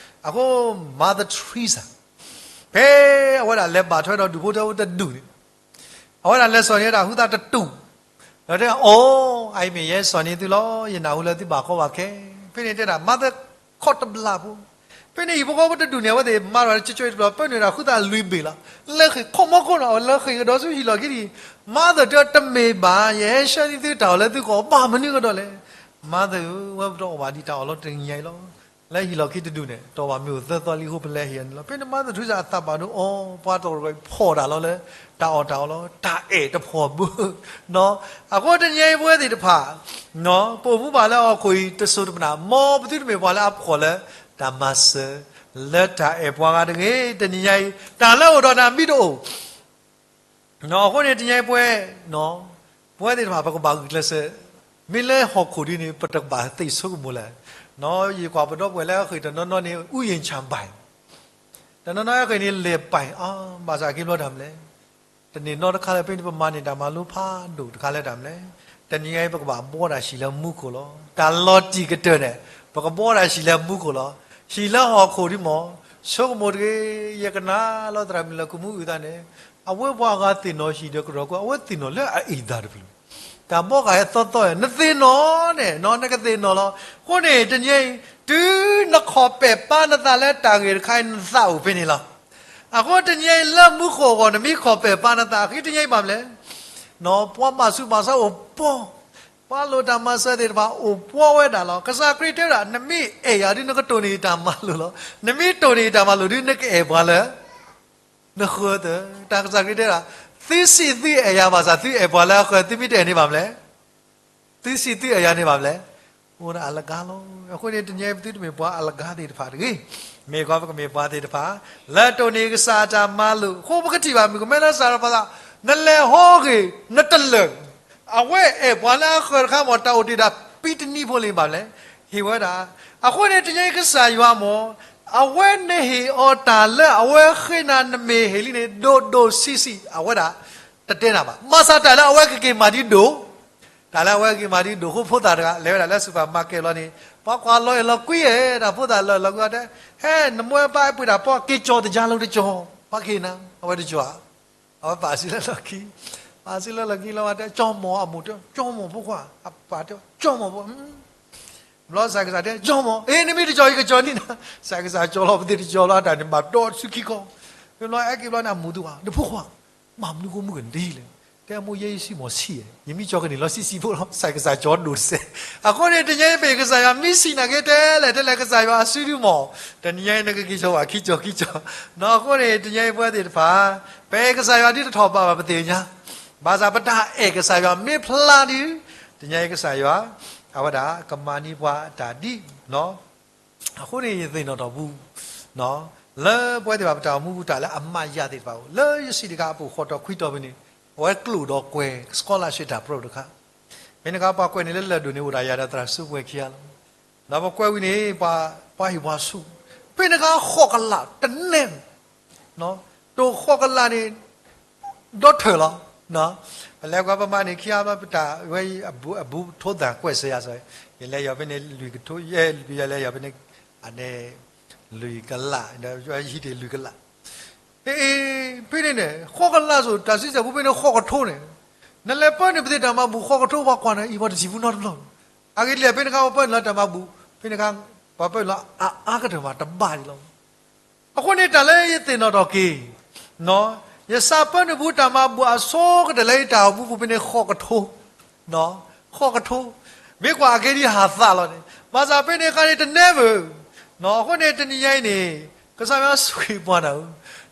အဃိ Mother Teresa ဖဲအဝဲဒၣ်လဲၤဘၣ်ထွဲဒီးဒူၣ်ဖိထၢဖိတဒူၣ်န့ၣ် အဝဲဒၣ်လဲၤစိာ်န့ၢ်ဝဲဒၣ်ဟုသးတတူၢ်, ဒီးတဲ အိၣ် အအံၤမ့ၢ်ယဲစိာ်န့ၢ်သုလီၤ, ယနၢ်ဟူလၢသုဘၣ်ကီဘၣ်ခဲ, ဖဲန့ၣ်တဲဒၣ် mother ခီၣ်တဘျီဖိ, ဖဲန့ၣ်ဟံၣ်ဖိဃီဖိတဒူၣ်န့ၣ် အဝဲသ့ၣ်မၤဒီးကၠိကၠိတဘျီ ပၢနုာ်ဝဲဒၣ်ဟုသးလွံၢ်ဘ့ၣ်လီၤ. လဲၤဃ့ၢ်ခီၣ်မီခိၣ်နီၤ လဲၤဃ့ၢ်ကဒီးဆူဟံၣ်လီၢ်ခံတဟံၣ်, mother တဲတမ့ၢ်ဘၣ်, ယဟဲဆှၢန့ၢ်သုတၢ်အီၣ်လၢသုကအီၣ်ဘၣ်မနုၤကဒီးလဲၣ်. mother ဧၢ, ဝဲပတအီၣ်ဘၣ်ဒံးတၢ်အီၣ်လီၤတနံၤညါအံၤလီၤ. လၢဟံၣ်လီၢ်ခံတဒူၣ်န့ၣ် တီၢ်ဘၣ်မ့ၢ်အိၣ်သၢသီလံအဃိ ပလဲၤဟ့ၣ်အီၤန့ၣ်လီၤ. ဖဲန့ၣ် Mother Teresa အသးဘၣ်ဒိအီၤ ပှၤတဂၤဂၤဖီၣ်တၢ်လီၤလၢ တၢ်အီၣ်တၢ်အီလီၤ, တၢ်အဲၣ်တဖီၣ်ဘၣ်. အဃိတနံၤအံၤပဝဲသ့ၣ်တဖၣ် ပအိၣ်မူဘၣ်လၢဟီၣ်ခိၣ်အံၤ တစိၤတပနၣ် မ်ပသုတမ့ၢ်ပှၤလၢအဖှီၣ်လၢ တၢ်မၤစၢၤ လၢတၢ်အဲၣ်ပှၤဂၤတဂ့ၤ. တနံၤညါအံၤ တၢ်လၢအိၣ်ဒီးနၤမ့ၢ်တအိၣ် အဃိန့ၣ် တနံၤအံၤပဝဲ ပဝဲသ့ၣ်တဖၣ် ပကဘၣ်ဂုာ်ကျဲးစၢး, မ့ၢ်လၢဟီၣ်ခိၣ်ဒ်န့ၣ် ပတကဘၣ်သ့ၣ်ဆိကမိၣ်လဲၣ်. ယကွၢ်ပဒီပုၢ်ဝဲၢ်လၢအဃ့ၢ်တနီၤနီၤန့ၣ် အူယ့ၣ်ဆၣ်ဘၣ်, တနီၤနီၤအဃ့ၢ်န့ၣ် လဲၤပၢၢ်အီၤ ဘၣ်ဆၣ်က့ၤဘျီတၢ်မနုၤလဲၣ်. တန့ၢ်နီတခါလၢ ဖဲန့ၣ်ပမၤန့ၢ်တၢ်မၤလိဖးဒိၣ်တခါလၢတၢ်မနုၤလဲၣ်. တနံၤအံၤ ပကဘၣ်ဘှီတၢ်ဟံၣ်လၢမူခိၣ်လီၤ. တၢ်လီၤတံၢ်ကတၢၢ်န့ၣ် ပကဘှီတၢ်ဟံၣ်လၢမူခိၣ်လီၤ. ဟံၣ်လၢဟီၣ်ခိၣ်ဒ်မ့ၢ် ဆိကမိၣ်တဂ့ၤ, ယကနၣ်လီၤသရၣ်မုၣ်လၢကမူအုၣ်သးန့ၣ်, အဝဲပှၤဂၤသ့ၣ်နီၣ်ဟံၣ်ဒီးကရၢၢ်ခိၣ် အဝဲသ့ၣ်နီၣ်လၢအအ့ၣ်သးတဖျၢၣ်, တၢ်ဘှီဃာ်အသီသီ နသ့ၣ်နီၣ်န့ၣ် နကသ့ၣ်နီၣ်လီၤ. အဃိန့ၣ် တနံၤအံၤ တုၤနခီၣ်ပဲာ်ပာ်နသးလၢတၢ်ဂ့ၢ်တခါအံၤ နသးအိၣ်ဖဲန့ၣ်လီၤ. အဃိတနံၤအံၤလၢမူခိၣ်အဂီၢ် နမ့ၢ်ခီၣ်ပဲာ်ပာ်နသး အဃိတနံၤအံၤဘၣ်မနုၤလဲၣ်. ပှၤဘၣ်ဆူးဘၣ်ဆါအိၣ်ပှီၢ်, ပှၤလိၣ်တၢ်မၤစၢၤသ့ၣ်တဖၣ်အိၣ်ပှီၢ်ဝဲဒၣ်လီၤ. ကစၢ်ခရံာ်တဲဝဲဒၣ် နမ့ၢ်အဲၣ်ယၤဒုး နကတိၢ်န့ၢ်ယတၢ်မၤလိာ်လီၤ. နမ့ၢ်တိၢ်န့ၢ်ယတၢ်မၤလိာ်ဒုး နကအဲၣ်ပှၤလၢ နဃၢၤသၢ, တၢ်ကစၢ်ခရံာ်တဲဒၣ်, သုစံးသုအဲၣ်ယၤဘၣ်ဆၣ် သုအဲၣ်ပှၤလၢအဃၢၤ, သုမ့ၢ်တအဲၣ်န့ၣ်ဘၣ်မနုၤလဲၣ်. သုစံးသုအဲၣ်ယၤန့ၣ်ဘၣ်မနုၤလဲၣ်. အိၣ်ဒၣ်အလဂၤလီၤ. အဃိန့ၣ် တနံၤအံၤ ပသုတမ့ၢ်ပှၤအလဂၤသ့ၣ်တဖၣ်တဂ့ၤ. မ့ၢ်ကွၢ် ပကမ့ၢ်ပှၤသ့ၣ်တဖၣ် လၢတိၢ်န့ၢ်ကစၢ်အတၢ်မၤလိာ်, အဃိပကထံၣ်ဘၣ်မုၣ်ကမဲလၢစၤရပၤသး, နလဲၤဟီဂ့ၤ နတလၢာ်, အဝဲအဲၣ်ပှၤလၢအဃၢၤတခါမ့ၢ် တၢ်အိၣ်တ့ၢ်ဒၣ် ပံတနံၤဖိလံဘၣ်မနုၤလဲၣ်, ဟ့ၣ်ဝဲဒၣ်. အဃိန့ၣ် တနံၤအံၤကစၢ်ယွၤမ့ၢ် အဝဲနဟ့ၣ်အီၤတၢ်လၢအဝဲဃ့နၤ နမ့ၢ်ဟ့ၣ်လံန့ၣ် ဒိၣ်ဒိၣ်ဆံးဆံး အဝဲဒၣ် တတဲနၤဘၣ်. ဘၣ်ဆၣ်တၢ်လၢအဝဲကက့ၤမၤဒ်ဒိၣ်, တၢ်လၢအဝဲကက့ၤမၤဒ်ဒိၣ်အဃိ ဖိသၣ်တဂၤ လဲၤဝဲဒၣ်လၢ supermarket လီၤန့ၣ် ပှၤကွၢ်လီၤအဲၣ်လီၤကွံအီၤ, တၢ်ဖိသၣ်လၢာ်လီၤကွံအီၤတဲ, ဟဲ နမ့ၢ်ဝဲပၢ်အဲၣ်ပှ့ၤတၢ်ပီၣ် က့ၤကၠီၤတကၠါလၢတကၠီၤ, ပှၤကဟ့ၣ်နၤ, အဝဲတကၠီၤဧါ. အဝဲပာ်စုလၢလီၢ်ခံ, ပာ်စုလၢလီၢ်ခံလီၤဝဲတဲ ကၠီမီၢ်, အမိၢ်တဲ ကၠီမီၢ်ဖိခွါ, အပၢ်တဲ ကၠီမီၢ်ဖိ ဘျီစၢ်ကစၢ်တဲ ကၠီမီၢ်, အ့ နမ့ၢ်တကၠီၤ ယကကၠီၤန့ၢ်နၤ. စၢ်ကစၢ်ကၠီၤလီၤ ပသ့ၣ်တကၠီၤလီၤ အတၢ်န့ၣ် ဘၣ်ဒီးစုခံခီ, ဖဲဘျီအဲၣ်က့ၤဘျီန့ၣ် အမိၢ်သံကွၢ် ဒီးဖိခွါ, မၤမနုၤဃိမုၢ်ကနံၤလဲၣ်, တဲမိၢ်ယဲယစံမီၢ်ဆံးဧါ, ယမ့ၢ်ကၠီၤကန့ၢ်လီၤဆံးဆံးဖိလီၤ. စၢ်ကစၢ်ကၠီၤဒိၣ်တစဲး. အဃိန့ၣ် တနံၤအံၤမ့ၢ်ကစၢ်ယွၤ မ့ၢ်စံးနာ်က့တဲလဲၣ်တဲလဲၣ် ကစၢ်ယွၤအစုဒုမီၢ်, တနံၤအံၤနကက့ၤကၠီၤဘၣ်ခံကၠီၤခံကၠီၤ. အဃိန့ၣ် တနံၤအံၤပဝဲသ့ၣ်တဖၣ် ပအဲၣ်ကစၢ်ယွၤဒ်တထီၣ်ဘးဘၣ် ပသ့ၣ်ညါ, ဘၣ်ဆၣ်ပတၢ်အဲၣ်ကစၢ်ယွၤ မ့ၢ်ဖျါဒုး, တနံၤအံၤကစၢ်ယွၤ အဝဲဒၣ်ကမၤန့ၢ်ပှၤတၢ်ဒ် အဃိန့ၣ် ယသ့ၣ်နီၣ်ထီၣ်ပူၤ လၢပဝဲသ့ၣ်တဖၣ်ပတၢ်အိၣ်မူပူၤ တၢ်လၢအမၤယၤသ့ၣ်တဖၣ်အိၣ် လၢယစံးတကးအပူၤ ဃိးတီၤခွံတီၤဖဲန့ၣ် အဝဲကျိၣ်ဒီးကွဲၤ scholarship တၢ်ပြၢတခါ, ဖဲန့ၣ်အခါ ပှၤကွဲးန့ၢ်လၢလၢၢ်ဒိၣ်န့ၣ် အိၣ်ဒၣ်ယၤဒီးသရၣ်စူးပှဲၤခံဂၤလီၤ. ဒီးပကွဲးဝံၤန့ၣ် ပှၤဟံၣ်ပှၤဆူၣ်, ဖဲန့ၣ်အခါ ဃိးကလးတနဲၣ် တိၢ်ဃိးကလးန့ၣ် ဒီးထၢၣ်လီၤ. ပလဲၤကွၢ်ပမၤန့ၢ်ခံဂၤဘျီ ပတၢ်ဝဲအံၤ အဘူးထိသၣ်ကွဲးစၢၤယၤစ့ၢ်, ယလဲၤယီၤဖဲန့ၣ် လွံၢ်ကထိ ယဲ ယလဲၤယီၤဖဲန့ၣ် အန့ၣ် လွံၢ်ကလး ဟံးတ့ၢ်လွံၢ်ကလး. အ့ ဖဲန့ၣ်န့ၣ် ဃိးကလးစိၤ တၢ်စံးစဲးပူၤဖဲန့ၣ် ဃိးကထိန့ၣ်, နလဲၤပၢနုာ်ပသ့ၣ်တၢ်မၤဘူၣ် ဃိးကထိ ပှၤကွၢ်နၤအံၤ ပှၤတထံၣ်ပူၤနီတဘျီ. အဂ့ၢ်ဒ်လဲၣ် ဖဲန့ၣ်အခါ ပပၢနုာ်လီၤတၢ်မၤဘူၣ် ဖဲန့ၣ်အခါ ပှၤပၢနုာ်လီၤအအါကတၢၢ်မး တဘၣ်ဒံးလီၤ. အဃိန့ၣ် တၢ်လၢယသ့ၣ်နီၣ်ထီၣ်က့ၤ ယစးပၢနုာ်ပူၤတၢ်မၤဘူၣ်အဆိကတၢၢ်လၢယတၢ်အိၣ်မူပူၤဖဲန့ၣ် ဃိးကထိ, ဃိးကထိ, မ့ၢ်ကွၢ်အကဲဒ်ဟးသးလီၤန့ၣ် ဘၣ်ဆၣ်ဖဲန့ၣ်အခါန့ၣ် တနဲၣ်ဘၣ်. အဃိန့ၣ် တနံၤညါအံၤန့ၣ် ကစၢ်ယွၤဆိၣ်ဂ့ၤပှၤနၤဧ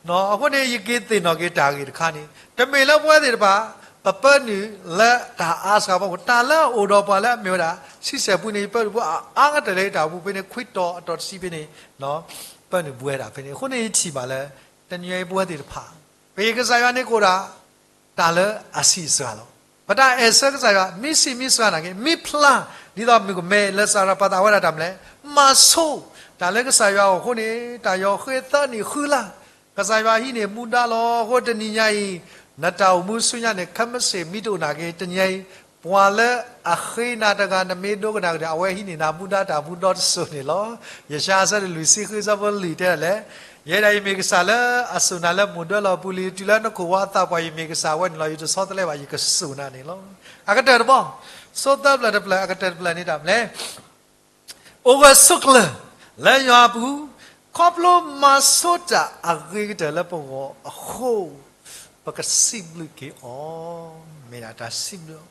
ၢ, အဃိန့ၣ် ယက့ၤသ့ၣ်နီၣ်က့ၤတၢ်ဂ့ၢ်တခါန့ၣ် တမ့ၢ်လၢပဝဲသ့ၣ်တဖၣ် ပပၢနုာ်လၢတၢ်အါစှၤအဖီခိၣ် တၢ်လၢအအိၣ်ဒီးပှၤလၢအမ့ၢ်ဝဲဒၣ် ဆံဆဲၣ်ပူၤန့ၣ် ယပၢနုာ်ပူၤအအါကတၢၢ်လၢယတၢ်အိၣ်မူဖဲန့ၣ် ခွံတီၤအတီၤတဆံဖဲန့ၣ် ပၢနုာ်ပဝဲဒၣ်ဖဲန့ၣ်. အဃိန့ၣ် ယထံၣ်ဘၣ်လၢ တနံၤညါအံၤပဝဲသ့ၣ်တဖၣ် ပဟ့ၣ်ကစၢ်ယွၤန့ၣ်ကအိၣ်ဒၣ် တၢ်လၢအဆံးစှၤလီၤ. ပတၢ်အဲၣ်ဆၢကစၢ်ယွၤ မ့ၢ်ဆံးမ့ၢ်စှၤနာ်က့ မ့ၢ်ဖျါ ဒ်သိးမုၣ်ကမဲလၢစၤရပၤသးဝဲဒၣ်တၢ်မနုၤလဲၣ် မၤဆိ တၢ်လၢကစၢ်ယွၤအအိၣ်အဃိန့ၣ် တၢ်ယီၤဃ့သၢနံၣ်ဃုလါ ကစၢ်ယွၤဟံးန့ၢ်မူဒါလီၤ. အဃိတနံၤညါအံၤ နတၢ်အိၣ်မူဆူညါန့ၣ် ခဲမုၢ်ဆ့ၣ်မံတအိၣ်နာ်က့ တနံၤညါအံၤ ပှၤလၢအဃ့နၤတဂၤ နမ့ၢ်ဒိကနၣ်ကဒီး အဝဲဟံးန့ၢ်နၤမူဒါတၢ်မူဒီတစိၤန့ၣ်လီၤ. ယၡါယၤအဆၢဒိၣ်လွံၢ်ဆံဃုအဆၢဖိလွံၢ်တဲဒၣ်လဲၣ်, ယဲဒၣ်ယမ့ၢ်ကစၢ်လၢအစိာ်နၤလၢမုၢ်ဒၢလီၤပူၤလံ, တုၤလၢနခိၣ်ဝါအသးပှၢ် ယမ့ၢ်ကစၢ်ဝဲန့ၣ်လီၤ. ယတဆီတလဲဘၣ် ယကစိာ်နၤန့ၣ်လီၤ. အကတၢၢ်တဘီ, ဆိသၢဖျၢၣ်တဖျၢၣ် အကတၢၢ်တဖျၢၣ်န့ၣ်တၢ်မနုၤလဲၣ် အိၣ်ဂၢၢ်ဆိးကျၢၤလၢယွၤအပူၤ, ခီဖျိမၤဆိတၢ်အဂ့ၤကတၢၢ်လၢပဂီၢ်အဃိ, ပကစံးဘျုးက့ၤအီၤ, မ့ၢ်ဒၣ်တၢ်စံးဘျုး.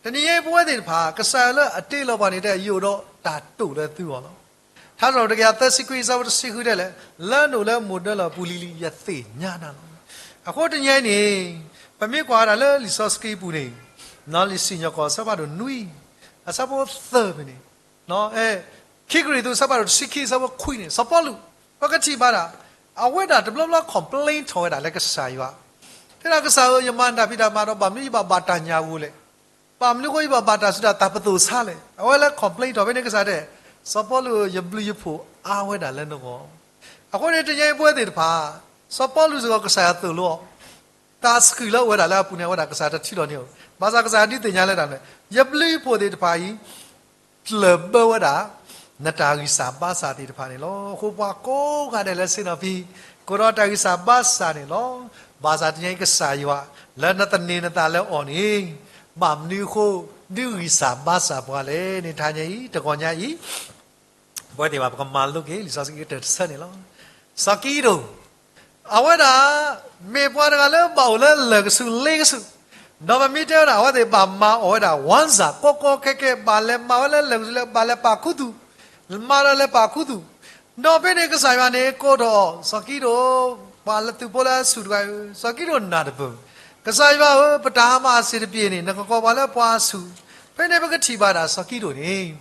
တနံၤအံၤပဝဲသ့ၣ်တဖၣ် ကစၢ်ယွၤလၢအတ့လီၤပှၤန့ၣ် တၢ်ယိာ်ဒီးတၢ်တိာ်လၢသုဂီၢ်လီၤ. ထါစံးထီၣ်ပတြၢၤ တကယၤသၢဆံခွံ အဆၢဖိတဆံဃု တဲလဲၣ်, လၢနအိၣ်လၢမိၢ်ဒၢလီၢ်ပူၤလံၤလံၤ ယသ့ၣ်ညါနၤလီၤ. အဃိတနံၤအံၤန့ၣ် ပမ့ၢ်ကွၢ်ဝဲဒၣ်လၢလံာ်စီဆှံပူၤန့ၣ်, လံာ်စံၣ်ညီၣ်ကွီၢ်အဆၢဖးဒိၣ်နွံ, အဆၢဖိသၢဖဲန့ၣ်, ခံကရံၣ်သူးအဆၢဖးဒိၣ်တဆံခံ အဆၢဖိခွံန့ၣ် စီၤပီလူး ပကထံၣ်ဘၣ်ဒၣ် အဝဲဒၣ်တဘျီဘျီ complain ထီၣ်ဝဲဒၣ်လၢကစၢ်ယွၤ, တဲဒၣ်ကစၢ်ဧၢ, ယမၤတၢ်ဖံးတၢ်မၤဒီး ဘၣ်မနုၤယဘၣ်ဘၣ်တၢ်ညၣ်ဂိၢ်လဲၣ်. ဘၣ်မနုၤဃိယဘၣ်ဘၣ်တၢ်ဆူးတၢ်သးပသိၣ်ဆါလဲၣ်. အဝဲလၢ complain ထီၣ်ဖဲန့ၣ် ကစၢ်တဲ, စီၤပီလူးဧၢ, ယဘျုးယဖှိၣ်အါဝဲဒၣ်လၢနဂီၢ်. အဃိန့ၣ်တနံၤအံၤပဝဲသ့ၣ်တဖၣ်, စီၤပီလူးစ့ၢ်ကီးကစၢ်ယွၤသိၣ်လိအီၤ, တၢ်ဆှုၣ်လၢအဝဲဒၣ်လၢအပူၤန့ၣ် အဝဲဒၣ်ကစၢ်ယွၤတထုးထီၣ်န့ၢ်အီၤ, ဘၣ်ဆၣ်ကစၢ်ယွၤဒုးသ့ၣ်ညါလၢတၢ်မနုၤလဲၣ်, ယဘျုးယဖှိၣ်သ့ၣ်တဖၣ်အံၤ ကျၢၢ်ဘၢဝဲဒၣ် နတၢ်ဂံၢ်စၢ်ဘါစၢ်သ့ၣ်တဖၣ်န့ၣ်လီၤ. အဃိပှၤကိးဂၤဒဲးလၢဆ့ၣ်နီၤဖံ, ကိးဒီးတၢ်ဂံၢ်စၢ်ဘါစၢ်န့ၣ်လီၤ. ဘၣ်ဆၣ်တနံၤအံၤကစၢ်ယွၤ လၢနသန့ၤနသးလၢအီၤန့ၣ်, ဘၣ်မနုၤအဃိ ဒုးဂံၢ်စၢ်ဘါစၢ်ပှၤလဲၣ်န့ၣ် တဟါညါအံၤ တဂီၤညါအံၤ ပဝဲသ့ၣ်တဖၣ် ပကမၤလိက့ၤ လံာ်စီဆှံကတၢၢ်တဆၢန့ၣ်လီၤ. စီၤကံဒိၣ်, အဝဲဒၣ် မ့ၢ်ပှၤတဂၤလၢဘၣ်အိၣ်လၢလၢၢ်ကဆူးလ့ကဆူး, ဒီးပမ့ၢ်တဲဝဲဒၣ် အဝဲသ့ၣ်ဘၣ်မၤအီၣ်ဝဲဒၣ် ဝၣ်စၢ် ကီကီခဲခဲ, ဘၣ်လဲၤမၤဝဲလၢလၢၢ်ကဆူးလၢ ဘၣ်လဲၤပာ်ခူသူၣ်, မၤဒီးလဲၤပာ်ခူသူၣ်, ဒီးဖဲန့ၣ်ကစၢ်ယွၤန့ၣ် ကိးထီၣ်စီၤကံဒိၣ်, ပှၤလၢသုးဖိလၢအဆူၣ်တဂၤဧၢ, စီၤကံဒိၣ်နၢ်တပၢၢ်, ကစၢ်ယွၤဧၢ, ပတၢ်မၤအစ့ၣ်တပျ့ၤန့ၣ် နကကိးပှၤလၢပှၤဆူၣ်, ဖဲန့ၣ်ပကထံၣ်ဘၣ်ဒၣ်စီၤကံဒိၣ်န့ၣ်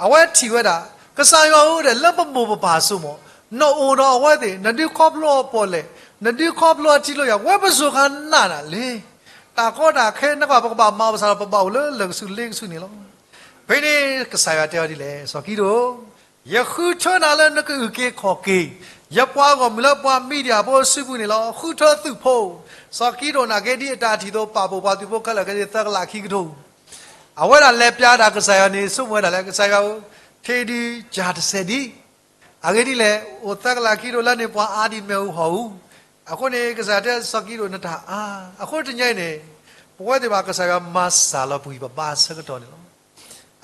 အဝဲထံၣ်ဝဲဒၣ်, ကစၢ်ယွၤဧၢဒီး လၢပမိၢ်ပပၢ်အစိၤမး, နအိၣ်ဒီးအဝဲသ့ၣ်, နဒုးခီဖျိအပီၢ်လဲၣ်, နဒုးခီဖျိအထံကျိယၤ, ဝဲပစိၤဃာ်နးနးလံ, တၢ်ကီတၢ်ခဲ နကွၢ်ပကဘၣ်မၤပသးဒီး ပဘၣ်အိၣ်လၢလၢၢ်ကဆူးလ့ကဆူးန့ၣ်လီၤ. ဖဲန့ၣ်ကစၢ်ယွၤတဲအီၤဒ်လဲၣ်, စီၤကံဒိၣ်, ယဃုထၢနၤလၢနကအုၣ်က့ၤခီၣ်က့ၤ ယပှၤဂီၢ်မုၢ်လၢပှၤမံၤဒယၣ်ဖိအစုပူၤန့ၣ်လီၤ. ဃုထၢသုးဖိ, စီၤကံဒိၣ်နာ်က့ဒ်အတၢ်ထံၣ်အသိး ပာ်ဖှိၣ်ပှၤသုးဖိခဲလၢာ်ခဲဆ့ သၢကလးခံကထိ အဝဲဒၣ်လဲၤပျးဒၣ်ကစၢ်ယွၤန့ၣ် ဆိကမိၣ်ဝဲဒၣ်လၢ ကစၢ်ယွၤဧၢ, ထံၣ်ဒုးစၢ်တစဲးဒံး, အဂ့ၢ်ဒ်လဲၣ်, အိၣ်သၢကလးခံကထိလၢန့ၣ် ပှၤအါဒံးမ့ၢ်အူဟီၣ်အူ, အဃိန့ၣ် ကစၢ်ယွၤတဲစီၤကံဒိၣ် နတၢ်အါ, အဃိတနံၤအံၤန့ၣ် ပဝဲသ့ၣ်ဘၣ်ကစၢ်ယွၤမၤစၢ်လီၤပဂံၢ်ပဘါအဆၢကတီၢ်န့ၣ်လီၤ.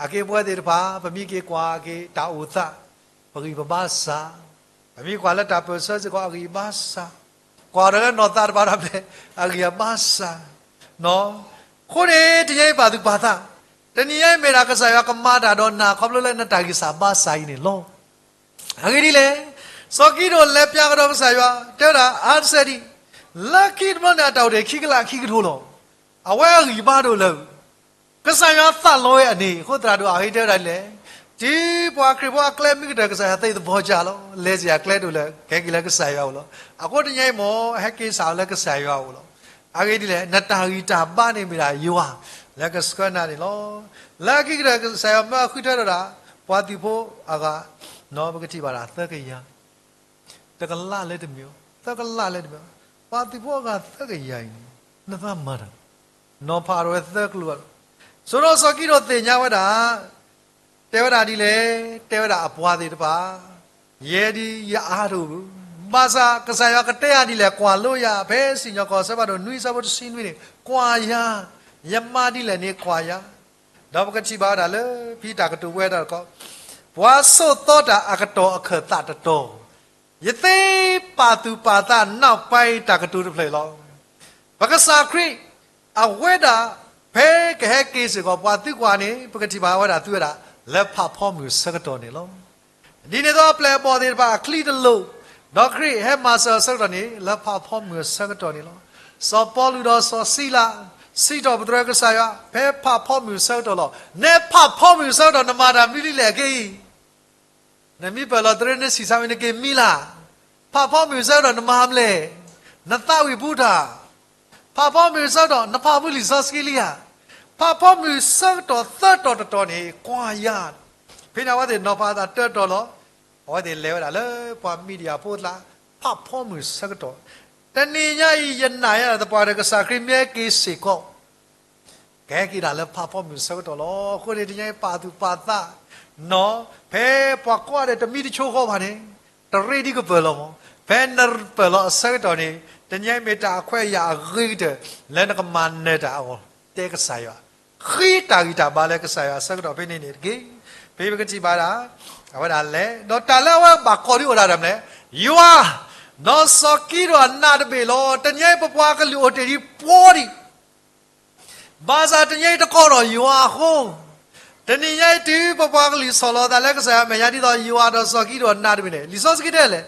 အက့ပဝဲသ့ၣ်တဖၣ် ပမ့ၢ်က့ၤကွၢ်က့ၤတၢ်အိၣ်သး, ပဂံၢ်ပဘါစၢ်, ပမ့ၢ်ကွၢ်လၢတၢ်ပၢၢ်ဆၢစ့ၢ်ကီး အဂံၢ်အဘါစၢ်, ကွၢ်ဒီးလၢနီၢ်သးတဖၣ်ဒၣ်လဲာ် အဂံၢ်အဘါစၢ်, အဃိန့ၣ် တနံၤအံၤပာ်သူၣ်ပာ်သး, တနံၤအံၤမ့ၢ်ဒၣ်ကစၢ်ယွၤကမၤတၢ်ဒီးနၤ ခီဖျိလၢနတၢ်ဂံၢ်စၢ်ဘါစၢ်အံၤန့ၣ်လီၤ. အဂ့ၢ်ဒ်လဲၣ်, စီၤကံဒိၣ်လဲၤပျးကဒီးကစၢ်ယွၤ တဲဝဲဒၣ် အါတစဲးဒံး, လၢခံတဘျီန့ၣ် အတၢ်အိၣ်တ့ၢ်ခံကလးခံကထိလီၤ. အဝဲအဂံၢ်ဘါဒိၣ်လၢာ်, ကစၢ်ယွၤသးလီဝဲအန့ၣ်, အဃိသရၣ်ဒိၣ်အဟ့တဲဝဲဒၣ်ဒ်လဲၣ်, တုၤပှၤခရံာ်ဖိအကျဲမ့ၢ်ကတၢၢ် ကစၢ်ယွၤသ့သဘီကၢ်လီၤ, လဲၤစ့ၢ်အကျဲဒိၣ်လၢ ကဟဲက့ၤလၢကစၢ်ယွၤအအိၣ်လီၤ. အဃိတနံၤအံၤမ့ၢ် ဟဲက့ၤစးလၢကစၢ်ယွၤအအိၣ်လီၤ. အဂ့ၢ်ဒ်လဲၣ်, နတၢ်ဂံၢ်တၢ်ဘါန့ၣ်မ့ၢ်ဒၣ်ယွၤ လၢကဆှၢနၤန့ၣ်လီၤ. လၢခံကတၢၢ်ကစၢ်ယွၤမၢအဃုထၢထီၣ်ဒၣ် ပှၤသုးဖိအဂၤ, ပကထံၣ်ဘၣ်ဒၣ်သၢကယၤ တကလးလၢတမ့ၢ်, သၢကလးလၢတမ့ၢ်, ပှၤသုးဖိအဂၤသၢကယၤအံၤန့ၣ် နသးမၤတၢ်, နီၤဖးထီၣ်ဝဲသၢကျိၤလီၤ. ဆိဒီးစီၤကံဒိၣ်သ့ၣ်ညါဝဲဒၣ်, တဲဝဲဒၣ်ဒ်လဲၣ်, တဲဝဲဒၣ်အပှၤသ့ၣ်တဖၣ်, ယဲဒၣ်ယအါတအိၣ်ဘၣ်, ဘၣ်ဆၣ်ကစၢ်ယွၤကတဲယၤဒ်လဲၣ်, ကွၢ်လိယၤ, ဖဲစံၣ်ညီၣ်ကွီၢ်အဆၢဖးဒိၣ်နွံ အဆၢဖိတဆံနွံန့ၣ်, ကွၢ်ယၤ, ယမၤဒ်လဲၣ်န့ၣ်ကွၢ်ယၤ. ဒီးပကထံၣ်ဘၣ်ဝဲဒၣ်လၢ ဖဲတၢ်ကတိၤဝဲဒၣ်တခီ, ပှၤဆိးသီတၢ်အကတီၢ်အခၢၣ်သးတတီၤ, ယသ့ပာ်သူၣ်ပာ်သးနီၢ်ပၤအံၤတၢ်ကတိၤတဖျၢၣ်လီၤ. ပကစၢ်ခရံာ် အဝဲဒၣ် ဖဲကဟဲက့ၤစ့ၢ်ကီး ပှၤသုကွၢ်န့ၣ် ပကထံၣ်ဘၣ်ဝဲဒၣ်သုဝဲဒၣ် လၢဖးဖီမုၢ်အဆၢကတီၢ်န့ၣ်လီၤ. ဒ်န့ၣ်အသိးအပျဲၢ်အဘီၣ်သ့ၣ်တဖၣ်အချံတလိၣ်, ဒီးခရံာ်ဟဲမၤစၢၤအဆၢကတီၢ်န့ၣ် လၢဖးဖီမုၢ်အဆၢကတီၢ်န့ၣ်လီၤ. စီၤပီလူးဒီးစီၤစံလၤ စံးထီၣ်ပတြၢၤကစၢ်ယွၤ ဖဲဖးဖီမုၢ်အဆၢကတီၢ်လီၤ. နဖးဖီမုၢ်အဆၢကတီၢ် နမၤတၢ်မနုၤဒ်လဲၣ်အဂ့ၢ်အံၤ နမ့ၢ်ပၢၢ်လီၤတရံး နဆံၣ်ဆါဝံၤ နက့ၤမံလၢ်. ဖးဖီမုၢ်အဆၢကတီၢ် နမၤမလဲၣ်, နသးဝံၣ်ပူၤတၢ်. ဖးဖီမုၢ်အဆၢကတီၢ် နဖးဖူလံာ်စီဆှံလံဧါ. ဖးဖီမုၢ်အဆၢကတီၢ်သၢတီၤတတီၤန့ၣ် ကွၢ်ယၤ, ဖဲန့ၣ်အဝဲသ့ၣ်နီၤဖးအသးတၢတီၤလီၤ. အဝဲသ့ၣ်လဲၤဝဲဒၣ်လၢပှၤမံၤဒယၣ်ဖိအကျါ ဖးဖီမုၢ်အဆၢကတီၢ်, တနံၤညါအံၤ ယနာ်ယဲဒၣ်သပှၢ်ကတၢၢ် ကစၢ်ခရံာ်မ့ၢ်ဟဲက့ၤစ့ၢ်ကီး ကဟဲက့ၤဒၣ်လၢဖးဖီမုၢ်အဆၢကတီၢ်လီၤ. အဃိန့ၣ် တနံၤညါအံၤပာ်သူၣ်ပာ်သးနီၤ, ဖဲပှၤကိးဂၤဒဲးတမံတဆိဃီဘၣ်န့ၣ် တရံးဒံးကပၢၢ်လီၤမး. ဖဲနပၢၢ်လီၤအဆၢကတီၢ်န့ၣ် တနံၤညါအံၤမ့ၢ်တၢ်အခွဲးအယာ်အဂ့ၤကတၢၢ် လၢနကမၤနၢၤတၢ်အဂီၢ် တဲကစၢ်ယွၤ, ဃ့တၢ်ဂံၢ်တၢ်ဘါလၢကစၢ်ယွၤအဆၢကတီၢ်ဖဲန့ၣ်န့ၣ်တက့ၢ်. ဖဲပကထံၣ်ဘၣ်ဒၣ် အဝဲဒၣ်လဲၤ, ဒီးတၢ်လၢအဝဲဘၣ်ကိးဒံးအိၣ်ဒၣ်တၢ်မနုၤလဲၣ်, ယွၤ, ဒီးစီၤကံဒိၣ်အနးတဘ့ၣ်လီၤ. တနံၤညါအံၤပပှၤကလုာ်အိၣ်တ့ၢ်ဒံးပှီၤဒံး ဘၣ်ဆၣ်တနံၤအံၤတကိးဒီးယွၤအဃိ, တနံၤညါအံၤတုၤပပှၤကလုာ်ဆီၣ်လီၤသးလၢကစၢ်ယွၤအမဲာ်ညါဒ်သိးယွၤဒီးစီၤကံးဒဧိၣ်နၤတမံၤန့ၣ် လံာ်စီဆှံတဲလဲၣ်,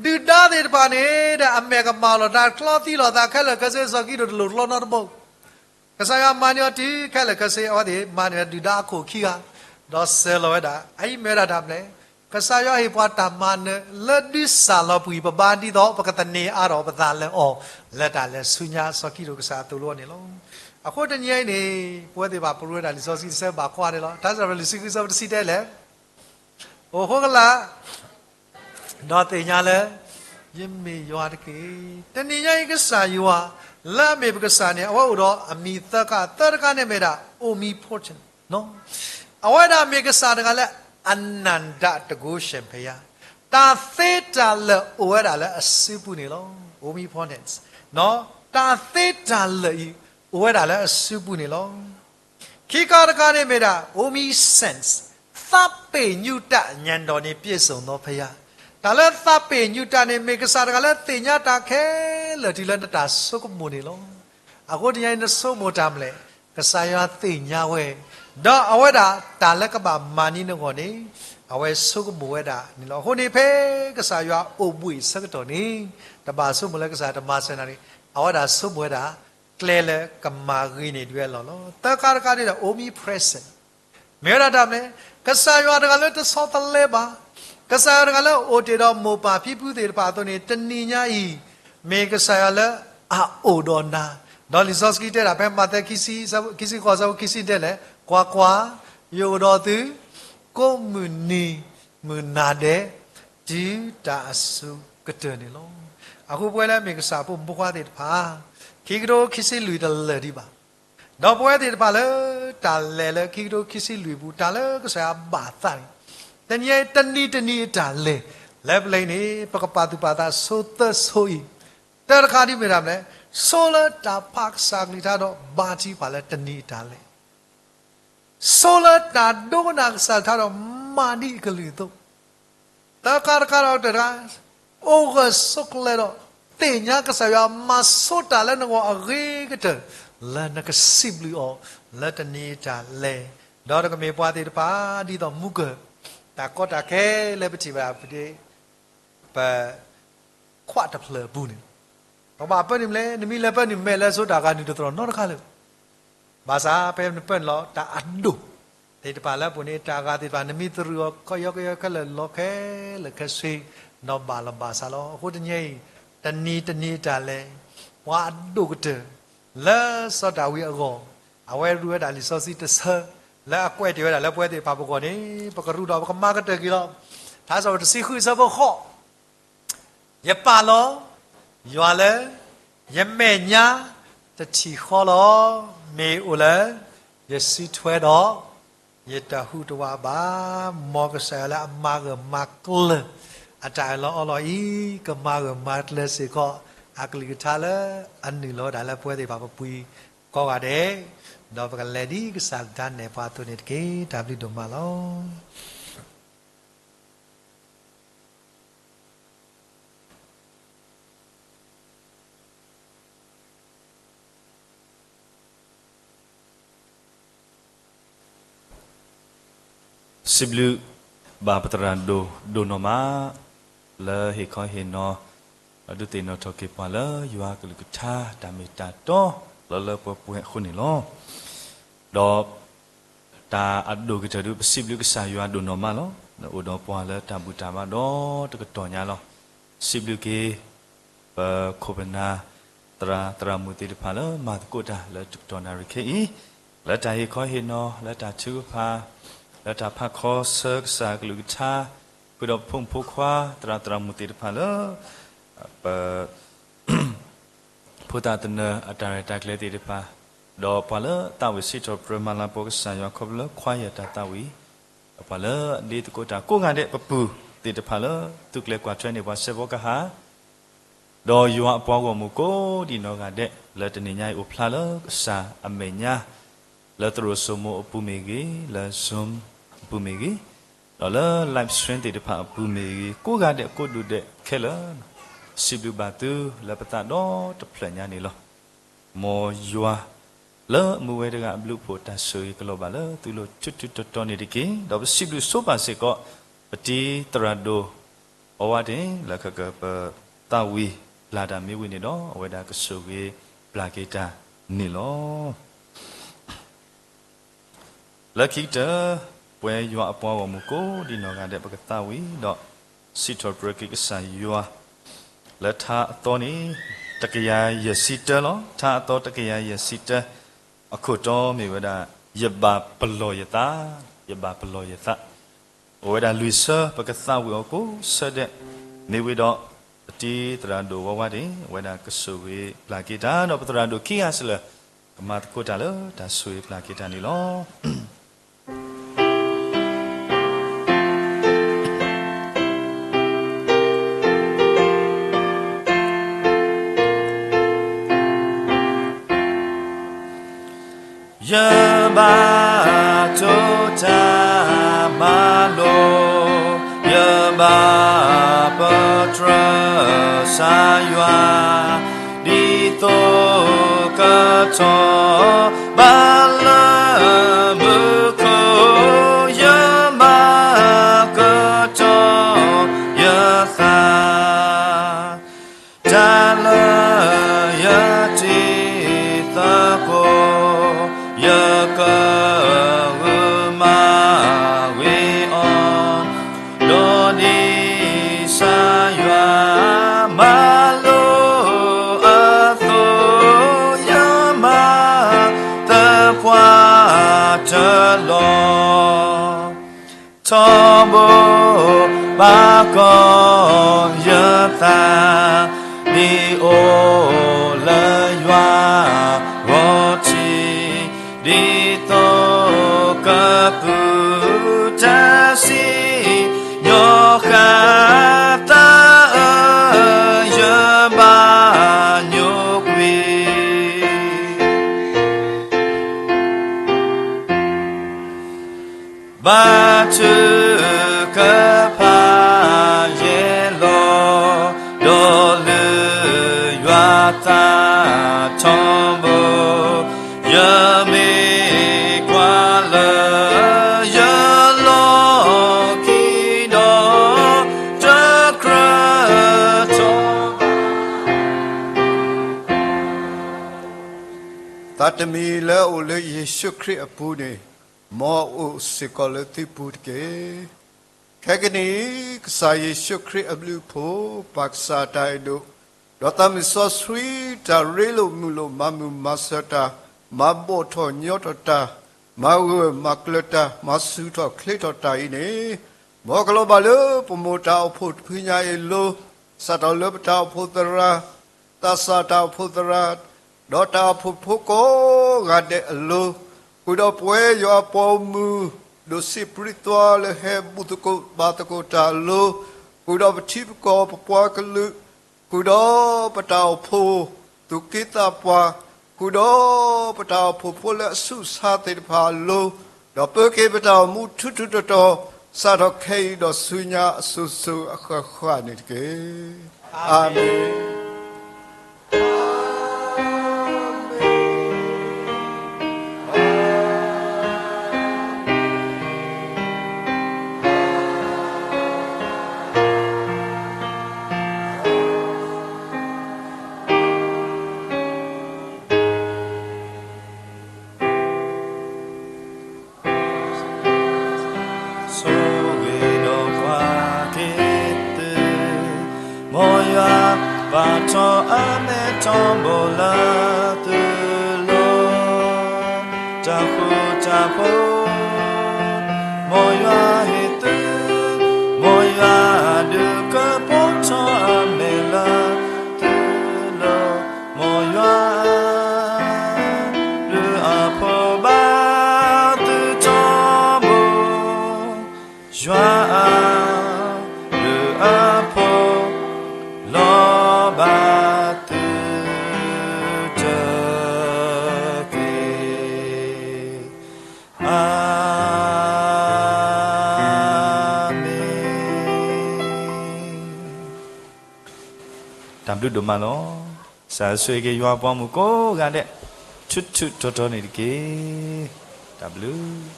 ဒုၣ်ဒါသ့ၣ်တဖၣ်န့ၣ်ဒီး အမဲာ်ကမၢလီၤတၢ် ချီသံလီၤသးခဲလၢာ်ခဲဆ့ စီၤကံးဒဧိၣ်တလိၣ်ချီနီတဘိ ကစၢ်ယွၤမၤန့ၢ်အီၤတုၤခဲလၢာ်ခဲဆ့ အဝဲသ့ၣ်မၤန့ၢ်ဝဲဒုၣ်ဒါအခိၣ်ခံဂၤ, ဒီးစၢၤလီၤဝဲဒၣ် အအံၤမ့ၢ်ဝဲဒၣ်တၢ်မနုၤလဲၣ်, ကစၢ်ယွၤဟ့ၣ်ပှၤတၢ်မၤနၢၤလၢဒုးစၢ်လီၤပှံၤပဘါဒ်သိး ပကသန့ၤအါထီၣ်ပသးလၢအီၤ လၢတၢ်လဲၤဆူညါစီၤကံးဒဧိၣ်ကစၢ်အသိၣ်လိအန့ၣ်လီၤ. အဃိတနံၤအံၤန့ၣ် ပဝဲသ့ၣ်တဖၣ်ပရူဝဲဒၣ်လံာ်စီဆှံတဆၢဘၣ်ကွၢ်န့ၣ်လီၤ. ထါစံးပတြၢၤလွံၢ်ဆံဃုဆၢဖိတဆံတဲလဲၣ် အိၣ်ဃိကလာ် ဒီးသ့ၣ်ညါလၢ ယမ့ၢ်ယွၤတက့ၢ်. တနံၤညါအံၤကစၢ်ယွၤ လၢအမ့ၢ်ပကစၢ်န့ၣ် အဝဲအိၣ်ဒီးအမံၤသၢခါ, သၢတခါန့ၣ်မ့ၢ်ဒၣ် omnipotent အဝဲဒၣ်မ့ၢ်ကစၢ်တဂၤလၢ အနန္တတန်ခိုးဆံးဖဲယၤ, တၢ်သ့တၢ်လၢာ်အိၣ်ဝဲဒၣ်လၢအစုပူၤန့ၣ်လီၤ. Omnipotent တၢ်သ့တၢ်လၢာ်အံၤ အိၣ်ဝဲဒၣ်လၢအစုပူၤန့ၣ်လီၤ. ခံခါတခါန့ၣ်မ့ၢ်ဒၣ် omniscience သးပ့ၤညူတၢ် ညံဒီးန့ၣ် ပြည့်စုံသောဘုရား, တၢ်လၢသးပ့ၤညူတၢ်န့ၣ် မ့ၢ်ကစၢ်တဂၤလၢသ့ၣ်ညါတၢ်ခဲလၢာ်တုၤလၢနတၢ်ဆိကမိၣ်န့ၣ်လီၤ. အဃိတနံၤအံၤနဆိကမိၣ်တၢ်မနုၤလဲၣ်, ကစၢ်ယွၤသ့ၣ်ညါဝဲ, ဒီးအဝဲဒၣ်တၢ်လၢကဘၣ်မၤန့ၢ်နဂီၢ်န့ၣ် အဝဲဆိကမိၣ်ဝဲဒၣ်န့ၣ်လီၤ. အဃိန့ၣ်ဖဲကစၢ်ယွၤအိၣ်ဘှံးအဆၢကတီၢ်န့ၣ် တဘၣ်ဆိကမိၣ်လၢကစၢ်တမၤစၢၤနၤန့ၣ် အဝဲဒၣ်ဆိကမိၣ်ဝဲဒၣ် ကျဲလၢကမၤဂ့ၤန့ၢ်ဒုးဝဲအလီၢ်လီၤ. သၢခါတခါန့ၣ်ဒီး omnipresent မ့ၢ်ဝဲဒၣ်တၢ်မနုၤလဲၣ်, ကစၢ်ယွၤတဂၤလၢတဆီတလဲဘၣ်, ကစၢ်ယွၤတဂၤလၢအအိၣ်တ့ၢ်ဒီးမိၢ်ပၢ်ဖံဖုသ့ၣ်တဖၣ်အသိးန့ၣ် တနံၤညါအံၤ မ့ၢ်ကစၢ်ယွၤလၢအအိၣ်ဒီးနၤ, ဒီးလံာ်စီဆှံတဲဒၣ်ဖဲမးသဲ ခံဆံဃိး ဆၢဖိခံဆံတဲလဲၣ်, ကွၢ်ကွၢ်, ယအိၣ်ဒီးသု ကိးမုၢ်နံၤမုၢ်နၤဒဲး တုၤတၢ်အစိၤကတၢၢ်န့ၣ်လီၤ. အဃိပဝဲလၢအမ့ၢ်ကစၢ်အဖိမုၣ်ဖိခွါသ့ၣ်တဖၣ် ခံကထိခံဆံလွံၢ်တလၢာ်ဒံးဘၣ်, ဒီးပဝဲသ့ၣ်တဖၣ်လၢတၢ်လဲၤလၢခံကထိခံဆံလွံၢ်ပူၤ တၢ်လၢကစၢ်ယွၤဘၣ်သးန့ၣ် တနံၤအံၤ တနံၤတနံၤအတၢ်လဲၤ လၢပျၢၤအံၤန့ၣ် ပကပာ်သူၣ်ပာ်သးဆိသၢဆိအံၤ, တၢတခါဒ်မ့ၢ်ဒၣ်မနုၤလဲၣ်, ဆိလၢတၢ်ဖးကစၢ်အကလုၢ်ကထါဒီးဘါထုကဖၣ်လၢတနံၤအတၢ်လဲၤ ဆိလၢတၢ်ဒိကနၣ်ကစၢ်အကလုၢ်ကထါဒီးမၤဒ်အကလုၢ်အသိး, သၢခါတခါဒီးတၢ်တခါ, အိၣ်ဂၢၢ်ဆိးကျၢၤဒီး သ့ၣ်ညါကစၢ်ယွၤမၤဆိတၢ်လၢနဂီၢ်အဂ့ၤကတၢၢ်, လၢနကစံးဘျုးအီၤ လၢတနံၤအတၢ်လဲၤ, ဒီးတကမ့ၢ်ပှၤသ့ၣ်တဖၣ် ဒ်သိးမူကၢၢ် တၢ်ကီတၢ်ခဲလၢပထံၣ်ဘၣ်ဒ် ပ ခွးတဖျၢၣ်အပူၤန့ၣ်, ပကဘၣ်ပၢနုာ်မနုၤလဲၣ်, နမ့ၢ်လဲၤပၢနုာ်မဲာ်လဲၤဆိတၢ်ဂၤနုာ်တသြီၤနီတခါလၢၤ, ဘၣ်ဆၣ်ဖဲနပၢနုာ်လီၤ တၢ်အဒိၣ်သ့ၣ်တဖၣ်လၢအပူၤန့ၣ် တၢ်ဂၤသ့ၣ်တဖၣ် နမ့ၢ်သရူးအီၤ ခီယီကယီခဲလၢာ်လီၤခဲလၢာ်ခဲဆ့ ဒီးဘၣ်လီၤဘၣ်စးလီၤ. အဃိတနံၤအံၤ တနံၤတနံၤအတၢ်လဲၤ ပှၤအဒိၣ်ကတၢၢ် လၢစီၤဒၤဝံးအဂီၢ် အဝဲရူဝဲဒၣ်လံာ်စီဆှံတဆၢ လၢအကွဲးတ့ၢ်ဝဲဒၣ်လၢပဝဲသ့ၣ်တဖၣ်ပဂီၢ်န့ၣ် ပကရူးဒီးပကမၤကတၢၢ်က့ၤလီၤ. ထါစံးပတြၢၤတဆံဃုအဆၢဖိဃိး ယပာ်လီၤ ယွၤလၢ ယမဲာ်ညါတထံၣ်ဃီလီၤ. မ့ၢ်အိၣ်လၢ ယစုထွဲဒီး ယတဟူးတဝးဘၣ်. မ်ကစၢ်ယွၤလၢအမၤဂၢၢ်မၤကျၢၤ အတၢ်အၢၣ်လီၤအီလီၤအံၤ ကမၤဂၢၢ်မၤကျၢၤစ့ၢ်ကီး အကလုၢ်ကထါလၢအနုာ်လီၤဝဲဒၣ်လၢပဝဲသ့ၣ်တဖၣ်ပပူၤကိးဂၤဒဲး, ဒီးပကလဲၤဒ်ကစၢ်အကလုၢ်ကထါနဲၣ်ပှၤအသိးန့ၣ်တက့ၢ်. တၢ်ဘျုးဒိၣ်မးလီၤ. စံးဘျုးဘၣ်ပသရၣ်ဒိၣ်ဒိၣ်နီၢ်မး လၢဟ့ၣ်ခီဟ့ၣ်နီၤ ဒုးသ့ၣ်နီၣ်ထီၣ်က့ၤပှၤလၢယွၤကလုၢ်ကထါ တၢ်မ့ၢ်တၢ်တီလၢလၢပှဲၤပှဲၤအဃိန့ၣ်လီၤ. ဒီးတၢ်အဒိၣ်ကတၢၢ်ဒုး ပစံးဘျုးကစၢ်ယွၤဒိၣ်နီၢ်မးလီၤ. နအိၣ်ဒီးပှၤလၢတၢ်ဘူၣ်တၢ်ဘါဒီးတကတီၢ်ညါလီၤ. စံးဘျုးက့ၤ ပခိၣ်ပနၢ် သရၣ်သရၣ်မုၣ်သ့ၣ်တဖၣ်လၢမၤသကိးတၢ်လၢတကတီၢ်နၣ်ရံၣ်ခဲအံၤ လၢတၢ်ဟ့ၣ်ခီဟ့ၣ်နီၤ လၢတၢ်ထုကဖၣ် လၢတၢ်ဖးခီဆၢကစၢ်ကလုၢ်ကထါ ဃုာ်ဒီးပဖိမုၣ်ဖိခွါ သရၣ်သရၣ်မုၣ်သ့ၣ်တဖၣ်လၢ ပ ဖိသၣ်သနၢၣ်အတၢ်ရဲၣ်တၢ်ကျဲၤသ့ၣ်တဖၣ်, ဒီးပှၤလၢသးဝံၣ်စံးထီၣ်ပတြၢၤမၤလၤကပီၤကစၢ်ယွၤခီဖျိလၢခွါယၢ်တၢ်သးဝံၣ်, ဒီးပှၤလၢအဒ့သကိးတၢ်ကိးဂၤဒဲးပပူၤသ့ၣ်တဖၣ်လၢ သုးကျဲၤကွၢ်ထွဲန့ၢ်ပှၤစဲးဖီကဟၣ်, ဒီးယွၤအပှၤဂီၢ်မုၢ်ကိးဒံးနီၢ်ဂၤဒဲး လၢတနံၤညါအံၤအိၣ်ဖျါလၢကစၢ်အမဲာ်ညါ လၢသရိာ်စိမိၤအပူၤမ့ၢ်ဂ့ၤ, လၢ Zoom အပူၤမ့ၢ်ဂ့ၤ, ဒီးလၢ live stream သ့ၣ်တဖၣ်အပူၤမ့ၢ်ဂ့ၤ, ကိးဂၤဒဲးကိးဒူၣ်ဒဲးခဲလၢာ်, စံးဘျုးဘၣ်သုလၢပသးဒီတဖျၢၣ်ညါန့ၣ်လီၤ. မ်ယွၤ လၢအမူဝဲတဂၤအဘျုးအဖှိၣ် တၢ်ဆိၣ်ဂ့ၤကလီၤဘၣ်လၢသုလိၤထူထူတီတီန့ၣ်တက့ၢ်. ဒီးပစံးဘျုးဆိပာ်စ့ၢ်ကီး ပတံၤသရၣ်ဒိၣ် အဝဲဒၣ် လၢခကပသးဝံၣ်ပျၢ်တၢ်မ့ၢ်ဝံၤန့ၣ်ဒီး အဝဲဒၣ်ကဆိၣ်ဂ့ၤပျၢ်က့ၤတၢ်န့ၣ်လီၤ. လၢခံကတၢၢ် ပဝဲယွၤအပှၤဂီၢ်မုၢ်ကိးဒံနီၢ်ဂၤဒဲး ပကသးဝံၣ်ဒီး စံးထီၣ်ပတြၢၤက့ၤကစၢ်ယွၤ လၢထါအသီန့ၣ် တကယၤယဲၢ်ဆံတၢလီၤ. ထါအသီတကယၤယဲၢ်ဆံတၢ အခိၣ်တီမ့ၢ်ဝဲဒၣ် ယဘၣ်ပလီၢ်ယသး, ယဘၣ်ပလီၢ်ယသး အိၣ်ဝဲဒၣ်လွံၢ်ဆၢ ပကသးဝံၣ်အီၤကိးဆၢဒဲး, မ့ၢ်ဝံၤဒီး ပတံၤသရၣ်ဒိၣ်ဝဲဝါန့ၣ် အဝဲဒၣ်ကဆိၣ်ဂ့ၤပျၢ်က့ၤတၢ် ဒီးပသရၣ်ဒိၣ်ခံဂၤစၢၤလၢာ် ကမၤသကိးတၢ်လၢတၢ်ဆိၣ်ဂ့ၤပျၢ်က့ၤတၢ်န့ၣ်လီၤ. ယဘၣ်တိၢ်တၢ်မၤလိ, ယဘၣ်ပတြၢၤကစၢ်ယွၤ, ဒ်သိးကထီၣ်ဘးလၢမူခိၣ်, ယဘၣ်ကတီၤယသး တၢ်လၢယတံၤသကိး, ယကဂုာ်မၤဂ့ၤအီၤ, ဒီးဒ်ကစၢ်ယွၤမၤလိအသိး, ယမၤသပှၢ်တၢၢ်လီၤ. ထီဘိဘၣ်ကီၢ်ယသး, ဒ်အိၣ်လၢယွၤဂီၢ်ထံး, ဒ်သိးကပုၢ်တၢ်စံၣ်ညီၣ်ဃာ်သးဧၢ, ယဘၣ်ညိကွံာ် ဘါထုကဖၣ်ယဲၢ်လီၤ, ဒီးလုၢ်ယွၤသးထီဘိ, ယမ့ၢ်ကွၢ်လၢယလီၢ်ခံဒီး, တကြၢးထီၣ် သးတမံၤလၢအအိၣ်လၢယ့ၣ်ၡူးခရံာ်အပူၤန့ၣ်, မ်အအိၣ်စ့ၢ်ကီးလၢသုပူၤတက့ၢ်. ခဲကနံၣ်အံၤ ကစၢ်ယ့ၣ်ၡူးခရံာ်အဘျုးအဖှိၣ်, ပၢ်ကစၢ်အတၢ်အဲၣ်ဒိၣ်, ဒီးသးမုၢ်စီဆှံတၢ်ရ့လိာ်မုာ်လိာ် မၤမုာ်မၤစၢၤတၢ်, မၤဘီၣ်ထီၣ်ညီထီၣ်တၢ်, မၤဂၢၢ်မၤကျၢၤတၢ်, မၤဆူၣ်ထီၣ်ချ့ထီၣ်တၢ်အံၤန့ၣ်, မ်ကလီၤဘၣ်လၢပမိၢ်တၢ်အိၣ်ဖှိၣ်တဖုညါအံၤအလိၤ, စးထီၣ်လၢပတၢ်အိၣ်ဖှိၣ်သရၣ်, သးစၢ်တၢ်အိၣ်ဖှိၣ်သရၣ်, ဒီးတၢ်အိၣ်ဖှိၣ်ဖိကိးဂၤဒဲးအလိၤ, ဃုာ်ဒီးပဝဲယွၤအပှၤဂီၢ်မုၢ်, ဒိၣ်စံးပြံသီလၢဟဲဘူၣ်သကိးဘါသကိးတၢ်အလိၤ, ဃုာ်ဒီးပထံပကီၢ်ပပှၤကလုာ်, ဃုာ်ဒီးပတၢ်အိၣ်ဖှိၣ်သူၣ်က့သးပှၢ်, ဃုာ်ဒီးပတၢ်အိၣ်ဖှိၣ်ဖိလၢအဆူးအဆါသ့ၣ်တဖၣ်အလိၤ, ဒီးပၢက့ၤပတၢ်အိၣ်မူထူထူတီတီ, စးထီၣ်ခဲအံၤဒီးဆူညါအစိၤစိၤအဃၣ်ဃၣ်န့ၣ်တက့ၢ်. အၤမ့ၣ်. ဆိၣ်ဂ့ၤဒီးကွၢ်က့ၤသု, မ်ယွၤပာ်ထီၣ်အမဲာ်ထီဘိလၢသုလိၤ, တၢ်ဃူတၢ်ဖိး, မ်ယွၤဟ့ၣ်သု, မ်ယွၤဒုးကပီၤထီၣ်အမဲာ်လၢသုလိၤ, မ်ယွၤ ဒုးအဖိဘၣ်သုထီဘိ, ယွၤအဒုးအဖိ လီၤဘၣ်သုတက့ၢ်. အၤမ့ၣ်. တၢ်ဘျုးဒိၣ်မးလီၤ. ကစၢ်ဆိၣ်ဂ့ၤက့ၤယွၤပှၤဂီၢ်မုၢ်ကိးဂၤဒဲး, ထ ဆူၣ်ဆူၣ်ထီထီန့ၣ်တက့ၢ်. တၢ်ဘျုး